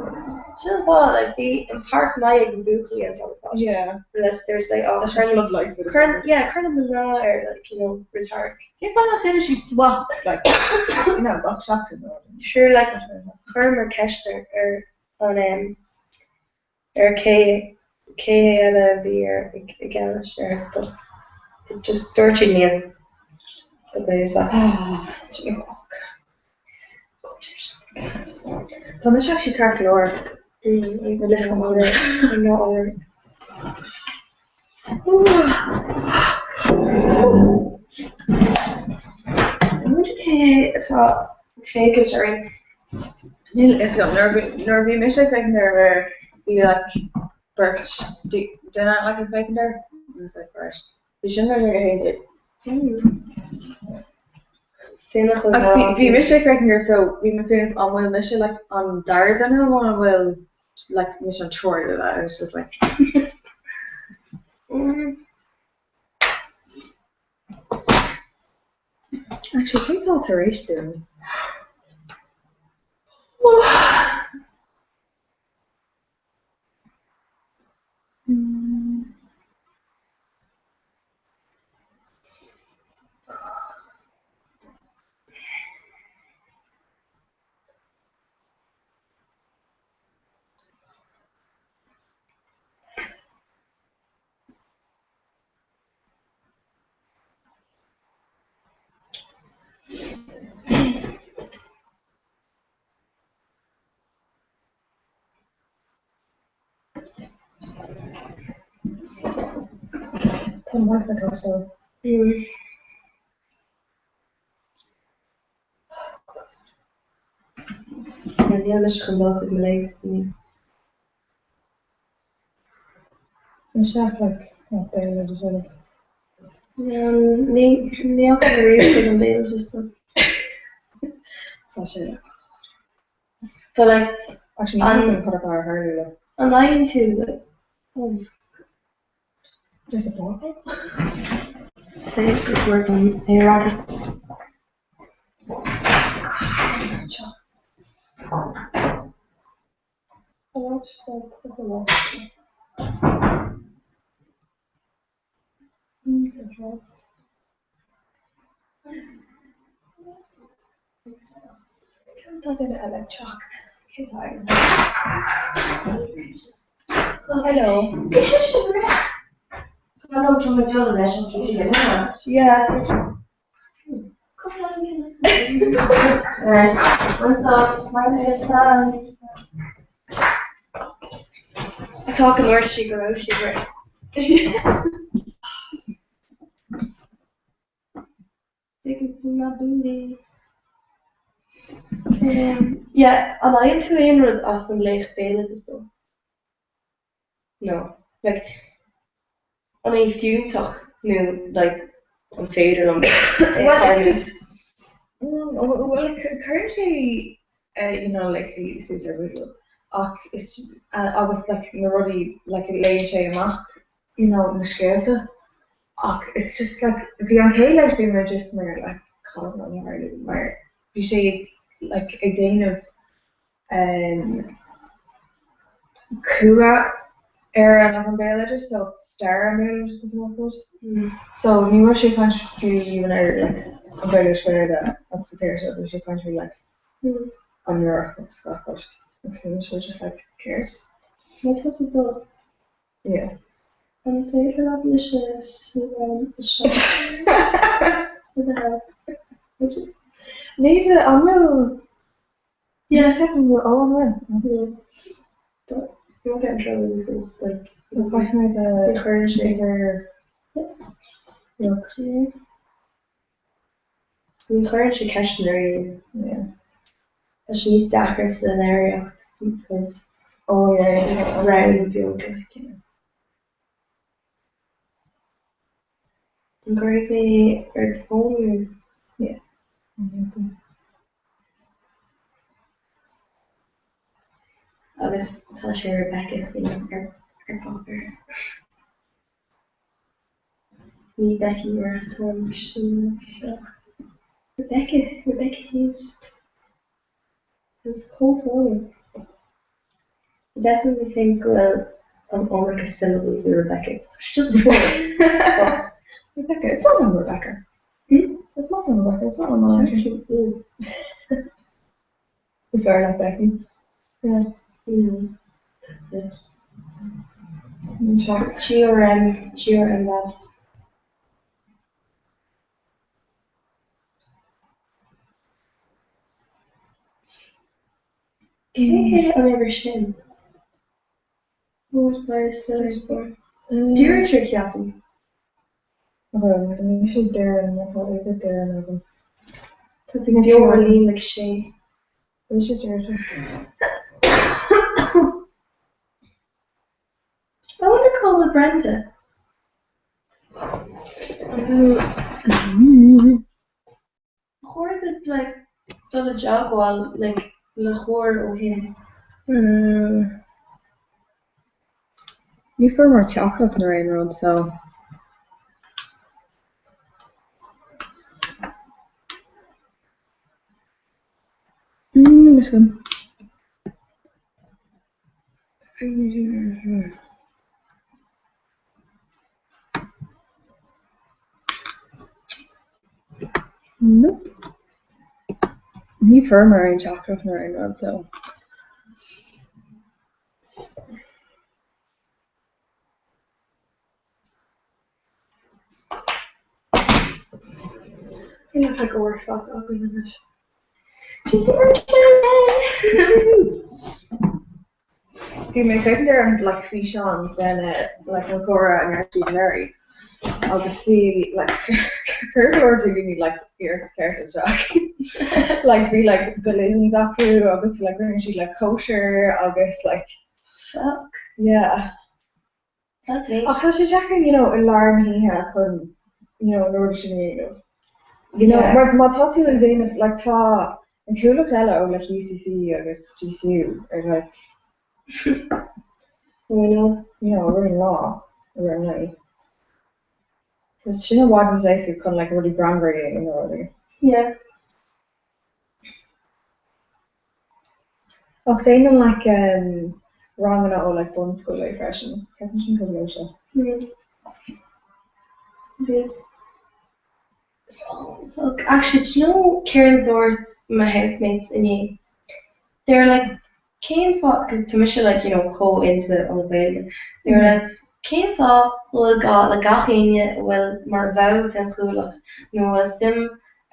Sin an fáth, like, bhí an páirc maith ag na buachaillí an t-am ar fad. Yeah. Unless there's like, oh, Leis an floodlights agus cuireann, yeah, cuireann na mná ar, like, you know, rhetoric. Cén fáth nach ndéanann siad swap, like, you know, gach seachtain nó rud. Sure, like, chuireamar ceist ar ar an em ar cé cé eile a bhí ar i gceannais air but it just dúirt siad níl. But there's that. Sin uafásach. Tá mise actually ceart go leor. Mm, I'm not alright. I'm not alright. I wonder cé atá ag féachaint orainn. Níl a fhios agam. Nuair a bhí mise ag féachaint air aréir, bhí like beirt duine like ag féachaint air. I was like, right. Bhí sin ar 11. Agus bhí bhí mise ag féachaint air so bhí mé ag smaoineamh an bhfuil mise like an dara duine nó an bhfuil like mise an triúr duine. I was just like. Actually, cé atá tar éis dúinn? Tá maith na casadh. Mm. Yeah, níl mise chun dul chuig mo léacht inniu. An seach like oh, béaloideas agus. Ní ní fhaca mé riamh chuig an béaloideas though. Tá sé. But like Actually, ní an cad atá ar tharlú le. An bhfaigheann tú like oh There's a bottle? Say gur chóir dom é a fhreagairt. Tá duine eile ag teacht. Cé tá ann? Hello. Yeah. I thought go ndúirt sí go raibh sí ag rith. Digging through my booty. Um, yeah, an fhaigheann tú aon rud as an léacht béaloidis though? No. Like, an é fiúntach nó like an féidir liom é a Well, it's chailliúint? just, well, cuireann sé, you know, léachtaí suas ar Moodle ach is just, agus like na rudaí like a léann sé amach, you know, na scéalta ach it's just like bhí an chéad léacht bhí mé just mar like cad atá ag tarlú mar bhí sé like ag déanamh um cumha ar an an béaloideas so stair an bhéaloidis agus an rud. So ní raibh sé ag caint faoi even ar like an béaloideas Gaeilge agus sa tír seo bhí sé ag caint faoi like an Eoraip agus gach rud agus bhí mise just like céard? Má tá sa dul. Yeah. An féidir leat mise a isteach? What the hell? Would you? Ní an bhfuil Yeah. Ceapaim go bhfuil, oh an bhfuil? Yeah. But you won't get in trouble because like Caithfidh mé do ní chuireann sé uimhir Look. Ní chuireann sé ceisteanna orainn. Yeah. Tá sé níos deacra san aeraíocht because Oh yeah, yeah. round beag like, yeah. An gcuirfidh mé ar do fón nó? Yeah. Agus tá sé Rebecca faoin ar ar páipéar. Ní Becky mar atá so Rebecca, Rebecca Hayes. It's chomh funny. I definitely think go bhfuil an iomarca syllables i Rebecca. She's just funny. Rebecca, is maith liom Rebecca. Hmm? Is maith liom Rebecca, is maith liom an Mm. Is fearr leat Becky. Yeah. Mm. An seach. GRM, GRM lads. Cé hé an uimhir sin? What my for? Deirdre ceapaim. Ní sé Darren má tá uimhir Darren agam. Tá tú beo ar líon like sé. Ní sé Deirdre. I wonder cá bhfuil Brenda. Ba chóir duit like dul i dteagmháil like le huair ó shin. Ní fuair mé teachtaireacht nó aon rud so. Mm, sin. Nope. Ní fuair mé aon teachtaireacht nó aon rud so. Ní like uair fágtha againn anois. Bhí mé ag féachaint ar an like físeán den like an chomhrá a ndeir siad anuraidh. Agus bhí like chuir go leor daoine like iarracht ceart isteach. Like bhí like balloons acu agus like rinne siad like cóisir agus like Fuck. yeah. That's neat. Ach tá sé deacair you know i lár na hoíche chun you know na rudaí sin a dhéanamh. You know Yeah. mar má tá tú ag déanamh like tá an chuallacht eile ó like UCC agus DCU ar like I know. You know, ar an lá, ar an lae. So sin i bhfad níos éasca chun like rudaí greannmhar a dhéanamh nó rudaí. Yeah. Ach déanann like um, ranganna ó like bunscoil é freisin. Ceapaim sin chomh gleoite. Mm. Yes. Oh, fuck. Actually, do you know céard a dúirt my housemates inné? They were like, cén fáth, because tá mise like, you know, chomh into an Ghaeilge. They were like, cén fáth a bhfuil gá le gach éinne a bhfuil mar bhall den Chuallacht nó a bhfuil suim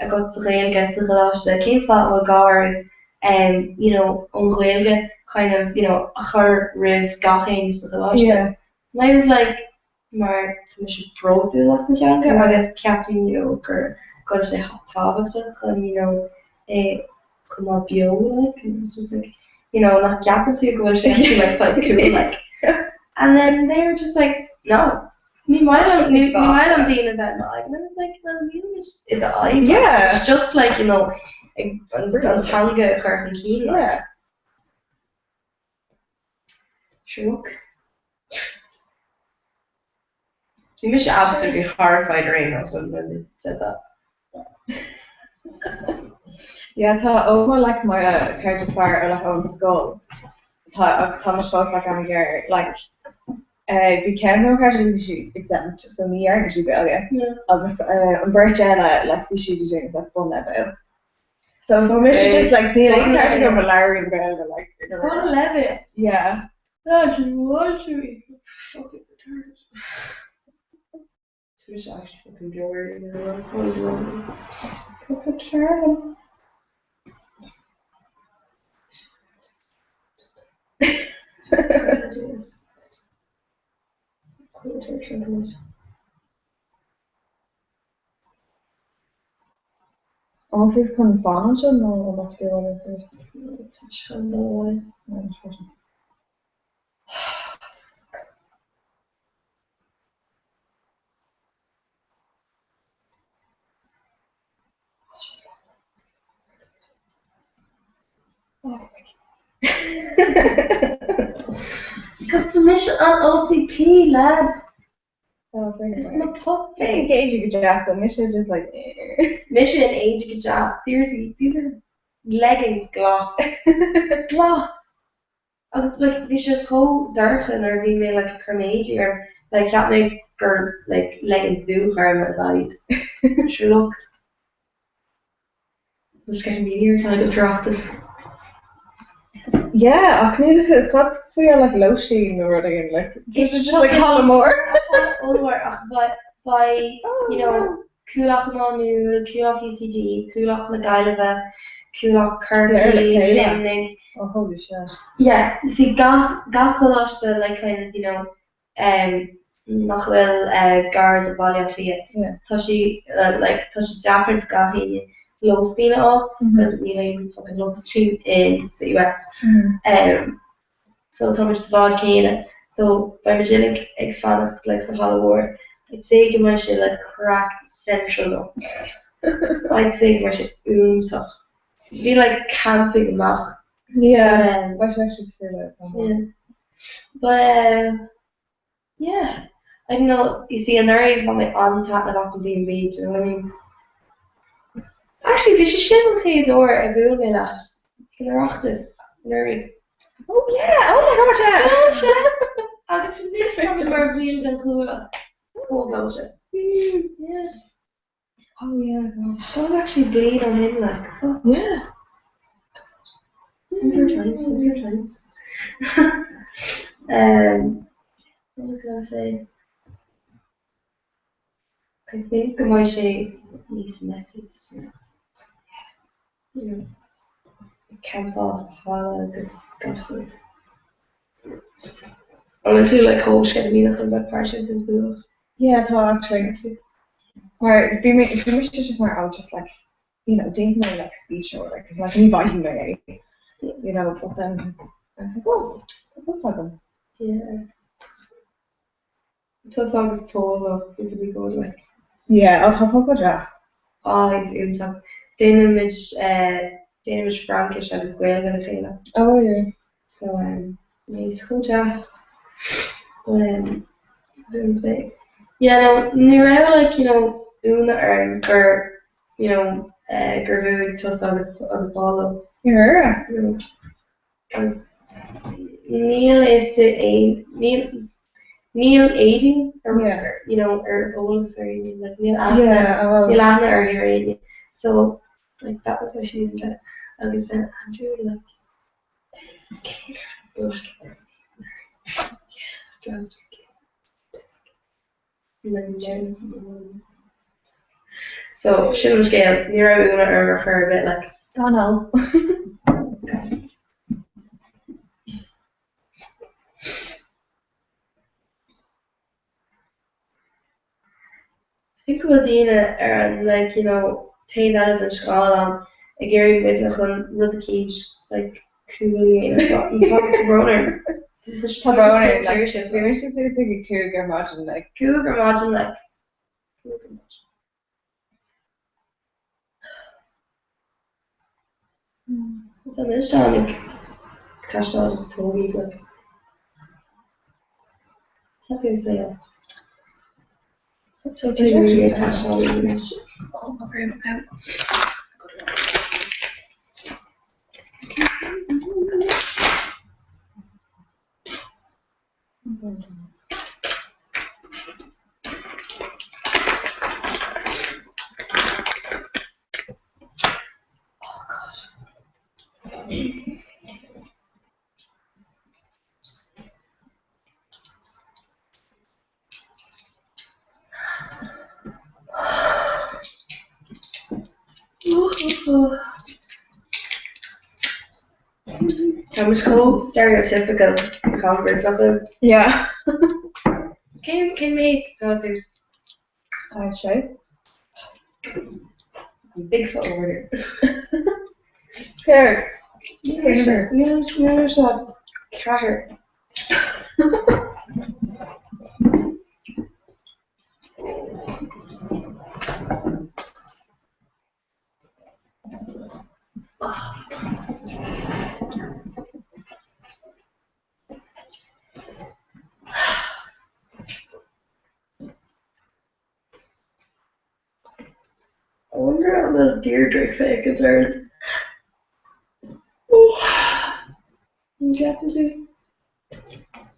agat sa Ghaeilge sa choláiste, cén fáth a bhfuil gá oraibh um, you know, an Ghaeilge kind of, you know, a chur roimh gach éinne sa choláiste? Yeah. And I was like, mar tá mise bródúil as an teanga agus ceapaim you know gur go bhfuil sé tábhachtach chun you know é a choimeád beo like and it's just like you know nach gceapann tú go bhfuil sé actually like saghas cool like and then they were just like no ní maith liom ní maith liom daoine bheith i m'aghaidh and I was like well níl muid i d'aghaidh like Yeah. it's just like you know ag an teanga a chur chun cinn like. Yeah. Sure look. Bhí mise absolutely horrified ar aon nós when they said that. Yeah, tá Omar like mo chairde is fearr like ón scoil. Tá agus tá muid fós like an-ghar like eh, bhí ceann de mo chairde bhí sí exempt so ní dhearna sí Gaeilge agus eh, an bheirt eile like bhí siad ag déanamh like bunleibhéal. So tá mise just like níl aon cheart agam a labhraíonn Gaeilge like in a row. Bunleibhéal? Yeah. That's what to be fucking retarded. Tá mise actually fucking glory in the world. What is wrong with me? What's a caravan? Do this. An bhfuil tú chun fanacht anseo nó an mbeadh tú abhaile faoi? Cos tá mise an OCP, lad. Oh, fair Is mo post é. é. Éadaí go deas, though. Mise just like eh. Mise in éadaí go deas. Seriously, these are leggings glas. Glas! Agus like bhí siad chomh dorcha nuair a bhí mé like ag cur m'éadaí orm. Like cheap mé gur like leggings dubha orm ar a laghad. Sure look. Bhfuil sceitimíní ort le haghaidh an tOireachtas? Yeah, ach níl fhios agam cad faoi ar like lóistín nó rud éigin like this is just like halla mór. Ollmhór ach beidh you know Cuallacht Mhá Nuad, Cuallacht UCD, Cuallacht na Gaillimhe, Cuallacht Chorcaí, Luimnigh. Oh holy shit. Yeah, you see gach gach coláiste like kind of you know nach bhfuil gar do Bhaile Átha Cliath. Tá sé like tá sé deacair do gach éinne lóistín a fháil because níl aon fucking lóistín in City West. So tá muid sa bhád céanna. So beidh muid uilig ag fanacht like sa halla mhór. I'd say go mbeidh sé like craic central though. I'd say go mbeidh sé iontach. Bhí like camping amach. Yeah, beidh sé actually cosúil le Yeah. But um, yeah, I don't know, you see anuraidh bhain mé an-taitneamh as an B&B, do you know what I mean? Actually, bhí sé sin an chéad uair a bhuail mé leat ag an Oireachtas anuraidh. Oh yeah, oh my god, yeah! Gleoite! Agus anois tá mé mar bhall den Chuallacht. Chomh gleoite. Yeah. Oh yeah, gosh. That was actually bliain ó shin, like, fuck. Yeah. Simpler times, simpler times. um, what was I gonna say? I think go mbeidh sé níos messy this year. You know, campáil sa halla agus gach rud. An bhfuil tú like chomh sceitimíneach chun bheith páirteach den Chuallacht? Yeah, tá actually. Mar bhí mé bhí mise just mar oh just like you know déanfaidh mé like speech or whatever 'cause like ní bhfaighidh mé é you know but then I was like oh tá post agam. Yeah. Tusa agus Paul though, he's a big good like. Yeah, oh tá Paul go deas. Ah, he's iontach. Déanaimid eh déanaimid Fraincis agus Gaeilge le chéile. Oh yeah. So um he's chomh deas. But um what was I gonna say? Yeah, no, ní raibh like, you know, ionadh orm gur, you know, eh gur bhuaigh tusa agus agus Paul though. Ní raibh? No. Agus níl fhios aon, níl, níl Aedín ar, you know, ar eolas ar éinne, like níl aithne, níl aithne uirthi ar éinne. So, like, that was why she didn't get it. Agus then Andrew, like, like, yeah, So, sin an scéal. Ní raibh ionadh orm ar chor ar bith, like. Scannal. I think go bhfuil daoine ar an like, you know, taobh eile den scáileán ag iarraidh muidne chun rud eicínt like cool a dhéanamh but tá tá brón orm. Tá brón orm like bhí mise suas ag a 5 ar maidin like. 5 ar maidin like 5 ar maidin. Tá mise ann ag taisteal just tógaí like. Happy as I am. Tá tú ag taisteal anois. Oh, I'm out. Tá muid chomh stereotypical sa conference nach bhfuil? Yeah. Cén cén méid atá tú? Sé. Bigfoot over here. Céard? Níl níl sé ceathair. I wonder an bhfuil Deirdre ag féachaint orainn. An gceapann tú?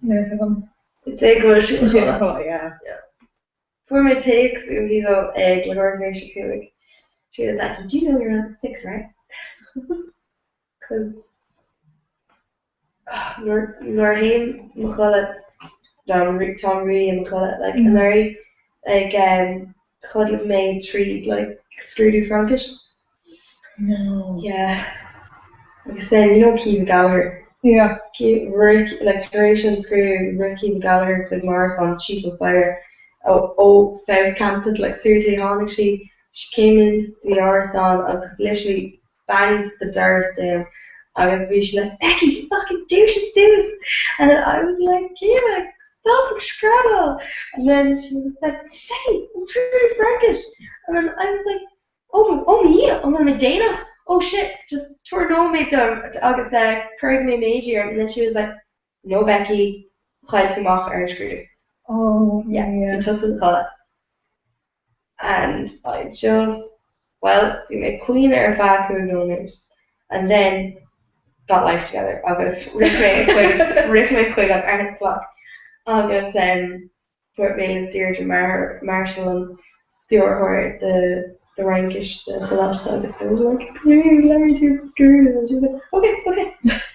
Níl a fhios agam. I'd say go bhfuil sí ina codladh, yeah. Fuair mé téacs uaithi though ag leathuair tar éis a 5. She was like, you do know you're on at 6, right? Cos nuair nuair a théim i mo chodladh táim táim really i mo chodladh like anuraidh like um chodail mé tríd like scrúdú Fraincis. No. Yeah. Agus then you know Caoimhe Gallagher. Yeah. Rith like tar éis an scrúdú rith Caoimhe Gallagher chuig m'árasán síos an staighre ó ó South Campus like seriously tháinig sí she came into the árasán agus literally banged the doors down agus bhí sí like Becky fucking dúisigh suas and then I was like Caoimhe stop ag screadaíl and then she was like Becky an scrúdú Fraincis and then I was like oh oh mo Dhia an bhfuil mé déanach oh shit just tabhair nóiméad dom agus eh cuirfidh mé m'éadaí orm and then she was like no Becky chaill tú amach ar an scrúdú Oh yeah bhí tusa i do chodladh and I just bhuel bhí mé ag caoineadh ar feadh 5 nóiméad and then got life together agus rith mé chuig rith mé chuig an Arts Block agus em dúirt mé le Deirdre Mar Marshall an stiúrthóir do do Fhraincis sa choláiste agus I was like please let me do the scrúdú and she was like okay okay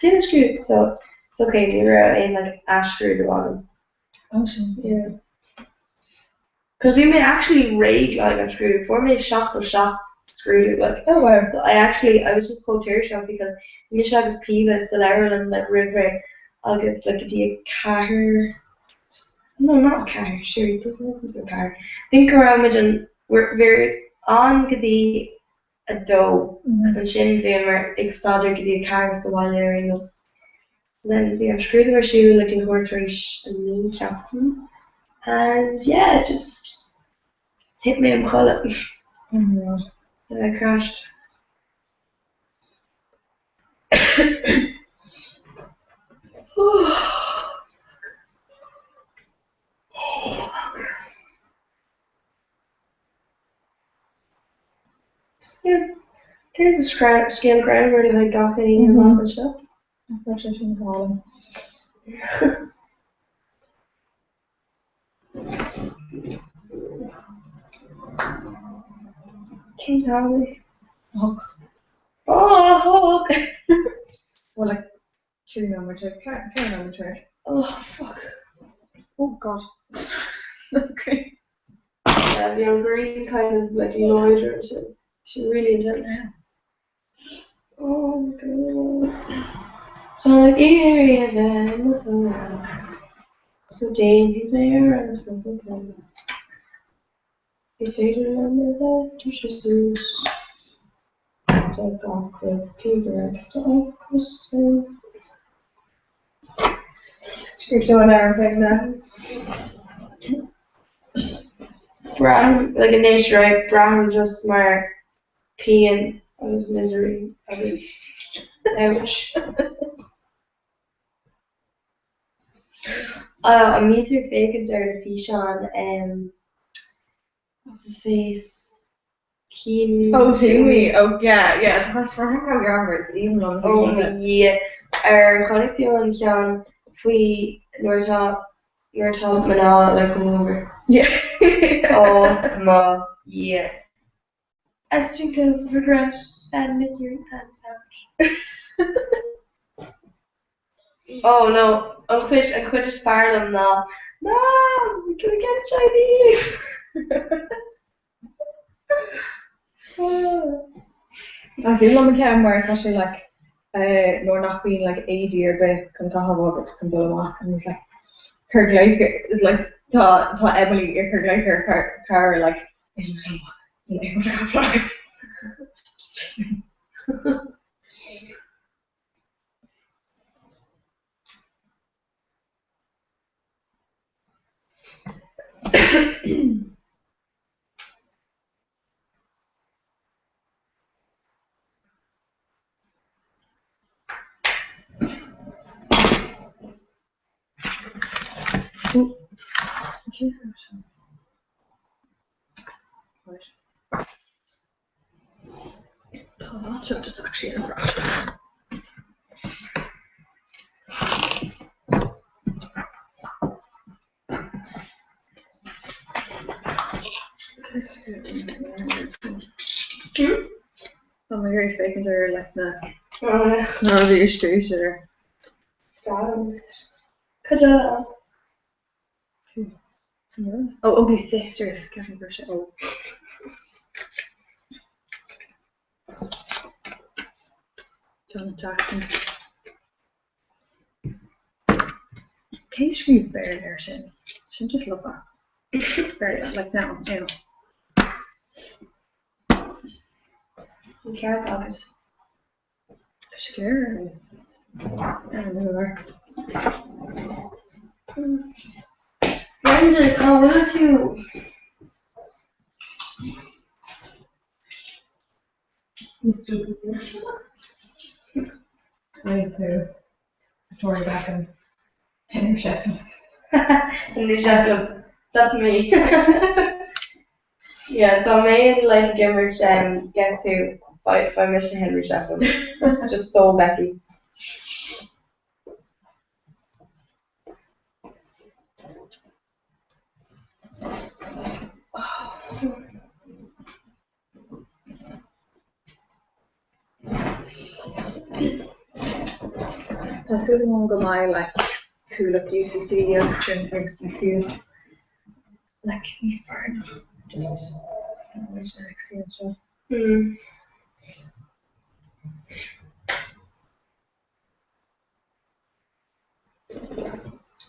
déan an scrúdú so it's okay ní raibh aon like athscrúdú agam. Oh sin. Yeah. Cos bhí mé actually réidh le haghaidh an scrúdú, fuair mé 77 sa scrúdú like Oh wow. but I actually, I was just chomh tuirseach because bhí mise agus Caoimhe sa leabharlann like roimh ré agus like go dtí a ceathair. No, not 4, sure, it doesn't open to 4. I think go raibh muid an, bhí ann go dtí 2, agus ansin bhíomar ag staidéar go dtí 4 sa bhaile ar aon nós. So then bhí an scrúdú ar siúl ag leathuair tar éis 9 ceapaim and yeah, just thit mé i mo chodladh. Oh my god. And I crashed. Yeah, there's a scéal greannmhar le haghaidh gach éinne amach anseo. Nach raibh sé sin go hálainn. Cén t-am é? 8. Oh, 8! Well, like, 3 nóiméad tar, 4 nóiméad tar. Oh, fuck. Oh, God. Okay. Yeah, bhí an ghrian kind of like láidir ansin. She's really intense. Yeah. Oh my God. Tá ag iarraidh a bheith i mo chodladh. So déanfaidh mé ar ais na focla. Ní féidir liom a bheith tuirseach suas. Tá gach rud píobaire agus tá ocras orm. Scríobh tú an amhrán féin now. Braithim, like anois, right, braithim just mar pian agus misery agus ouch. An mbíonn tú ag féachaint ar na físeáin um, what's his face? Cian Oh, Toomey. Oh, yeah, yeah. Tá sé chomh greannmhar, is aoibhinn liom Oh mo Dhia. Ar chonaic tú an ceann faoi nuair atá nuair atá mná like hungover? Yeah. Oh mo Dhia. I stink of regret and misery and ouch. Oh no, an chuid, an chuid is fearr liom ná Mom, can we get Chinese? Tá súil liom an ceann mar tá sé like eh, nuair nach bíonn like éadaí ar bith chun caitheamh agat chun dul amach and he's like cur glaoch like tá tá Emily ag cur glaoch ar cara like Tá an áit seo just actually an bhreá. Tá mé ag féachaint ar like na na rudaí a scríobh siad air. Cad eile ann? Oh, Ugly Sisters, ceapaim go raibh sé ó. Janet Jackson. Cé a scríobh Béarla air sin? Sin just lofa. Béarla, like now, you know. An ceart agat. Tá sé léir ar an uair. Brenda, cá bhfuil tú? Mr. Victoria Beckham. Henry Shefflin. Henry Shefflin. That's me. Yeah, dá mbeinn like ag imirt um, Guess Who, bheadh mise Henry Shefflin. It's just so Becky. Tá súil agam go mbeidh like Cuallacht UCC agus Trinity agus DCU like níos fearr ná just muid na ag suí anseo.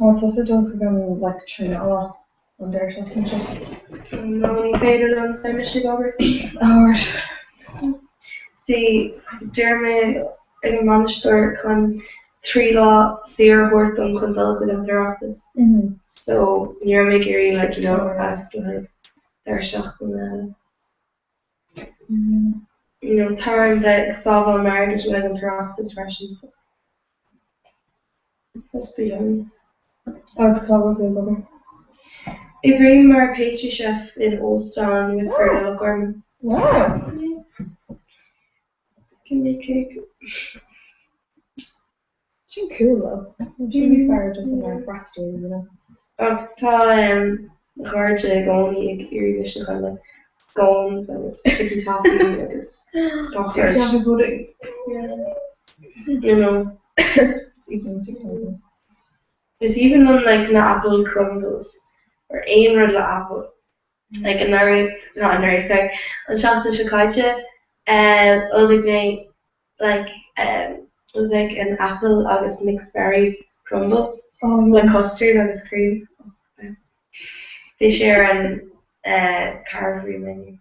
Ó, tá tusa ag dul chuig an like traenáil an deireadh seachtaine seo. No, ní féidir liom, beidh mise ag obair. Alright. See, deir mé ag an mbainisteoir chun 3 lá saor a thabhairt dom chun dul chuig an tOireachtas. So, ní raibh mé ag iarraidh like, you know, ask le haghaidh deireadh seachtaine eile. You know, tá orm bheith ag sábháil m'airgid le haghaidh an tOireachtas freisin, so. Fostú liom. Agus cá bhfuil tú ag obair? Oibrím mar pastry chef in Óstán Whitford i Loch Garman. Wow! Yeah. Can make cake. Sin cool though. Sin níos fearr just mar freastal, you know. Ach tá mo chairde i gcónaí ag iarraidh mise chun like scones agus sticky toffee agus gach Sticky rud. toffee pudding. Yeah. You know. Is aoibhinn liom sticky toffee. Is aoibhinn liom like na apple crumbles or aon rud le apple. Like anuraidh, not anuraidh, sorry, an tseachtain seo caite, ullmhaigh mé like um it was like an apple agus mixed berry crumble Oh le yeah. custard agus cream. Oh, Bhí sé ar an uh, carvery menu.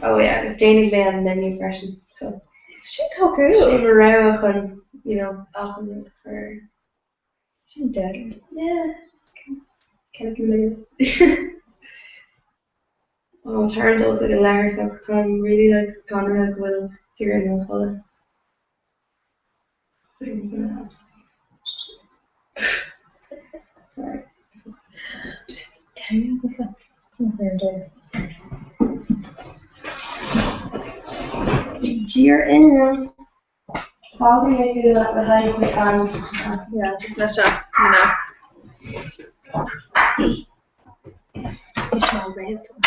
Oh yeah, agus déanfaidh mé an menu freisin, so Sin chomh cool. Sin mo rogha chun, you know, achan rud a chur air. Sin deadly. Yeah, kind of cool. Oh, tá orm dul chuig an leithreas ach táim really like scanraithe go bhfuil tú i mo chodladh. I'm gonna absolutely Sorry. Just tell me what's like come up here and doors. You're in. Fágfaidh mé thú le haghaidh na fans. Yeah, just leis seo, you know. Is seo réalt an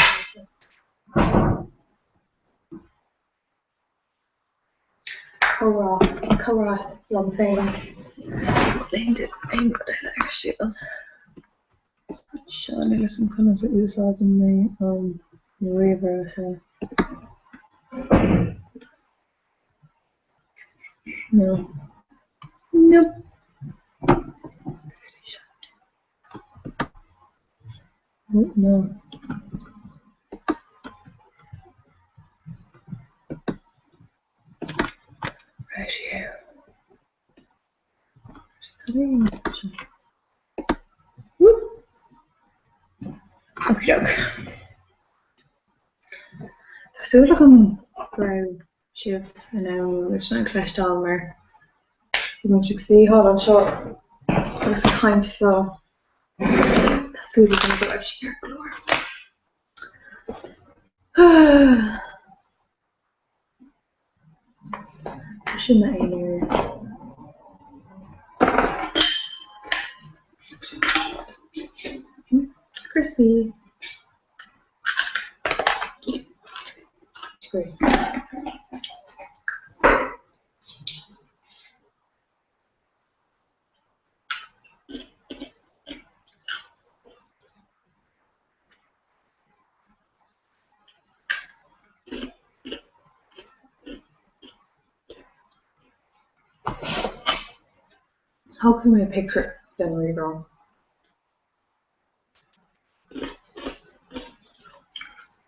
Comhrá, comhrá liom féin. Aon rud eile ar siúl. Seo níl a fhios agam conas a úsáideann mé an ríomhaire. No. Nope. Oh, no. Right here. Whoop. Okey doke. Tá súil agam go raibh sibh in ann muid a chloisteáil mar bhí muid ag suí thall anseo agus ag caint so tá súil agam go raibh sé ceart go leor. Sin m'aonar. Crispy. Great. Thógfaidh mé pictiúr den ríomhaire.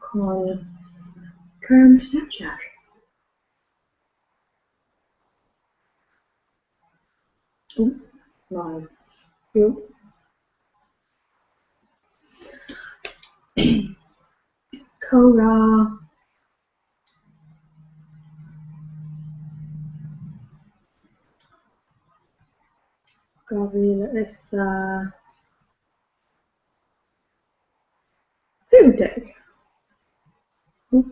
Chun cur ar mo Snapchat. Ooh, live. Ooh. Comhrá. 2015. Ooh.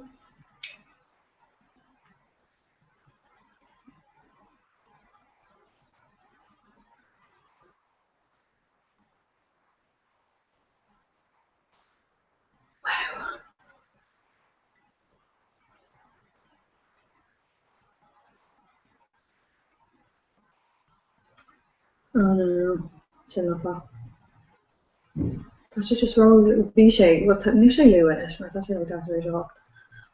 Wow. Oh no no, sin nach maith. Tá sé just ró bhí sé, bhuel tá níl sé luath anois mar tá sé like leathuair tar éis a hocht.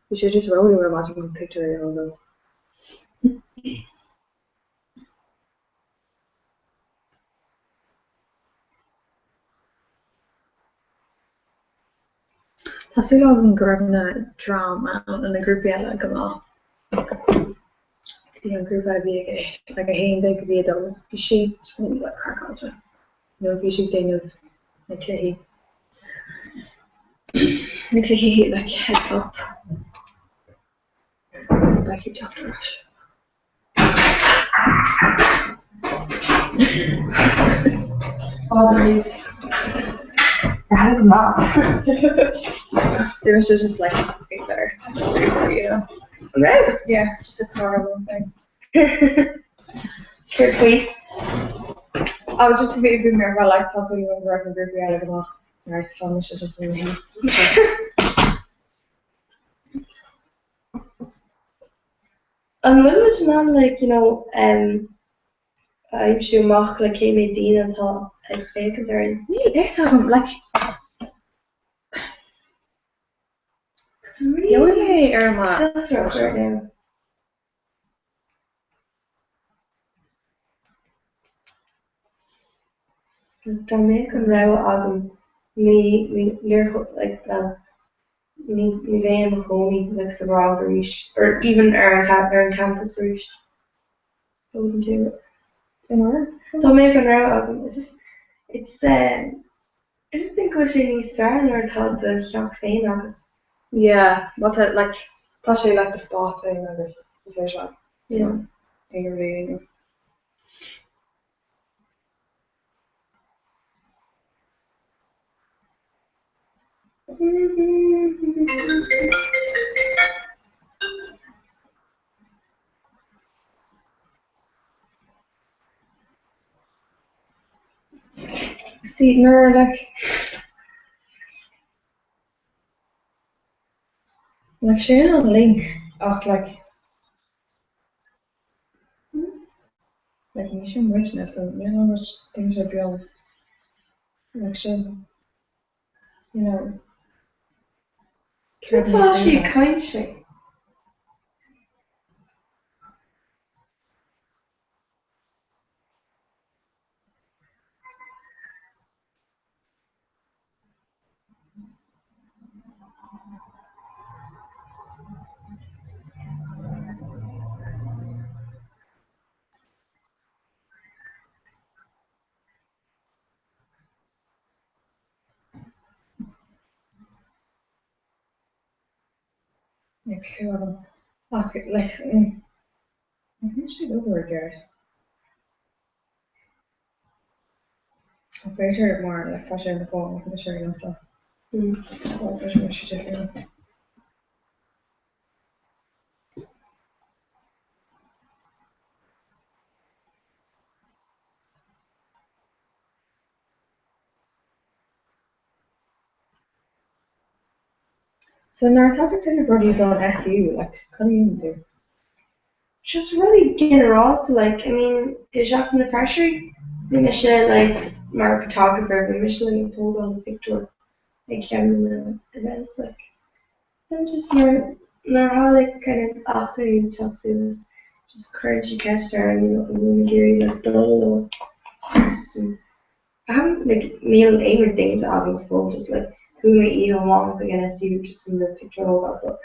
Bhí sé just ró-luath ar maidin chun pictiúr a dhéanamh though. Tá súil agam go raibh na dream ann na grúpaí eile go maith. Bhí an grúpa a bhí ag like 11 go dtí 2, bhí siad like craiceáilte. You know, bhí siad ag déanamh na cluichí na cluichí like heads up. Beidh siad teacht ar ais. That is maith. There was just like ag labhairt, you know. An raibh? Yeah, just a car one thing. Céard faoi? Oh, just bhí bhí mé ag rá like tá súil agam go raibh na grúpaí eile go maith mar tá mise just in the An bhfuil muid in ann like you know um, a aimsiú amach like cé mhéad daoine atá ag féachaint orainn? Níl a fhios agam like Gheobhaidh mé ar mo social. Dá mbeadh an rogha agam ní ní níor like well ní ní bheinn i mo chónaí like sa Ghráig arís or even ar an ar an campus arís. I wouldn't do it. In order? Dá mbeadh an rogha agam I just it's um I just think go bhfuil sé níos fearr nuair atá do theach féin agat. Yeah, well tá like tá sé like do spás féin agus is é seo. Yeah. Ag an réigiún. See, nuair like like sin an link ach like Like ní sin muidne so níl an rud things are beo like sin you know Céard atá sí ag caint faoi? Níl clue agam ach like mm níl sé ag obair i gceart. Ach b'fhéidir mar like tá sé ar mo fón like mise ar an laptop. So b'fhéidir go bhfuil sé difriúil. So nuair atá tú ag déanamh rudaí don SU, like, cad a dhéanann tú? Just rudaí ginearálta, like, I mean, i Seachtain na Freisirí, bhí mise, like, mar photographer, bhí mise, like, ag tógáil na pictiúr ag ceann de na events, like. Then just nuair, nuair atá, like, kind of eachtraí ag teacht suas, just cuireann siad ceist orm, you know, an bhfuil mé ag iarraidh, like, dul leo, just, I haven't like níl aon rud déanta agam go fóill just like chuaigh mé oíche amháin chuig NSU just chun na pictiúir a thógáil but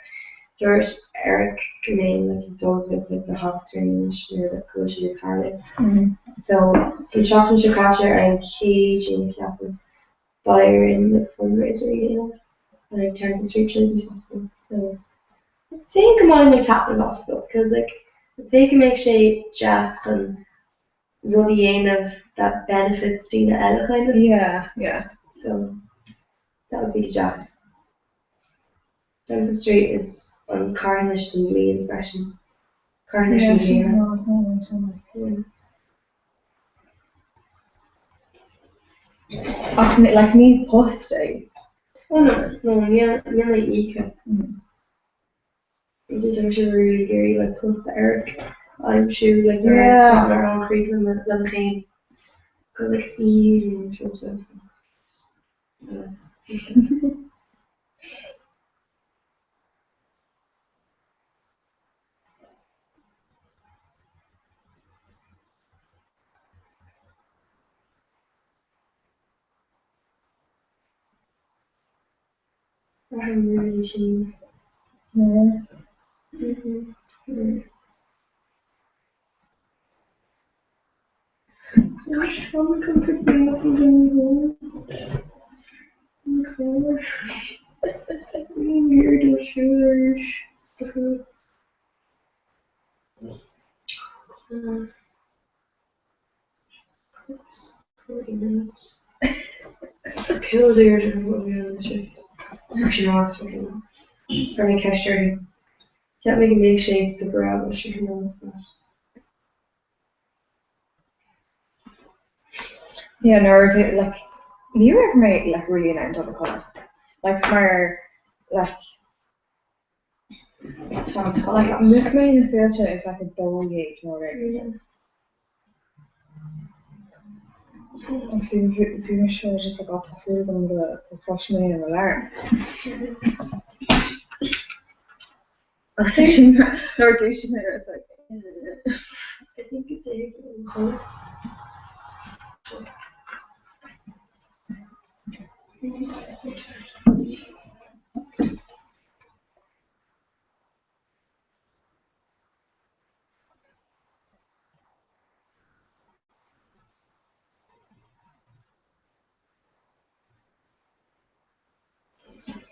dúirt Eric go mbeinn like ag dul chuig like na heachtraí anois nuair like go bhfuil siad ag tarlú. So an tseachtain seo caite ar an Chéadaoin ceapaim beidh orainn like fundraiser a dhéanamh like Temple Street Children's Hospital so I'd say go mbainfidh mé taitneamh as though because like I'd say go mbeidh sé deas chun rud a dhéanamh that benefits daoine eile kind of. Yeah, yeah. So that would be deas. Temple Street is an carthanas don bhliain freisin. Carthanas na bliana. Yeah. Ach like ní post é. Oh no, no, níl níl mé íoctha. Just tá mise really ag iarraidh like post Eric a aimsiú like nuair a tá mé ar chríoch le mo le mo chéim. Cause like it's easy an process. Braithim really tinn. Cheap mé go mbeadh sé go breá but sure no it's not. Yeah, nuair a like ní raibh mé like really in ann dul a chodladh. Like mar like like mhúch mé na soilse ag like 12 nó rud éigin. Agus bhí bhí mise just like oh tá súil agam go go gcloisfidh mé an alarm. Agus sin nuair a dúisigh mé I was like I think it's a colour.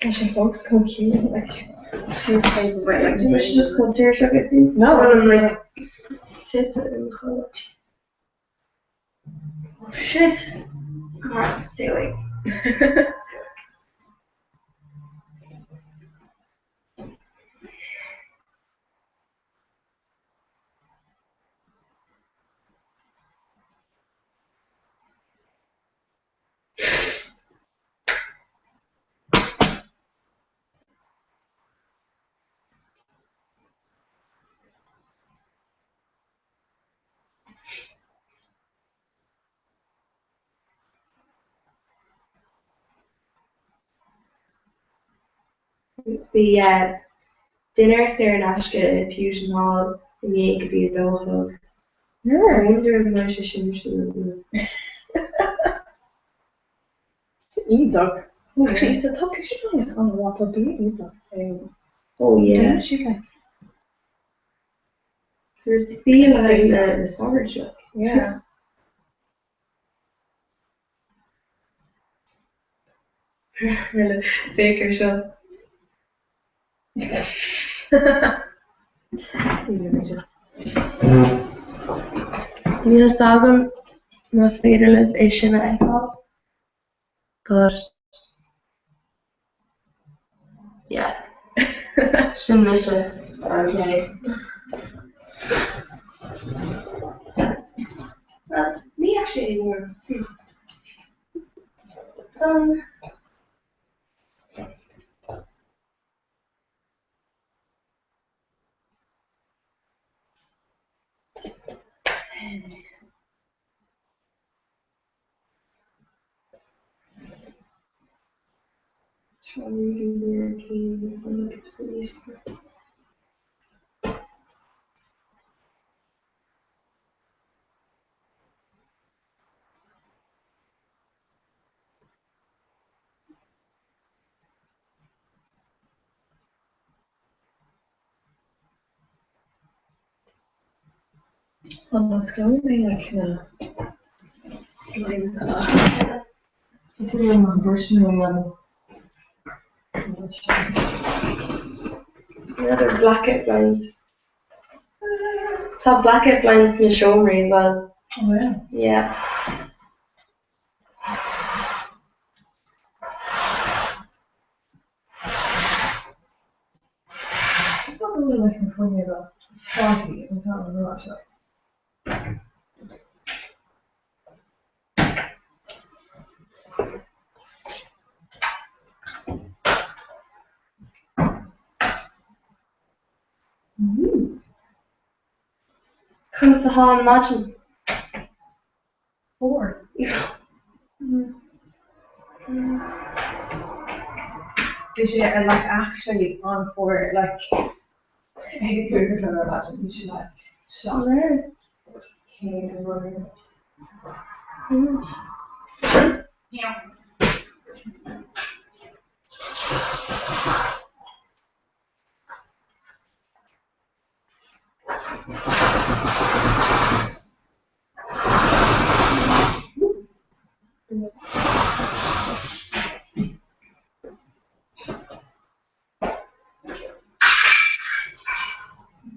Tá sé fós chomh ciúin like fiú taobh amuigh like Tá mise just chomh tuirseach I think. No, I'm like tite i mo chodladh. Shit! Alright, stay awake. Stay awake. Bhí dinnéar saor in aisce i Pugin Hall inné go dtí a dó a chlog. I wonder an mbeidh sé sin ar siúl inniu. Iontach. Actually, tá Pugin Hall like an-mhaith, tá bia iontach ann. Oh yeah. Déanann siad like. Bia le haghaidh na sagairt like. Yeah. Féach ar seo. Níl a fhios agam más féidir libh é sin a fheiceáil, but yeah, sin mise ar an chlé. Well, ní actually anymore. Hmm. Done. Tá really weird dream and like it's really scary. An osclóidh mé like na blinds eile? Is é an bhris mé an Another blackout blinds. Tá blackout blinds sna seomraí as well. Oh yeah. Yeah. Tá bhfuil like na fuinneoga fágtha an t-am an rá seo. Conas atá an maidin? Fuar. Bhí sé like actually an-fhuar like ag a 5 a chlog ar maidin bhí sé like 7 céim nó rud éigin.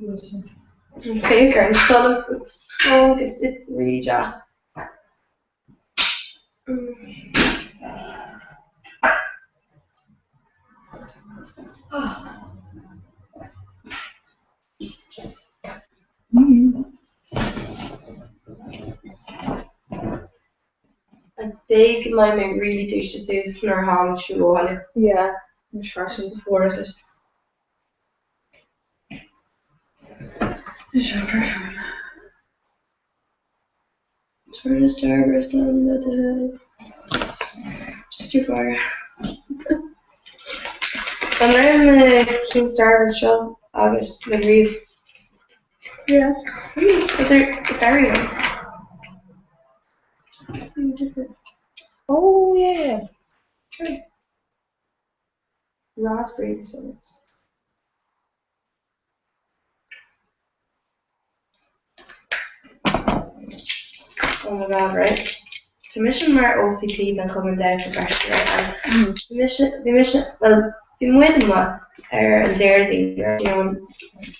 Féach ar an solas, it's so good, it's really deas. I'd say go mbeidh mé really dúiste suas nuair a tháinig siad abhaile. Yeah, mise freisin. Worth it. Turn a starburst on the hill. It's just too far. An raibh na cinn Starburst seo agat like riamh? Yeah. Really? But they're the berry ones. Something different. Oh yeah. Try. Raspberry sauce. Oh my god, right? Tá mise mar OCP don Chumann Damhsa freisin, right? And bhí mise, bhí mise, well, bhí muid amuigh ar an Déardaoin, right? You know,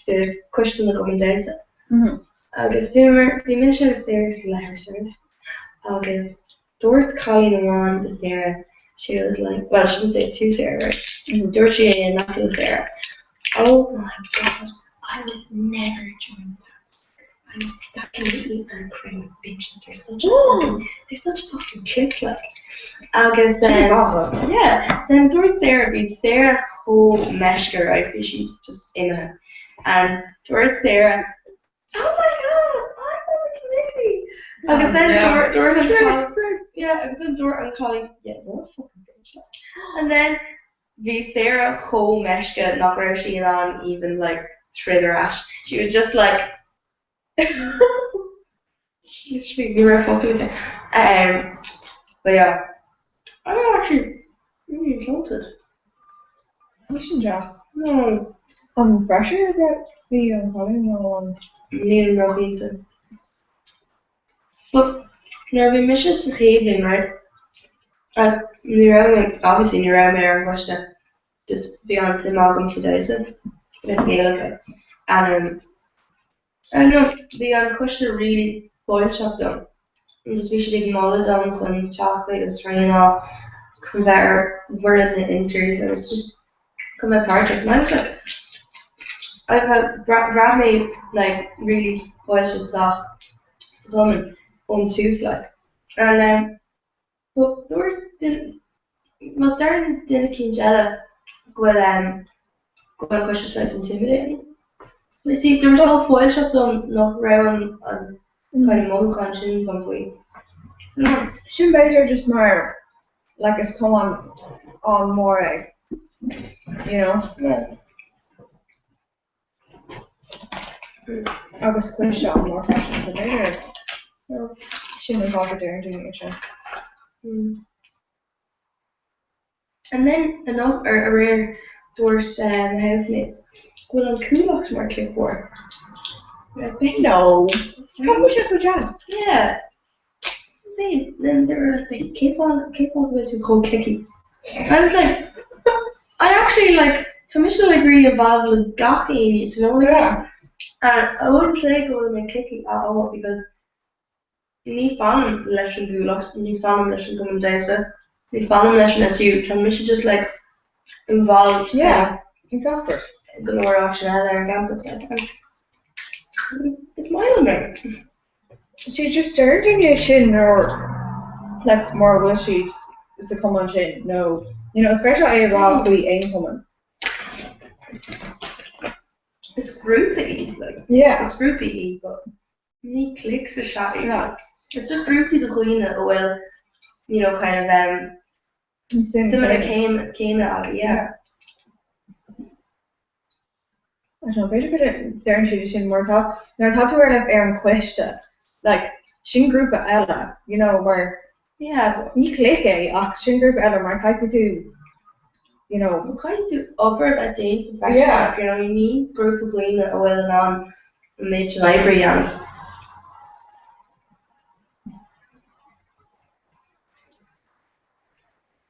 the coiste na gCumann Damhsa. Agus bhíomar, bhí mise agus Sarah sa leithreas, right? Agus dúirt cailín amháin do Sarah, she was like, well, she didn't say it to Sarah, right? Dúirt sí é in aice le Sarah, Oh my God, I would never join that. I would, that committee are a crew of bitches. They're such a fucking, they're such a fucking clique, like. Agus um, yeah, then dúirt Sarah, bhí Sarah chomh meisce, right? Bhí sí just imithe. And dúirt Sarah, Oh my God, I'm on the committee! Agus then dúirt dúirt an cailín, yeah, agus then dúirt an cailín, yeah, what a fucking bitch, like. And then bhí Sarah chomh meisce nach raibh sí in ann even like troid ar ais. She was just like literally ní raibh focal aici. Um, but yeah, I'm actually really insulted. Bhí sin deas. No. An fresher a bhí an cailín nó an. Nílim róchinnte. But nuair a bhí mise sa chéad bhliain, right, ní raibh mé, obviously ní raibh mé ar an gcoiste, just bhí an-suim agam sa damhsa, is Gaelach é. And um, I don't know, bhí an coiste really fáilteach dom agus bhí siad ag moladh dom chun teacht chuig an traenáil agus a bheith ar bhfoireann na Inters agus just chun bheith páirteach. And I was like, I felt, bhraith mé like really fáilte isteach sa chumann ón tús like. And um, But dúirt duine, má deireann duine eicínt eile go bhfuil em go bhfuil an coiste saghas intimidating. You see, they were so fáilteach dom nach raibh an an kind of mothúchán sin dom faoi. No. Sin b'fhéidir just mar like is cumann an-mhór é, you know? Yeah. Agus coiste an-mhór freisin so b'fhéidir sin an fáth go deireann daoine é sin. And then anocht or aréir dúirt na housemates go bhfuil an Cuallacht mar clique mhór. No. Ceapaim sé go deas. Yeah. It's insane. Then they were like cén fáth cén fáth go bhfuil tú chomh cliquey? I was like I actually like tá mise like really involved le gach éinne, do you know what I mean? Yeah. And I wouldn't say go bhfuil mé cliquey at all because ní fanaim leis an gCuallacht, ní fanaim leis an gCumann Damhsa, ní fanaim leis an SU, tá mise just like involved Yeah, exactly. go leor áiteanna eile ar an gcampas like and is maith liom é. See just deir daoine é sin nuair like mura bhfuil siad sa chumann sin nó you know is féidir é a rá faoi aon chumann. Is grúpa iad like. Yeah. Is grúpa iad but ní cliques is ea iad like. It's just grúpaí de dhaoine a bhfuil you know kind of um suimeanna céanna acu yeah. I don't know, b'fhéidir go deireann siad sin mar tá, nuair atá tú ar like ar an choiste, like sin grúpa eile, you know, mar Yeah, but ní clique é ach sin grúpa eile mar caithfidh tú, you know. Caithfidh tú obair a bheith déanta freisin, Yeah. like, you know, you need grúpa dhaoine a bhfuil in ann an méid sin oibre a dhéanamh.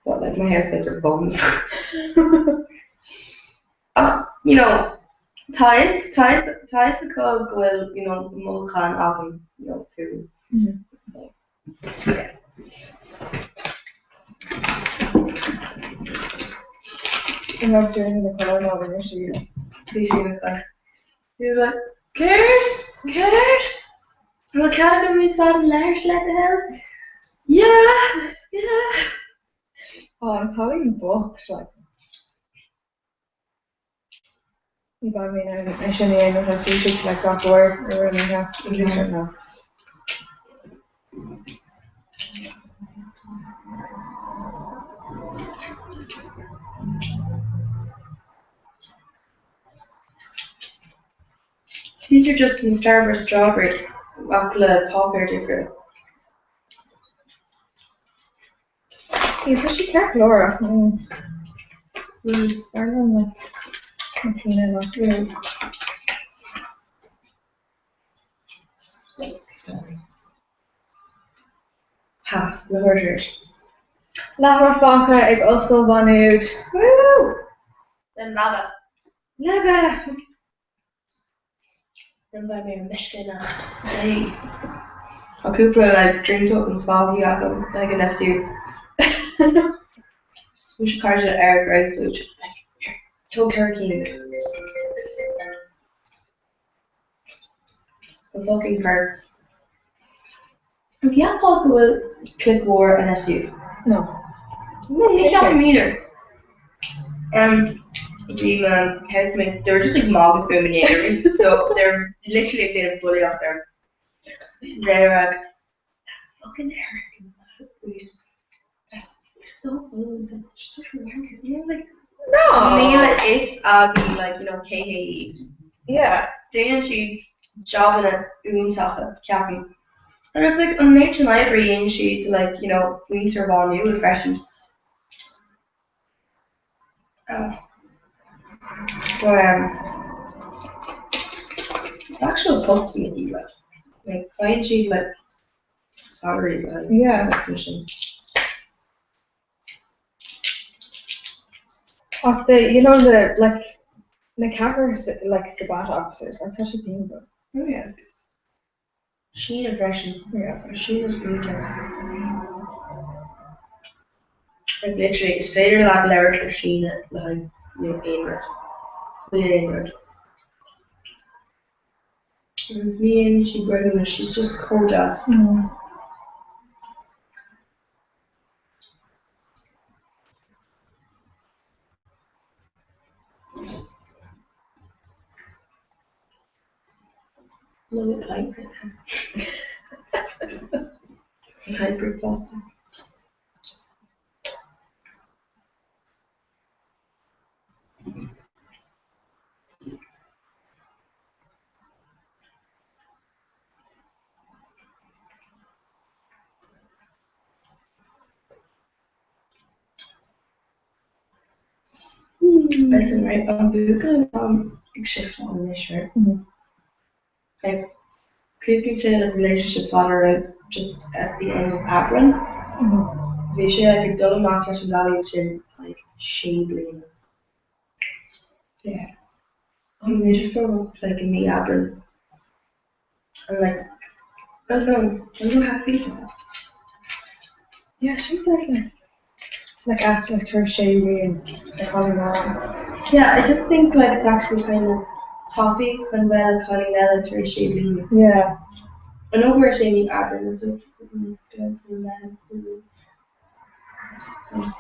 But like my housemates are bums. Ach, you know, Tá fhios, tá fhios, tá fhios acu go bhfuil, you know, mothúcháin agam, you know, fúthu. So, yeah. An raibh Journey na carr ná rinne sí? Bhí sí ina carr. He was like, Céard? Céard? An bhfuil cead agam úsáid an leithris le do thoil? Yeah! Yeah! Oh, an cailín bocht, like. Ní bheidh mé in ann é sin a dhéanamh le faoiseamh le gach uair a rinne mé é seo. These are just some Starburst strawberries ach le páipéar difriúil. Yeah, tá sé ceart go leor ach is fearr liom like na cinn eile. Ha, leathuair tar éis. Leathuair fágtha ag Ollscoil Mhá Nuad. Woo! Den leaba. Leaba! Then beidh mé ar meisce anocht. Hey. Tá cúpla like drink tokens fágtha agam ag an FCU. Mise cairde ar Greg dúirt like here, tóg ceithre cinn. The fucking perks. An gceapfá go bhfuil clique mhór in FCU? No. Ní cheapaim either. Um, bhí my housemates, they were just like magadh fúm inné, they were so, they were literally ag déanamh bulaíocht orm. They were like, that fucking Eric and that they're so full and they're such wankers. And I'm like, No! Níl a fhios agaibh, like, you know, cé hé iad. Yeah. Déanann siad jabanna iontacha, ceapaim. Agus like, an méid sin oibre a dhéanann siad like, you know, muintir Mhá Nuad freisin. Oh. But, um, it's actual postanna iad, like, like, faigheann siad, like, salaries le Yeah. postanna sin. Ach the, you know, the, like, na ceathrar like, Sabata officers, like, tá siad iontach. Oh yeah. Síne freisin. Yeah. Síne's iontach. Like literally, is féidir leat labhairt le Síne le haghaidh you know, aon rud. Faoi aon rud. Agus ní dhéanann sí breithiúnas, she's just chomh deas. Mm. Love it pint right now. Hybrid fosta. Listen, right, an buachaill atá ag shiftáil anois, right? Like, chríochnaigh sé like relationship fada right, just at the end of Aibreán. Bhí sé like ag dul amach leis an gcailín sin like sé bliana. Yeah. And they just broke up like in mí Aibreán. And like, I don't know, I don't know how to feel about that. Yeah, she's like like like after like tar éis sé bliain ag cailín amháin. Yeah, I just think like it's actually kind of tapaidh chun bheith le cailín eile tar éis sé bliana. Yeah. I know where sé mí Aibreán, it's like Bealtaine, Meitheamh, Iúil.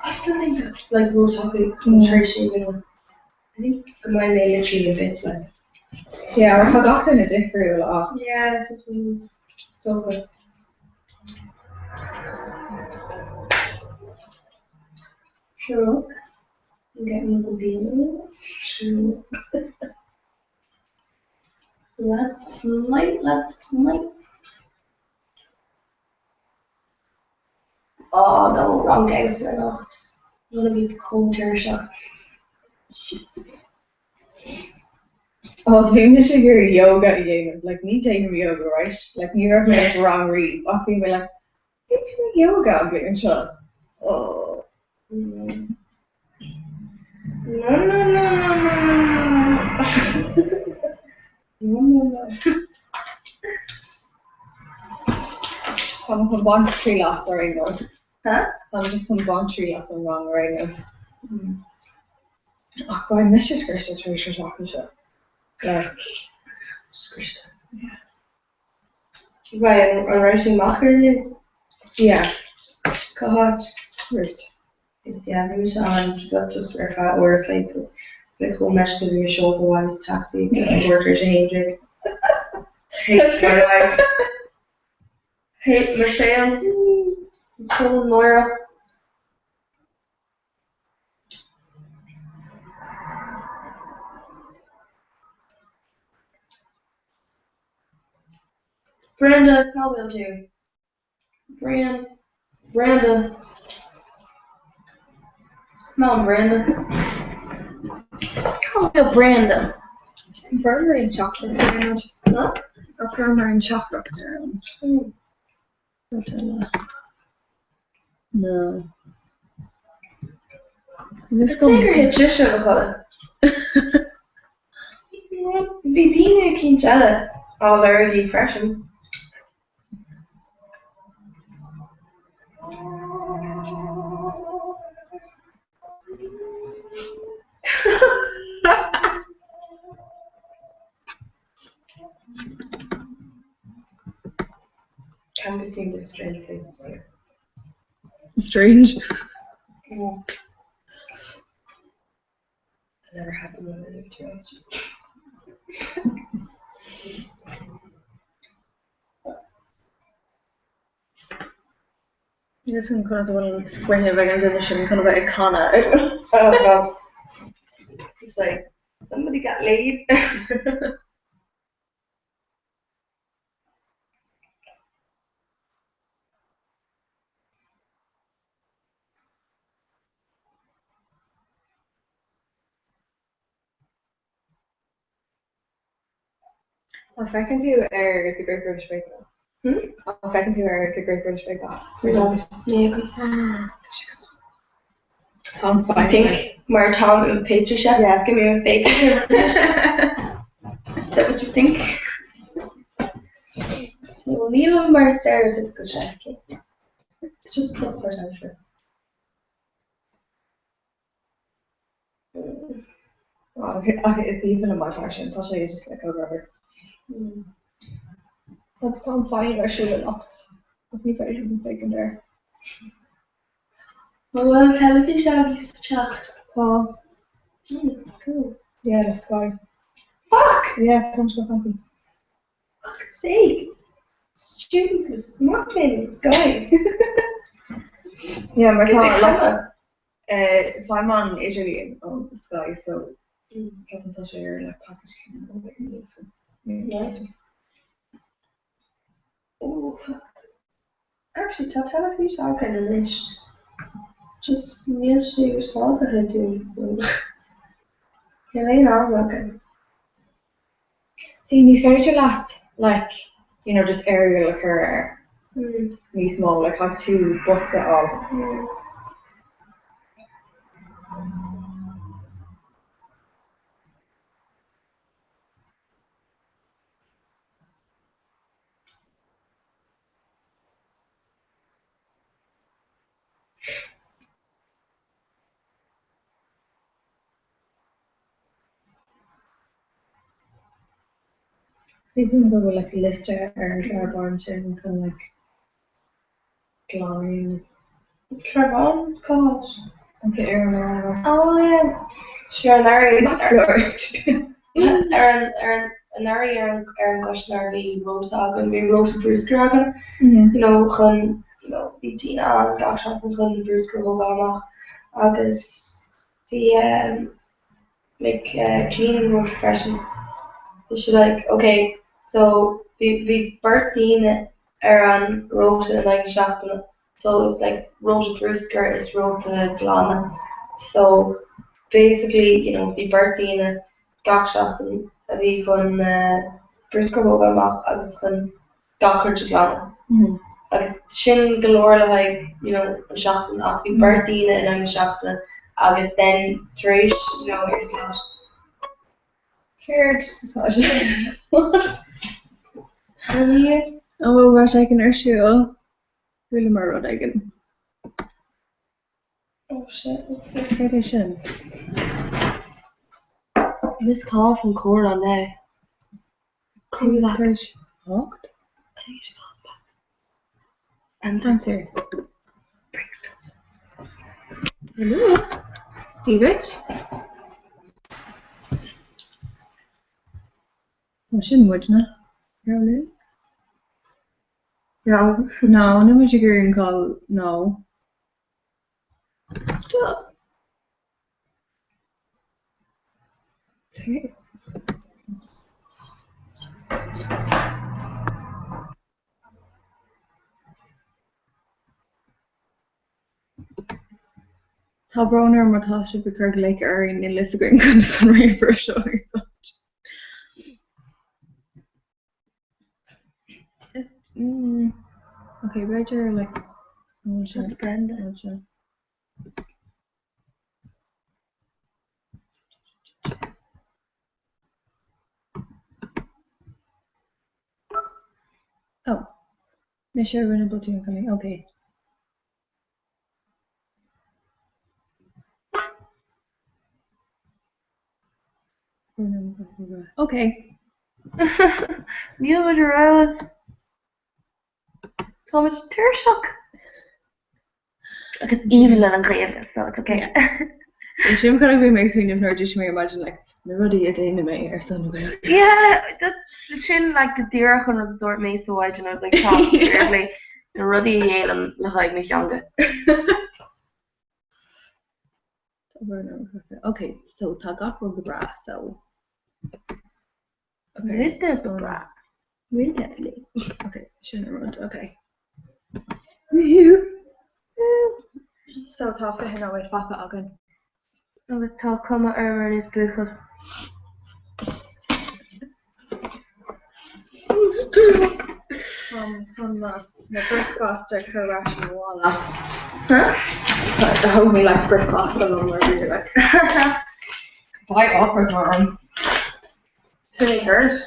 I still think that's like ró-tapaidh tar éis sé bliana. I think go mbeidh mé literally a bit like. Yeah, well tá gach duine difriúil ach. Yeah, I suppose. So good. Sure. I'm getting a little Sure. Lads tonight, lads tonight. Oh no, wrong damhsa anocht. I'm gonna be chomh tuirseach. Oh, bhí mise ag iarraidh yoga a dhéanamh, like ní déanaim yoga, right? Like ní raibh mé ag rang riamh ach bhí mé like, déanfaidh mé yoga an bhliain seo. Oh. No, no, no, no, no, no, no. Táim chun baint triail as ar aon nós. Huh? Táim just chun baint triail as an rang ar aon nós. Ach beidh mise scriosta tar éis an seachtain seo. Like. Scriosta. Yeah. Right, an raibh tú amach ar inniu? Yeah. Cá háit? Roost. Yeah, bhí mise ann but just ar feadh uair a chloig because bhí chomh meisce bhí mé seolta abhaile sa taxi ag uair tar éis a haon déag. Hate my life. Hate mo shaol. Chomh náireach. Brenda, cá bhfuil tú? Brian, Brenda. Come on, Brenda. Cá bhfuil Brenda? Fuaireamar an teachtaireacht ar an rud. Huh? Fuaireamar an teachtaireacht ar an rud eile. No. Is gur thit sise i mo chodladh. Bhí daoine eicínt eile á lorg í freisin. Campus seems like a strange place this year. Strange? Yeah. It never happened when I lived here last year. Níl a fhios agam conas a bhfuil an fuinneamh ag an duine sin chun a bheith ag canadh. Oh God. It's like, somebody got laid. An bhfeiceann tú ar The Great British Bake Off? Hmm? An bhfeiceann tú ar The Great British Bake Off? Ní fheicim. Tá an I think mar táim i mo pastry chef, Yeah. go mbím ag féachaint ar Is that what you think? Well, nílim mar stereotypical chef, okay? It's just plus part-time sure. Okay, okay, is aoibhinn liom mar sin, tá sé just like oh rubber. Agus tá an final ar siúl anocht, ach ní féidir liom féachaint air. An bhfuil teilifís agaibh sa teach? Tá. Cool. Yeah, le Sky. Fuck! Yeah, tá go fancy. Fuck's sake! Students is not playing the Sky. Yeah, mar tá like faighim an idirlíon ón Sky so ceapaim tá sé ar like package céanna so. Nice. Ooh. Actually tá teilifís againn anois. Just níl sé úsáidte dúinn. Níl aon am againn. See, ní féidir leat like, you know, just aerial a chur air níos mó, like caithfidh tú bosca a fháil. Sílim go bhfuil like liosta ar an chlár bán sin chun like glanadh. Clár bán? Cá háit? Okay, ar an lár. Oh yeah. Sure, anuraidh. Not floor. Ar an ar an anuraidh ar an ar an gcoiste bhí rota againn, bhí rota bruscair againn. You know, chun you know, bhí daoine ann gach seachtain chun bruscar a thógáil amach agus bhí um, like cleaning rota freisin. Bhí sé like ok so bhí bhí beirt daoine ar an rota in aghaidh na seachtaine so it's like rota bruscair is rota glanadh so basically you know bhí beirt daoine gach seachtain a bhí chun bruscar a thógáil amach agus chun gach rud a ghlanadh. Agus sin go leor le haghaidh you know an seachtain ach bhí beirt daoine in aghaidh na seachtaine agus then tar éis you know your slot. Céard atá sé? An bhfuil rud éigin ar siúl? Chualamar rud éigin. Oh shit, what's this? Céard é sin? Missed call from Comhrá now. Call back. Tar éis 8? Answer. Hello. Dia duit. Bhuel sin muidne. Ar linn? No. No, níl muid ag iarraidh an call no. Stop. Okay. Tá brón orm má tá sibh ag cur glaoch orainn, níl fhios againn conas an ríomhaire seo a úsáid. Ok, b'fhéidir like an bhfuil sé That's Brenda. an bhfuil sé Oh. Mise a rinne botún a chailín. Ok. Ok. Níl muid ar fheabhas. Táimid tuirseach. Agus aoibhinn linn an Ghaeilge, so it's okay. Sin chun a bhí mé ag smaoineamh nuair a dúirt mé ar maidin like, na rudaí a déanann mé ar son na Gaeilge. Yeah, that's sin like go díreach an rud a dúirt mé sa mhaidin, I was like, tá, seriously, na rudaí a dhéanaim le haghaidh mo theanga. Ok, so tá gach rud go breá, so. Rud go breá. Rud eile. Ok, sin an rud, ok. Woohoo! So tá 20 nóiméad fágtha againn. Agus tá cuma orm ar nós buachaill. Táim chun mo bricfeasta a chur ar ais i mo mhála. Thóg mé like bricfeasta liom mar bhí like. Beidh ocras orm. Sin é gort.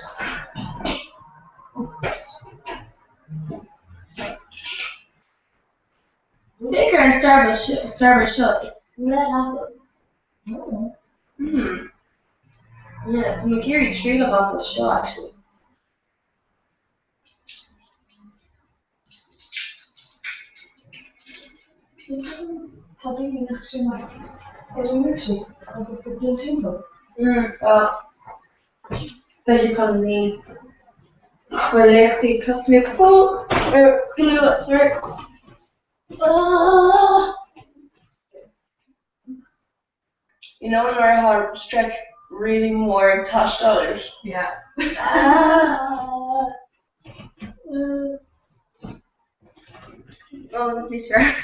Féach ar an Starburst seo, it's red apple. Oh. Hmm. Yeah, tá mé ag iarraidh triail a bhaint as seo actually. Tá daoine nach sin like ar an milkshake agus ag dul timpeall. Mm, B'fhéidir cos ní bhfuil léachtaí ag tosnú go luath, sorry. Ah! You know nuair atá stretch really mór ag teastáil uait. Yeah. Ah! Oh, that's níos fearr.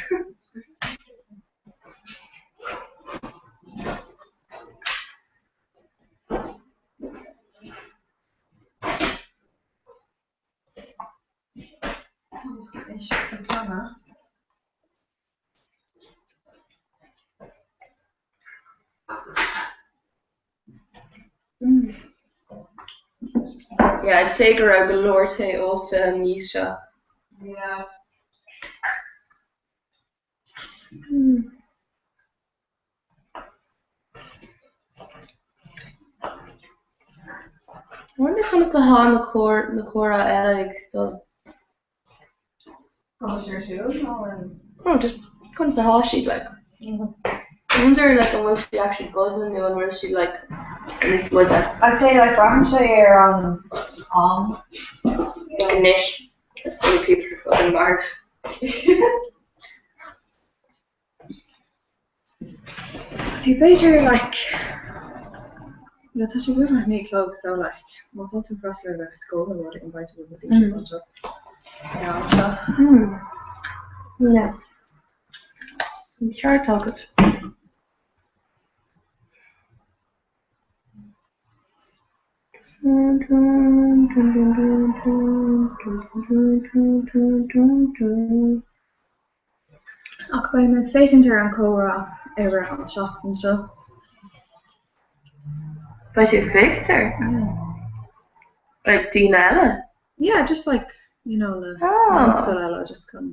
Yeah, I'd say go raibh go leor tae ólta an mhí seo. Yeah. I wonder conas atá na comhrá na comhrá eile ag dul. Conas ar siúl nó an. No, just conas atá siad like. I wonder like an bhfuil siad actually buzzing nó an bhfuil siad like níos moille. I'd say like braitheann sé ar an am. Anois, so many people are fucking marbh. See b'fhéidir like yeah tá sé roimh a 9 a chlog so like má tá tú ag freastal ar scoil nó rud éigin b'fhéidir go bhfuil siad anseo ag an am seo. Yes. An ceart agat. Ach beidh mé ag féachaint ar an chomhrá i rith an tseachtain seo. Beidh tú ag féachaint air? Yeah. Like daoine eile? Yeah, just like, you know, le Ah. meánscoil eile, just chun.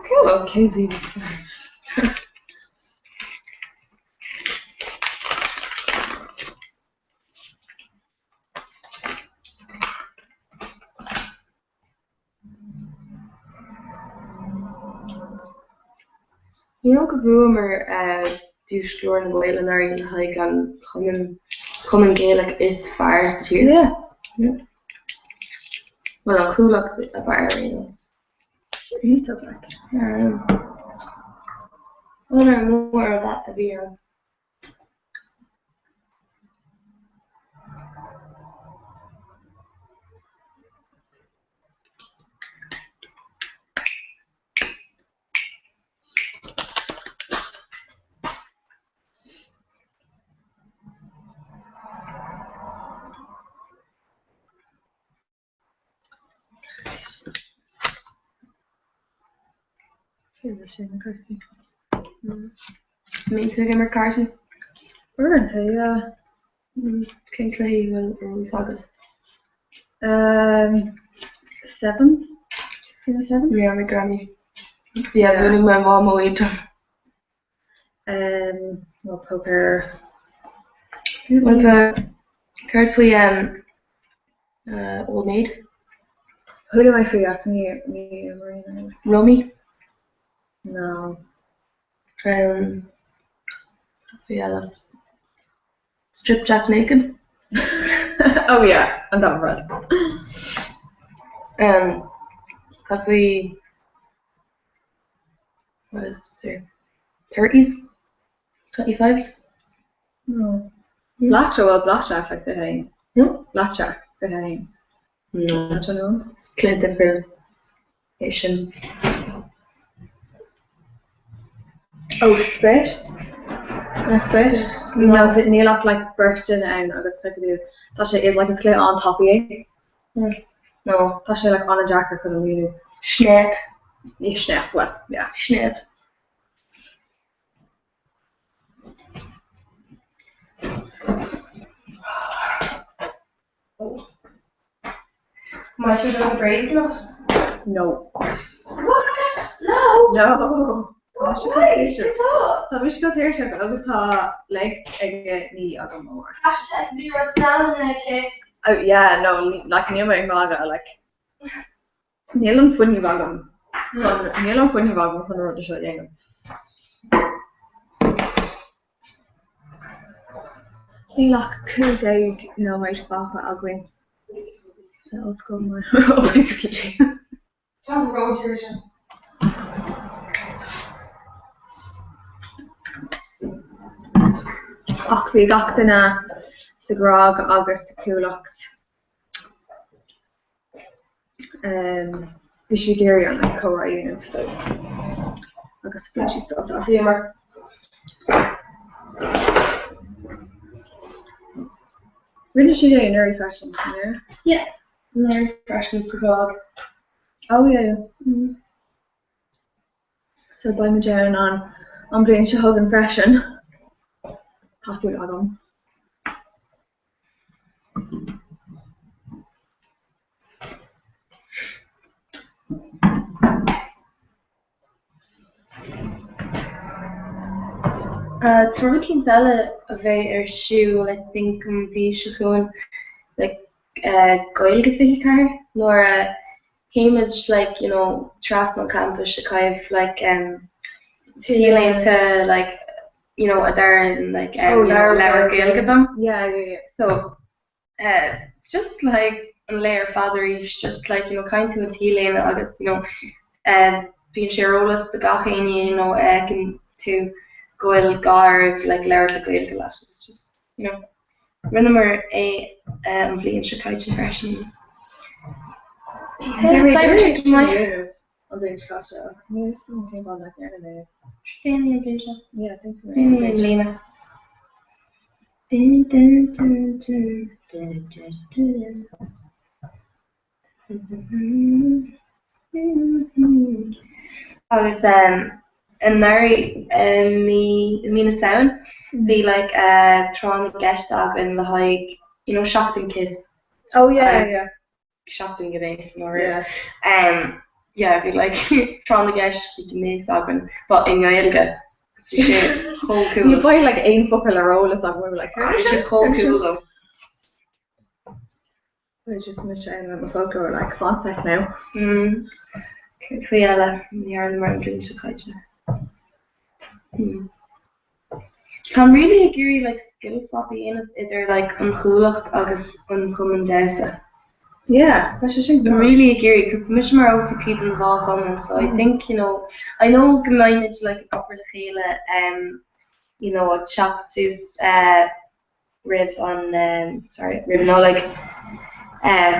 Cool. Cén bhliain is fearr? You know go bhfuamar duais Ghlór na nGael anuraidh le haghaidh an chumann Cumann Gaelach is fearr sa tír? Yeah. Yeah. Bhuel, an Chuallacht ab fhearr, you know. Iontach, like. Onóir mór a bheith a bhí ann. Cé bhfuil sé na cártaí? Mbíonn tú ag imirt cártaí? Uaireanta, yeah. Cén cluichí a bhfuil eolas agat? Um, sevens? Do you know sevens? Yeah, my granny. Yeah, bhuaigh my mom away dom. Um, well, poker. What about céard faoi um, uh, Old Maid? Chuala mé faoi ach ní ní imrím. Rummy? No. Um, faoi eile. Strip Jack Naked? Oh yeah, an dá rud. Um, cad faoi what is there? 30s? 25s? No. Blackjack, well blackjack like 21. Hmm? Blackjack 21. No. Not 21? Cluiche difriúil é sin. Oh, spit? Spit? No, níl ach like beirt duine ann agus cluiche tú. Tá sé is like is cluiche an-tapaidh é. No. Tá sé like an-deacair chun a mhíniú. Snap. Ní snap, well, yeah. Snap. Mbeidh tú ag Braids anocht? No. What? No! No! Tá mise chomh Why? tuirseach. Cén fáth? Tá mise chomh tuirseach agus tá léacht ag a 9 agam amárach. Hashtag zero stamina aici. Oh yeah, no, like níl mé ag magadh, like níl an fuinneamh agam chun, níl an fuinneamh agam chun na rudaí seo a dhéanamh. Níl ach 15 nóiméad fágtha againn le ollscoil mar Ó, buíochas le Dia. Tá róthuirseach. Ach bhí gach duine sa Ghráig agus sa Chuallacht. Bhí siad ag iarraidh an like comhrá a dhéanamh so agus bhain siad sult as. Bhíomar. Rinne siad é anuraidh freisin, yeah? Yeah, anuraidh freisin sa Ghráig. Oh yeah, yeah. Mm. So beidh muid ann an an bhliain seo chugainn freisin. Tá súil agam. Tá rud eicínt eile a bheidh ar siúl I think an mhí seo chugainn like Gaeilge 24 nuair a théimid like you know trasna an champais ag caitheamh like t-léinte like you know a deireann like um, you know labhair Gaeilge dom. Yeah, yeah, yeah. So uh, it's just like an lá ar fad arís just like you know caitheann tú an t-léine agus you know uh, bíonn sé ar eolas do gach éinne you know a fheiceann tú go bhfuil gá oraibh like labhairt le Gaeilge leat. It's just you know rinneamar é uh, an bhliain seo caite freisin. An bhliain seo caite ach níl a fhios agam cén fáth nach ndearna mé é. Déanaí an bhliain seo. Yeah, I think Déanaí i mbliana. Dun dun dun dun dun dun dun. Agus anuraidh i mí i mí na Samhain bhí like tráth na gceist againn le haghaidh you know seachtain kiss. Oh yeah, yeah. seachtain gnéas nó rud. Yeah, bhí like tráth na gceist bhí gnéas againn but i nGaeilge. Bhí sé chomh cool. Ní bheidh like aon focal ar eolas agam we were like Bhí sé chomh cool though. Bhí just mise ar mo folklore like fan sec now. Mm. Céard faoi eile ní dhearnamar an bhliain seo caite. Mm. Táim really ag iarraidh like skill swap a dhéanamh idir like an Chuallacht agus an Chumann Damhsa. Yeah, tá sé sin I'm really ag iarraidh cos tá mise mar OCP don dhá chumann so I think you know I know go mbeimid like ag obair le chéile um you know ag teacht suas eh roimh an sorry roimh Nollaig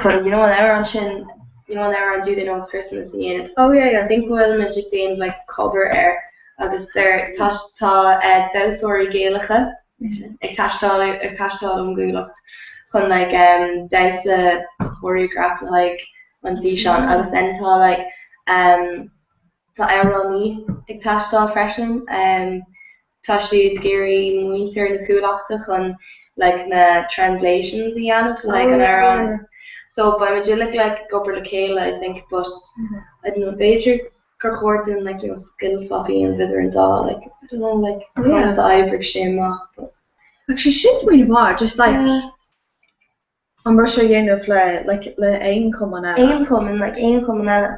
chun you know an amhrán sin you know an amhrán Do They Know It's Christmas a dhéanamh. Oh yeah yeah. I think go bhfuil muid ag déanamh like cover air agus there tá tá damhsóirí Gaelacha ag teastáil ag teastáil ón gCuallacht chun like um damhsa a choreograph le haghaidh an físeán agus then tá like um tá amhránaí ag teastáil freisin um Tá siad ag iarraidh muintir na Cuallachta chun like na translations a dhéanamh le haghaidh an amhráin. So beidh muid uilig like ag obair le chéile I think but I don't know b'fhéidir gur chóir dúinn like you know skill swap a dhéanamh idir an dá like I don't know like conas a oibreoidh sé amach but. Actually sin smaoineamh maith just like An rud seo a dhéanamh le, like, le aon chumann eile. Aon chumann, like aon chumann eile.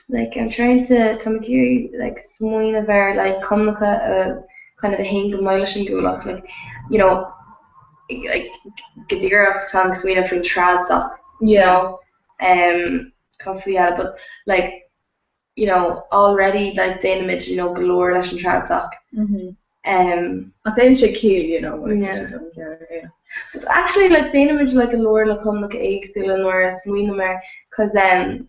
Like I'm trying to, táim ag iarraidh like smaoineamh ar like cumannacha a kind of a théann go maith leis an gCuallacht, like you know like go díreach táim ag smaoineamh faoin Trad Soc, you know, um cad faoi eile but like you know, already like déanaimid you know go leor leis an Trad Soc. Um, Ach déanann sé ciall, you know, like, tá sé don gceann céanna. But actually like déanaimid like go leor le cumannacha éagsúla nuair a smaoiním air cos um,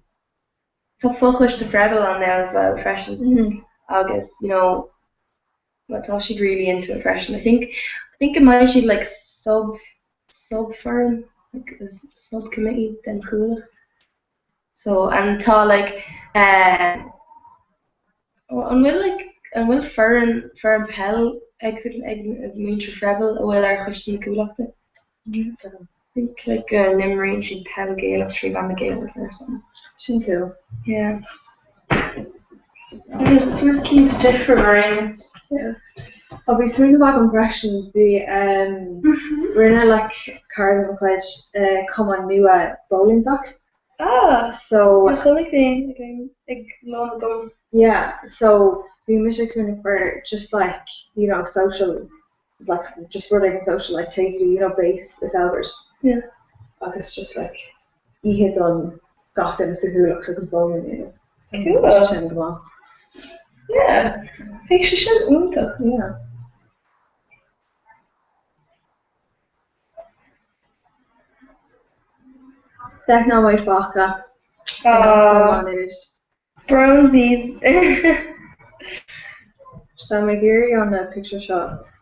tá fochoiste Freibil ann now as well freisin agus you know well tá siad really into it freisin. I think I think go mbeidh siad like sub sub foireann like sub committee den Chuallacht. So and tá like eh an bhfuil like an bhfuil foireann foireann peil ag ag muintir Freibil a bhfuil ar choiste na Cuallachta? I think like go n-imríonn siad peil Gaelach trí mheán na Gaeilge or something. Sin cool. Yeah. Sort of cíd difriúil ar aon nós. Yeah. Ó bhí smaoineamh agam freisin bhí um rinne like cara de mo chuid eh cumann nua bowling soc. Ah! So. Ar chonaic mé ag an ag lá na gcumann. Yeah so bhí mise ag smaoineamh ar just like you know social like just rud éigin social like take you know base is Albert. Yeah. Agus just like oíche don gach duine sa Chuallacht agus bowling a dhéanamh. Cool. Bheadh sé sin go maith. Yeah. Bheadh sé sin iontach. Yeah. 10 nóiméad fágtha. Aww. Bronzies. Tá mé ag iarraidh an pictiúr seo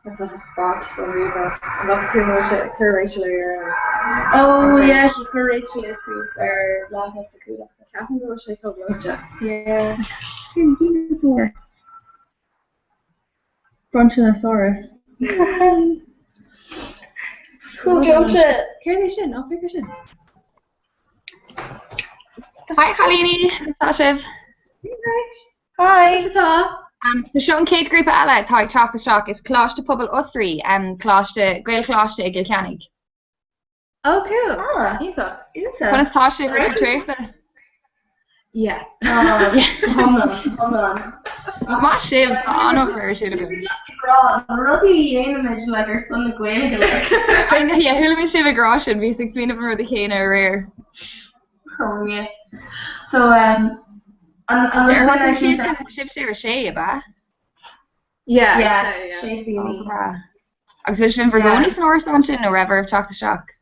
atá taispeáint don ríomhaire. An bhfaca tú an bhfuil sé chuir Rachel é ar an Oh yeah, chuir Rachel é suas ar leathanach na Cuallachta. Ceapaim go bhfuil sé chomh gleoite. Yeah. Dinosaur. Brontosaurus. Chomh gleoite. Céard é sin? Á, féach air sin. Hi chailíní, conas tá sibh? Hi! Conas atá? So seo an chéad ghrúpa eile atá ag teacht isteach, is Coláiste Pobail Osraí, coláiste, Gaelcholáiste i gCill Chainnigh. Oh cool! Ah, Iontach. Iontach. Conas tá sibh? Bhfuil sibh traochta? Yeah. Ah, go hiomlán, go hiomlán. Maith sibh, tá an-obair ar siúl agaibh. Just ag rá, na rudaí a dhéanaimid like ar son na Gaeilge like. I know, yeah, chuala mé sibh ag rá sin, bhíos ag smaoineamh an rud chéanna aréir. Oh yeah. So um, an an Ar thosaigh sibh sibhse ar a sé, ab ea? Yeah, Yeah, yeah, yeah. sé faoi Oh, naoi. go breá. Agus bhfuil sibh in bhur Yeah. gcónaí san árasán sin nó raibh oraibh teacht isteach?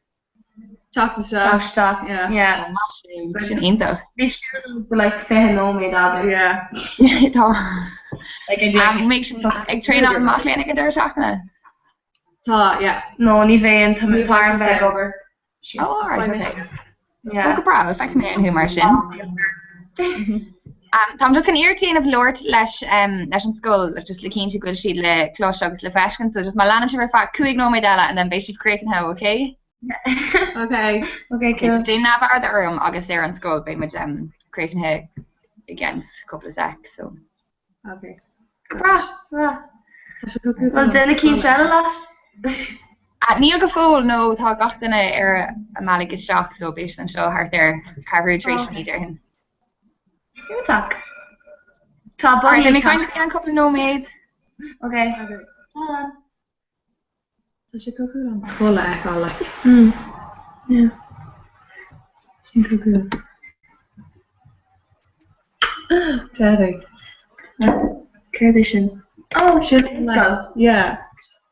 Teacht isteach. Teacht isteach, Yeah. yeah. Oh, maith sibh, sin iontach. Bhí siúl de like 20 nóiméad againn. Yeah. Tá. Like a Um, mbeidh sibh ag traenáil mac léinn ag an deireadh seachtaine? Tá, yeah. No, ní bheidh, tá Ní tá orm bheidh bheith ag obair. Oh, alright, okay. Yeah. Oh, go breá, feicfidh mé thú mar sin. Um, táim just chun iarracht a dhéanamh labhairt leis um, leis an scoil, like, just le cinntiú go bhfuil siad le clos agus le feiscint, so just má leanann sibh ar feadh 5 nóiméad eile and then beidh sibh críochnaithe, okay? Okay. Okay, cool. Déan neamhaird orm agus ar an scoil, beidh muid um, críochnaithe. i gceann cúpla sec so. Ok. Go breá, go breá. Tá sé cúpla Bhfuil duine eicínt eile leat? Níl go fóill nó tá gach duine ar a mbealaigh isteach so beidh siad anseo thart ar ceathrú tar éis a naoi déarfainn. Iontach. Tá Alright, Bonnie beidh mé ag ag caint teacht. i gceann cúpla nóiméad. Ok. Slán. Tá sé chomh cool an scoil a fheiceáil like. Mm. Yeah. Sin chomh cool. Deadly. Céard é sin? Oh, Sin sin like, scoil. yeah.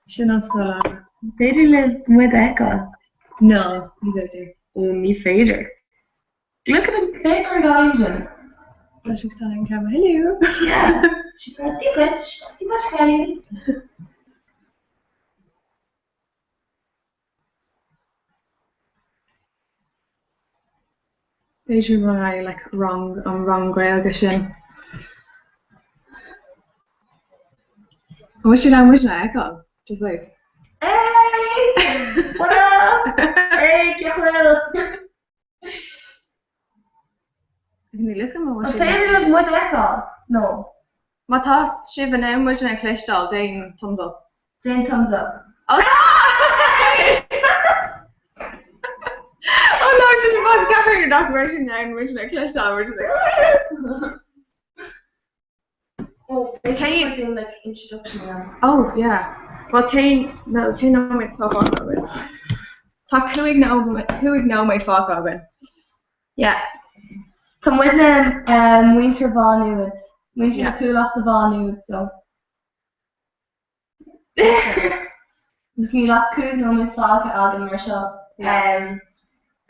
Sin an scoil eile. Féidir libh muid a fheiceáil? No, ní féidir. Ó, ní féidir. Look at him, féach ar an gcailín sin. Tá sé ag an camera. Hello. Yeah. Dia duit, Dia duit cailín. B'fhéidir go mbeidh like rang an rang Gaeilge sin. An bhfuil siad ann muid a fheiceáil? Just like. Hey! What up? Hey, cén chaoi a bhfuil? Níl a fhios agam an bhfuil An siad féidir libh muid a fheiceáil? No. Má tá sibh in ann muidne a chloisteáil, déan thumbs up. Déan thumbs up. Oh Oh no, sin bhas ceapaim nach raibh siad in ann muidne a chloisteáil, we're just like Oh, Cén doing like introduction now. Oh yeah. Well cén no cén nóiméad atá fágtha againn? Tá 5 nóiméad 5 nóiméad fágtha againn. Yeah. Tá muidne muintir Mhá Nuad. Muintir na Yeah. Cuallachta Mhá Nuad, so. Agus níl ach 5 nóiméad fágtha againn mar seo.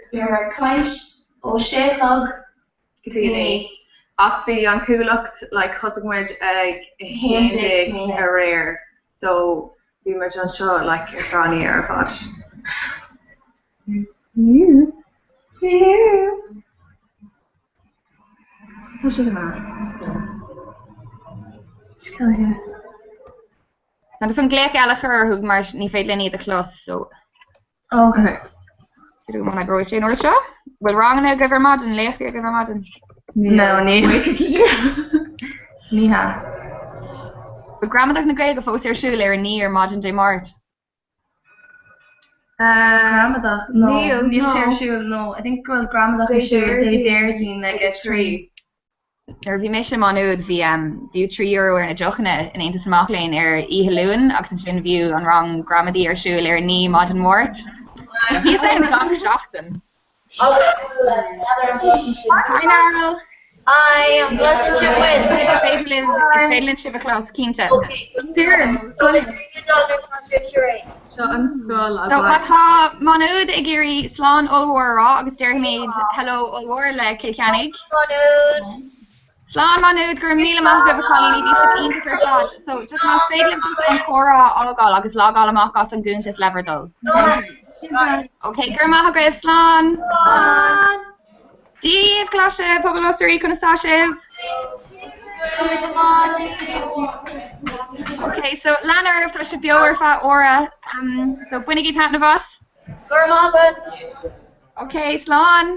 Bhíomar ag caint ó sé a chlog go dtí a naoi. Ach bhí an Chuallacht like thosaigh muid ag 11 aréir so bhí muid anseo like ar feadh an oíche ar fad. Tá sé go maith. Tá an glaoch eile a chur orthu mar ní féidir linn iad a chlos so. Ok. Dú an oibreoidh sé an uair seo? Bhfuil ranganna agaibh ar maidin, léachtaí agaibh ar maidin? No, ní. Ní hea. Bhfuil Gramadach na Gaeilge fós ar siúl ar a naoi ar maidin Dé Máirt? Gramadach? No, Níl, níl sé ar no. siúl, no. I think go bhfuil gramadach ar siúl Dé Déardaoin ag a 3. Nuair a bhí mise i Má Nuad bhí bhíodh €3 ar na deochanna in Aontas na Mac Léinn ar oíche Luain agus ansin bhíodh an rang gramadaí ar siúl ar a naoi maidin Mháirt. Bhíos ann gach seachtain. Hi Narel! Hi, an gcloiseann sibh muid? Is féidir libh, is féidir linn sibh a chlos, cinnte. Seo an scoil So má tá Má Nuad ag iarraidh slán ollmhór a rá agus déarfaimid hello ollmhór le Cill Chainnigh. Má Nuad! Slán Má Nuad, go raibh míle maith agaibh a chailíní, bhí sibh iontach ar fad. So just más féidir libh just an comhrá a fhágáil agus logáil amach as an gcuntas le bhur dtoil. Ok, go raibh maith agaibh, slán! Slán! Dia daoibh, Coláiste Pobail Osraí, conas tá sibh? Ok, so lean oraibh, tá sibh beo ar feadh uaire, um, so bainigí taitneamh as. Go raibh maith agat! Ok, slán!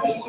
Thank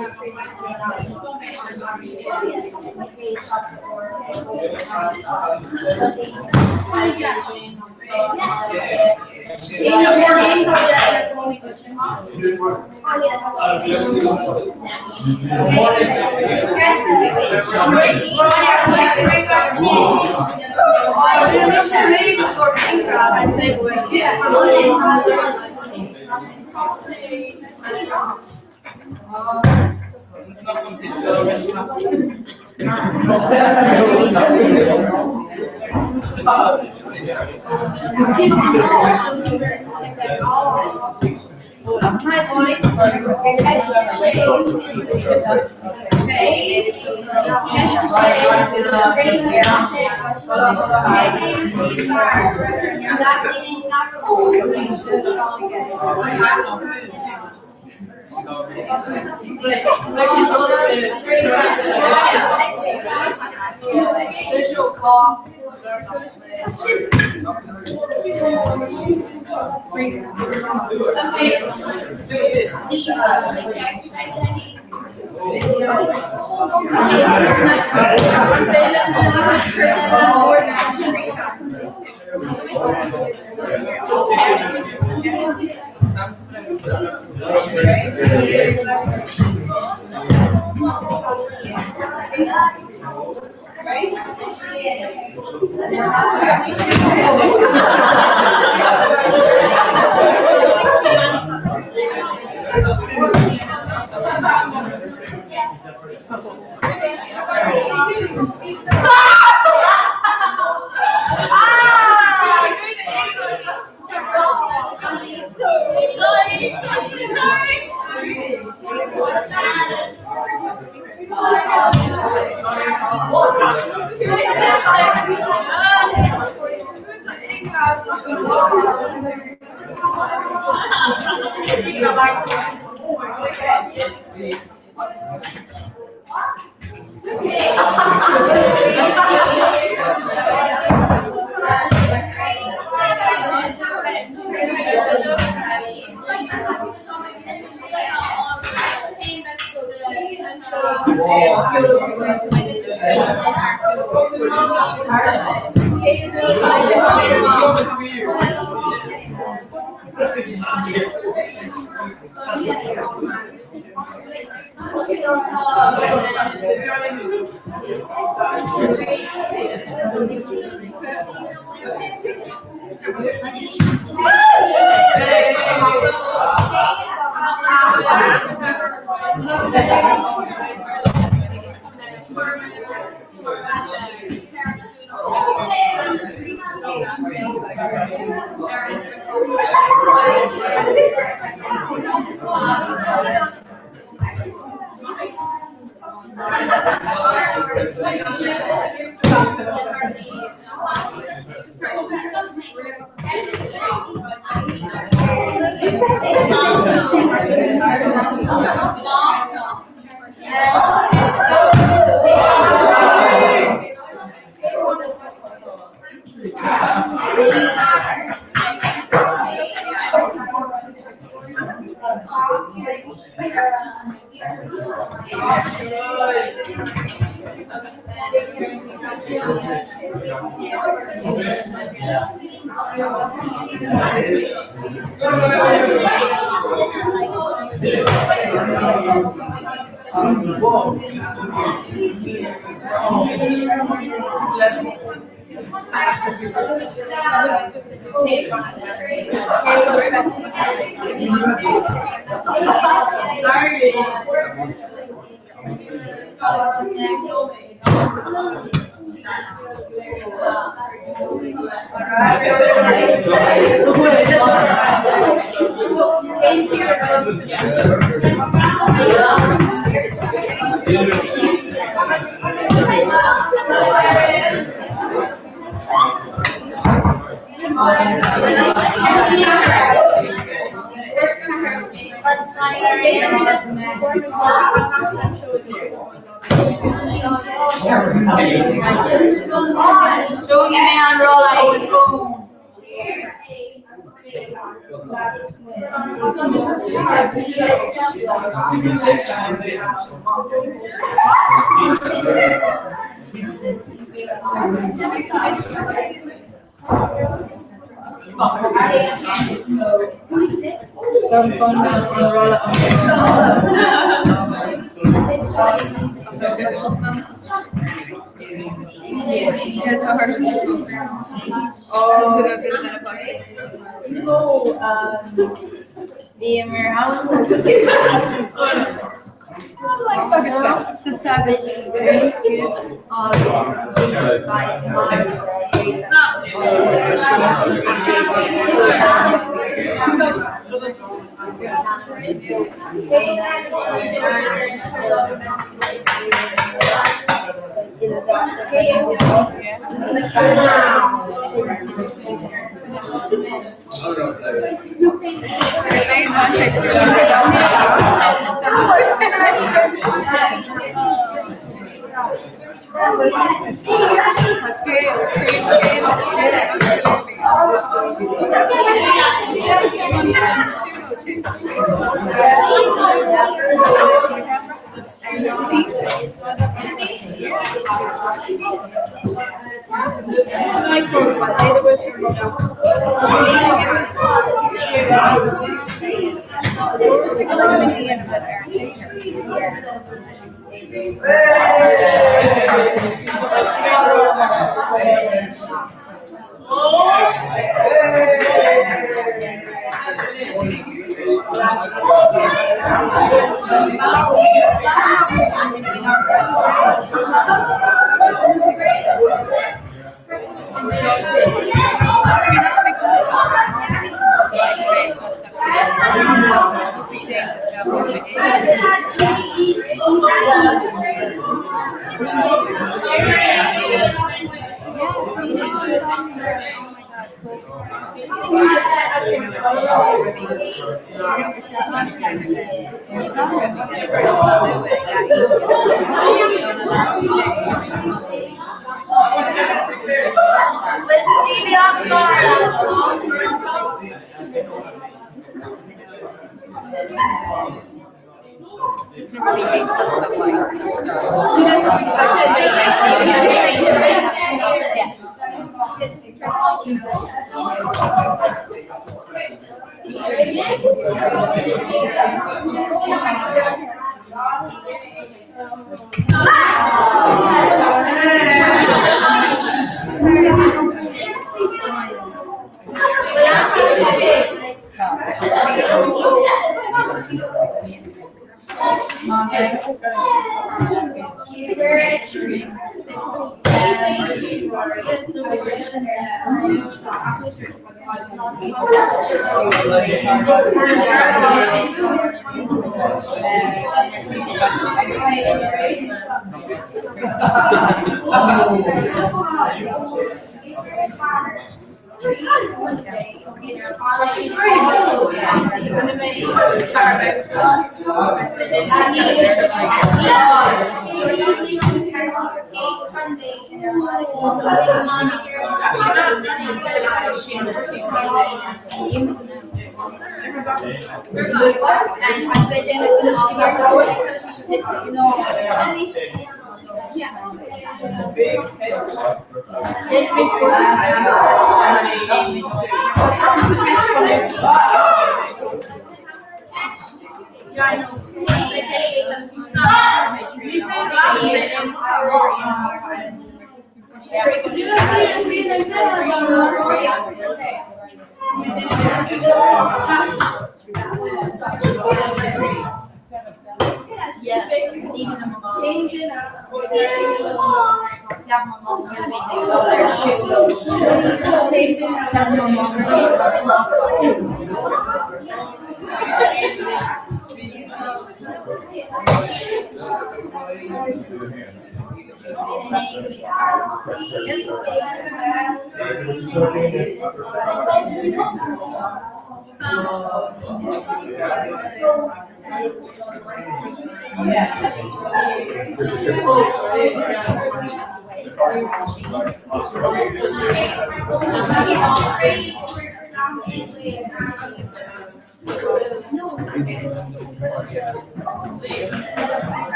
you.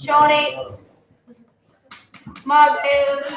Seonie. Mag Uidhir.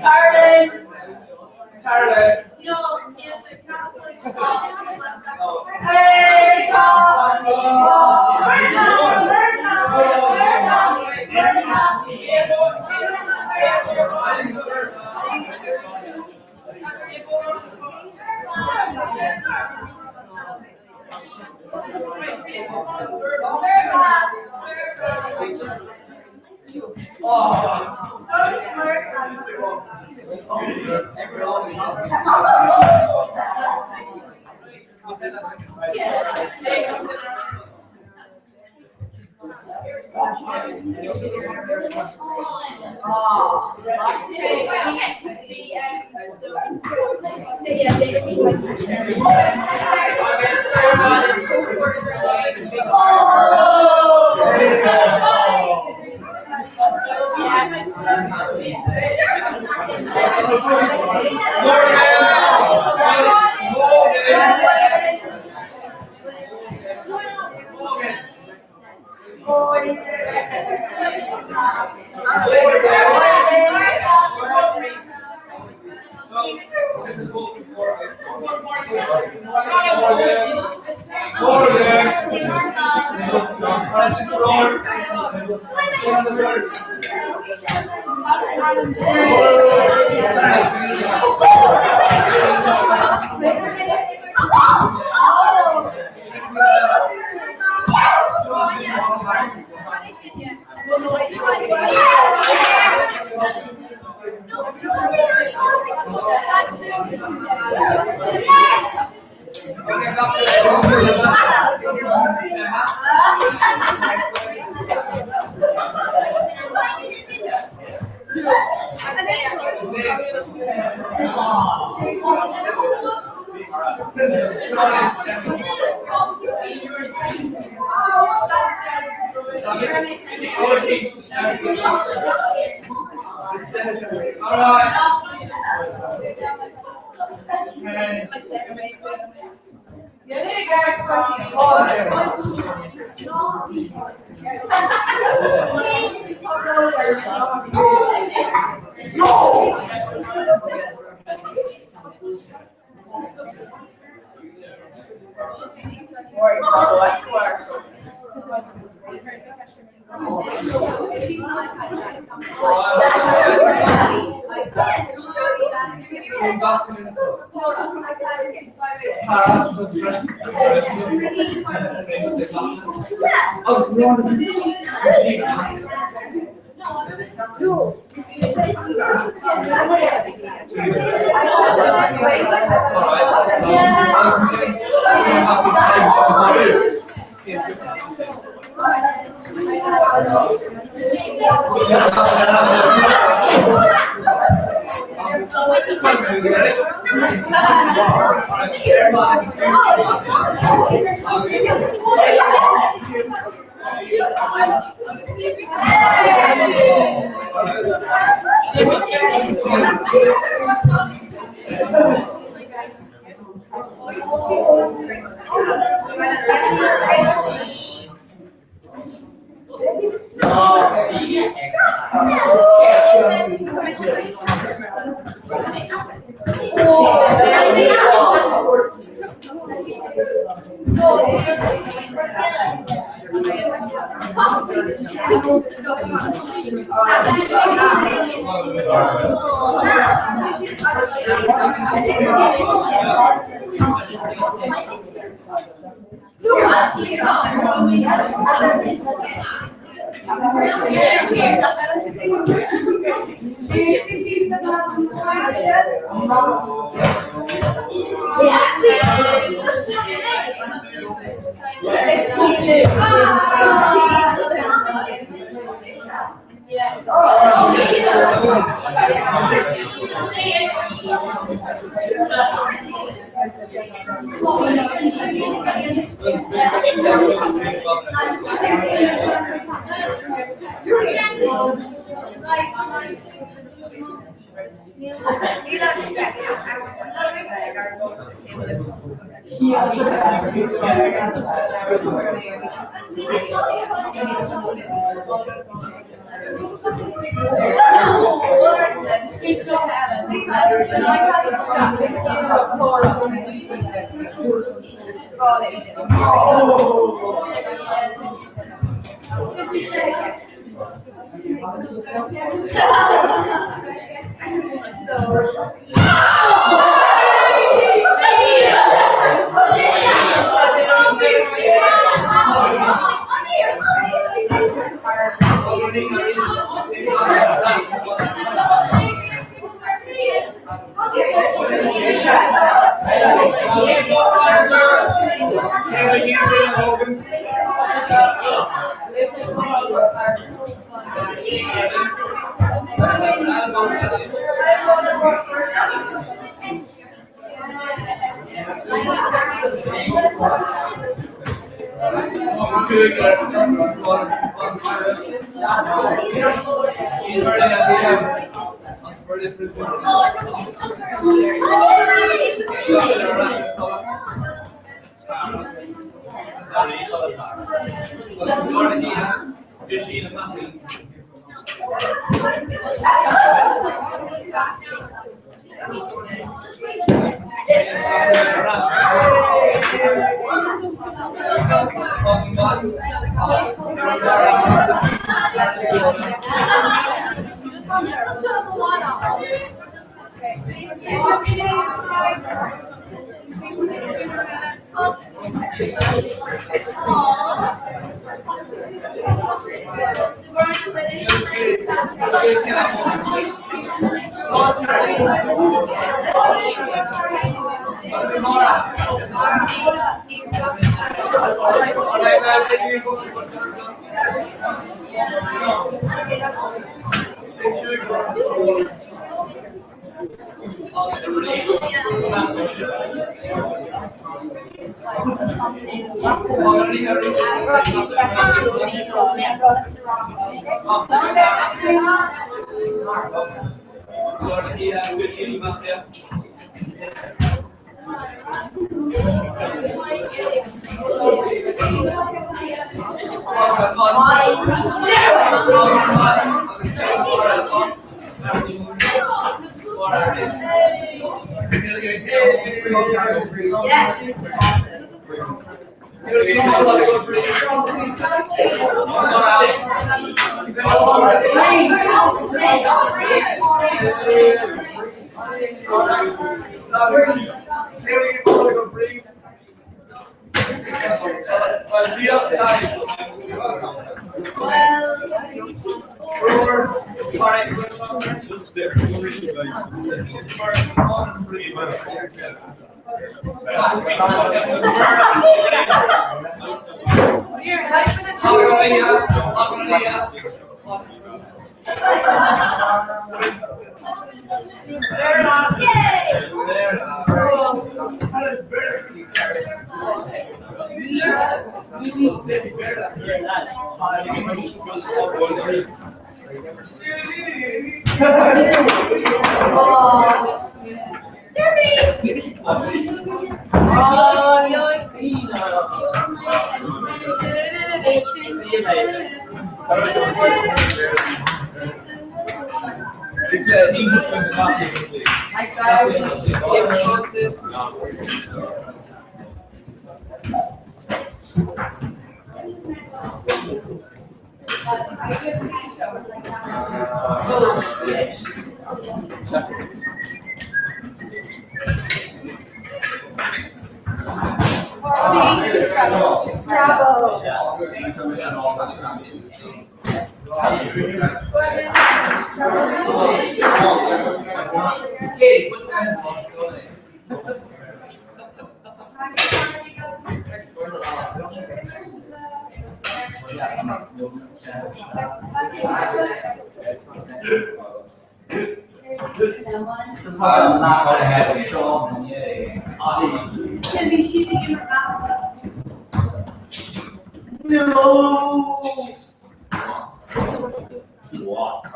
Carolyn. Carolyn. Hey,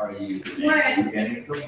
What are you doing? Bhí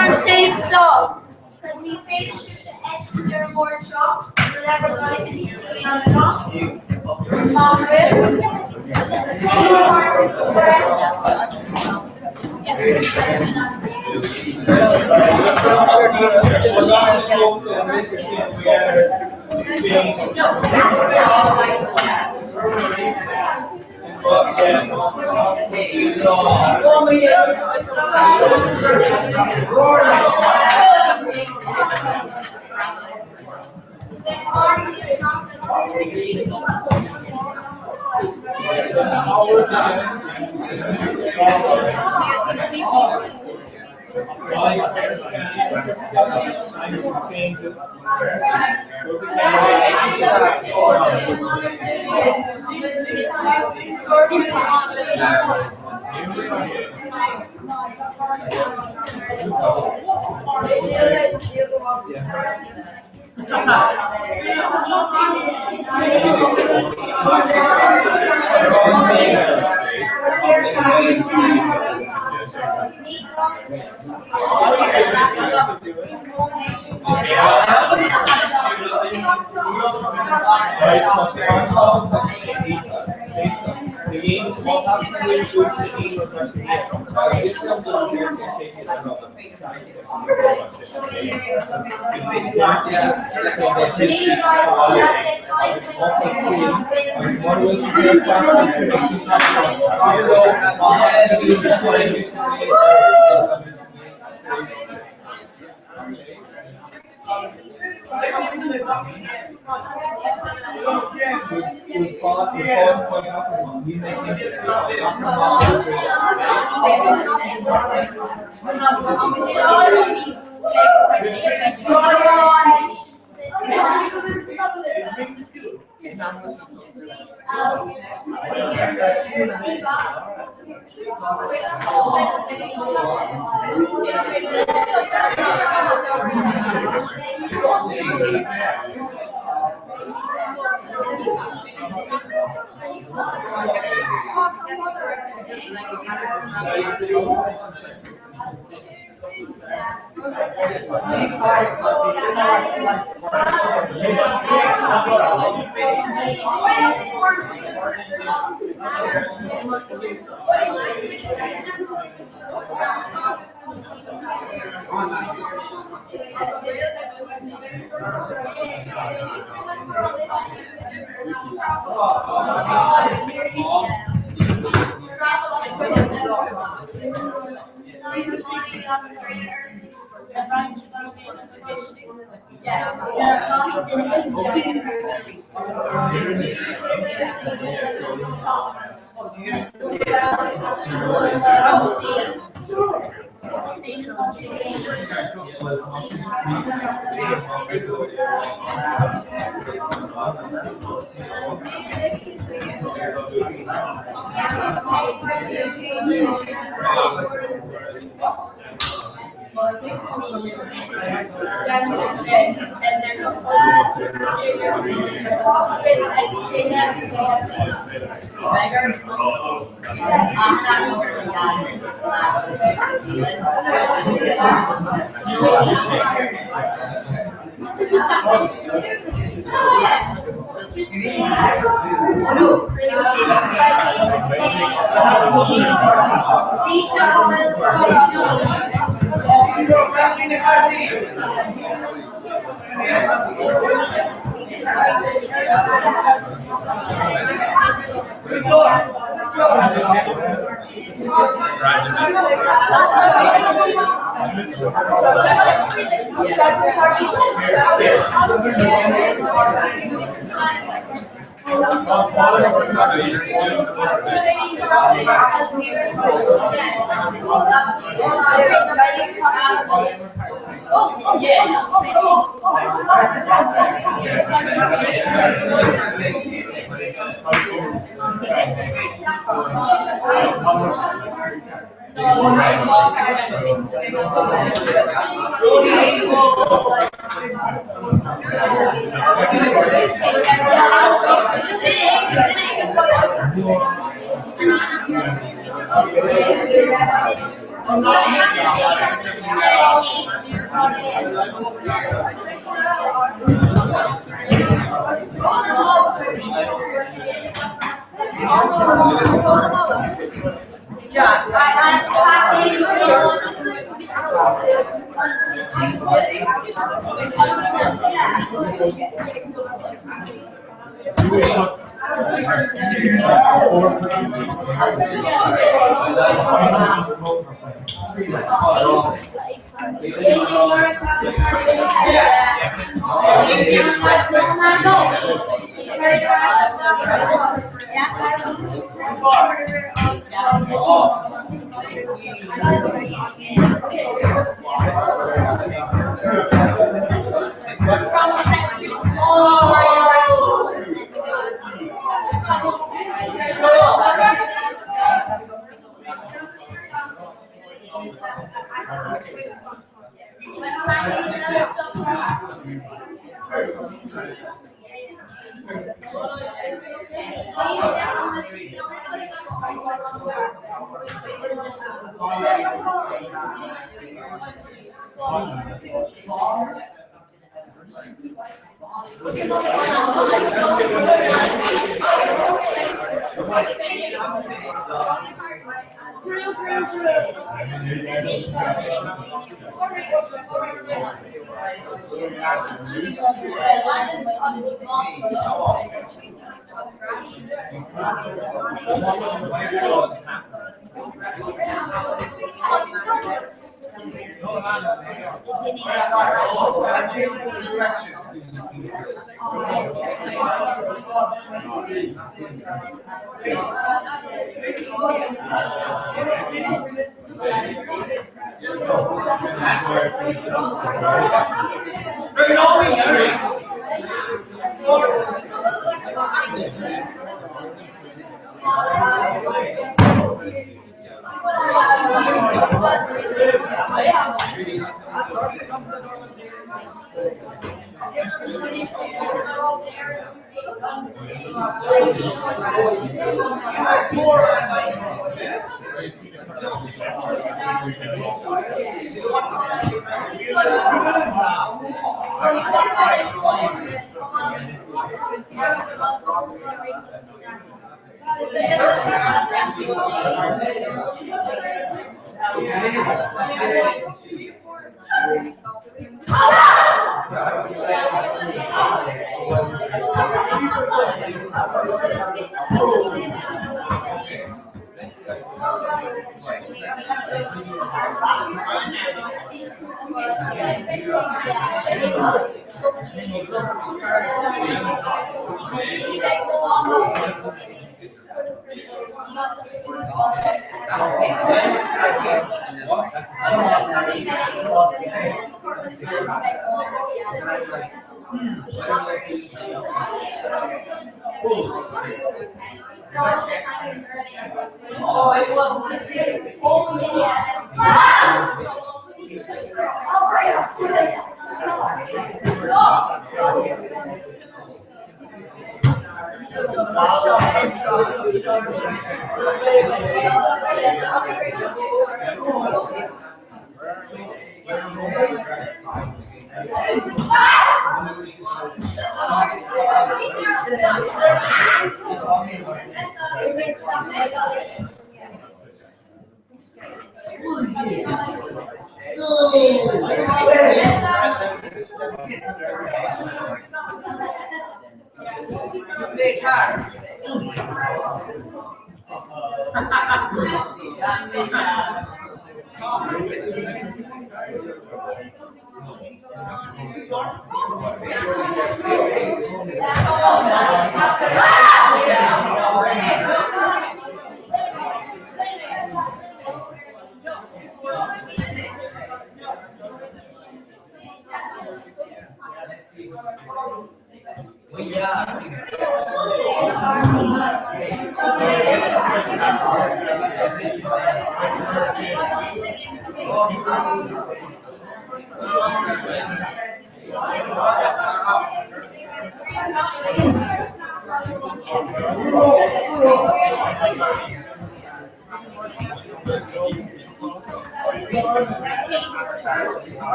an taobh seo Ní féidir sibhse fheiscint ar an mbord seo,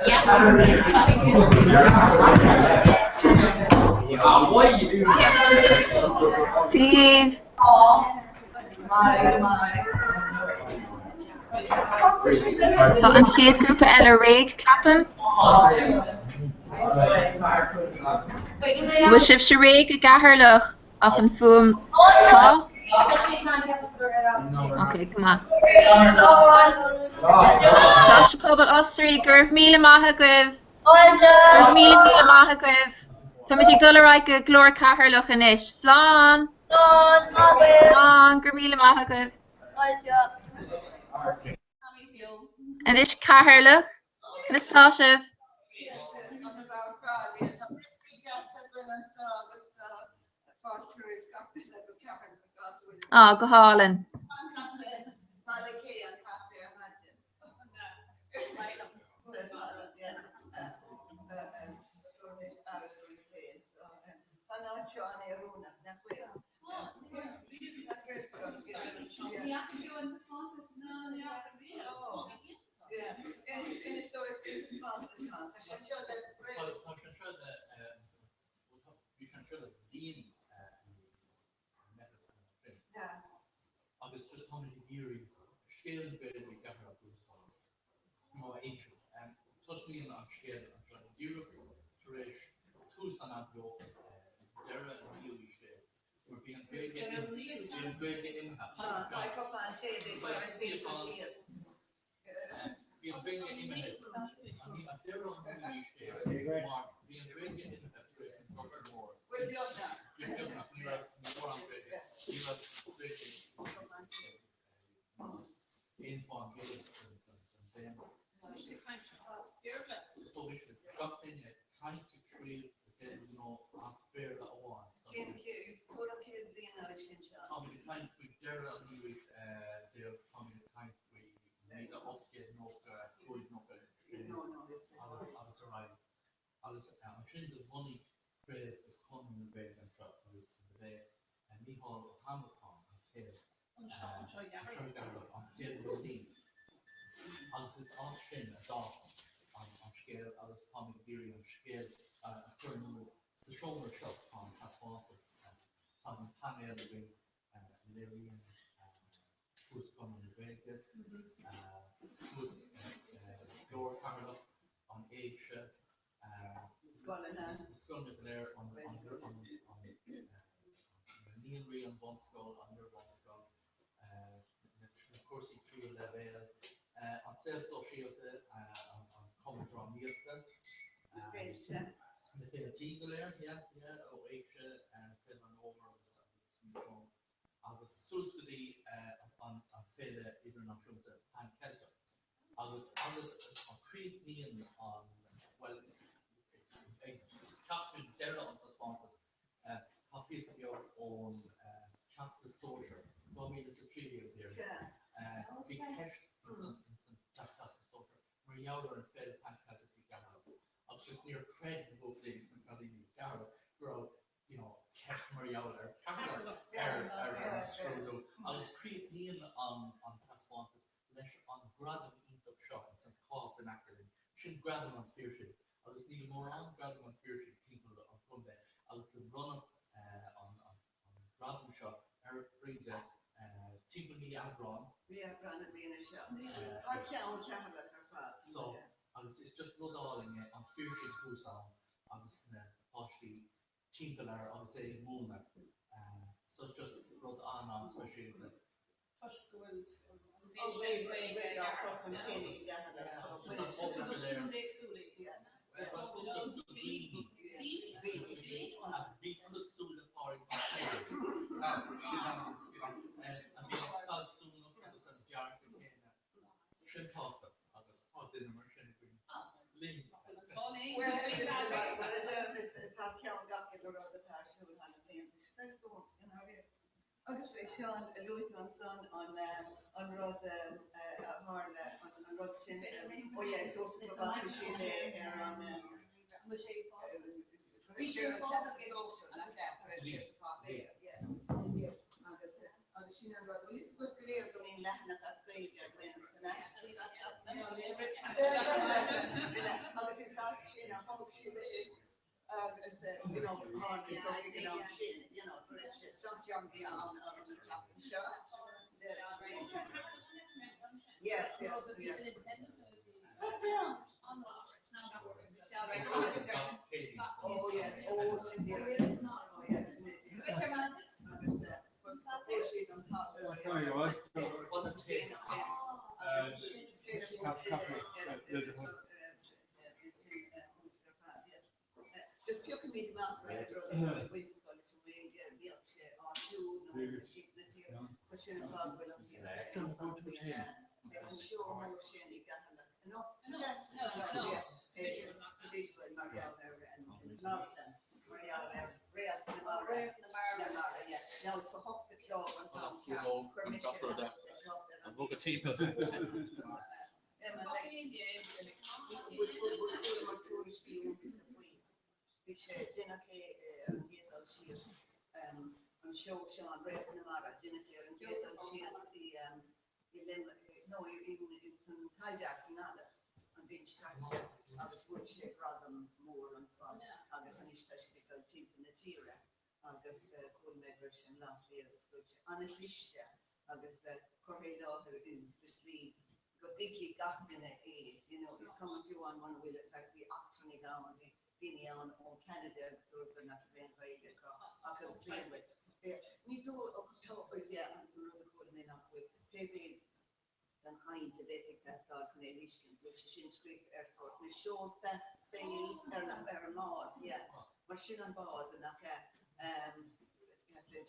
Dia daoibh. Tá an chéad ghrúpa eile réidh, ceapaim. Bhfuil sibhse réidh i gCeatharlach ach an fuaim Tá? Ok, go maith. Coláiste Pobail Osraí, go raibh míle maith agaibh. Go raibh míle míle maith agaibh. Táimid ag dul ar aghaidh go Glór Cheatharlach anois. Slán! Slán! Go raibh míle maith agaibh. Anois Ceatharlach, conas tá sibh? Á, go hálainn. siúl thar na blianta. Tá sé go i ndáiríre. Agus a Sheáin, luaigh tú ansan an an rud a tharla, an rud sin, ó yeah, dúirt tú go bhfaca siad é ar an, bhí sé ar an social, nach ea, go raibh sé sa pháipéar, yeah, agus agus sin an rud, bhfuil fhios agaibh go léir go mbíonn leathanach as Gaeilge againn sa National gach seachtain? Agus is as sin a thóg siad é. Agus you know tháinig is dócha ag an am sin you know go raibh sé san ceann bhí ann an tseachtain seo. Yes, yes, yes. Oh yes, oh sin díreach. Oh yes, sin díreach. Agus fuair siad an Just piocfaimid amach roinnt rudaí a bhfuil baint acu leis an nGaeilge, bíodh sé áitiúil nó timpeall na tíre. So sin an fáth go bhfuil an píosa sin ansan faoin an seó mór sin i gCeatharlach anocht. É sin sa bhfíseáin mar gheall ar an Amharclann, mar gheall ar Réalt na Mara. Na Mara, yeah. Now is a hocht a chlog an t-am ceart. Chuir mise An bhfuil go timpeall? Bhí sé déanach é ar an gcéad dul síos an seó seo an Réalt na Mara, déanach é ar an gcéad dul síos i Limerick nó in san Taibhdhearc i nGaillimh an bhliain seo caite agus bhuaigh sé gradam mór ansan agus anois tá siad ag dul timpeall na tíre agus chuala mé go raibh sé i mBleá Cliath agus go bhfuil sé an-chliste agus curtha i láthair in sa slí go dtuigfidh gach duine é, you know, is cuma fiú amháin muna bhfuil, like bhí eachtrannaigh ann, bhí daoine ann ó Canada agus dúradar nach raibh aon Ghaeilge acu ach an tslí Ní dóigh, tá, yeah, agus an rud a chuala mé nach bhfuil, pé mhéad den chaint a bheadh ag teastáil chun é a thuiscint, bhfuil sé sin scríofa ar sórt na seolta, sails, ar na, ar an mbád, yeah, mar sin an bád, nach ea,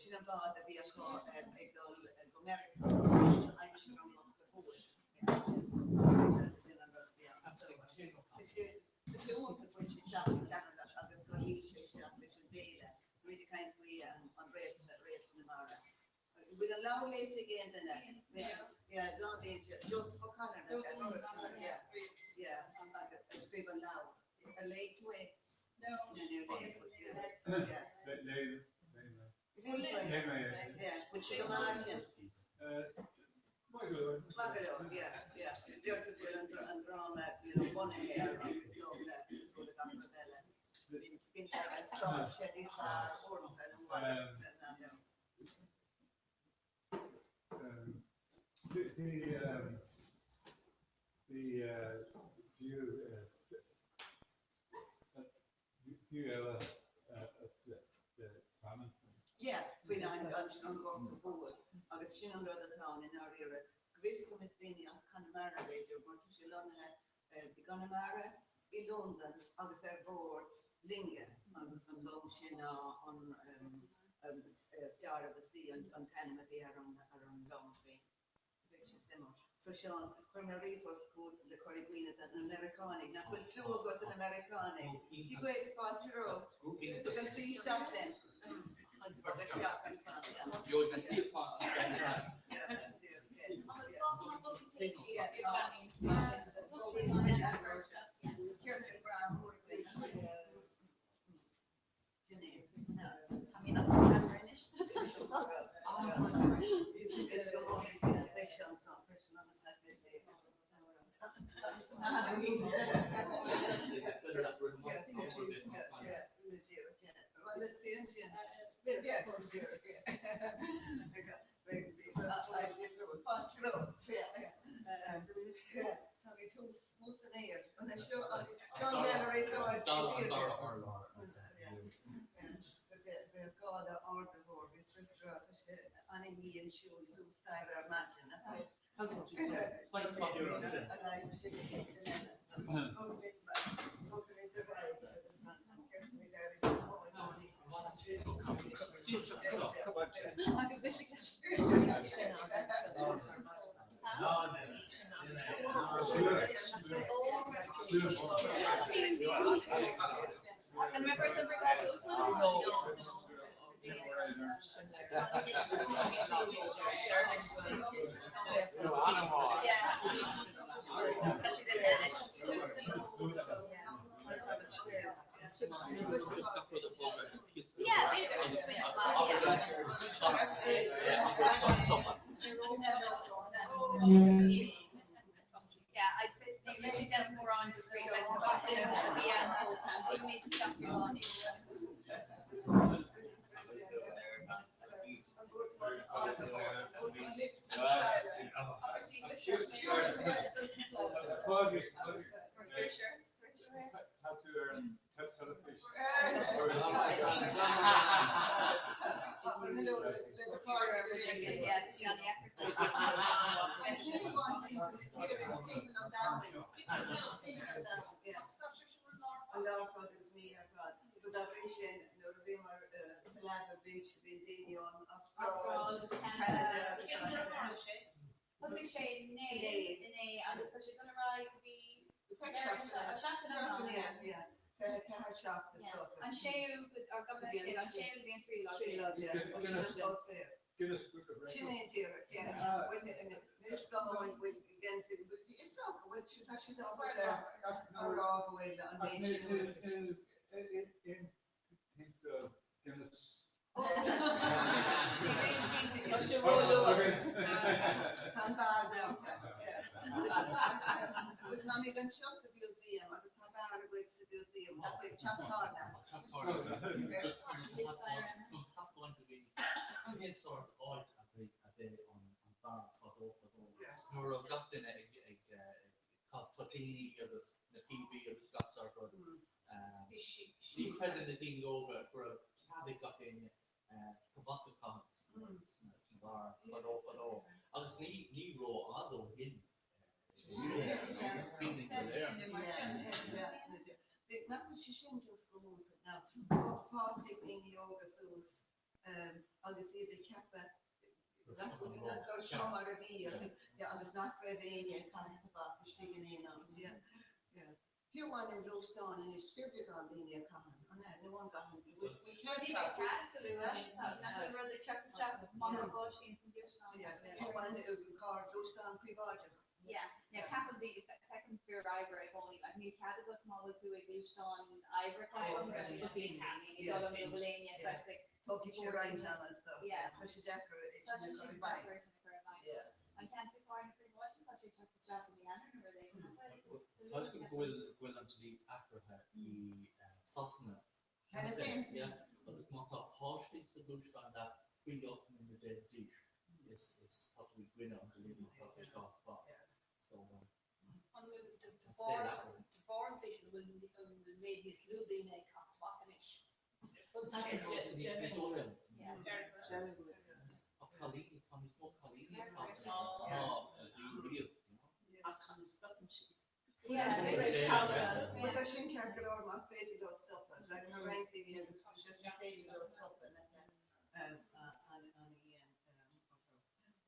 sin an bád a bhí acu ag dul go Meiriceá aimsir an Ghorta Mhóir, yeah, sin an rud a bhí ann. So, tá sé iontach go bhfuil sé ag teacht go Ceatharlach agus gur luigh sé isteach leis an bhféile, muid ag caint faoi an Réalt, Réalt na Mara. Bhfuil an leabhar léite ag aon duine? Yeah, lán danger. Joseph O'Connor, nach ea? Yeah, yeah, agus a scríobh an leabhar. Ar léigh tú é? No. No, níor léigh, but yeah, yeah. Léigh, léigh mé. Léigh tú é? Léigh mé é. Yeah, bhfuil sé go maith, Jim? Maith go leor. Maith go leor, yeah, yeah. Deirtear go bhfuil an dráma, you know, bunaithe air agus is dóigh le, is dóigh le gach rud eile. Bíonn an stáitse níos fearr uaireanta nó mhaith ná an leabhar. Bhí view view eile de famine. Yeah, faoin an Ghorta Mhór agus sin an rud atá ann i ndáiríre. Go bhfios dom is daoine as Conamara b'fhéidir mar tá sé lonnaithe i gConamara, i Londain agus ar bord loinge agus an long sin ná an Star of the Sea an t-ainm a bhí ar an long a bhí. Bheadh sé suimiúil. So Seán, chuir mé ríomhphost chugat le cur i gcuimhne do na Meiriceánaigh, nach bhfuil slua agat do na Meiriceánaigh? Dia dhuit, fáilte romhat. Tugann suí isteach linn. Agus isteach ansan. Gheobhaidh mé suíochán an An raibh ort an Briogáid Dóiteáin a rá? Tá tú ar an teilifís. Thosaigh sé inné, inné agus tá sé ag dul ar aghaidh go dtí An séú an séú go dtí an tríú lá déag. Guinness Book of Records. Guinness. Tá sé ró-luath. Tá an beár dúnta. Bhuel, táimid anseo sa Mhúsaem agus tá beár agaibh sa Mhúsaem. Nach bhfuil? Teach tábhairne. Cén sórt áit a bheidh a bheidh an beár fadó fadó nuair a raibh gach duine ag ag caitheamh toitíní agus na píobaí agus gach sórt rud. Ní chreideann na daoine óga go raibh cead ag gach éinne tobac a chaitheamh sna beáir fadó fadó agus ní ní rófhada ó shin cuimhním go léir. Nach bhfuil sé sin just go hiontach now. Fásfaidh daoine óga suas agus iad ag ceapadh nach bhfuil gur seo mar a bhí agus nach raibh éinne ag caitheamh tobac istigh in aon áit. Fiú amháin i ngluaisteáin anois, fíorbheagán daoine a chaitheann, an ea? Nó an gcaitheann? Bhfuil cead Bhí sé cead go luath. Nach bhfuil rud ag teacht isteach maith ar pháistí ins an ghluaisteán. Yeah, fiú amháin i gcarr gluaisteán príobháideach. Yeah, yeah, ceapaim bhí, feicim fir oibre i gcónaí, like níl cead agat má bhfuil tú ag gluaisteán oibre ceapaim, but bíonn daoine ag dul an go bhfuil éinne saghas ag Tógfaidh sé roinnt ama is dócha. Yeah. Tá sé deacair é Tá sin sé a chur sin i bhfeidhm. deacair é sin a chur i bhfeidhm. Yeah. An ceann faoi charr na príobháideach, tá sé ag teacht isteach i mí Eanáir nó rud éigin, nach bhfuil? Tá a fhios agam go bhfuil go bhfuil an dlí athraithe i Sasana Cheana féin? Yeah, agus má tá páistí sa ghluaisteán leat faoi 18 mbliana d'aois is is tá tú i gcoinne an dlí má tá tú ag caitheamh tobac. So An bhfuil de tá bharr saol athraithe. de bharr an dlí sin an bhfuil an bhfuil méid níos lú daoine ag caitheamh tobac anois? Ní dóigh liom. Tá cailíní, tá níos mó cailíní ag caitheamh ná a bhí riamh, you know. Ach chan stopann siad. Bhuel tá sin ceart go leor más féidir leo stopadh. Like tá roinnt daoine agus just ní féidir leo stopadh like an an an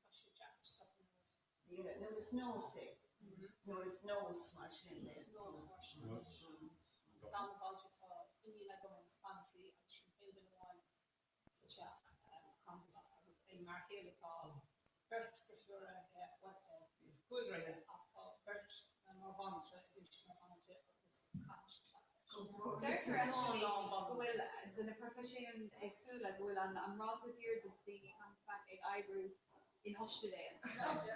Tá sé deacair stopadh nuair. Yeah, nuair is nós é. Nuair is nós mar sin é. Is nós mar sin é. Agus an-bhailte tá iníon agam agus baintrí agus sin aon duine amháin sa teach a chaitheann tobac agus ag m'fhear chéile tá beirt deirfiúra aige, bhuel tá cúigear aige ach tá beirt mar bhanaltra anois mar bhanaltra agus caitheann siad tobac freisin. Deirtear actually go bhfuil do na proifisiúin éagsúla go bhfuil an an ráta is airde de daoine ag caitheamh tobac ag oibriú in ospidéil.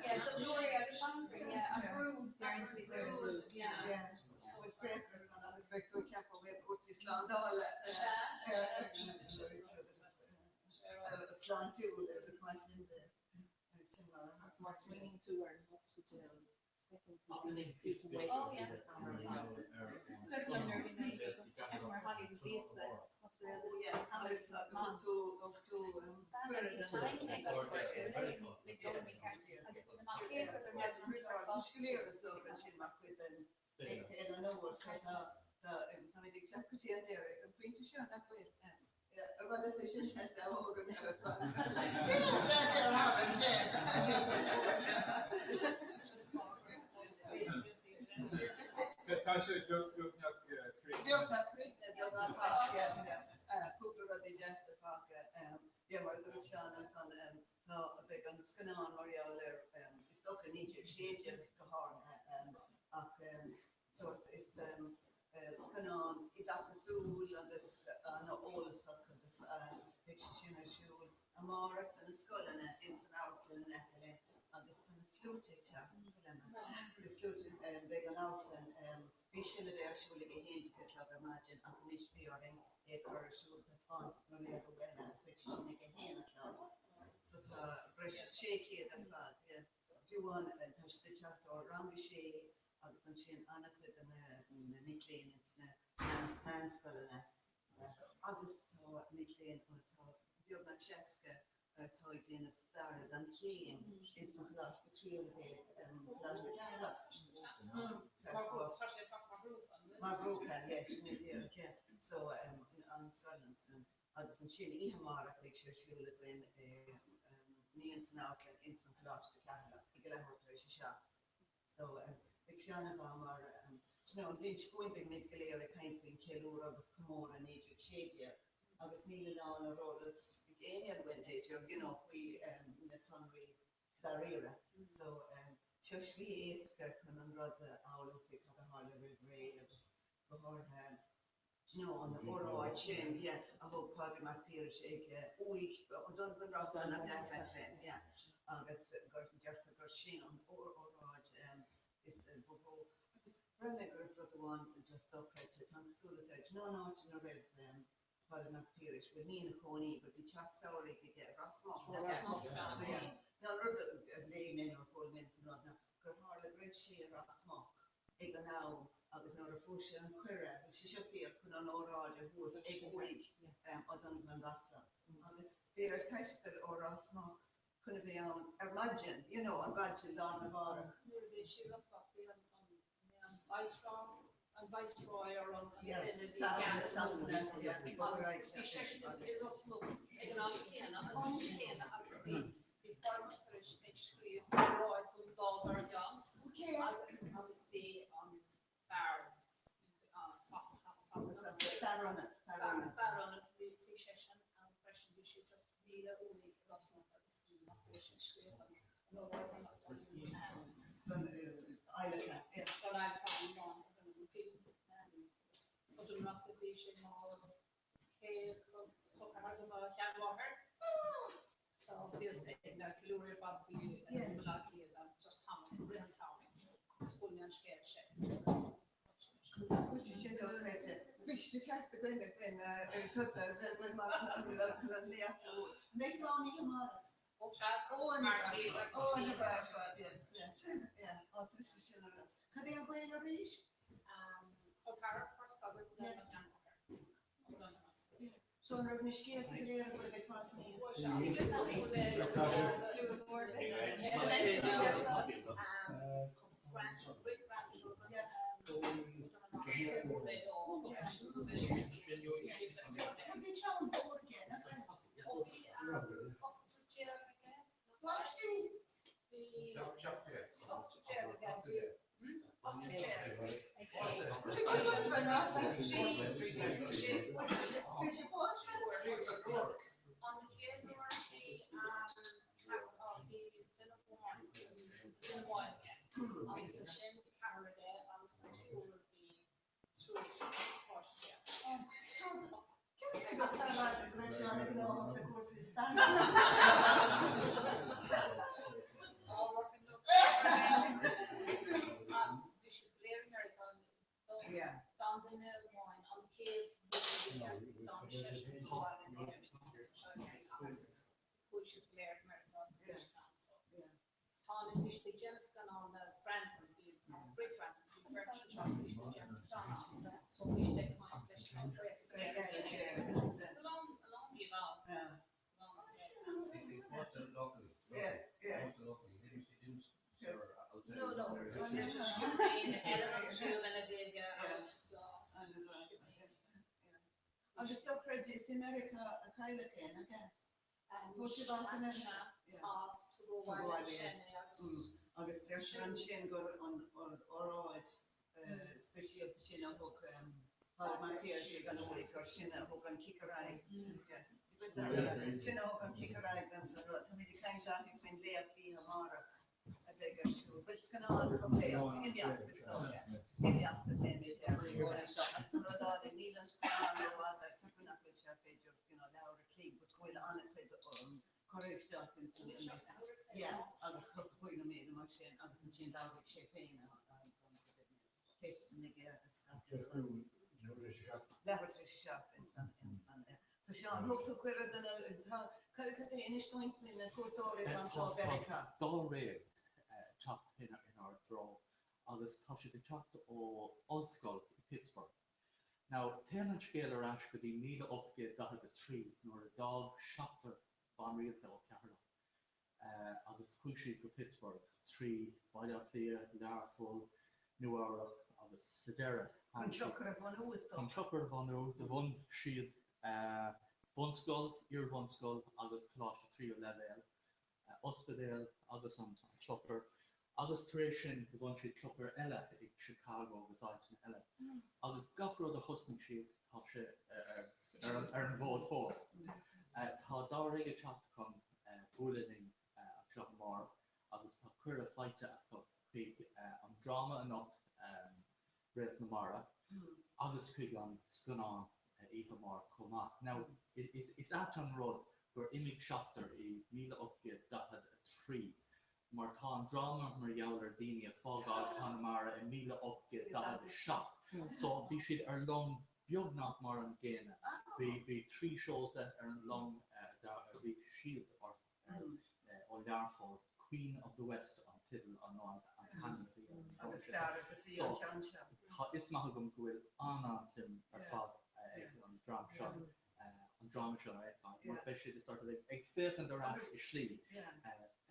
Yeah, dochtúirí agus banaltraí, yeah, an brú deireann siad brú, yeah. Yeah, bhfuil fiachras ann agus bheadh tú ag ceapadh ó thaobh cúrsaí slándála sláintiúil agus mar sin de. Sin mar a Má smaoiníonn tú ar an ospidéal Tá sé beagnach críochnaithe. Cúpla rudaí deasa fágtha. Yeah, mar a dúirt Seán ansan, tá, beidh an scannán mar gheall ar, is dócha 1916 go háirithe, ach sórt, is scannán oideachasúil agus an-eolasach agus beidh sé sin ar siúl amárach do na scoileanna ins an amharclann in aice linn agus tá na sluaite ag teacht, na sluaite, beidh an amharclann, bhí sé le bheith ar siúl ag a haon déag a chlog ar maidin ach anois bhí orainn é a chur ar siúl taispeántas na léiriú eile agus beidh sé sin ag a haon a chlog so tá breis is 600 ar fad, yeah. Fiú amháin tá siad ag teacht ó rang a sé agus ansin an-chuid de na mic léinn ins na meánscoileanna agus tá mic léinn, tá beagnach 60 atá ag déanamh staire don chéim ins an choláiste tríú leibhéal, Coláiste Cheatharlach. Mar ghrúpa, yeah, sin é díreach, yeah. So an scoil ansin agus ansin oíche amárach beidh sé ar siúl againn ní ins an amharclann, ins an Choláiste Ceatharlach ag a leathuair tar éis a 7. So, beidh sé an-mhaith mar, you know, an bhliain seo chugainn beidh muid go léir ag caint faoin cheiliúradh agus comóradh 1916 agus níl a lán ar eolas ag éinne againn, b'fhéidir, you know, faoi na sonraí dáiríre. So, seo slí éasca chun an rud a fhoghlaim faoi cad a tharla roimh ré agus go háirithe, you know, an óráid sin, yeah, a thug Pádraig Mac Piarais ag uaigh O'Donovan Rossa nach ea sin, yeah, agus gur, deirtear gur sin an óráid is ba mhó. Agus bhraith mé go raibh rud amháin just dochreidte, tá an cosúlacht air, do you know an áit ina raibh Pádraig Mac Piarais, bhuel ní ina chónaí, but bhí teach samhraidh aige i Ros Muc, nach ea? Yeah. Now an rud a léigh mé nó a chuala mé san rud ná gur tharla go raibh sé i Ros Muc ag an am agus nuair a fuair sé an cuireadh, bhí sé seo fíor, chun an óráid a thabhairt ag uaigh O'Donovan Rossa agus bhí air taisteal ó Ros Muc chun a bheith ann ar maidin, you know, an mhaidin lá arna mhárach. Nuair a bhí sé i Ros Muc bhí an Viceroy, an Viceroy or an duine a bhí i gceannas agus bhí seisean i Ros Muc ag an am céanna, an oíche chéanna agus bhí Bhí Pádraig Mac Piarais ag scríobh óráid don lá dár gcionn agus bhí an fear Fear ionaid, bhí seisean ann freisin, bhí sé just míle uaidh i Ros Muc agus bhí Mac Piarais ag scríobh an óráid don adhlacadh. Don adhlacadh an O'Donovan Rossa, bhí sé mar chéad chol ceathar do mo sheanmháthair. So bhíos ag na ceiliúradh ar fad bhí i mBaile Átha Cliath just tamall i rith an tsamhraidh agus chuala mé an scéal sin. Bhí sé dochreidte. Bhí sé ceart againn againn tusa a bheith againn mar chun an léacht a thabhairt. An mbeidh tú ann oíche amárach? Ó sea, mar chéile agus Ó, ana mhaith ar fad, yeah, yeah. Ó, tá sé sin ar Cad é an gaol arís? Col ceathar first cousin le mo sheanmháthair. So an raibh na scéalta go léir agaibh ag fás aníos? Bhí clann mhór aige, nach raibh? Páistí? Agus dochreidte, is i Meiriceá a cailleadh é, nach ea? Fuair sé bás i Meiriceá. Agus deirtear ansin gur an óráid speisialta sin a thug. Pádraig Mac Piarsaigh an eolaí gur sinne a thug an cic ar aghaidh. Sinne a thug an cic ar aghaidh don rud. Táimid ag caint ach faoin léacht oíche amárach a bheidh ar siúl. Bhuel scannán nó léacht, imeacht is dócha. Imeacht a bheimid ar siúl anseo. Agus an rud álainn, níl an scannán rófhada, ceapaim nach bhfuil sé b'fhéidir you know leathuair a chloig but go bhfuil an-chuid curtha isteach ins an imeacht. Yeah, agus 35 nóiméad mar sin agus ansin d'ardaigh sé féin ansan sa ceisteanna aige agus gach rud. Leathuair tar éis a 7 ins an So Seán, thug tú cuireadh do na, tá, cad é, inis dúinn faoi na cuairteoirí anseo ó Mheiriceá. Dáréag ag teacht inár dtreo agus tá siad ag teacht ó ollscoil i Pittsburgh. Now, téann an scéal ar ais go dtí 1843 nuair a d'fhág seachtar ban rialta ó Cheatharlach agus chuaigh siad go Pittsburgh trí Baile Átha Cliath, Learpholl, Nua Eabhrac agus sa deireadh Chun clochar a bhunú is dócha. Chun clochar a bhunú, do bhunaigh siad bunscoil, iarbhunscoil agus coláiste tríú leibhéal, ospidéal agus an clochar agus tar éis sin do bhunaigh siad clochar eile i Chicago agus áiteanna eile agus gach rud a thosnaigh siad tá sé ar an bhfód fós. Tá dáréag ag teacht chun bualadh linn anseo amárach agus tá cuireadh faighte acu chuig an dráma anocht, Réalt na Mara, agus chuig an scannán oíche amárach chomh maith. Now, is ait an rud gur imigh seachtar i 1843 mar tá an dráma mar gheall ar daoine ag fágáil Conamara i 1847 so bhí siad ar long beagnach mar an gcéanna. Bhí bhí trí seolta ar an long a bhí siad ó Learpholl, Queen of the West an teideal an an t-ainm a bhí ar an long Agus dearg is í So an ceann seo. tá fhios maith agam go bhfuil an-an-suim ar fad ag an dream seo an dráma seo a fheiceáil mar beidh siad sort of ag féachaint ar ais i slí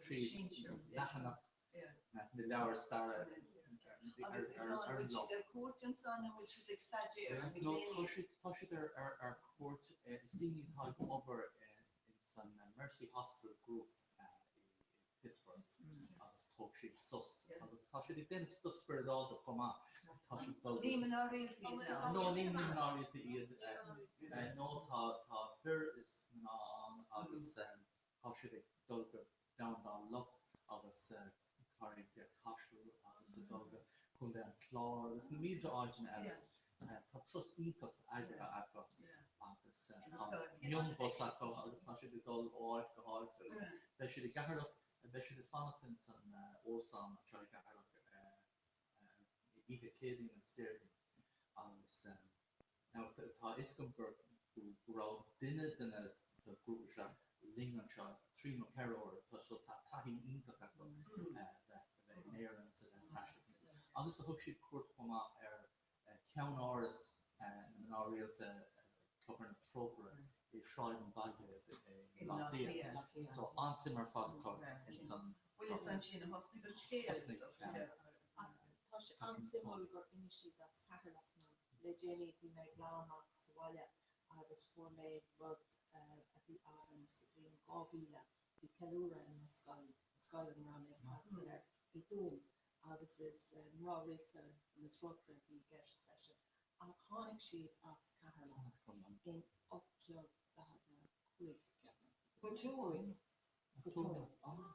tríd leathanach na leabhar staire Agus ar an bhfuil siad ar cuairt ansan nó bhfuil siad ag staidéar an mic No, léinn tá iad? siad tá siad ar ar ar cuairt is daoine atá ag obair ins an Mercy Hospital Group i Pittsburgh agus thóg siad sos agus tá siad ag déanamh stuff spioradálta chomh maith. Tá siad dul Ní mná rialta iad ná? No, ní mná rialta iad. No, tá tá fir is mná ann agus tá siad ag dul go Gleann Dá Loch agus Carraig Caisil agus ag dul go Contae an Chláir agus na mílte áiteanna eile. Tá turas iontach eagraithe acu agus tá mionbhus acu agus tá siad ag dul ó áit go háit agus beidh siad i gCeatharlach, beidh siad ag fanacht ins an óstán anseo i gCeatharlach oíche Céadaoin agus Déardaoin agus Now tá a fhios agam gur go raibh duine de na de ghrúpa seo linn anseo trí nó ceithre huaire tá so tá taithí iontach acu bheith a bheith in Éirinn agus a bheith ag taisteal agus do thug siad cuairt chomh maith ar cheann-áras na mná rialta Clochar na Trócaire i Sráid an Bhailbhéid i mBaile Átha Cliath. So an-suim ar fad acu ins an Bhuel is ansin a thosnaigh an scéal is dócha. Tá sé an-suimiúil gur imigh siad as Ceatharlach mar le déanaí bhí mé ag glanadh amach sa bhaile agus fuair mé rud a bhí agam sa bhliain 2000, bhí ceiliúradh i mo scoil, an scoil ina raibh mé ag freastal air, i dTuaim agus is mná rialta na Trócaire a bhí i gceist freisin ach tháinig siad as Ceatharlach in 1845, ceapaim. Go Tuaim? go Tuaim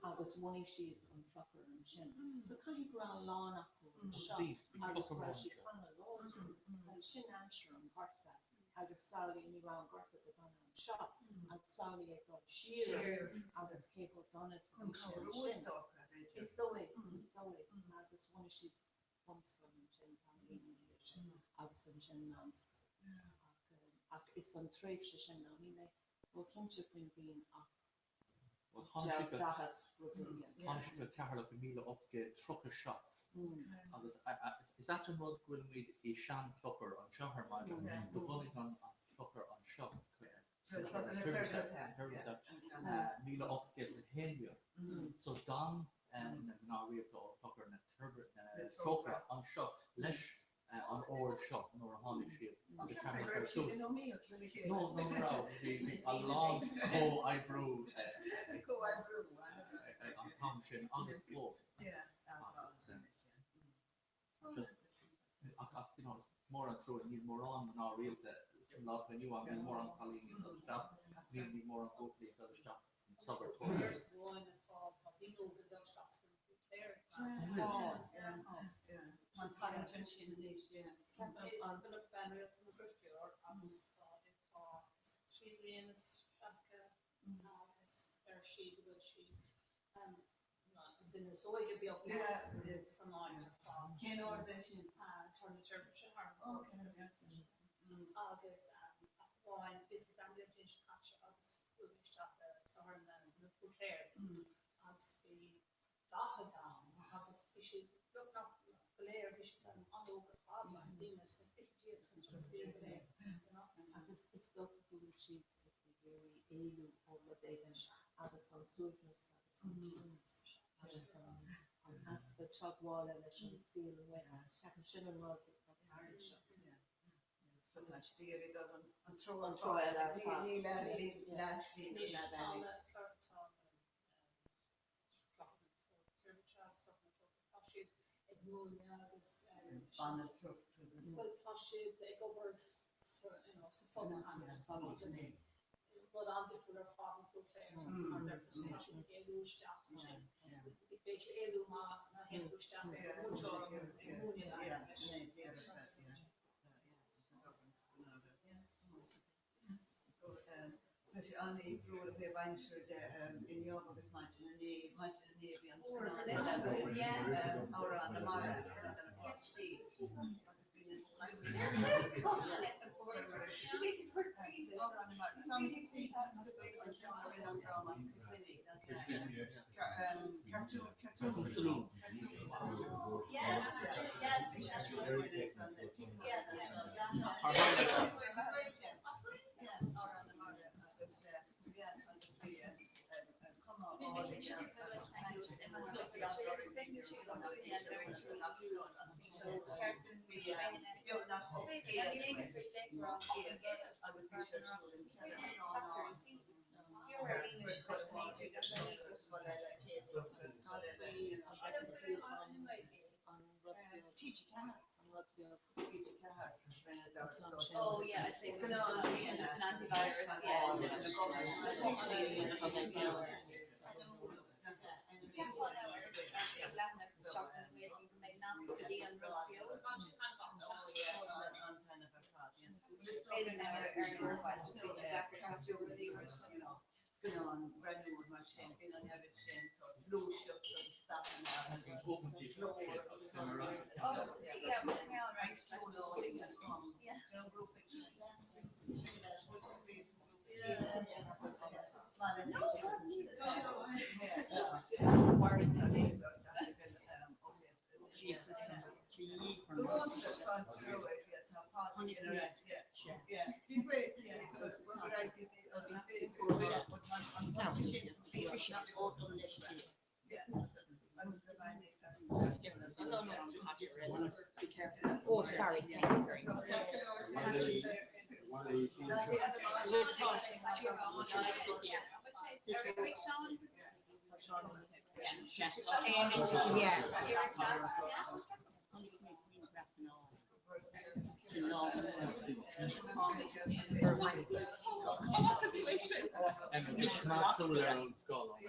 agus bhunaigh siad an clochar ansin. So caithfidh go raibh a lán acu anseo agus go raibh siad an-láidir agus sin aimsir an Ghorta agus samhlaigh, ní raibh an Gorta go dona anseo agus samhlaigh ag dul siar agus cé chomh dona is a bhí sé ansin. Is dóigh, is dóigh agus bhunaigh siad bunscoil ansin tamall ina dhiaidh sin agus ansin meánscoil ach is an tréimhse sin, now níl mé ró-chinnte faoin bhliain ach Bhuel, tháinig siad go Ceatharlach i 1837 agus is ait an rud go bhfuil muid i sean-chlochar anseo ar maidin, do bhunaigh an clochar anseo, Clochar na Toirbhirte, 1811. So d'fhan na mná rialta ó Chlochar na Trócaire anseo leis an ord seo nuair a tháinig siad go Ceatharlach ar dtús. No, ní raibh, bhí a lán comhoibriú an t-am sin agus fós. Agus just, ach, you know, mórán trua, níl mórán mná rialta san lá atá inniu ann, níl mórán cailíní ag dul isteach, níl níl mórán buachaillí ag dul isteach an sagartóireacht. amháin atá tá daoine óga ag dul isteach sna Clares Tá an tarraingt ansin anois, yeah. Is duine bean rialta mo dheirfiúr agus tá tá 63 bliana agus deir sí go bhfuil sí an duine is óige beagnach san áit ar fad. Cén ord é sin? Tá na Seirbhíse thar an agus amháin bhí sa an bhliain seo caite agus chuaigh mé isteach ar chlár na na Clares agus bhí 40 ann agus bhí siad beagnach go léir, bhí siad an-óg ar fad, like daoine sna fichidí agus sna tríochaidí go léir, you know. Agus is dócha go bhfuil siad ag iarraidh éalú ó rud éigin agus an suaimhneas agus an ciúnas agus an easpa teagmhála leis an saol amuigh, ceapaim sin an rud atá ag tarlú seo. So tá siad ag iarraidh dul an treo An treo eile ar fad. Ní leath-shlí nó Anois leath tá bealaigh. na tá na Tá siad ag múineadh agus Banaltracht agus. Bhuel tá siad ag obair sa phobal agus rud an-difriúil ar fad an Poor Clares agus mar a deir tú tá siad ag éalú isteach ansin. Ní féidir éalú má théann tú isteach ag múinteoireacht ag múineadh leis. Tá sé an-difriúil ó thaobh aimsire de inniu agus maidin inné. Maidin inné bhí an scannán eile, Amhrán na Mara, ar cheann de na páistí agus bhí na Amhrán na Mara. An ceann a rinne an dráma as Cill Chainnigh, Cartoon, Cartoon. Oh, sorry, thanks very much. Just súil ar an scáileán.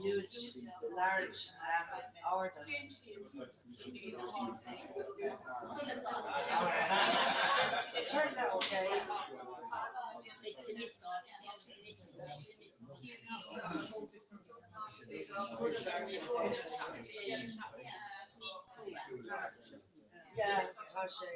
Huge, large order. Turned out okay. Yeah, tá sé.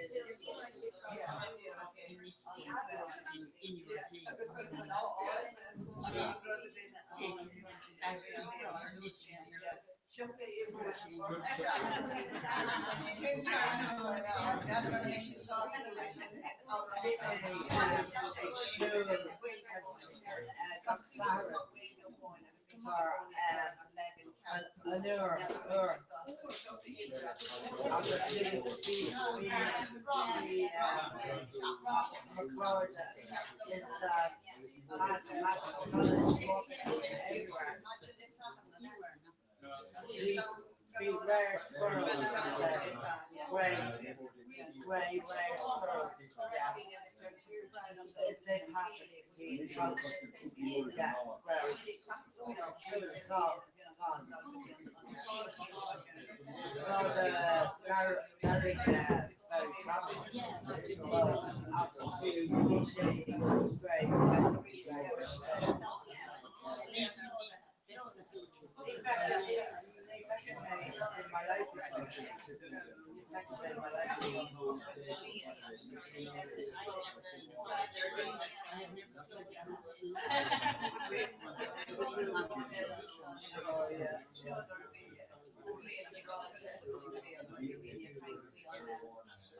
An uair uair agus bhí bhí McCord is everywhere. Bhí bhí rare squirrels grey grey rare squirrels yeah. It's St Patrick's Cathedral. Yeah, well, So the Derek very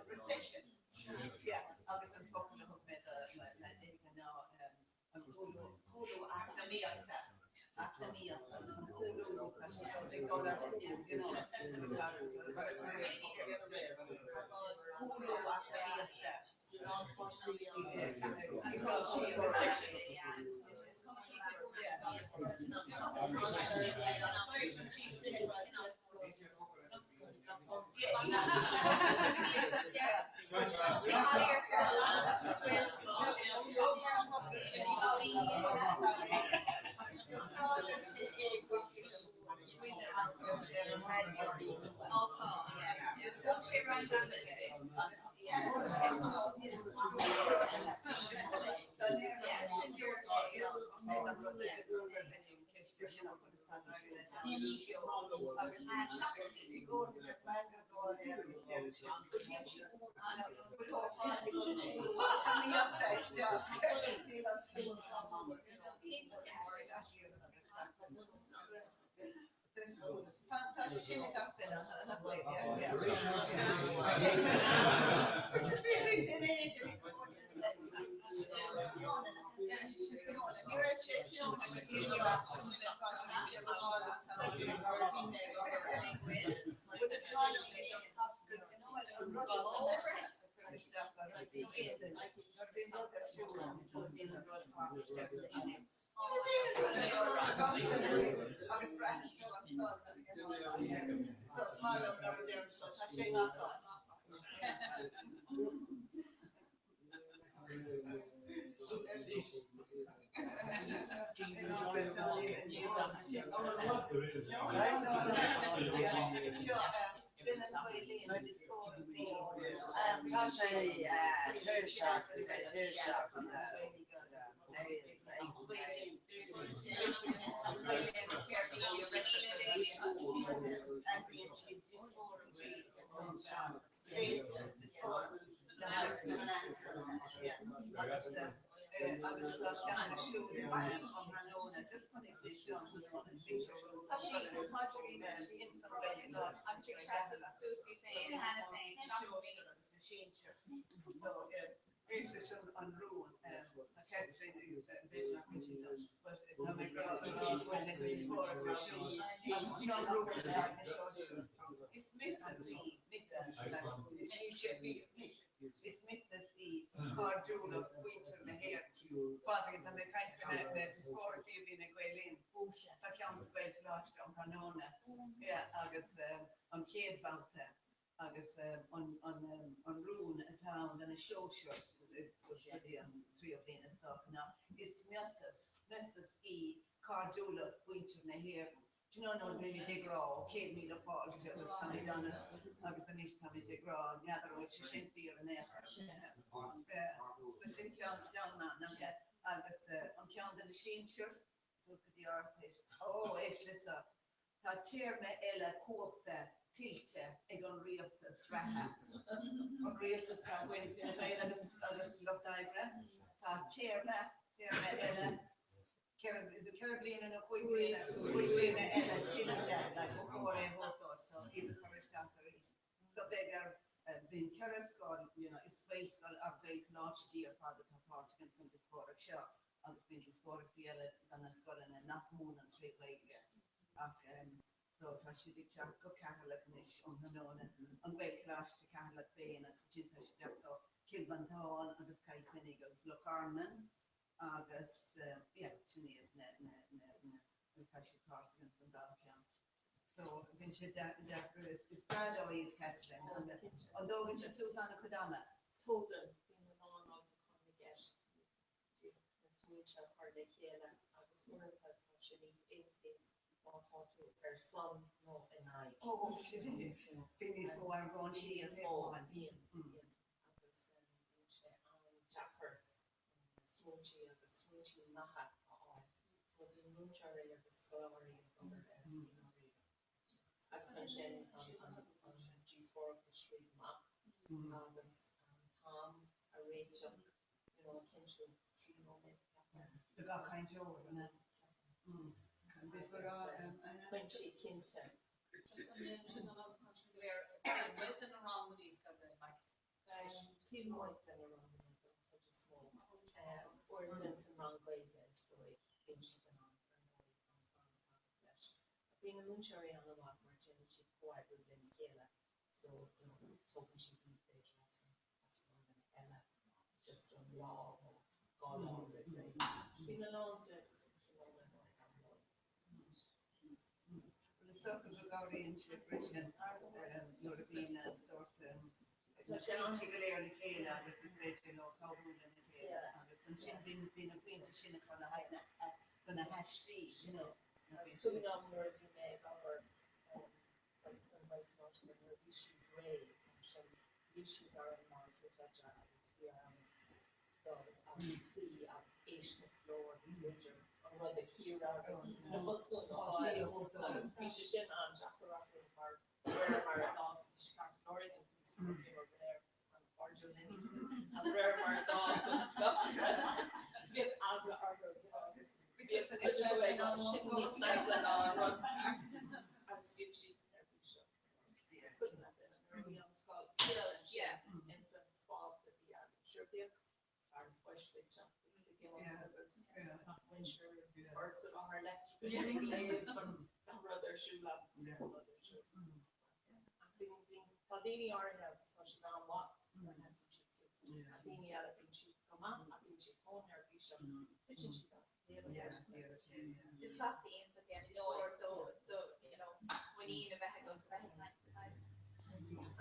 Recession. Yeah, agus an focal a thug mé do le ná an cúlú eacnamaíochta, eacnamaíocht agus an cúlú tá sé sort ag dul ar cúl, you know, cúlú eacnamaíochta. Recession. Tá sé sin ag gach duine nach bhfuil? Tá sé tuirseach, tuirseach Is miotas í cairdiúlacht mhuintir na hÉireann. Pádraig, tá mé ag caint faoi na díospóireachtaí a bhíonn ag Gael Linn. Tá ceann sa Ghaelcholáiste um thráthnóna agus an chéad bhabhta agus an rún atá ann do na sóisir suas go dtí an tríú bliain is dócha ná is miotas, miotas í cairdiúlacht mhuintir na hÉireann. Do you know nuair a bhímid ag rá 100,000 fáilte agus táimid ana agus anois táimid ag rá n'fheadar an bhfuil sé sin fíor in aon chor. So sin ceann ceann maith nach ea? Agus an ceann de na sinsir suas go dtí Ardteist. Ó, éist le seo. Tá téarma eile cumhachta tuillte ag an rialtas reatha. An rialtas atá againn, Fine Gael agus agus Lucht Oibre. Tá téarma, téarma eile is it 4 bliana nó 5 bliana, 5 bliana eile tuillte like ba chóir é a thabhairt dóibh so iad a chur isteach arís. So beidh ar, bíonn 4 scoil, you know, is Gaelscoil ach Gaelcholáistí ar fad atá páirteach ins an díospóireacht seo agus bíonn díospóireachtaí eile do na scoileanna nach múineann tré Ghaeilge ach so tá siad ag teacht go Ceatharlach anois um thráthnóna, an Gaelcholáiste Ceatharlach féin agus ansin tá siad ag teacht ó Chill Mhantáin agus Cill Chainnigh agus Loch Garman agus yeah sin iad na na na na agus tá siad páirteach ins an dá cheann. So bíonn sé deacair is is breá leo iad Caitlín an dtógann siad suas an-chuid ama? Tógann, bíonn a lán ábhar smaointe a chur le chéile agus uaireanta tá sé níos éascaí má tá tú ar son nó in aghaidh. Ó, sin é. Bíonn níos mó argóintí Bíonn níos mó, bíonn, bíonn. Agus bíonn sé an-deacair smaointí agus smaointí maithe a fháil. So bíonn múinteoirí agus scoláirí ag obair air i ndáiríre. Agus ansin an díospóireacht a scríobh amach agus an t-am a réiteach, you know, cinntiú 3 nóiméad, ceapaim. Do gach cainteoir, an ea? Agus pointí cinnte. Just an ndéanann siad an obair sin go léir taobh amuigh de na ranganna scoile, like? Taobh amuigh de na ranganna don chuid is mó. Uaireanta ins an rang Gaeilge is dóigh, bíonn siad in ann, ar ndóigh, an t-am a chaitheamh leis. Bíonn na múinteoirí an-mhaith mar déanann siad comhoibriú lena chéile so you know tógann siad iad b'fhéidir as an as ranganna eile just an lá nó dhá lá roimh ré. Bíonn a lán de ar ndóigh. Bhuel is dócha go gcabhraíonn sé freisin nuair a bhíonn sórt na pointí go léir le chéile agus is féidir leo cabhrú lena chéile agus ansin bíonn an pointe sin acu le haghaidh na do na haistí you know. Is cuimhin liom nuair a bhí mé ag obair san san Ghaelcholáiste nuair a bhí siad réidh ansin bhí siad ar an mbord oide agus bhí orm dul agus suí agus éisteacht leo agus b'fhéidir an rud a chíoradh agus na botúin a fháil agus bhí sé sin an-deacair acu mar de réir mar a d'fhás bhí sé ceart go leor ag an tús mar bhíomar go léir an-chairdiúil lena chéile ach de réir mar a d'fhás an scoil bhíodh eagla orthu agus bhíodh cuid acu ag rá sin níos measa ná an rud ceart agus bhíodh siad neirbhíseach. Is cuimhin leat nuair a bhí an scoil thiar ansin ins an spás a bhí againn. Sure bhíodh fear an phoist ag teacht agus ag imeacht agus muintir ort sa láthair leictreachais ag léamh agus gach rud ar siúl agus gach rud ar siúl. Ach bíonn, bíonn, tá daoine áirithe agus tá siad an-mhaith mar sheasann siad suas. Tá daoine eile bíonn siad go maith ach bíonn siad chomh neirbhíseach, titeann siad as a chéile. Is cleachtadh iontach é an scór so do you know muinín a bheith agat a bheith ag caint.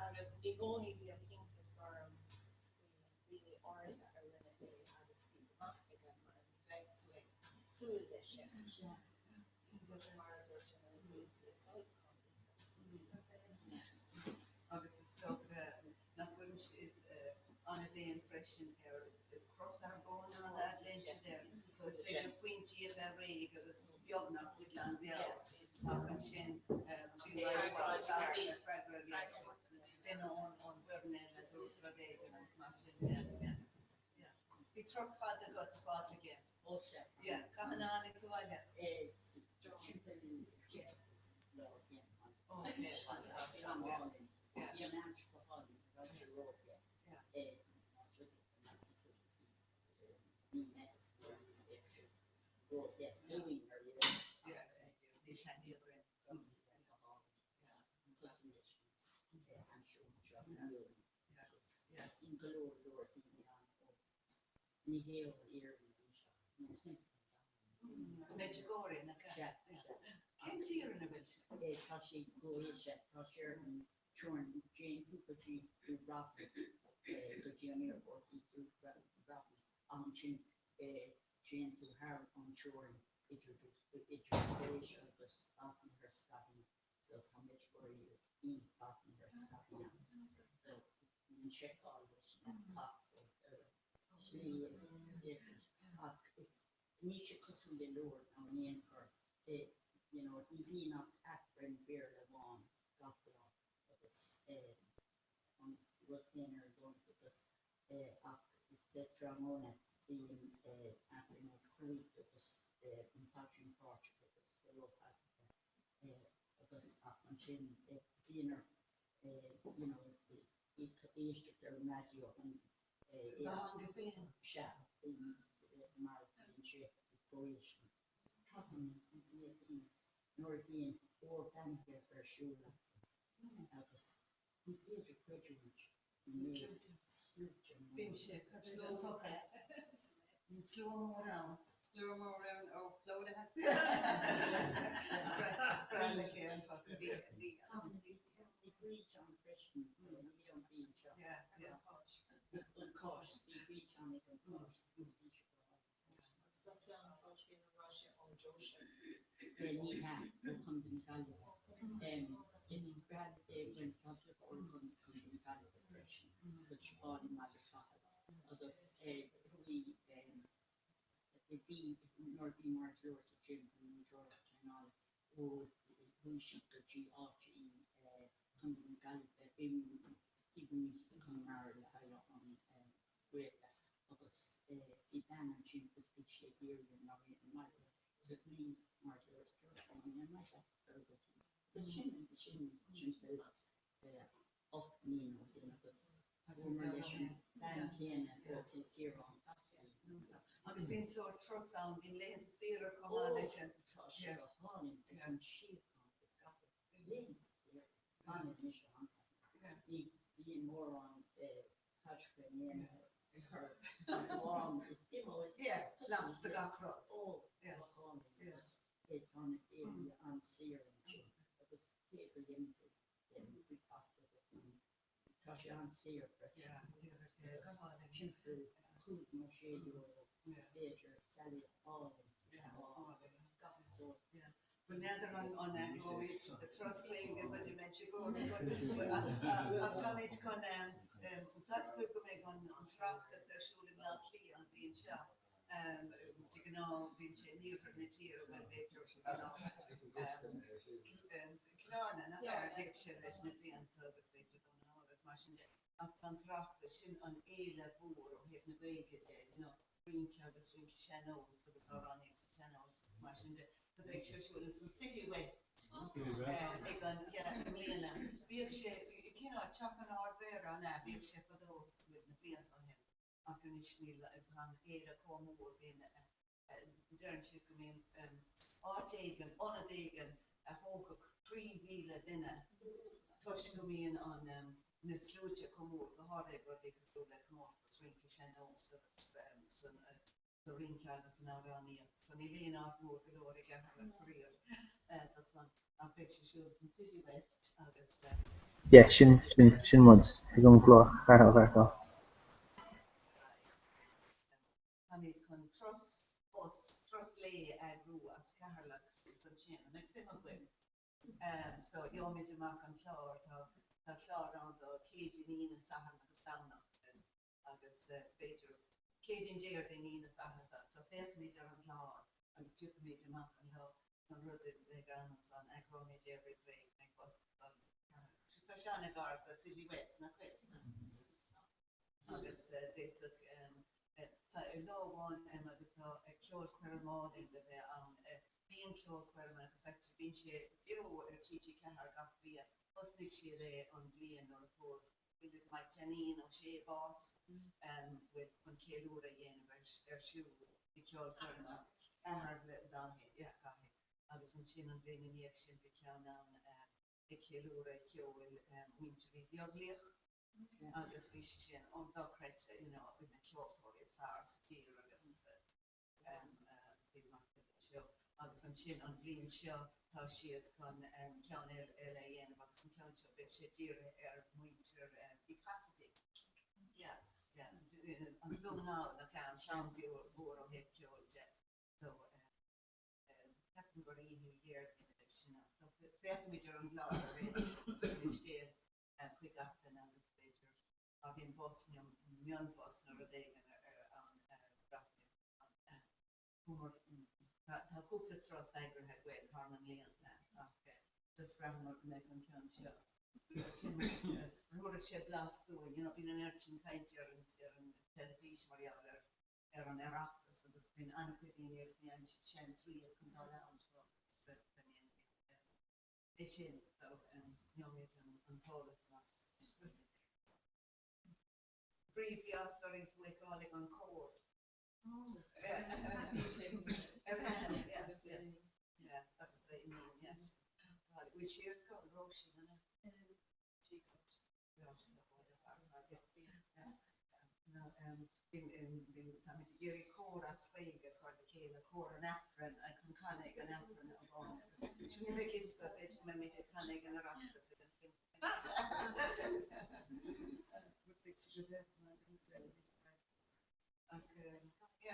Agus i gcónaí bhíodh iontas orm faoi na daoine áirithe a rinne é agus bhí go maith aige mar ní bheadh tú ag súil leis sin. Mar a dúirt sé is is is olcán iontach. Agus is dócha nach bhfuil siad an-bhéim freisin ar cros argóna an léann siad air. So is féidir pointí a bheith réidh agus beagnach go glan beo ach ansin bíonn freagra duine ón bhfoireann eile a dúirt rud éigin agus mar sin de. Yeah. Bhí turas fada agat a Phádraigín. Ó sea. Yeah. Cathain a tháinig tú abhaile? Timpeall 10 lá cén fad. Ó okay. Yeah. Bhí an aimsir go hálainn, ní raibh sé róthe. Mí Meitheamh róthe dúinn ar leor. Yeah. Bhí taitní againn. Go hálainn. Cosúil leis an aimsir anseo inniu. Bíonn go leor leor daoine ann ó ní hé ó Éirinn anseo, nó timpeall an domhain. Medjugorje, nach ea? Sea, sea. Cén tír ina bhfuil sé? Tá sé i gCroatia, tá sé ar an teorainn, téann tú go dtí Dubrovnik, go dtí an aerfort i Dubrovnik, ansin téann tú thar an teorainn idir idir Croatia agus Bosnia-Herzegovina. So tá Medjugorje i Bosnia-Herzegovina. So bíonn seiceáil leis an passport ar an slí ach is níl sé cosúil le Lourdes ná in aon chor. You know, ní bhíonn ach Aifreann Béarla amháin gach lá agus an rud féin ar an Domhnach agus ach sa tráthnóna bíonn Aifreann ó thuaidh agus an paidrín páirteach agus go leor paidreacha agus ach ansin bíonn ort you know éisteacht ar an raidió an Do theanga féin? Sea, bíonn mar bíonn sé i Croatia. Nuair a bhíonn uair beannaithe ar siúl acu agus ní féidir creidiúint an méid sluaite mór. Bíonn sé, cad é an focal? Bíonn slua mór ann. Slua mór ann ó phlódaithe. Is breá le cé an focal. Bhí, bhí, Bhí Bríd ann freisin, ní hé an bhliain seo. Yeah, bhí an Cháisc. An Cháisc, bhí Bríd ann ag an Cháisc, bhí sé go hálainn. Clann Phádraigín an raibh sé ón deoise? Ní hea, ó Chontae na Gaillimhe. Is breá é Brenda, tá deirfiúr ó Chontae na Gaillimhe freisin, agus Siobhán i mBaile Cathair. Agus chuaigh, bhí, nuair a bhí Máire Dolores ag déanamh an mhúinteoireacht traenála, chuaigh sí go dtí áit i Contae na Gaillimhe, i taobh amuigh de Chonamara le haghaidh an Ghaeilge agus bhí bean ansin agus bhí sí ag iarraidh an mbeadh an mbaile so ghlaoigh Máire Dolores Joyce an mbeidh leat dul go dtí agus sin sin sin 8 mbliana ó shin agus bhuamar leis an bhean chéanna ó Chill Chiaráin gach bliain. Agus bíonn sórt turas ann, bíonn laethanta saoire chomh maith leis sin. Tá sé go hálainn, is an síocháin is gach laethanta saoire, fan anois a hancaí. Ní bhíonn mórán paidreacha in aon chor amháin is you know is Yeah, leas do gach rud. Ó, go hálainn agus tá na daoine an-saor ansin agus cé go ndéanann tú bricfeasta agus tá sé an-saor freisin. Timpeall 5 nó 6 euro is féidir sailéad álainn a fháil, gach sórt. Bhuel n'fheadar an eagróidh turas Gaeilge go dtí Medjugorje ach táimid chun tá 's agaibh go mbeidh an tOireachtas ar siúl i mBleá Cliath an bhliain seo. De ghnáth bíonn sé in iarthar na tíre, bhuel b'fhéidir Cill Airne, nach ea? Bhíodh sé leis na blianta agus b'fhéidir Dún na nGall agus mar sin de. Ach tá an tOireachtas, sin an fhéile mhór ó thaobh na Gaeilge de, you know, rince agus rince sean-nós agus amhránaíocht sa tsean-nós agus mar sin de. So beidh sé ar siúl ins an City West ag an, yeah, i mbliana. Bhíodh sé, cén áit, Teach an Ard-Mhéara, an ea? Bhíodh sé fadó, bhuel, na blianta ó shin. Ach anois níl, tá an fhéile chomh mór, bíonn, deireann siad go mbíonn áit éigin, ionad éigin a thógfadh 3,000 duine toisc go mbíonn an, na sluaite chomh mór, go háirithe ag rudaí cosúil le comórtas rince sean-nós agus sa rince agus san amhránaíocht. So níl aon áit mór go leor i gCeatharlach faraor do san ach beidh sé ar siúl san City West agus. Yeah, sin, sin, sin muid ag an gclár Cheatharlach a fheiceáil. Táimid chun turas bus, turas lae a eagrú as Ceatharlach suas ansin. An mbeadh suim agaibh? So gheobhaimid amach an clár, tá, tá clár ann do Céadaoin, Aoine, Satharn agus Domhnach agus b'fhéidir Céadaoin, Déardaoin, Aoine, Satharn, so féachfaimid ar an gclár agus piocfaimid amach an lá an rud a bheidh ann ansan, eagróimid é roimh ré, go mbeidh bus ag dul Ceatharlach. Tá sé an-ghar do City West, nach bhfuil? Agus d'fhéadfadh, tá lá amháin agus tá ceolchoirm álainn le bheith ann. Bíonn ceolchoirm agus actually bíonn sé beo ar TG4 gach bliain. Thosnaigh siad é an bhliain nuair a fuair Mike Daneen Ó Sé bás with chun ceiliúradh a dhéanamh ar siúl bhí ceolchoirm athair le Dáithí, yeah Dáithí. Agus ansin an bhliain ina dhiaidh sin bhí ceann ann ag ceiliúradh cheoil mhuintir Uí Bheaglaoich. agus bhí sé sin an dochreidte, you know, na ceoltóirí is fearr sa tír agus Steve Mac seo. Agus ansin an bhliain seo tá siad chun ceann eile a dhéanamh agus an ceann seo beidh sé dírithe ar mhuintir Uí Chasaide. Yeah, yeah, an Dún na nGall, nach ea, an chlann mhór ó thaobh ceoil de. So, Ceapaim gur oíche Dhéardaoin a bheidh sin ann. So féachfaimid ar an gclár ar aon nós agus cuirfimid scéal chuig gach duine agus b'fhéidir má bhíonn bus nó mionbhus nó rud éigin ann breathnú Tá cúpla turas eagraithe againn thar na mblianta ach just bhraitheamar go mbeadh an ceann seo thabharfadh sé blas dúinn, you know, bíonn an oiread sin cainte ar an teilifís mar gheall ar ar an Oireachtas agus bíonn an-chuid daoine agus ní fhaigheann siad seans riamh chun dul ann so é sin so gheobhaimid an t-eolas amach. Bríd, bhí áthas orainn tú a fheiceáil ag an cór. Ar yeah, that was the yeah. Bhfuil sí ar scoil, Róisín, an ea? Táimid ag iarraidh cór as Gaeilge a chur le chéile, cór an Aifrinn, chun canadh ag an Aifreann amháin agus sin ní bheidh fhios agat, b'fhéidir go mbeimid ag canadh ag an Oireachtas ag an Ach yeah.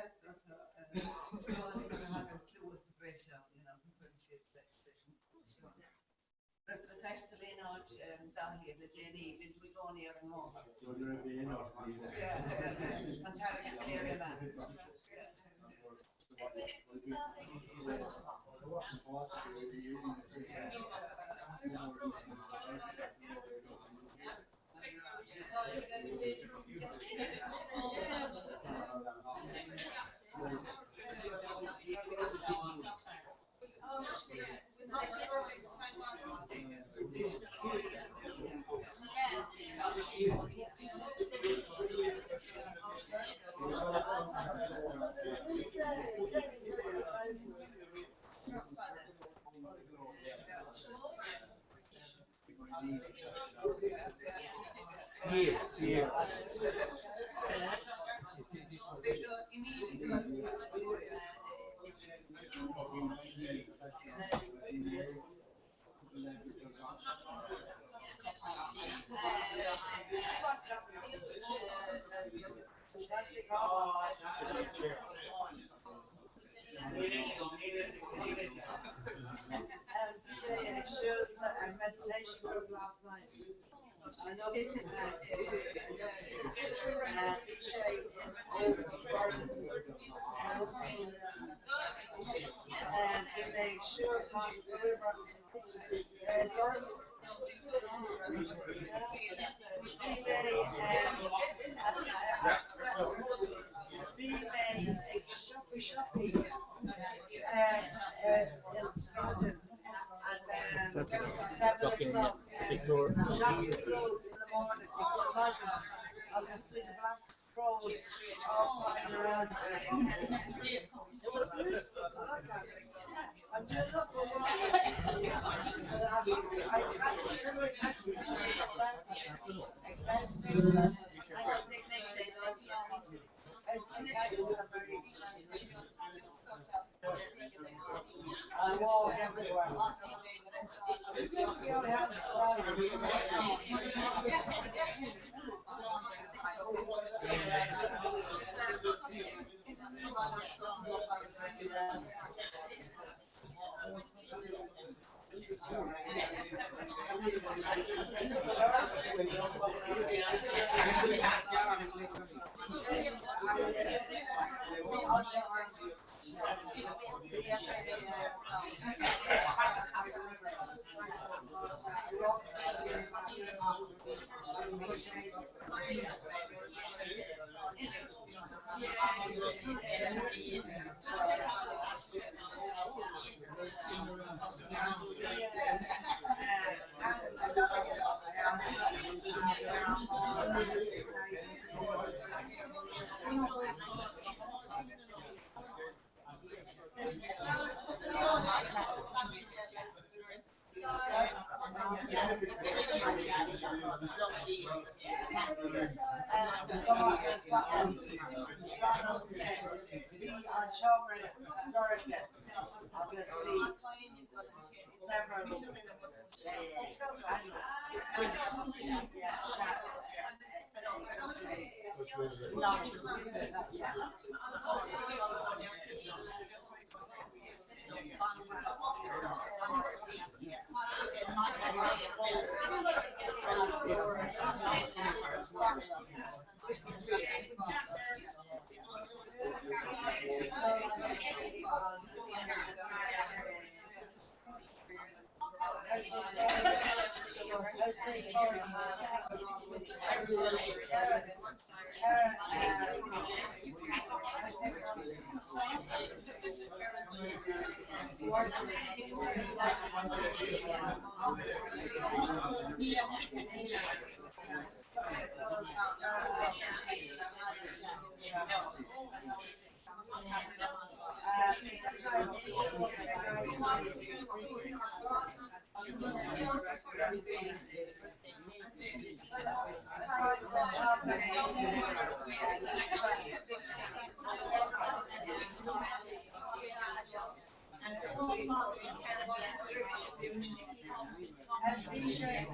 Bhí sé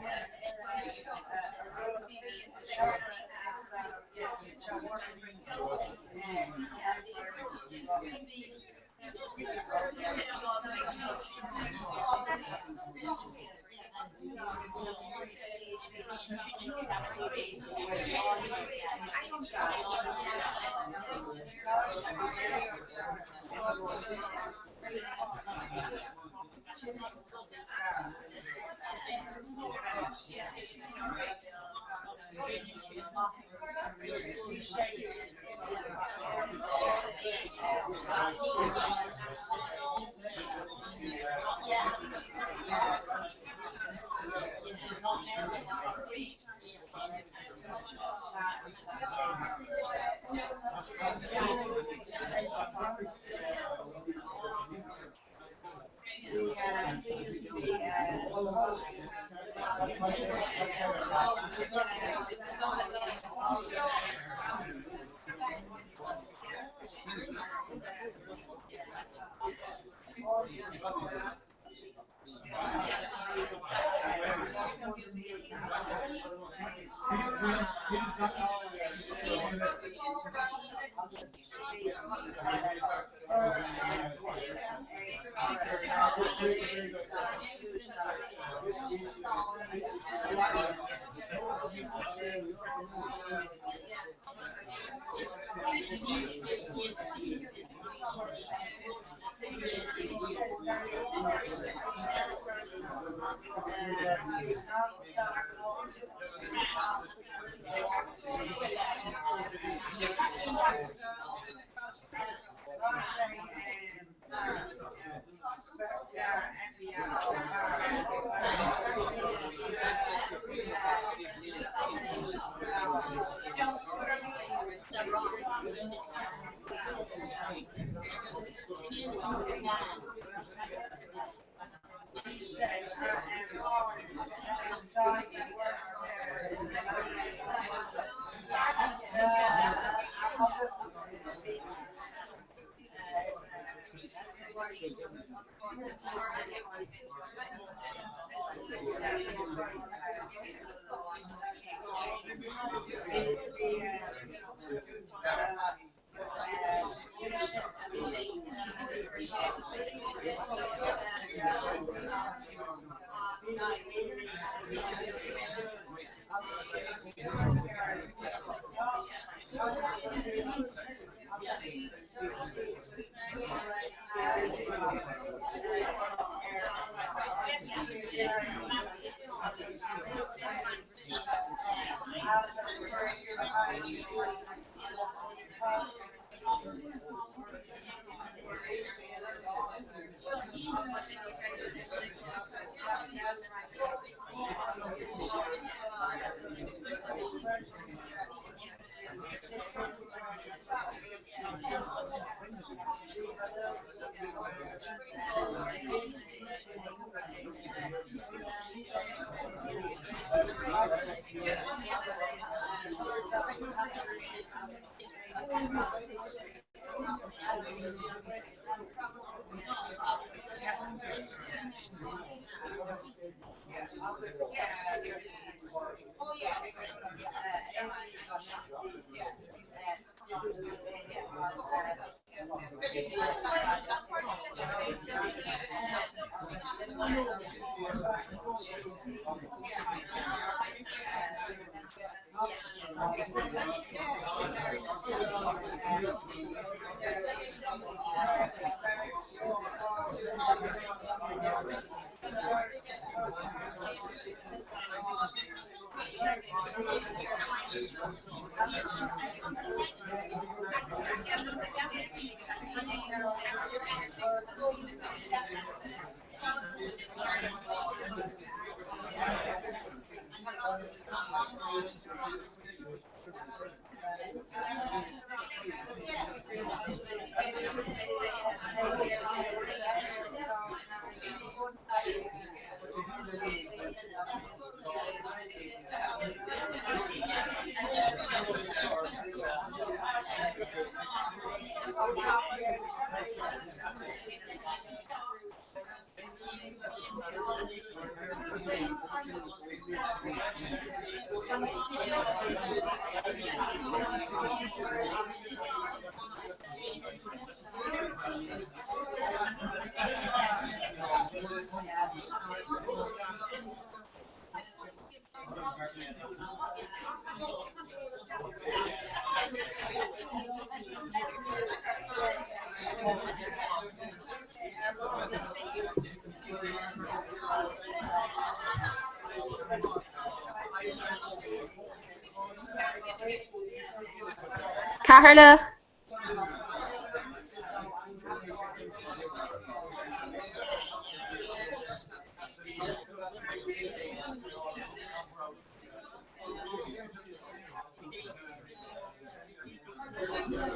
Ceatharlach.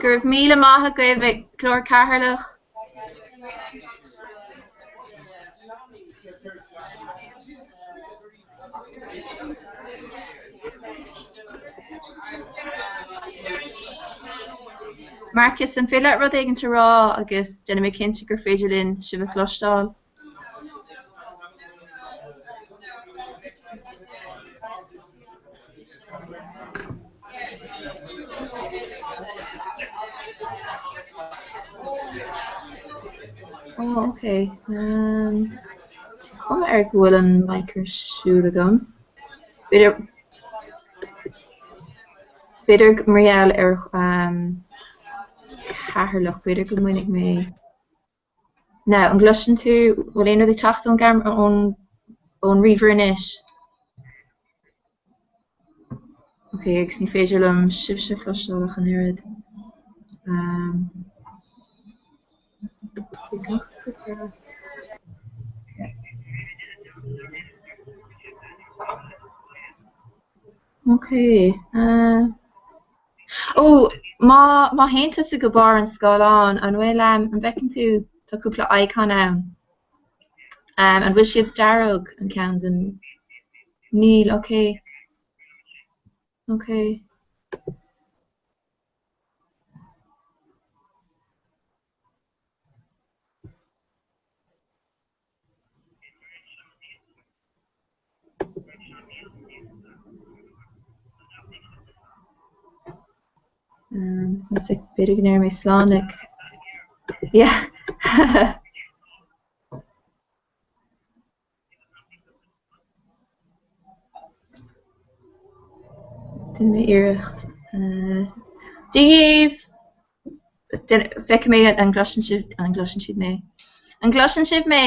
Go raibh míle maith agaibh ag Glór Cheatharlach. Marcus, an féidir leat rud éigin a rá agus déanfaidh mé cinnte gur féidir linn sibh a chloisteáil? Oh, okay. Um, Cuma air go bhfuil an mic ar siúl agam. B'fhéidir B'fhéidir mar gheall ar um, Ceatharlach, b'fhéidir go mbainfidh mé Now, an gcloiseann tú, bhfuil aon rud ag teacht ón gceamara, ón, ón ríomhaire anois? Ok, agus ní féidir liom sibhse a chloisteáil ach an oiread. Um, Ok. Uh, Ó, má, má théann tusa go barr an scáileáin, an bhfuil, um, an bhfeiceann tú, tá cúpla icon ann. Um, an bhfuil siad dearg, an ceann den... Níl, ok. Ok. Um, b'fhéidir go ndéarfaidh mé slán le Yeah. Déanfaidh mé iarracht. Dia dhaoibh! Feicfidh mé an gcloiseann sibh an gcloiseann siad mé. An gcloiseann sibh mé?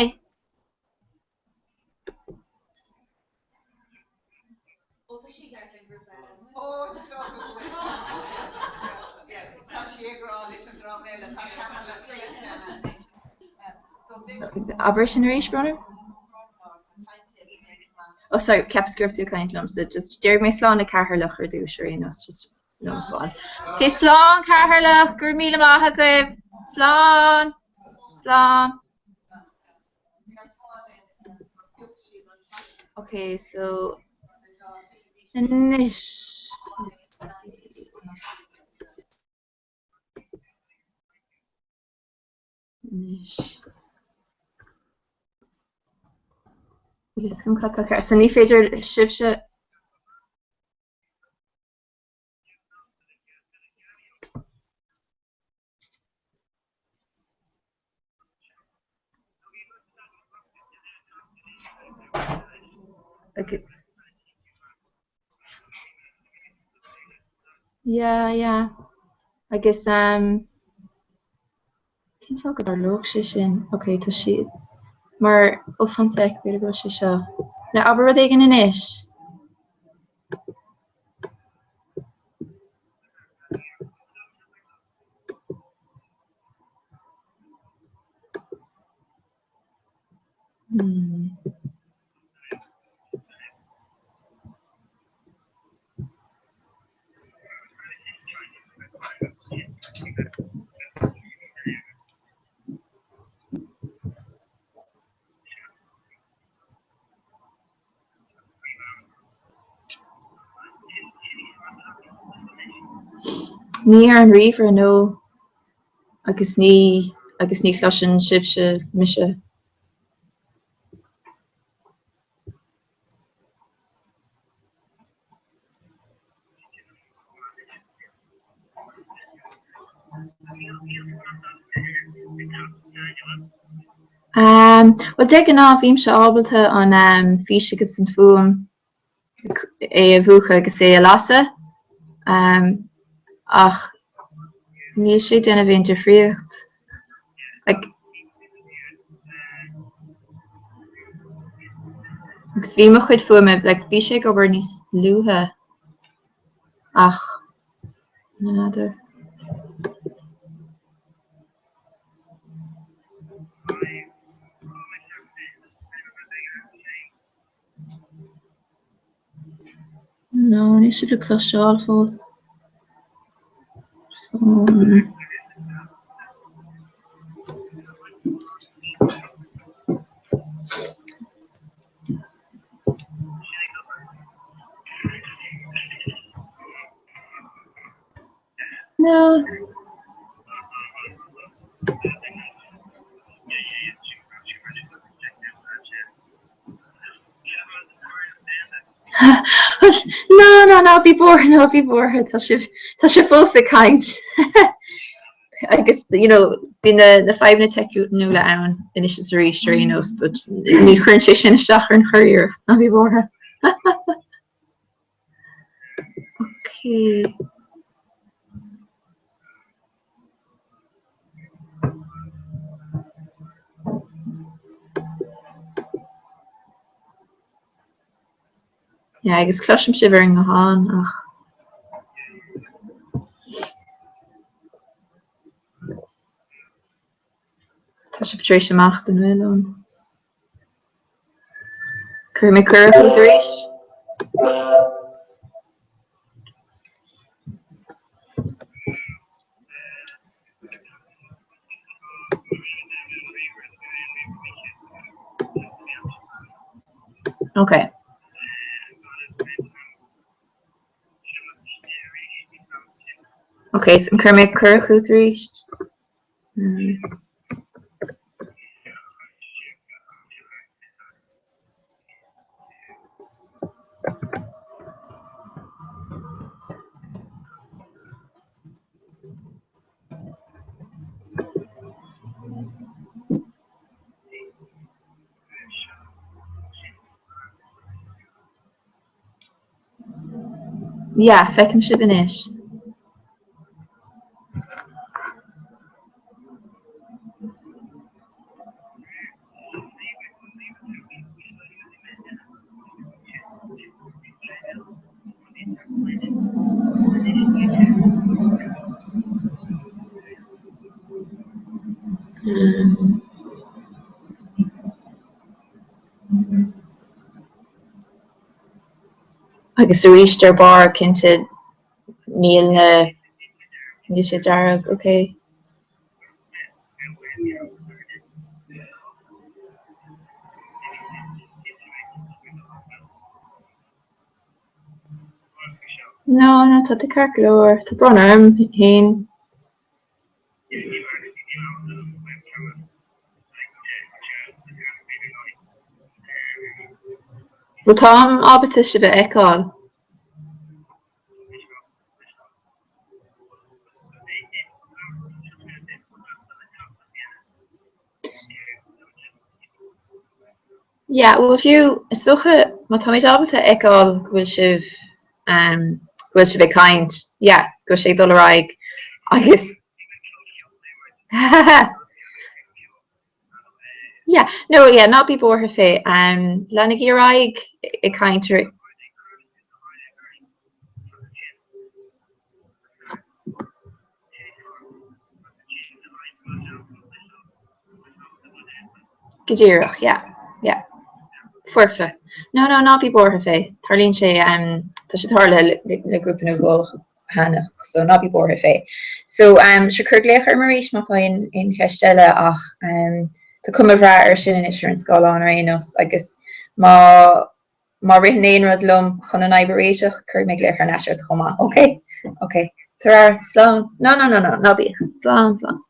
Abair sin arís, Bronagh? Oh sorry, cheapas go raibh tú ag caint liomsa. Just déarfaidh mé slán le Ceatharlach ar dtús ar aon nós, just nós amháin. Ok, slán Ceatharlach, go raibh míle maith agaibh. Slán! Slán! Ok, so anois. Anois. Níl a fhios agam cad tá ceart. So ní féidir sibhse Okay. Yeah, yeah. Agus um, cén fáth go dtarlódh sé sin? Ok, tá siad mar ó fan sec, b'fhéidir go bhfuil sé seo. Now abair rud éigin anois. Hmm. Ní ar an ríomhaire nó agus ní agus ní chloiseann sibhse mise. Bhuel, de ghnáth bhímse ábalta an fís agus an fuaim é a mhúchadh agus é a lasadh. Ach níl sé ag déanamh aon difríocht. Like, agus bhí mo chuid fuaime, like, bhí sé ag obair níos luaithe ach n'fheadar. No, níl sibh le cloisteáil fós. Fón. No. No, no, ná bí buartha, ná bí buartha, tá sibh, tá sibh fós ag caint. Agus, you know, bíonn na, na fadhbanna teicniúla ann anois is arís ar aon nós, but ní chuireann sé sin isteach ar an churiarracht, ná bí buartha. Okay. Yeah, agus cloisim sibh ar an nguthán ach tá sibh tar éis imeacht an bhfuil ón Cuirfidh mé cuireadh chugat arís. Ok. Ok, so cuirfidh mé cuireadh chugat arís. Yeah, feicim sibh anois. Um. Agus arís ar barr, cinnte, níl na, níl sé dearg, ok. No, no, tá tú ceart go leor, tá brón orm féin. Bhuel táim ábalta sibh a fheiceáil. Yeah, bhuel fiú, is dócha, má táimid ábalta a fheiceáil go bhfuil sibh, um, go bhfuil sibh ag caint, yeah, go bhfuil sé ag dul ar aghaidh agus Yeah, no, yeah, ná bí buartha fé, um, leanaigí ar aghaidh ag caint ar Go díreach, yeah, yeah. Foirfe. No, no, ná bí buartha fé. Tarlaíonn sé, um, tá sé tarlaithe le, le grúpa nó dhó cheana, so ná bí buartha fé. So, um, sure cuir glaoch orm arís má tá aon, aon cheist eile ach, um, tá cuma bhreá air sin anois ar an scáileán ar aon nós agus má, Má ritheann aon rud liom chun an fhadhb a réiteach, cuirfidh mé glaoch thar n-ais ort chomh maith. Ok? Ok. Tar Slán. No, no, no, no, ná bíodh. Slán, slán.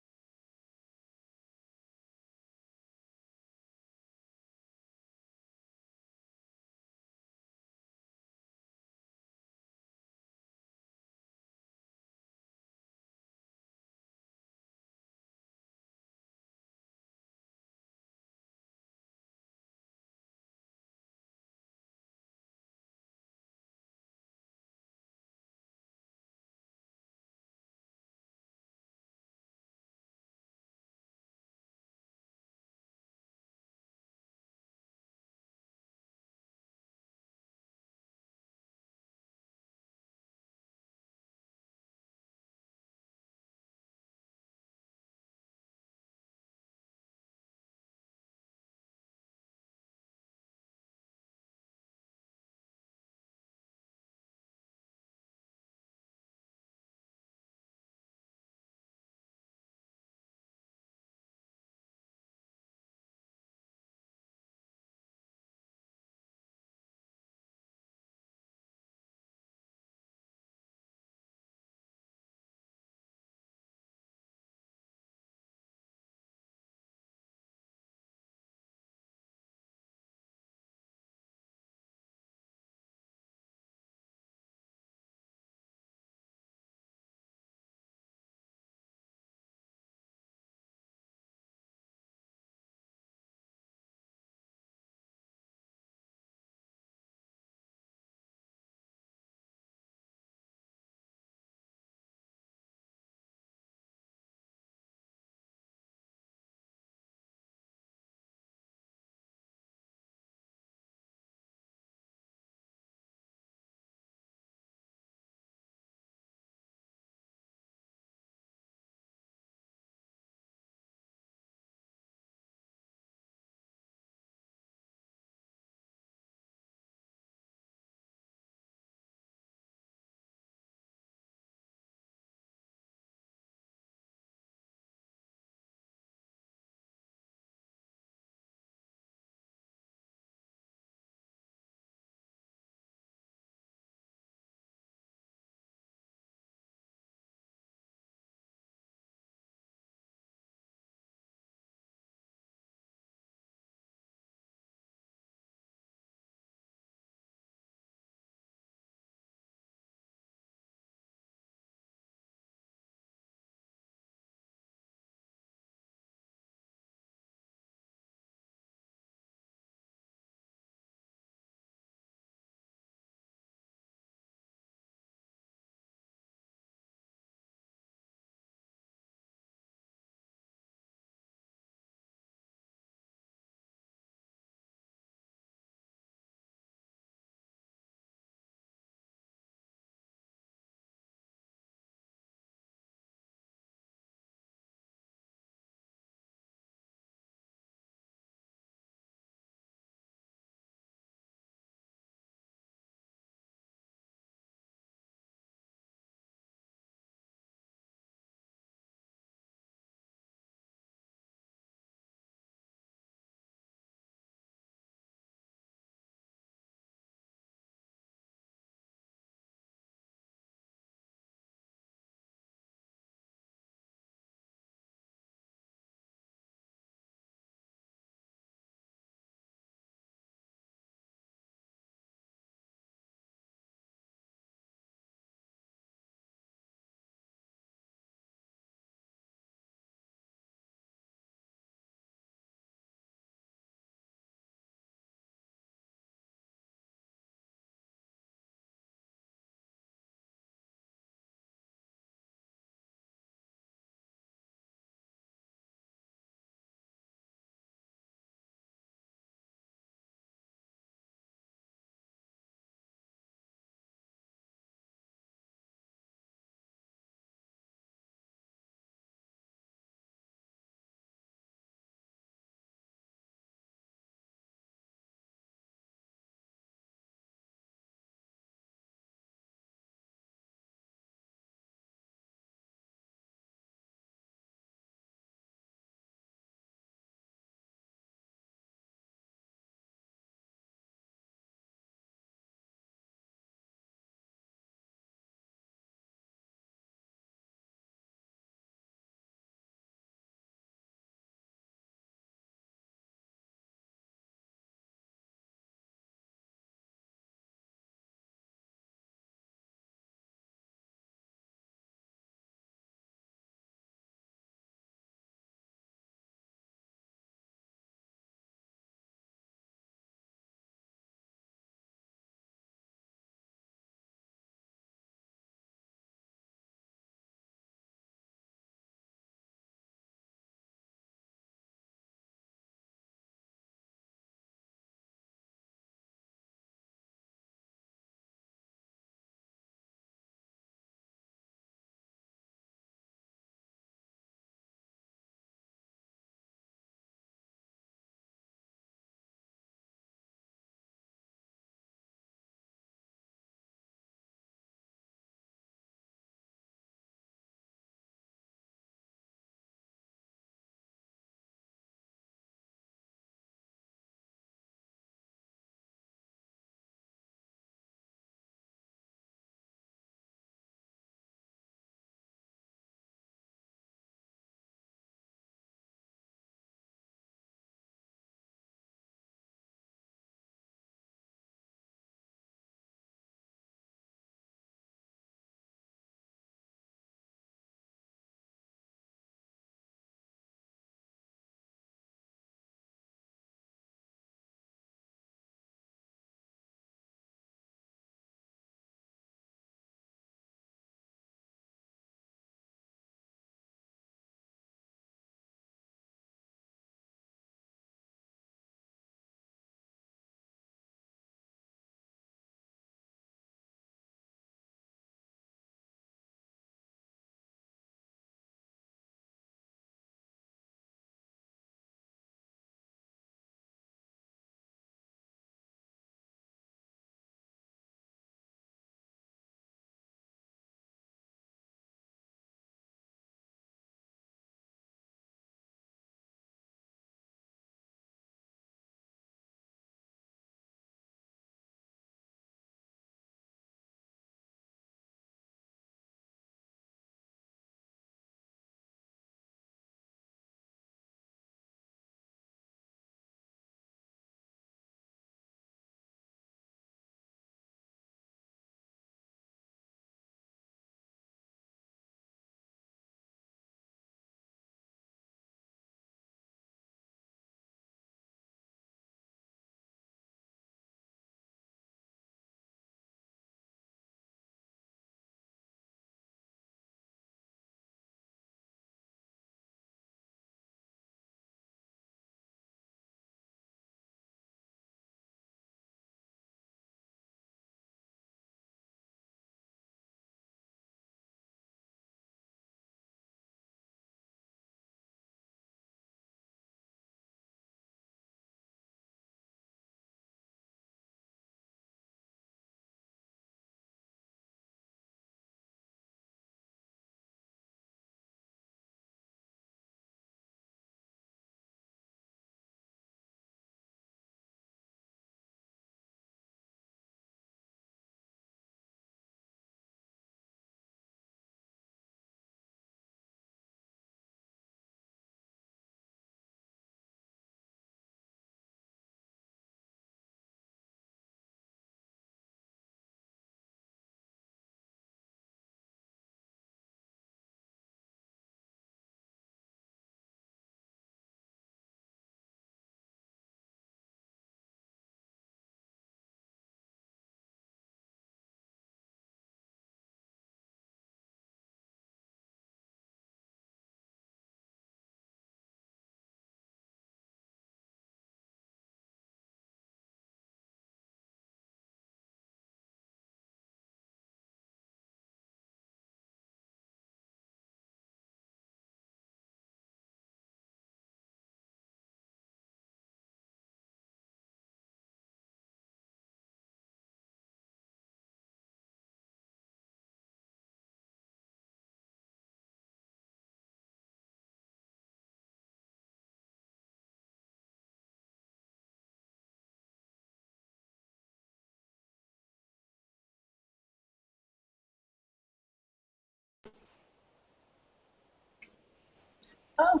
Oh.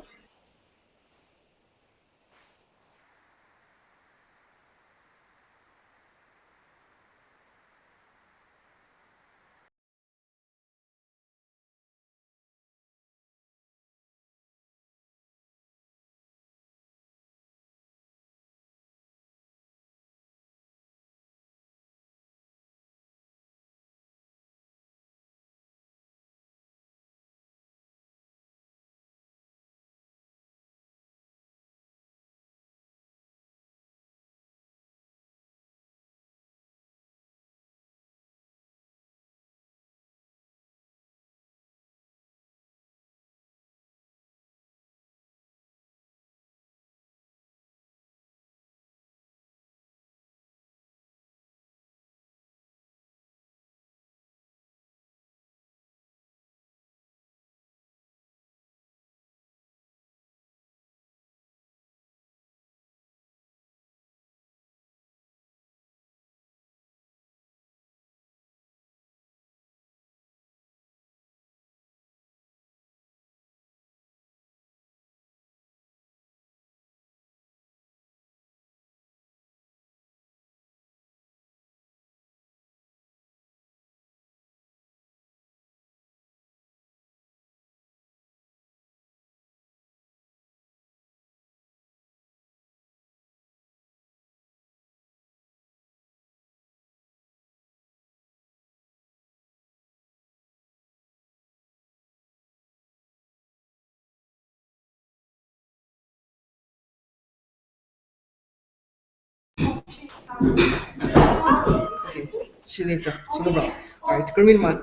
Sin iontach, sin go breá. Alright, go raibh míle maith.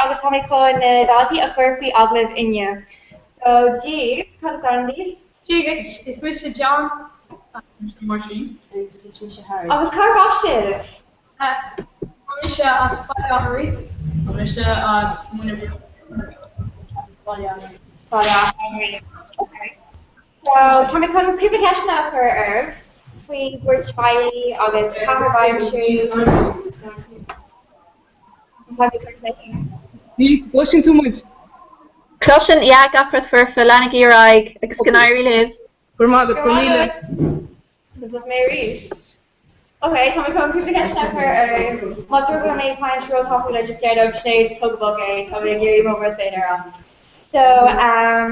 Agus tá mé chun na daltaí a chur faoi agallamh inniu. So, Dia daoibh, cad is ainm daoibh? Dia duit, is mise John. Máirtín. Agus is mise Harry. Agus cárb as sibh? Tá mise as Baile Átha Rí. Tá mise as Muine Mheá. Baile Átha Rí. Baile Átha Rí. Okay. So, tá mé chun cúpla ceisteanna a chur oraibh faoi bhur dteaghlaigh agus caitheamh aimsire. Cloiseann tú muid? Cloiseann, yeah, gach rud foirfe, leanaigí ar aghaidh agus go n-éirí libh. Go raibh maith agat, go raibh míle. So tosóidh mé arís. Ok, tá mé chun cúpla ceist a chur oraibh. Más rud go bhfuil mé ag caint ró-thapúil just deir liom Sinéad tóg go bog é, tá mé ag iarraidh mo rud féin a rá. So, um,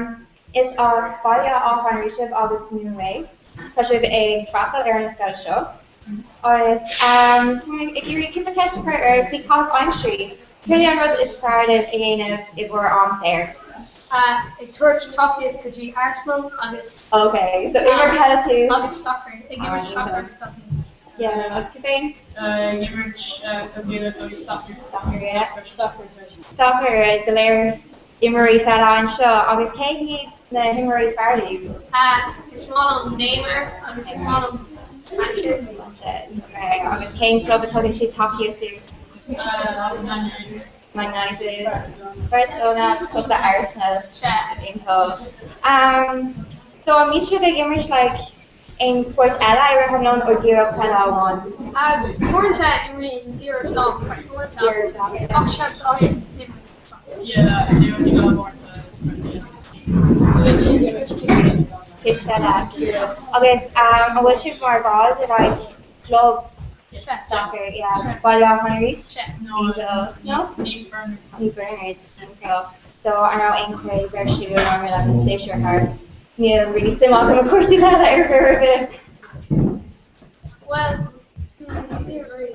is as Baile Átha an Rí sibh agus Dún na nGall. Tá sibh ag freastal ar an scoil seo. Agus um, tá mé ag iarraidh cúpla ceist a chur oraibh faoi caitheamh aimsirí. Céard é an rud is fearr libh a dhéanamh i bhur am saor? Ag tabhairt tacaíocht go dtí Arsenal agus. Ok, so imreoir peile tú? Agus sacar, ag imirt sacar agus peil. Yeah, agus tú féin? Ag imirt peil agus sacar. Sacar, yeah. Sacar freisin. Sacar, go léir imreoirí peile anseo agus cé hiad na himreoirí is fearr libh? Is maith liom Neymar agus is maith liom Sanchez. Sanchez, ok. Agus cén club a tugann siad tacaíocht do? Man United, Barcelona agus cúpla Arsenal. Iontach. So an mbíonn sibh ag imirt like aon spórt eile i rith an lae nó díreach peile amháin? Uaireanta imrím liathróid láimhe, uaireanta, ach seans imrím. Cispheile. Agus an bhfuil sibh mar bhall de like club sacair, yeah, Baile Átha an Rí? Iontach. No? Naomh Bernard. Iontach. So an raibh aon chraobh ar siúl nó an raibh like an séasúr thart? Níl really suim agam i cúrsaí peile ar chor ar bith. Bhuel, níl really.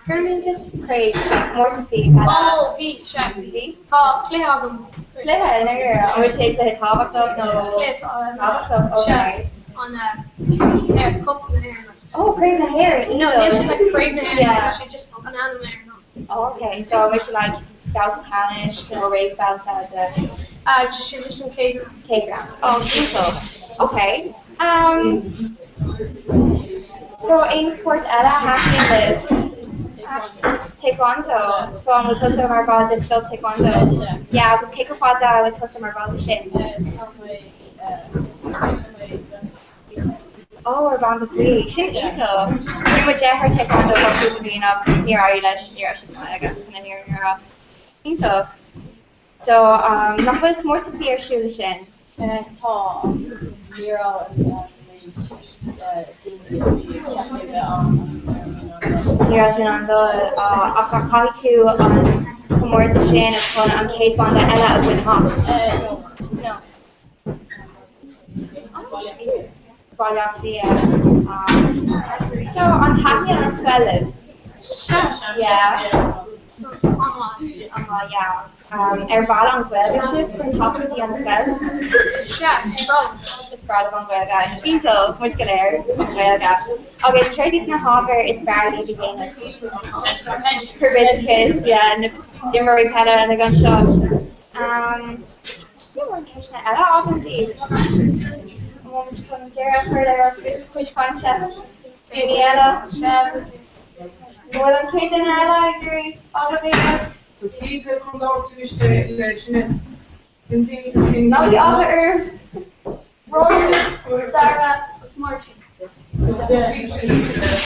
Céard a bhíonn ceist? Craobh, comórtasaí peile. Ó, bhí, sea. Bhí? Tá cluiche agam. Cluiche, i ndáiríre. An bhfuil sé cluiche tábhachtach nó? Cluiche tábhachtach, ok. Sea, an Cup na hÉireann. Ó, Craobh na hÉireann, No, níl sé like Craobh na hÉireann, tá sé just an ainm air ná. Ok, so an bhfuil sé like babhta ceannais nó réamhbhabhta de? Ah, sé just an chéad round. Chéad round. Oh, iontach. Ok. Um, so aon spórt eile a thaitníonn libh? Taekwondo. So an bhfuil tusa mar bhall de chlub Taekwondo? Yeah, agus cé chomh fada a bhfuil tusa mar bhall de sin? Ó, ar bhanda buí. Sin iontach. Rinne mo dheartháir taekwondo fá cúpla bliain ach níor éirigh leis, ní raibh sé go maith aige chun an fhírinne a rá. Iontach. So, nach bhfuil comórtasaí ar siúl le sin? Tá, ach ní raibh an méid daoine a bhí ceaptha a bheith ann agus ní raibh mé in ann dul. Ní raibh tú in ann dul, ach caithfidh tú an comórtas sin chun an chéad bhanda eile a bhaint amach. No. No. Baile Átha Cliath. So, an dtaitníonn an scoil libh? Yeah. An-mhaith, yeah. Ar mheall an Ghaeilge sibh chun teacht go dtí an scoil? Sea, is breá liom. Is breá libh an Ghaeilge. Iontach, muid go léir, an Ghaeilge. Agus céard iad na hábhair is fearr libh a dhéanamh? Corpoideachas, yeah, na imreoirí peile uilig anseo. Níl aon ceisteanna eile agam daoibh. An bhfuil muid chun deireadh a chur le ár gcuid cainte? Daoine eile? An bhfuil an chéad duine eile ag iarraidh agallamh a dhéanamh? So cé atá chun labhairt anois le Sinéad? Ná bíodh eagla oraibh. Ronan, Dara agus Máirtín.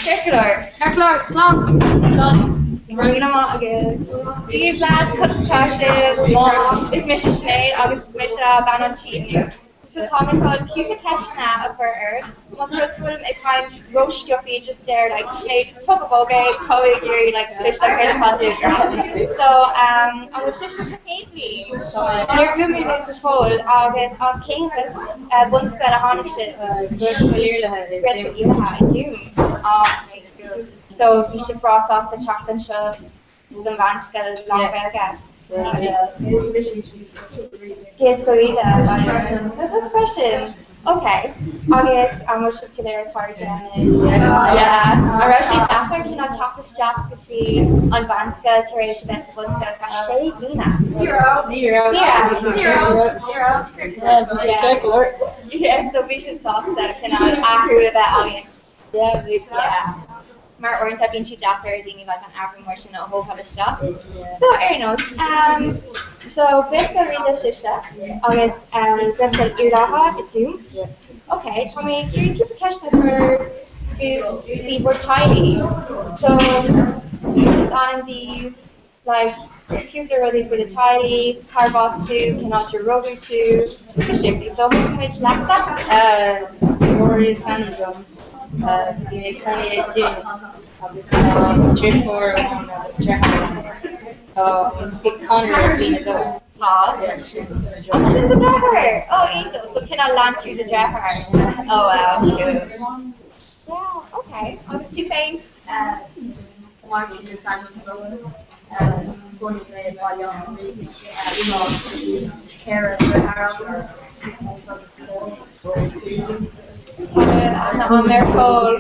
Ceart go leor. Ceart go leor. Slán. Slán. Go raibh míle maith agaibh. Dia daoibh lads, conas atá sibh? Is mise Sinéad agus is mise bean an tí inniu. So tá mé chun cúpla ceisteanna a chur ort. Más rud go bhfuilim ag caint ró-sciobtha just deir like Sinéad tóg go bog é, tá mé ag iarraidh like cloisteáil céard atá tú ag rá. So um, an bhfuil sibhse sa chéad bhliain? Níor bhuail mé libh go fóill agus as cén uh, bunscoil a tháinig sibh? Gaelscoil Iarlatha i Gaelscoil Iarlatha i Dún. Ah, okay. So bhí sibh breá sásta teacht anseo don mheánscoil lán-Ghaeilge. Gaelscoil Íde, freisin. Ok. Agus an bhfuil sibh go léir cairde anois? Yeah. An raibh sé deacair cineál teacht isteach go dtí an mheánscoil tar éis a bheith sa bhunscoil ar feadh sé bliana? Ní raibh. Ní raibh. Ní raibh. Ní raibh. Ní raibh. Bhí sé ceart go leor. Yeah, so bhí sibh sásta cineál athrú a bheith againn. Yeah, bhí. Yeah. Mar uaireanta bíonn sé deacair ar dhaoine like an athrú mór sin a thógáil isteach. So ar aon nós, um, so Gaelscoil Riada sibhse agus um, Gaelscoil Iarlatha i Dún. Ok, tá mé ag iarraidh cúpla ceist a chur faoi bhur teaghlaigh. So, cad is ainm daoibh, like, just cúpla rudaí faoi do teaghlaigh, cárb as tú, cén áit ar rugadh tú, just go simplí. So thosaigh muid leatsa? Rory is ainm dom. Bhí mé ag cónaí i Dún agus tá deirfiúr amháin agus deartháir agam. Tá mo Conor ag bliain a dó. Tá. Sin do dheartháir! Oh, iontach. So cineál lean tú do dheartháir. Oh wow, cool. Yeah, okay. Agus tú féin? Máirtín is ainm dom. Chónaigh mé i Baile Átha an Rí. Tá 4 dheartháir agam agus Pól. Tá aithne agam ar Phól.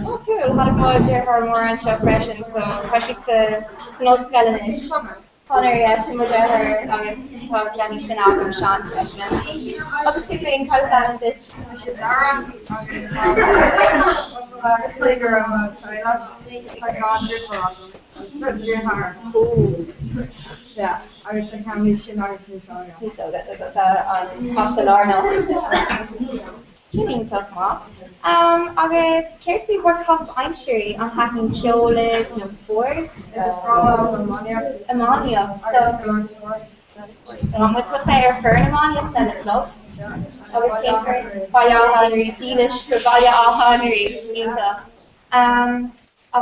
Oh cool, tháinig mo deartháir mór anseo freisin so tá sé san ollscoil anois. Conor, yeah, sin mo dheartháir agus tá ceann níos sine agam, Seán, freisin. Agus tú féin, cad is ainm duit? Mise Dara agus tá cúigear i mo teaghlach. Tá 2 deirfiúr agam agus deartháir. Yeah, agus tá ceann níos sine agus níos óige. Níos óige, so tusa an páiste lárnach. Sin iontach maith. Agus céard faoi bhur caitheamh aimsire, an thaitníonn ceol libh nó spórt? Is breá liom iománaíocht. Iománaíocht. Agus go leor spórt. An bhfuil tusa ar foireann iománaíochta le club? Agus cén foireann? Baile Átha an Rí, dílis go Baile Átha an Rí. Iontach.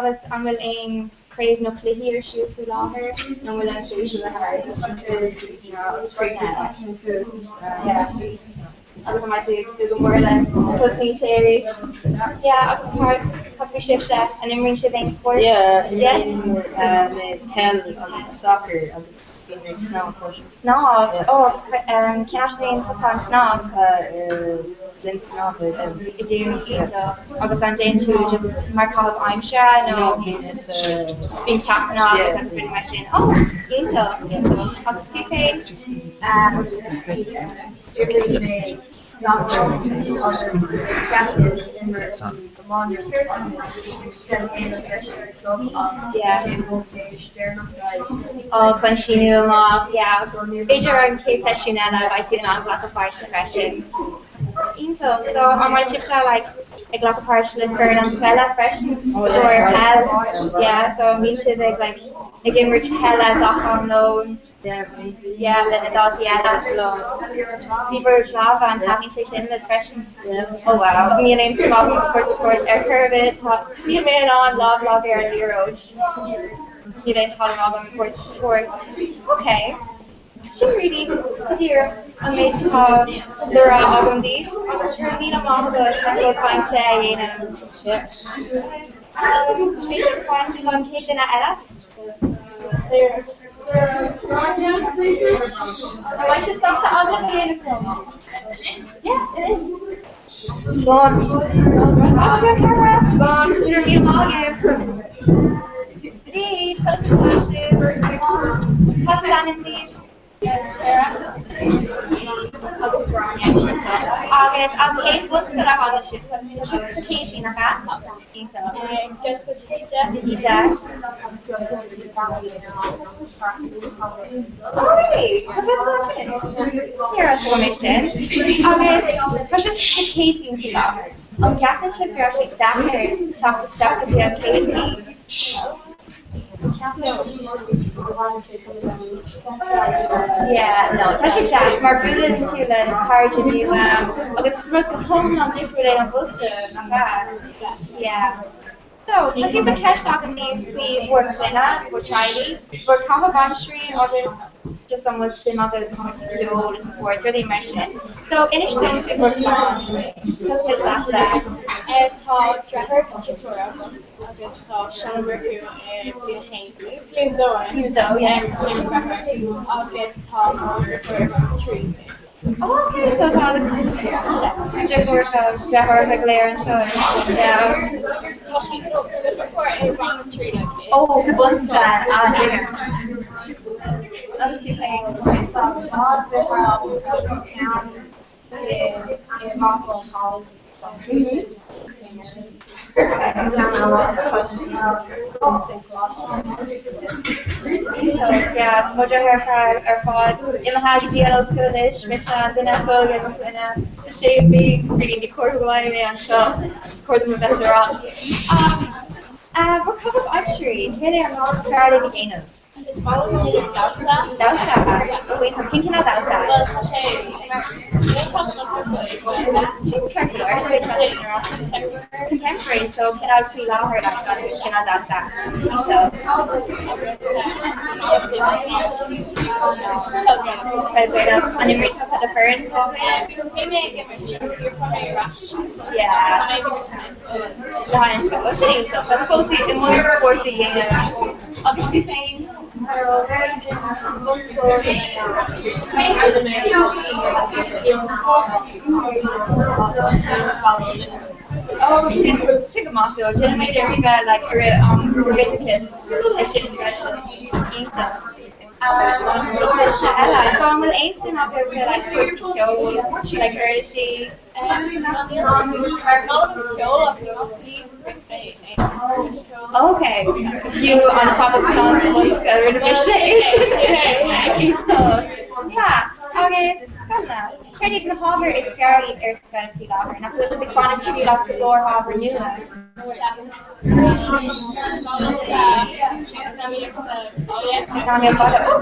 Agus an bhfuil aon craobh nó cluichí ar siúl faoi láthair nó an bhfuil an séasúr thart? Agus an mbeidh tú ag súil go mór le tosnaíonn sé arís? Yeah, agus cad faoi sibhse? An imríonn sibh aon spórt? Yeah, imrím mé peil agus soccer agus bím ag snámh freisin. Snámh? Ó, agus cén áit a dtéann tusa an snámh? Linn snámha i Dún. I Dún, iontach. Agus an dtéann tú just mar caitheamh aimsire nó? No, bíonn is. Bíonn ceachtanna agat agus rudaí mar sin. Ó, iontach, iontach. Agus tú féin? Imrím mé soccer agus ceapaim imirt iománaíocht agus peil Ghaelach leis ar an club ach sé an babhta deireanach Ó, chun síniú amach, yeah. B'fhéidir an chéad seisiún eile beidh tú in ann glacadh páirte freisin. Iontach. So, an mbeidh sibhse like ag glacadh páirt le foireann an scoile freisin? I gcomhair peil? Yeah, so an mbíonn sibh ag like ag imirt peile gach am lóin? Yeah, le na daltaí eile. Bhí bhur lámha an taitníonn sé sin libh freisin? Oh wow. Níl aon suim agam i cúrsaí spóirt ar chor ar bith. Tá níl mé in ann lámh leagadh ar an liathróid. Níl aon tallann agam i gcúrsaí spóirt. Ok. Sin really go díreach an méid atá le rá agam daoibh agus go raibh míle maith agat as bhur cainte a dhéanamh. B'fhéidir go bhfaigheann sibh an chéad duine eile? An mbeidh sibh sásta agallamh a dhéanamh liom? Yeah, it is. Slán. Agus ar ceamara. Slán. Go raibh míle maith agaibh. Bhí, conas atá sibh? Cad is ainm daoibh? Sarah. Agus Gráinne. Iontach. Agus as cén bhunscoil a tháinig sibh? Tá sibh sa chéad bhliain, nach ea? Iontach. Gaelscoil de hÍde. De hÍde. Oh really? Cad é sin? Ní raibh a fhios agam é sin. Agus tá sibh sa chéad bhliain faoi láthair. An gceapann sibh go raibh sé deacair teacht isteach go dtí an chéad bhliain? Yeah, no, tá sé deas mar buaileann tú le cairde nua agus is rud go hiomlán difriúil é an bhunscoil, nach ea? Yeah. So, tá cúpla ceist agam daoibh faoi bhur gclanna, bhur teaghlaigh, bhur caitheamh aimsirí agus just an bhfuil suim agaibh i cúrsaí ceoil, is spóirt, rudaí mar sin. So, inis dom faoi bhur gclann. Tosóimid leatsa. Tá deartháir agus deirfiúr agam. Agus tá seandheirfiúr i bliain a haon, bliain dó anois, Bliain dó, yeah. Agus tá mo dheirfiúr i rang 3 anois. Oh, okay, so tá deirfiúracha agus deartháireacha go léir anseo, yeah. Tá sí, no, tá mo dheirfiúr i rang 3 like. Oh, sa bhunscoil, ah, tuigim. Agus tú féin? Tá deartháir agam freisin, ceann i Rockwell College. Yeah, tá mo dheartháir ar fad imithe go dtí an ollscoil anois, mise an duine is óige i mo chlann sa séú bliain, really ní cóir go mbeidh mé anseo, cóir dom a bheith sa rang. Ach, bhur caitheamh aimsirí, céard é an rud is fearr libh a dhéanamh? Is maith liom damhsa. Damhsa? Ó iontach. Cén cineál damhsa? Bhuel, tá sé, tá sé mar, níl a fhios agam an focal é sin. Sin ceart go leor, is féidir leat sin a rá. Contemporary, so cineál faoi láthair like an cineál damhsa. Iontach. Peil Ghaelach. An imríonn tusa le foireann? Bhí mé ag imirt, ach níor chuir mé ar ais. Yeah. Tá mé ag imirt san ollscoil. Le haghaidh an scoil. Sin iontach. Tá tú fós i mbun spórt a dhéanamh. Agus tú féin? Oh, sin sin go maith dó. Déanfaidh mé iarraidh bheith like i rith am oideachais é sin freisin. Iontach. Ceist eile, so an bhfuil aon suim agaibh i like cúrsaí ceoil, like uirlisí? Ok, fiú an fagotstán sa bhunscoil, rinne mise é sin. Iontach. Yeah, agus scoileanna, céard iad na hábhair is fearr libh ar scoil faoi láthair? Nach bhfuil sibh ag baint triail as go leor ábhair nua? Eacnamaíocht Baile, oh!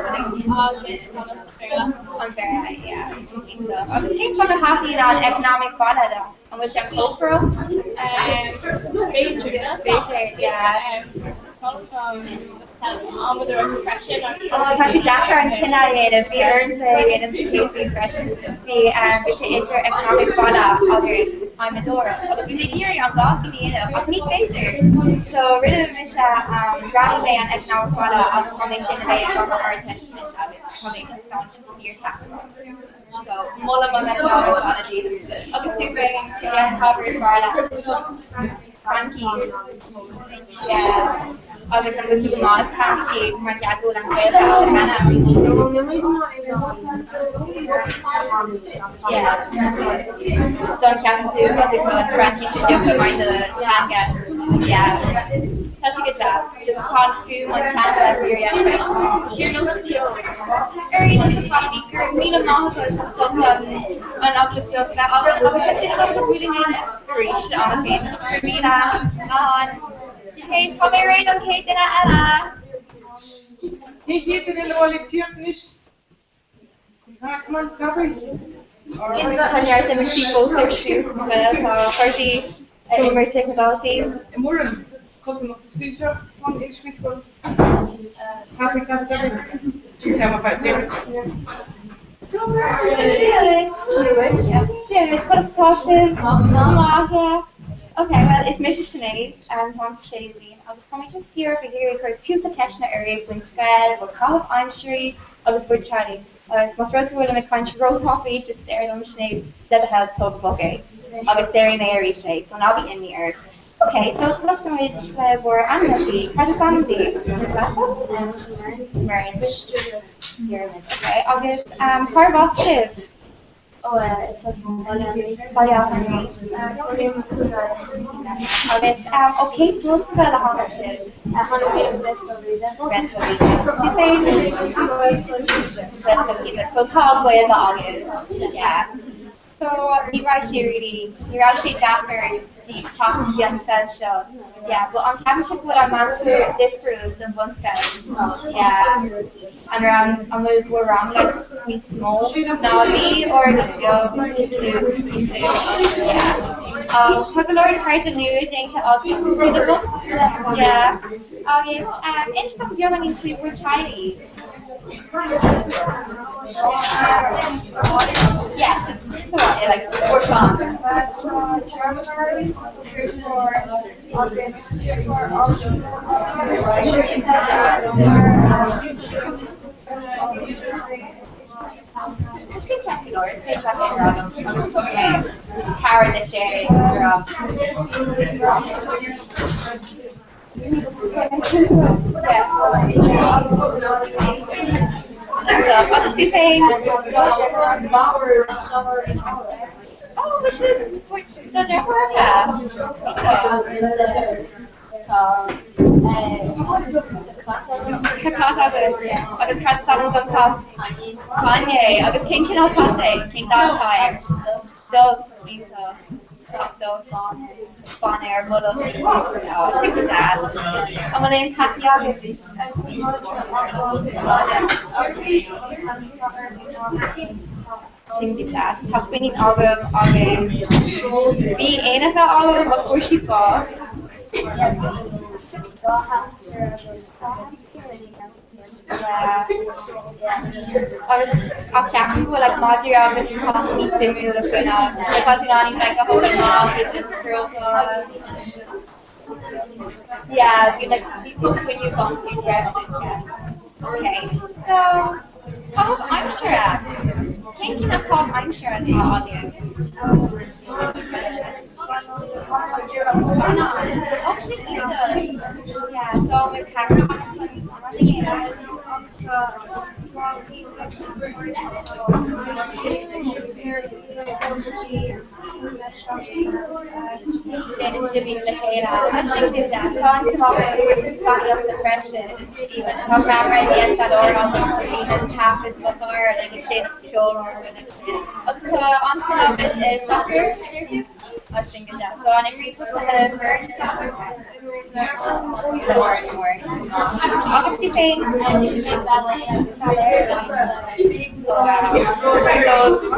An Béarla, yeah. Iontach. Agus cén fáth a thaitníonn an eacnamaíocht baile leat? An bhfuil sé an-chomhpháirteach? B'fhéidir. B'fhéidir, yeah. Oh, tá sé deacair an cinneadh a dhéanamh. Bhí ormsa é a dhéanamh sa chéad bhliain freisin. Bhí bhí sé idir eacnamaíocht baile agus adhmadóireacht agus bhí mé ag iarraidh an dá cheann a dhéanamh ach ní féidir. So rinne mise roghnaigh mé an eacnamaíocht baile agus tá mé sin a bheith ag obair Ardteist anois agus Tá mé ag baint fíorthaitneamh as. So, molaim an eacnamaíocht baile daoibh. Agus tú féin, cén t-ábhar is fearr leat? Fraincis. Yeah. Agus an bhfuil tú go maith ag Fraincis mar gheall go bhfuil an Ghaeilge ann cheana? Yeah. So an ceapann tú tá tú chun Fraincis a phiocadh mar do teanga? Yeah. Tá sé go deas. Just tá an fuaim an teanga fíordheas freisin. Tá sé ar nós ceol. Ar aon nós a chailíní, go raibh míle maith agat as ucht an an agallamh beag a bheith againn agus tá súil agam go mbuailfidh muid arís am eicínt. Go raibh míle. Slán. Ok, tá mé réidh don chéad duine eile. Cén chéad duine eile a bhfuil ag tíocht anois? Tá neart imeachtaí fós ar siúl sa scoil, tá cluichí á imirt ag na daltaí. Dia duit, conas atá sibh? Maith, yeah. Ok, well is mise Sinéad, táim sa séú bliain agus tá mé just díreach ag iarraidh cur cúpla ceisteanna oraibh faoin scoil, bhur caitheamh aimsirí, agus bhur dteaghlaigh. Agus más rud go bhfuilim ag caint róthapaidh, just deir liom Sinéad, le do thoil, tóg go bog é. Agus déarfaidh mé arís é, so ná bí imní ort. Ok, so tosóimid le bhur ainmneacha. Cad is ainm daoibh? Muireann. Diarmuid. Ok, agus um, cárb as sibh? Ó is as Baile Átha an Rí. Agus ó cén bunscoil a tháinig sibh? Tháinig mé ó Ghaelscoil Bhríde. Gaelscoil Bhríde. Agus tú féin? Gaelscoil Bhríde. Gaelscoil Bhríde. So tá Gaeilge agaibh. Yeah. So ní raibh sé really, ní raibh sé deacair daoibh teacht go dtí an scoil seo. Yeah, but an ceapann sibh go bhfuil an meánscoil difriúil don bhunscoil? Yeah. An raibh, an bhfuil bhur rang like níos mó ná a bhí or níos beag? Níos lú. Níos lú. Yeah. Um, tá go leor cairde nua déanta agaibh tá súil agam. Yeah. Agus um, inis dom beagáinín faoi bhur teaghlaigh. Agus tú féin? Ó, sin do dheartháireacha. Tá cat agat agus cad is ainm don chat? Kanye. Agus cén cineál cat é? Cén dath atá air? Dubh, iontach. Cat dubh, bán ar a bholg. Ó, sin go deas. An bhfuil aon peataí agat? Sin go deas. Tá coinín agam agus bhí éanacha agam ach fuair siad bás. Agus ach ceapaim go bhfuil like madraí agus cait níos suimiúla a choinneáil. Like tá tú in ann iad like a thógáil amach agus a stróiceadh. Yeah, bíonn like níos mó fuinneamh iontu freisin. Yeah. Okay, so caitheamh aimsire. Cén cineál caitheamh aimsire atá agaibh? Déanann sibh iad le chéile. Sin go deas. Tá an-suim agam i gcúrsaí cadhnaíochta freisin. Even tá grandma DSLR agam so bíonn an taifead mo chara like ag déanamh ceol nó rud éigin. Agus tá an-suim agat i soccer, a deir tú? Tá sin go deas. So an imríonn tusa le foireann soccer? Mór mór. Agus tú féin? So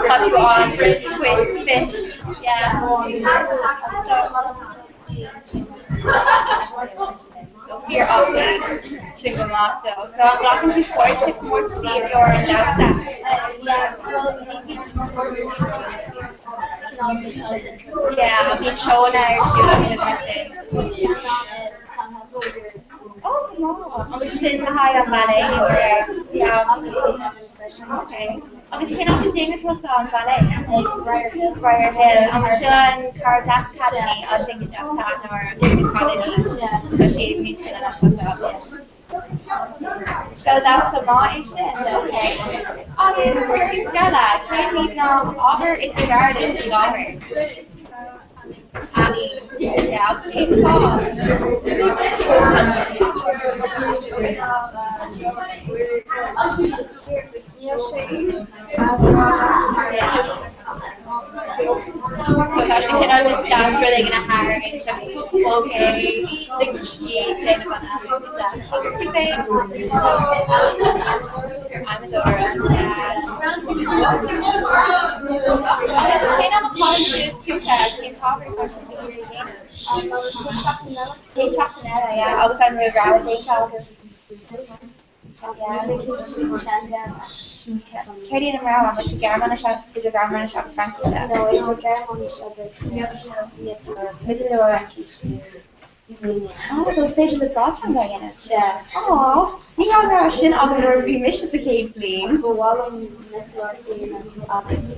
tá tú an-quick fit. Yeah. So So fíor aclaí sin go maith dó. So an nglacann tú páirt i gcomórtaisí ar an damhsa? Yeah, bíonn seóanna ar siúl agus mar sin. Oh, go maith. Agus sin le haghaidh an ballet or yeah. Okay. Agus cén áit a déanann tusa an ballet? Briar Hill. An bhfuil sin an Cara Dance Academy? Á sin go deas tá aithne ar an Academy. Tá siad níos sine ná tusa anois. Scoil damhsa maith é sin. Okay. Agus cúrsaí scoile, cén iad na hábhair is fearr libh faoi láthair? Ealaín. Yeah, agus cén fáth? So tá sé cineál just deas rud éigin a tharraingt agus tú bog é, lig do scíth, déanamh an go deas. Agus tú féin? Adhmadóireacht, yeah. Agus cén am a chailleann sibh púca? Cén t-ábhar atá sibh ag iarraidh a dhéanamh? Cén tseachtain eile, yeah. Agus an raibh rogha déanta agaibh? Céard iad an rogha? An bhfuil sé Gearmáinis idir Gearmáinis agus Fraincise? No, idir Gearmáinis agus Miotalóireacht. Oh, so is féidir leat dhá teanga a dhéanamh? Sea. Aww, ní raibh an rogha sin agam nuair a bhí mise sa chéad bhliain. Ba mhaith liom Miotalóireacht a dhéanamh agus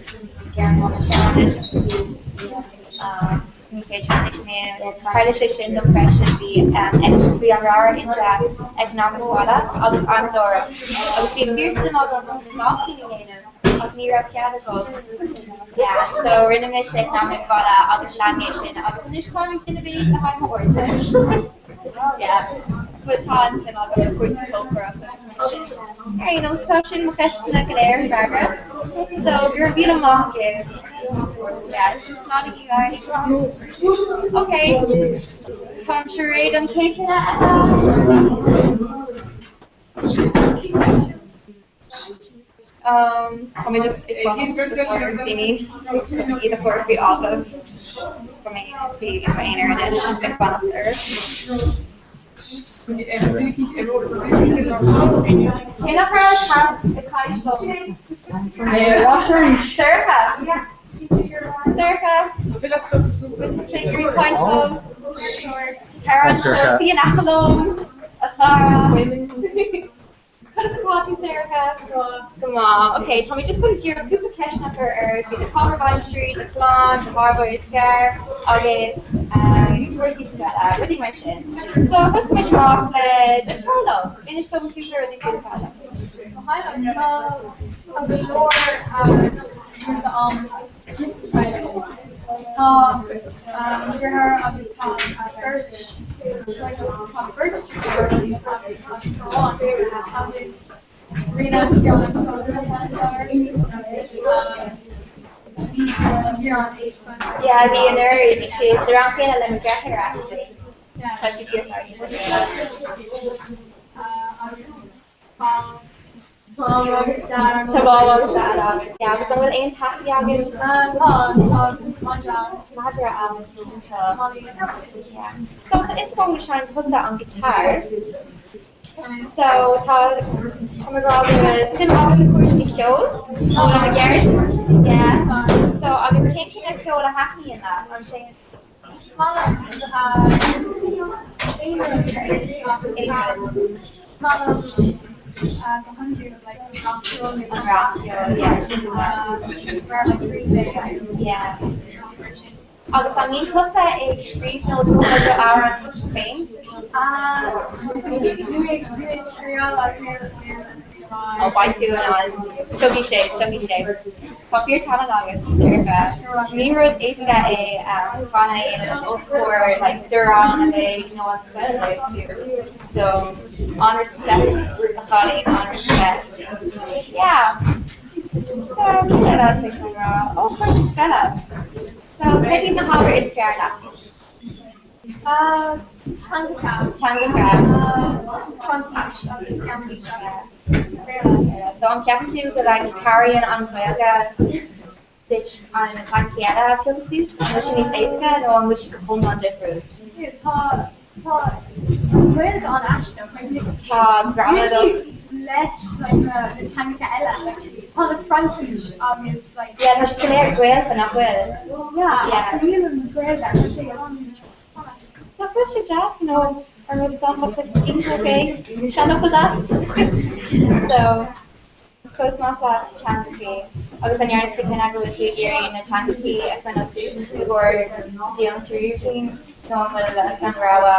Gearmáinis. Ní féidir leat é sin a dhéanamh. Tharla sé sin dom freisin, bhí bhí an rogha idir Economics Bhaile agus Adhmadóireacht agus bhí fíorsuim agam gach ceann a dhéanamh. Ach ní raibh cead agam. Yeah, so rinne mise eacnamaíocht bhaile agus lean mé sin agus anois táim ag déanamh le haghaidh m'Ardteist. Yeah, but tá an-suim agam i gcúrsaí cócaireachta agus mar sin. Ar aon nós, tá sin mo cheisteanna go léir freagartha. So go raibh míle maith agaibh. Yeah, slán agaibh guys. Okay, táimse réidh don chéad duine eile. Tá mé just ag fanacht ar daoine chun iad a chur faoi agallamh. Tá mé i mo suí i m'aonar anois ag fanacht orthu. Cé nach raibh ag caint liom? Sorcha! Sorcha! Bhfuil tú ag caint liom? Tar anseo, suigh in aice liom, a chara. Conas atá tú, Sorcha? Go maith. Ok, tá mé just chun díreach cúpla ceisteanna a chur ort faoi do chábhair bhaintrí, do chlann, do gharbaire is fearr agus cúrsaí scoile, rudaí mar sin. So, thosaigh muid amach le do theaghlach. Inis dom cúpla rudaí faoi do theaghlach. Mo theaghlach? Tá go leor rudaí ann. Tá deartháir agus tá beirt tá beirt agus Ríona Yeah, bhí anuraidh, bhí sé sa rang céanna le mo dheartháir actually. Tá sí fíor Tá Mam agus Daid agat. Yeah, agus an bhfuil aon taithí agat? Tá, tá madra ann. Madra ann anseo. Yeah. So tá fhios agam gur sheinn tusa an guitar. So tá tá mé ag rá go bhfuil suim agat i gcúrsaí ceoil. An bhfuil mé ceart? Yeah. So agus cén cineál ceoil a thaitníonn leat? An sé Agus an mbíonn tusa ag scríobh nó ag cumadh do amhrán féin? Ó, beidh tú in ann. Tiocfaidh sé, tiocfaidh sé. Tá fíor-tallann agat, Sorcha. Ní rud éasca é canadh a dhéanamh os comhair like do rang uilig nó an scoil uilig fiú. So, an-respect a chailín, an-respect. Yeah. So, cén eile atá mé chun rá? Ó, cúrsaí scoile. So, cad iad na hábhair is fearr leat? Teangacha. Teangacha. Fraincis agus Gearmáinis agus Béarla. So an gceapann tú go like cabhraíonn an Ghaeilge duit an teanga eile a phiocadh suas? An bhfuil sé níos éasca nó an bhfuil sé go hiomlán difriúil? Tá tá an Ghaeilge an-aisteach. Tá gramadach. Leis like na teangacha eile. Tá na Fraincis agus like. Yeah, tá sé go léir gaolta nach bhfuil? Yeah, ach níl an Ghaeilge, tá sé an Nach bhfuil sé deas nó an rud is áfach iontach é seanfhocal deas? So, conas maith leat teangachaí agus an ndearna tú cinneadh go bhfuil tú ag iarraidh na teangachaí a choinneáil suas i gcomhair an tríú bliain nó an bhfuil an rogha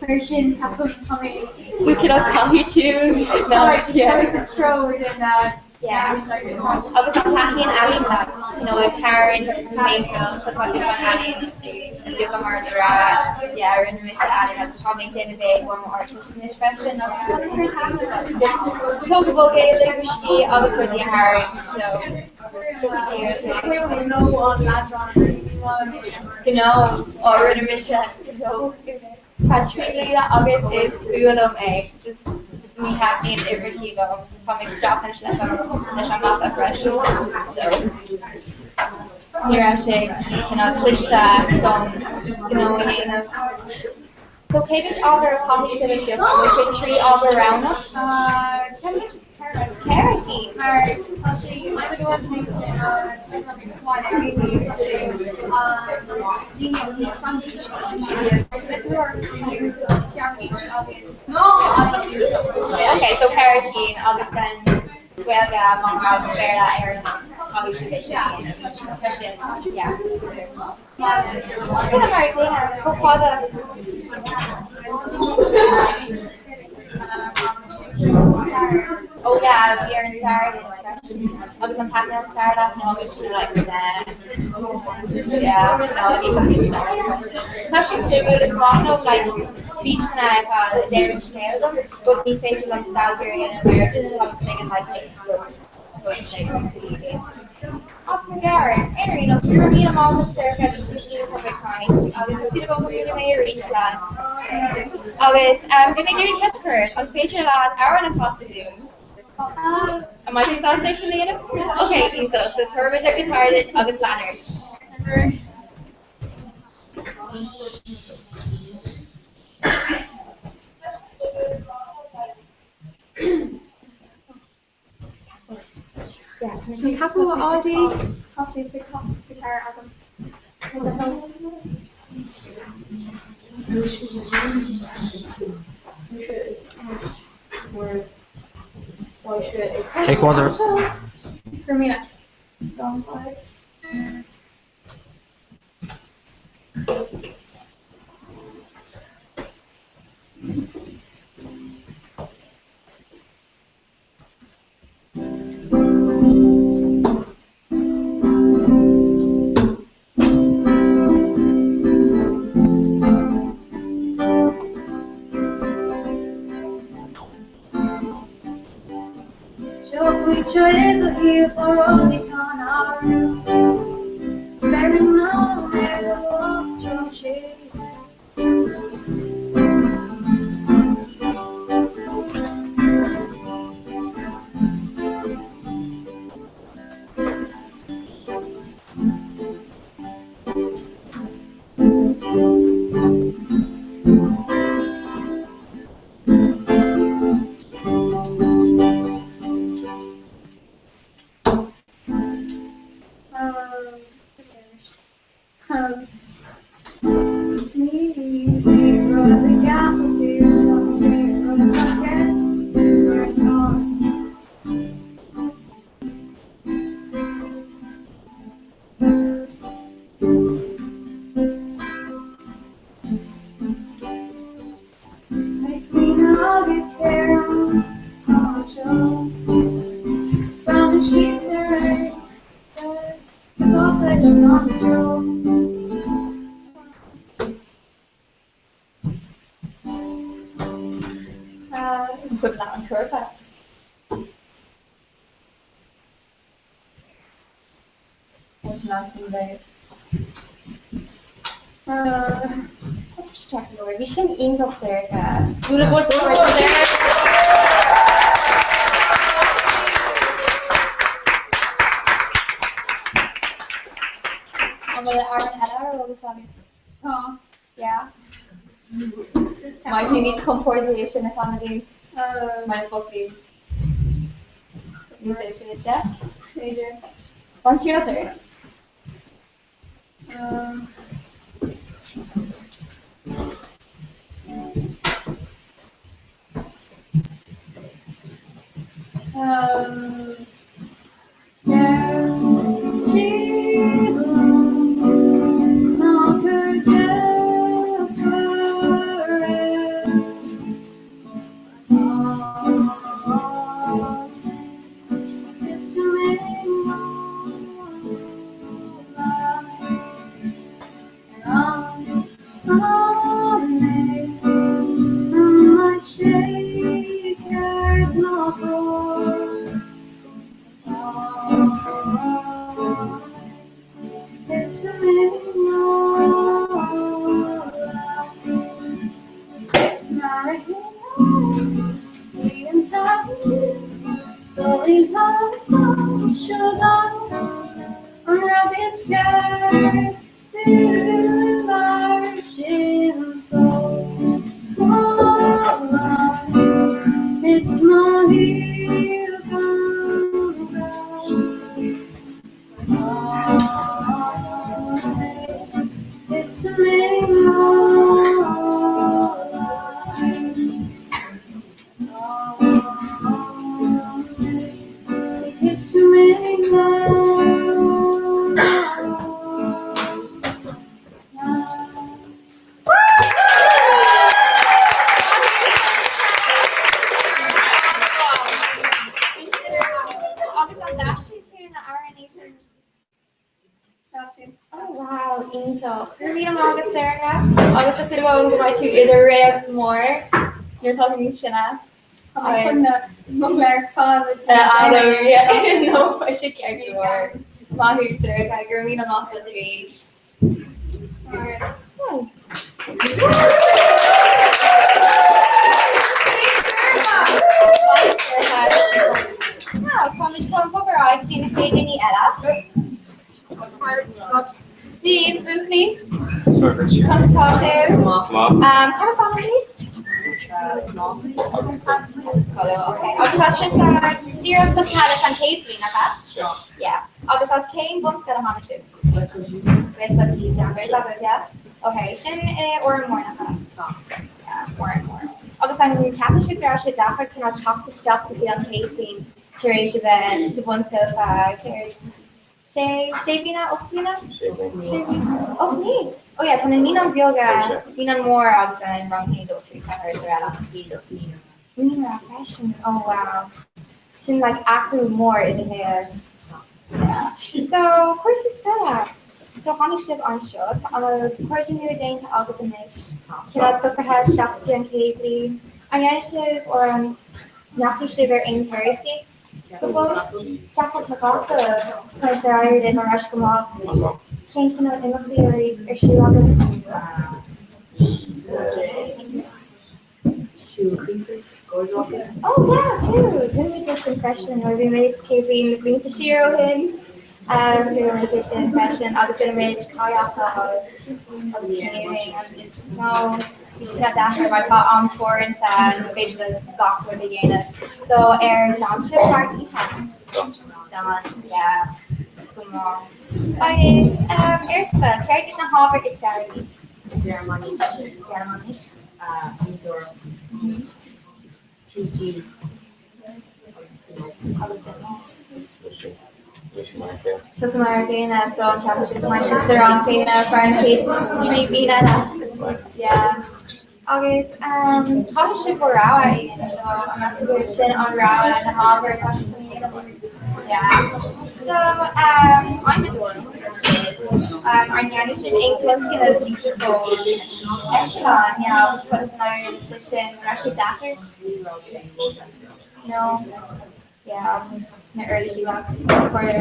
Mar sin, ceapaim, tá mé. You cineál caithfidh tú nó yeah. Tá mé sa treo den Yeah. Agus an dtaitníonn ealaín leat, you know, ag ceard agus péinteáil, so tá tú chun ealaín a phiocadh mar do rogha. Yeah, rinne mise ealaín agus tá mé ag déanamh é i gcomhair m'Ardteist anois freisin agus tá mé tar éis taitneamh as. Tóg bog é le uiscí agus rudaí a tharraingt, so Gnó, ó rinne mise gnó tá 3 bliana agus is fuath liom é, just ní thaitníonn uimhreacha liom, tá mé ag streachailt leis an leis an mata freisin so ní raibh sé cineál cliste dom gnó a dhéanamh. So cé mhéad ábhar a chaithfidh sibh a phiocadh? An bhfuil sé 3 ábhar roghnach? 4 cinn. Mar tá sé Ok, so 4 cinn agus an Gaeilge, mata agus Béarla ar an nós. Caithfidh siad a dhéanamh. Tá sin, yeah. Sin mar a gcéanna, chomh fada. Oh yeah, bhí ar an stair a dhéanamh freisin. Agus an taitneoidh an stair leat nó bhí siad like nah. Yeah, no, ní thaitníonn stair liom freisin. Tá sé suimiúil, is maith liom like físeanna atá a deireann scéal dom, but ní féidir liom staidéar a dhéanamh air just tá mo chloigeann like explode. As mo mheabhair, ar aon nós, go raibh míle maith agat Sorcha, bhí sé iontach ag caint agus tá súil agam go mbuailfidh mé arís leat. Agus bhí mé ag iarraidh ceist a chur ort, an féidir leat amhrán a chasadh dúinn? An mbeidh tú sásta é sin a dhéanamh? Ok, iontach, so tabharfaidh muid an guitar duit agus lean ort. Sin ceapadh Adi. Tá sé sa guitar agam. Take one An cuimhin leat an cuairte? Bhí sin iontach Sorcha. Bualadh bos An bhfuil amhrán eile ar eolas agat? Tá. Yeah. Mbeidh tú níos compordaí é sin a chanadh dúinn? Mar is foclaí. Níos éasca duit, B'fhéidir. Bain triail as ar. Sorcha agus tá súil agam go mbeidh tú i do réalt mór nuair atá tú níos sine. Tá mé chun mo chléir fada No beidh sé ceart go leor. Maith thú Sorcha, go raibh míle maith agat arís. Táimid chun bogadh ar aghaidh go dtí na chéad daoine eile. Dia daoibh, buachaillí. Conas tá sibh? Cad is ainm daoibh? Agus tá sibh díreach tosaithe leis an chéad bhliain, nach ea? Yeah. Agus as cén bhunscoil a tháinig sibh? Gaelscoil de hÍde, an Gaeilge agaibh, yeah? Ok, sin i Órán Mór, nach ea? Yeah, Órán Mór. Agus an gceapann sibh go raibh sé deacair cineál teacht isteach go dtí an chéad bhliain tar éis a bheith sa bhunscoil feadh céard, sé, sé bliana, 8 bliana? Sé bliana. 8 mí? Oh yeah, tá na naíonáin bheaga, naíonáin mhóra agus an rang 1, 2, 3, 4 is araile. Naíonra freisin, oh wow. Sin like athrú mór i do shaol. Yeah. So, cúrsaí scoile. So tháinig sibh anseo, tá an bhfuil cairde nua déanta agaibh anois? Cineál socraithe isteach go dtí an chéad bhliain. An ndearna sibh or an ndeachaigh sibh ar aon turasaí go fóill? Ceapaim tá gach conas ar éirigh libh an raibh sé go maith? Cén cineál imeachtaí a bhí ar siúl agaibh? Oh yeah, cool! Rinne muid é sin freisin nuair a bhí mé sa chéad bhliain na blianta siar ó shin. Rinne muid é sin freisin agus rinne muid kayakáil agus canoeing and no, bhí sé cineál deacair mar tá am teoranta ní féidir le gach rud a dhéanamh. So ar d'fhan sibh thar oíche? D'fhan, yeah, go maith. Agus ar scoil, céard iad na hábhair is fearr libh? Gearmáinis. Gearmáinis. Adhmadóireacht. TG agus gnó. Tusa mar an gcéanna so an ceapann sibh go mbeidh sibh sa rang céanna feadh an chéad 3 bliana eile? Yeah. Agus caithfidh sibh bhur rogha a dhéanamh so an measann tú sin an rogha na hábhair atá sibh chun a dhéanamh? Yeah. So adhmadóireacht. An ndearna sibh aon tionscnamh go fóill? Eitleán, yeah, agus conas an éirigh leis sin? Raibh sé deacair? No? Yeah, na uirlisí gach cuir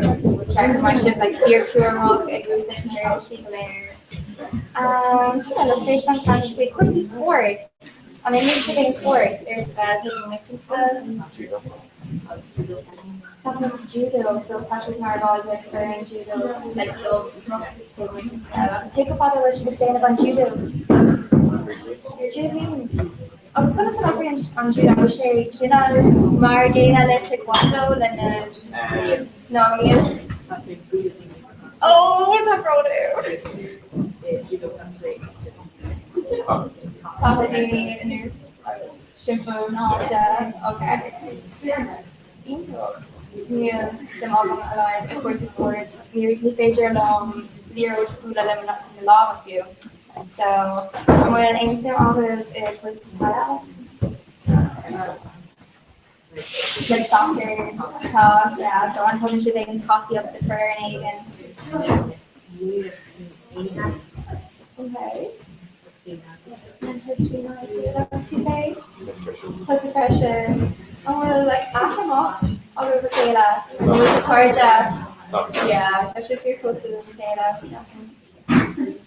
ceart go mbeidh sibh like fíorchúramach ag úsáid na huirlisí go léir. Um, yeah, let's tar éis an caint faoi cúrsaí spóirt. An imríonn sibh aon spórt ar scoil taobh amuigh den scoil? Ceapaim agus judo, so tá sibh mar bhall de foireann judo like club taobh amuigh den scoil. Agus cé chomh fada a bhfuil sibh ag déanamh an judo? Trí bliana. Agus conas a oibríonn an judo? An bhfuil sé cineál mar a gcéanna le taekwondo le na ná níl? Ó, tá brón orm. Tá daoine anuas agus timpeall na háite, ok. Iontach. Níl suim agam a laghad i gcúrsaí spóirt. Ní féidir liom liathróid a bhualadh le mo lámha fiú. So, an bhfuil aon suim agaibh i gcúrsaí peile? Like soccer, tá, yeah, so an dtugann sibh aon tacaíocht do foireann éigin? Okay. Manchester United agus tú féin? Tusa freisin. An bhfuil like aithne mhaith agaibh a chéile? An bhfuil sibh cairde? Yeah, tá sibh fíor cosúil lena chéile.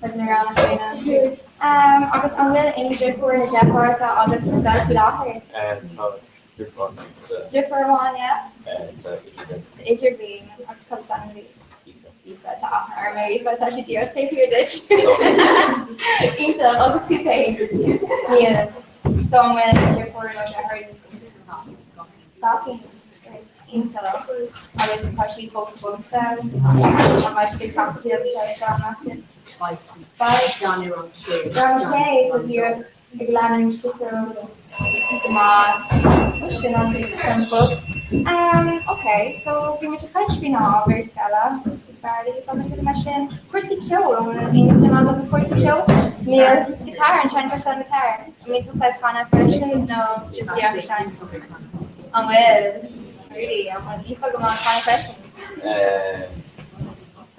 Ag na roghanna céanna. Agus an bhfuil aon deirfiúr nó deartháireacha agaibh sa scoil faoi láthair? Tá deirfiúr agam sa. Deirfiúr amháin, yeah? Sa idirbhliain. Sa idirbhliain. Agus cad is ainm di? Aoife. Aoife, tá aithne orm ar Aoife, tá sí díreach taobh thiar duit. Iontach, agus tú féin? Níl. So an bhfuil deirfiúr nó deartháir Daltaí? Right, iontach. Agus tá sí fós sa bhunscoil? An mbeidh siad ag teacht go dtí an scoil seo, meas tú? Beidh. Beidh. Rang sé. Rang sé, so díreach ag leanúint go go maith. Sin an an book. Um, ok, so bhí muid ag caint faoi na hábhair scoile is fearr libh agus rudaí mar sin. Cúrsaí ceoil, an bhfuil aon suim agat i cúrsaí ceoil? Níl. Guitar, an seinneann tú an guitar? An mbíonn tusa ag canadh freisin nó just díreach ag seinnt? An bhfuil? Really? An bhfuil Aoife go maith ag canadh freisin?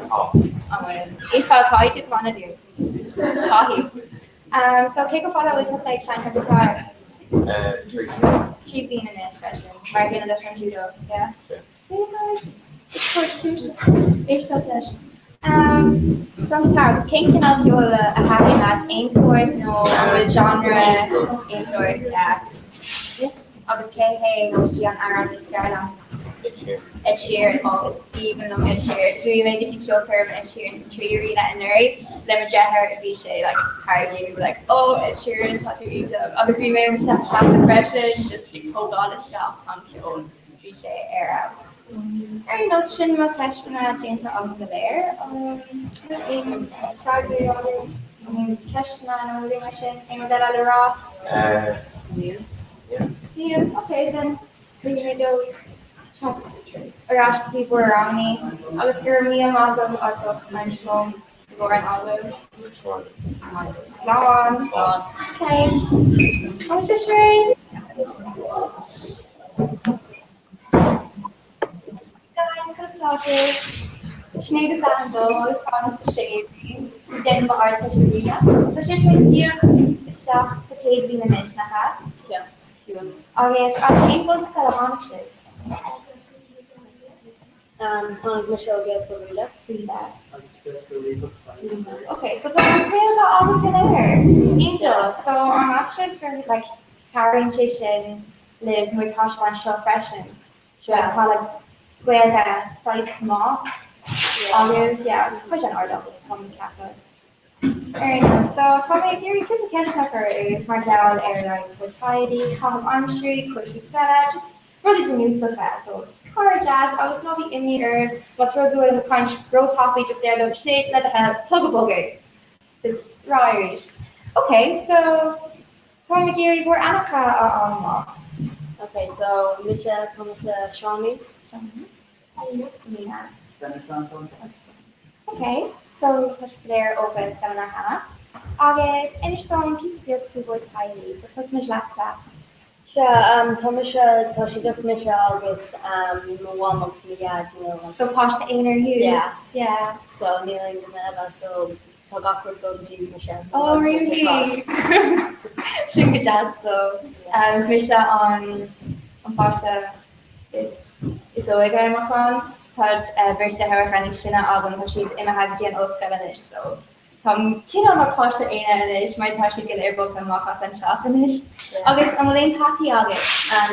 Tá. An bhfuil? Aoife, caithfidh tú canadh dúinn. Caithfidh. Um, so cé chomh fada a bhfuil tusa ag seinnt an guitar? 3 bliana anois freisin, mar a gcéanna leis an judo, yeah? Éisteacht leis. Um, so an guitar, agus cén cineál ceoil a thaitníonn leat? Aon sórt nó an bhfuil genre aon sórt, yeah. Agus cé hé nó í an amhránaí is fearr leat? Ed Sheeran. Ed Sheeran, oh is aoibhinn liom Ed Sheeran. Chuaigh mé go dtí ceolchoirm Ed Sheeran sa Three Arena anuraidh le mo dheartháir a bhí sé like thar a bheith, we were like oh Ed Sheeran tá tú iontach agus bhí mé i mo seasamh freisin just ag tógáil isteach an ceol bhí sé ar fheabhas. Ar aon nós sin mo cheisteanna déanta agam go léir. Aon freagraí agaibh? Aon ceisteanna nó rudaí mar sin? Aon rud eile le rá? Níl. Níl, ok then beidh mé dul teacht ar ais go dtí bhur rangannaí agus go raibh míle maith agaibh as ucht caint liom i gcomhair an agallaimh. Slán. Slán. Ok. Tá sé sin. Guys, conas atá sibh? Sinéad is ainm dom agus táim sa séú bliain ag déanamh m'Ardteist i mbliana. Tá sibhse díreach isteach sa chéad bhliain anois, nach ea? Agus as cén bhunscoil a tháinig sibh? Tháinig mise ó Ghaelscoil Mhíle. Mhíle. Agus Gaelscoil Riabhach. Ok, so tá an Ghaeilge agaibh go léir. Iontach. So an meas sibh gur like cabhraíonn sé sin libh nuair atá sibh anseo freisin? Yeah. Tá like Gaeilge saghas maith agaibh, yeah, tá sé an-ard agaibh, tá mé ag ceapadh. Ar aon nós, so tá mé ag iarraidh cúpla ceist a chur oraibh mar gheall ar like bhur teaghlaigh, caitheamh aimsire, cúrsaí scoile, just rudaí bunúsacha, so just cairdeas agus ná bíodh imní oraibh más rud go bhfuilim ag caint ró-tapaidh just deir liom Sinéad le do thoil, tóg go bog é, just rá arís. Ok, so táim ag iarraidh bhur ainmneacha a fháil amach. Ok, so mise, tá mise Seánie. Seánie. Alina. Alina. Dennis Anton. Ok, so tá sibh go léir ó Ghaelscoileanna cheana. Agus inis dom píosa beag faoi bhur teaghlaigh, so tosóimid leatsa. Sea, um, tá mise, tá sé just mise agus um, mo mham agus mo dhaid, you know. So páiste aonair thú? Yeah. Yeah. So níl aon duine eile, so tá gach rud dul go dtí mise. Oh really? Sin go deas though. Um, is mise an, an páiste is is óige i mo chlann. Tá beirt deartháireacha níos sine agam, tá siad imithe go dtí an ollscoil anois so táim cineál mar páiste aonair anois mar tá siad go léir bogtha amach as an teach anois. Agus an bhfuil aon peataí agat?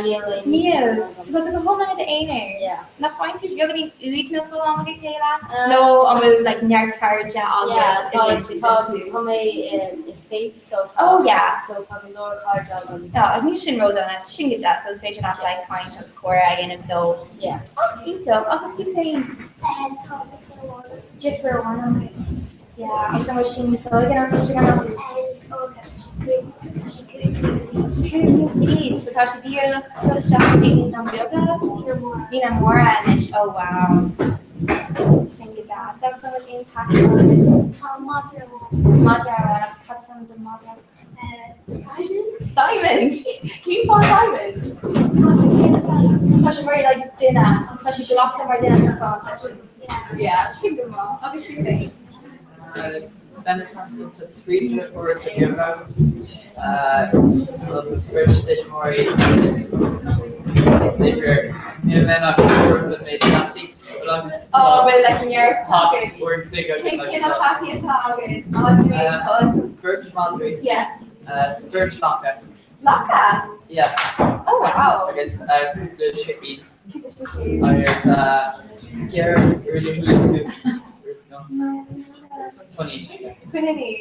Níl aon. Níl. So tá tú go hiomlán i d'aonar? Yeah. Nach bhfaigheann tú beagáinín uaigneach ó am go chéile? Nó an bhfuil like neart cairde agat? Yeah, tá tá tá mé i States so tá Oh yeah. so tá go leor cairde agam. Oh, níl sin ródhona, sin go deas, so is féidir leat like caint agus comhrá a dhéanamh leo. Yeah. Oh, iontach, agus tú féin? Tá deirfiúr amháin. Deirfiúr amháin agat. Yeah, agus an bhfuil sí níos óige ná tusa gan dabht? Níos óige, tá sí 5, tá sí 5 bliana d'aois. 5 bliana d'aois, so tá sí díreach ag dul isteach go dtí naíonáin bheaga? Naíonáin mhóra. Naíonáin mhóra anois, oh wow. Sin go deas. Agus an bhfuil aon peataí agat? Tá madra amháin. Madra amháin, agus cad is ainm don mhadra? Simon. Simon! Cén fáth Simon? Tá sé mar like duine, tá sé glactha mar duine sa chlann freisin. Yeah, sin go maith. Agus tú féin? Ben is ainm dom tá 3 deirfiúracha beaga agam. Beirt tuismitheoirí agus b'fhéidir níl mé ach uair an méid peataí. Oh, bhfuil like neart Tá agat. uair an chloig Cén agam cineál peataí atá agat? Madraí, pugs? Beirt mhadraí. Yeah. Beirt lacha. Lacha? Yeah. Oh wow. Agus cúpla sicín. Cúpla sicín. Agus gearr tú. Coinín. Coiníní.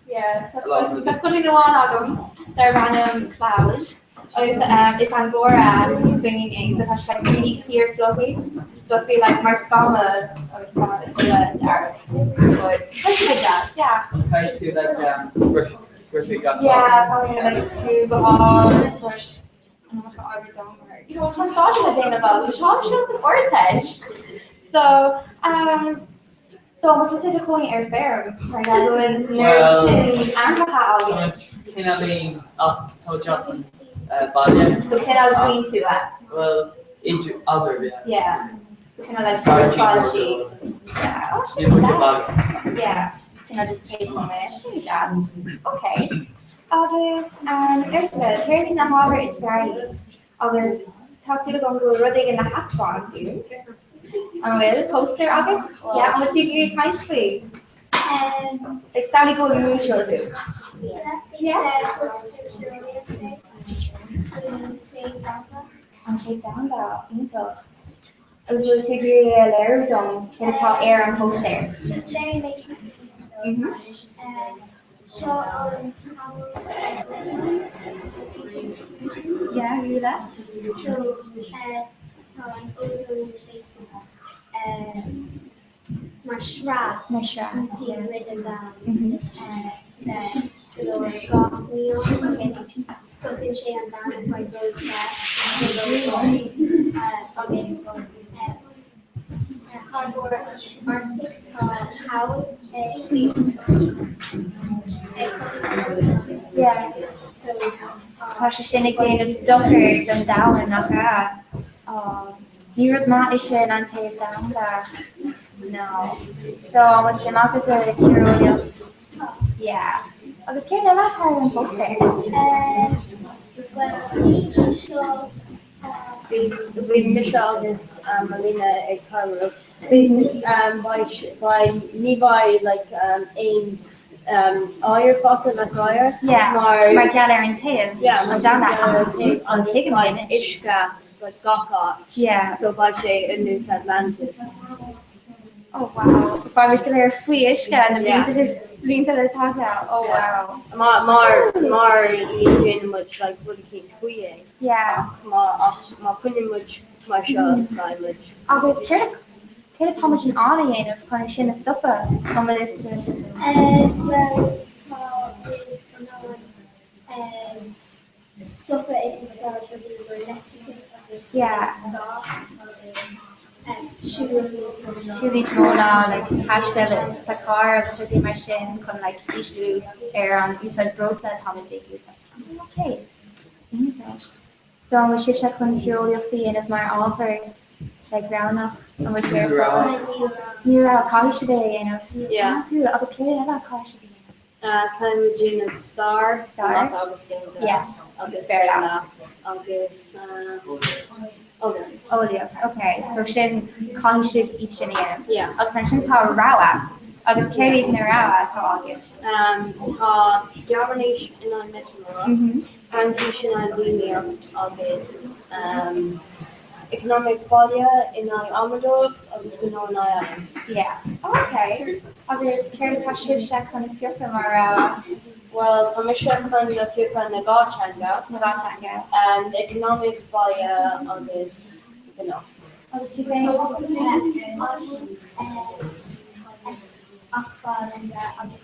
Yeah, tá coinín amháin agam darb ainm Cloud agus is Angora coinín é so tá sé like really fíor fluffy fluffy like mar scamall agus scamall is uile dearg but tá sé go deas yeah. Caithfidh tú like brush brush gach lá. Yeah, tá mé like scuab a fháil is brush amach a obair dom mar you know tá stáitse le déanamh agam tá sé san Ardteist so um, So an bhfuil tusa i do chónaí ar feirm mar gheall go bhfuil an oiread sin ainmhithe agat? Cineáilín as tá deas an baile. So cineál faoin tuath. Bhuel idir eadar yeah. Yeah. So cineál like fáiltí. Yeah. Oh sin deas. Yeah. Cineál just taobh amuigh. Sin deas. Ok. Agus Ursula, céard iad na hábhair is fearr libh? Agus tá súil agam go bhfuil rud éigin le thaispeáint dúinn. An bhfuil póstaer agat? Yeah, an bhfuil tú ag iarraidh caint faoi? Ag samhlaigh go bhfuil múinteoir thú. Yeah. An téamh domhanda, iontach. Agus bhfuil tú ag iarraidh a léiriú dom céard atá ar an póstaer? Just léirigh mé cúpla píosa dó. Seo an Yeah, Rula. So tá an ozone basically mar shraith Mar shraith. taobh amuigh den domhan le go leor gásanna ann agus stopann sé an domhan ar feadh ró-the agus Thar Mhuir Artach tá poll ag Yeah. Tá sé sin ag déanamh dochar don domhan, nach ea? Aww. Ní rud maith é sin an téamh domhanda. No. So, an bhfuil suim agat i tíreolaíocht? Tá. Yeah. Agus céard eile atá ar an bpóstaer? Bhuel, seo Bhí mise agus Alina ag cabhrú. Beidh, ní bheidh like aon oighear fágtha like oighear mar mar gheall ar an téamh Yeah, mar gheall ar an téamh an agus beidh uisce like gach áit. Yeah. So beidh sé ar nós Atlantis. Oh wow, so beidh muid go léir faoi uisce na blianta le teacht. Oh wow. Mar mar ní déanann muid like rud eicínt faoi é. Yeah. Ach má ach má choinníonn muid mar seo beidh muid. Agus céard céard atá muid in ann a dhéanamh chun é sin a stopadh? An bhfuil fhios agat? Bhuel tá muid in ann stopadh ag úsáid rudaí mar leictreachas agus Yeah. gás agus siúl níos mó ná. Siúl níos mó ná like taisteal sa charr agus rudaí mar sin chun like ísliú ar an úsáid breosla atá muid ag úsáid. Ok. Iontach. So an bhfuil sibhse chun tíreolaíocht a dhéanamh mar ábhar like roghnach? An bhfuil sé ar fáil? Ní raibh. Caithfidh sibh é a dhéanamh. Yeah. Ah cool. Agus céard eile a caithfidh sibh a dhéanamh? Táim ag déanamh stair, Stair. Mata agus Gaeilge Yeah. agus Béarla. Béarla agus eolaíocht. Eolaíocht, ok. So sin, caithfidh sibh iad sin a dhéanamh. Yeah. Agus ansin tá rogha. Agus céard iad na rogha atá agaibh? Tá Gearmáinis in aghaidh Miotamóireacht, Fraincis in aghaidh Líníocht agus Eacnamaíocht Baile in aghaidh Adhmadóireacht agus Gnó in aghaidh Ealaín. Yeah. Ok. Agus céard atá sibhse chun a phiocadh mar rogha? Bhuel, tá mise chun a phiocadh na dhá teanga. Na dhá teanga. Eacnamaíocht Baile agus Gnó. Agus tú féin? Ealaín, Acmhainne agus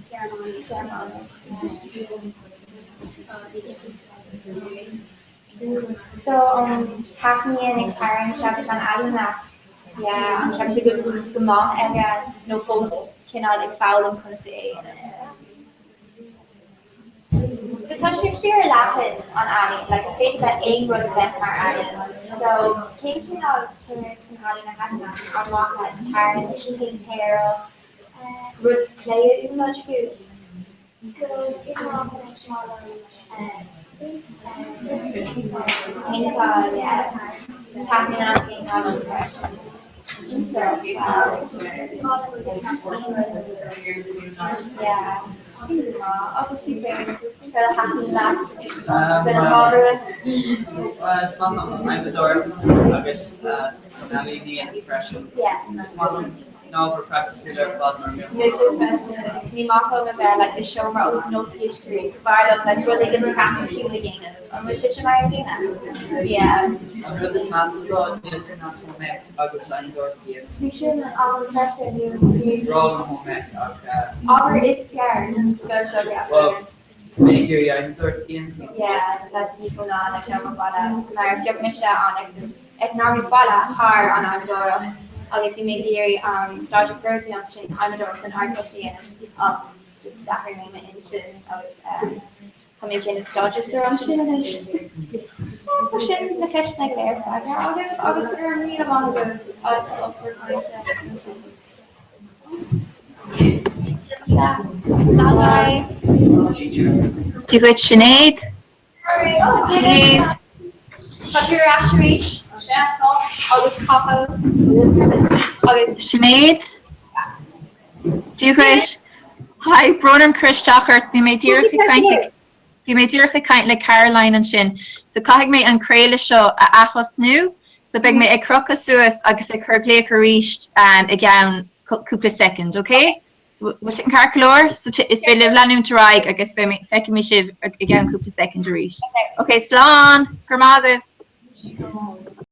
Gearmáinis agus So an taitníonn ag tarraingt agus an ealaín leat? Yeah, an ceapann tú go bhfuil tú go maith aige nó fós cineál ag foghlaim conas é a dhéanamh? Tá sé fíor leathan an ealaín, like is féidir le aon rud a bheith mar ealaín. So cén cineál ceird san ealaín a thaitníonn leat? An maith leat tarraingt, péintéireacht, rud clay a úsáid fiú? Go ginearálta is maith liom Péinteáil, yeah. Taitníonn an phéinteáil liom freisin. Iontach, wow. Yeah. Agus tú féin, céard a thaitníonn leat? Bhfuil an ábhar Well, is maith liom an adhmadóireacht agus an ealaín a dhéanamh freisin. Yeah. Is maith liom na hábhair praiticiúla ar fad mar mionn. Mise freisin, ní maith liom a bheith like i seomra agus nótaí a scríobh, b'fhearr liom like rud éigin praiticiúil a dhéanamh. An bhfuil sibhse mar an gcéanna? Yeah. An rud is measa dó, níltear in ann home ec agus adhmadóireacht a dhéanamh. Bhí sin agam freisin, Is breá liom home ec ach. Ábhar is fearr sa scoil seo, ceapaim. Well, mé ag iarraidh adhmadóireacht a dhéanamh. Yeah, that's níos mó ná like seomra baile mar phioc mise an eacnamaíocht baile thar an adhmadóireacht agus bhí mé ag iarraidh an staidéar foirgníocht sin adhmadóireacht don Ardteist a dhéanamh ach just d'athraigh mé m'intinn agus Tá mé ag déanamh staidéar sa rang sin anois. So sin na ceisteanna go léir freagra agaibh agus go raibh míle maith agaibh as ucht bhur gcainte. Slán guys. Dia dhuit Sinéad. Sinéad. Tá tú ar ais arís agus Cathal agus. Sinéad. Dia dhuit. Hi, brón orm cur isteach ort, bhí mé díreach ag caint le Bhí mé díreach ag caint le Caroline ansin, so caithfidh mé an craoladh seo a ath-thosnú, so beidh mé ag crochadh suas agus ag cur glaoch arís i gceann cúpla soicind, ok? So bhfuil sin ceart go leor? So is féidir libh leanúint ar aghaidh agus beidh mé, feicfidh mé sibh i gceann cúpla soicind arís. Ok, slán! Go raibh maith agaibh!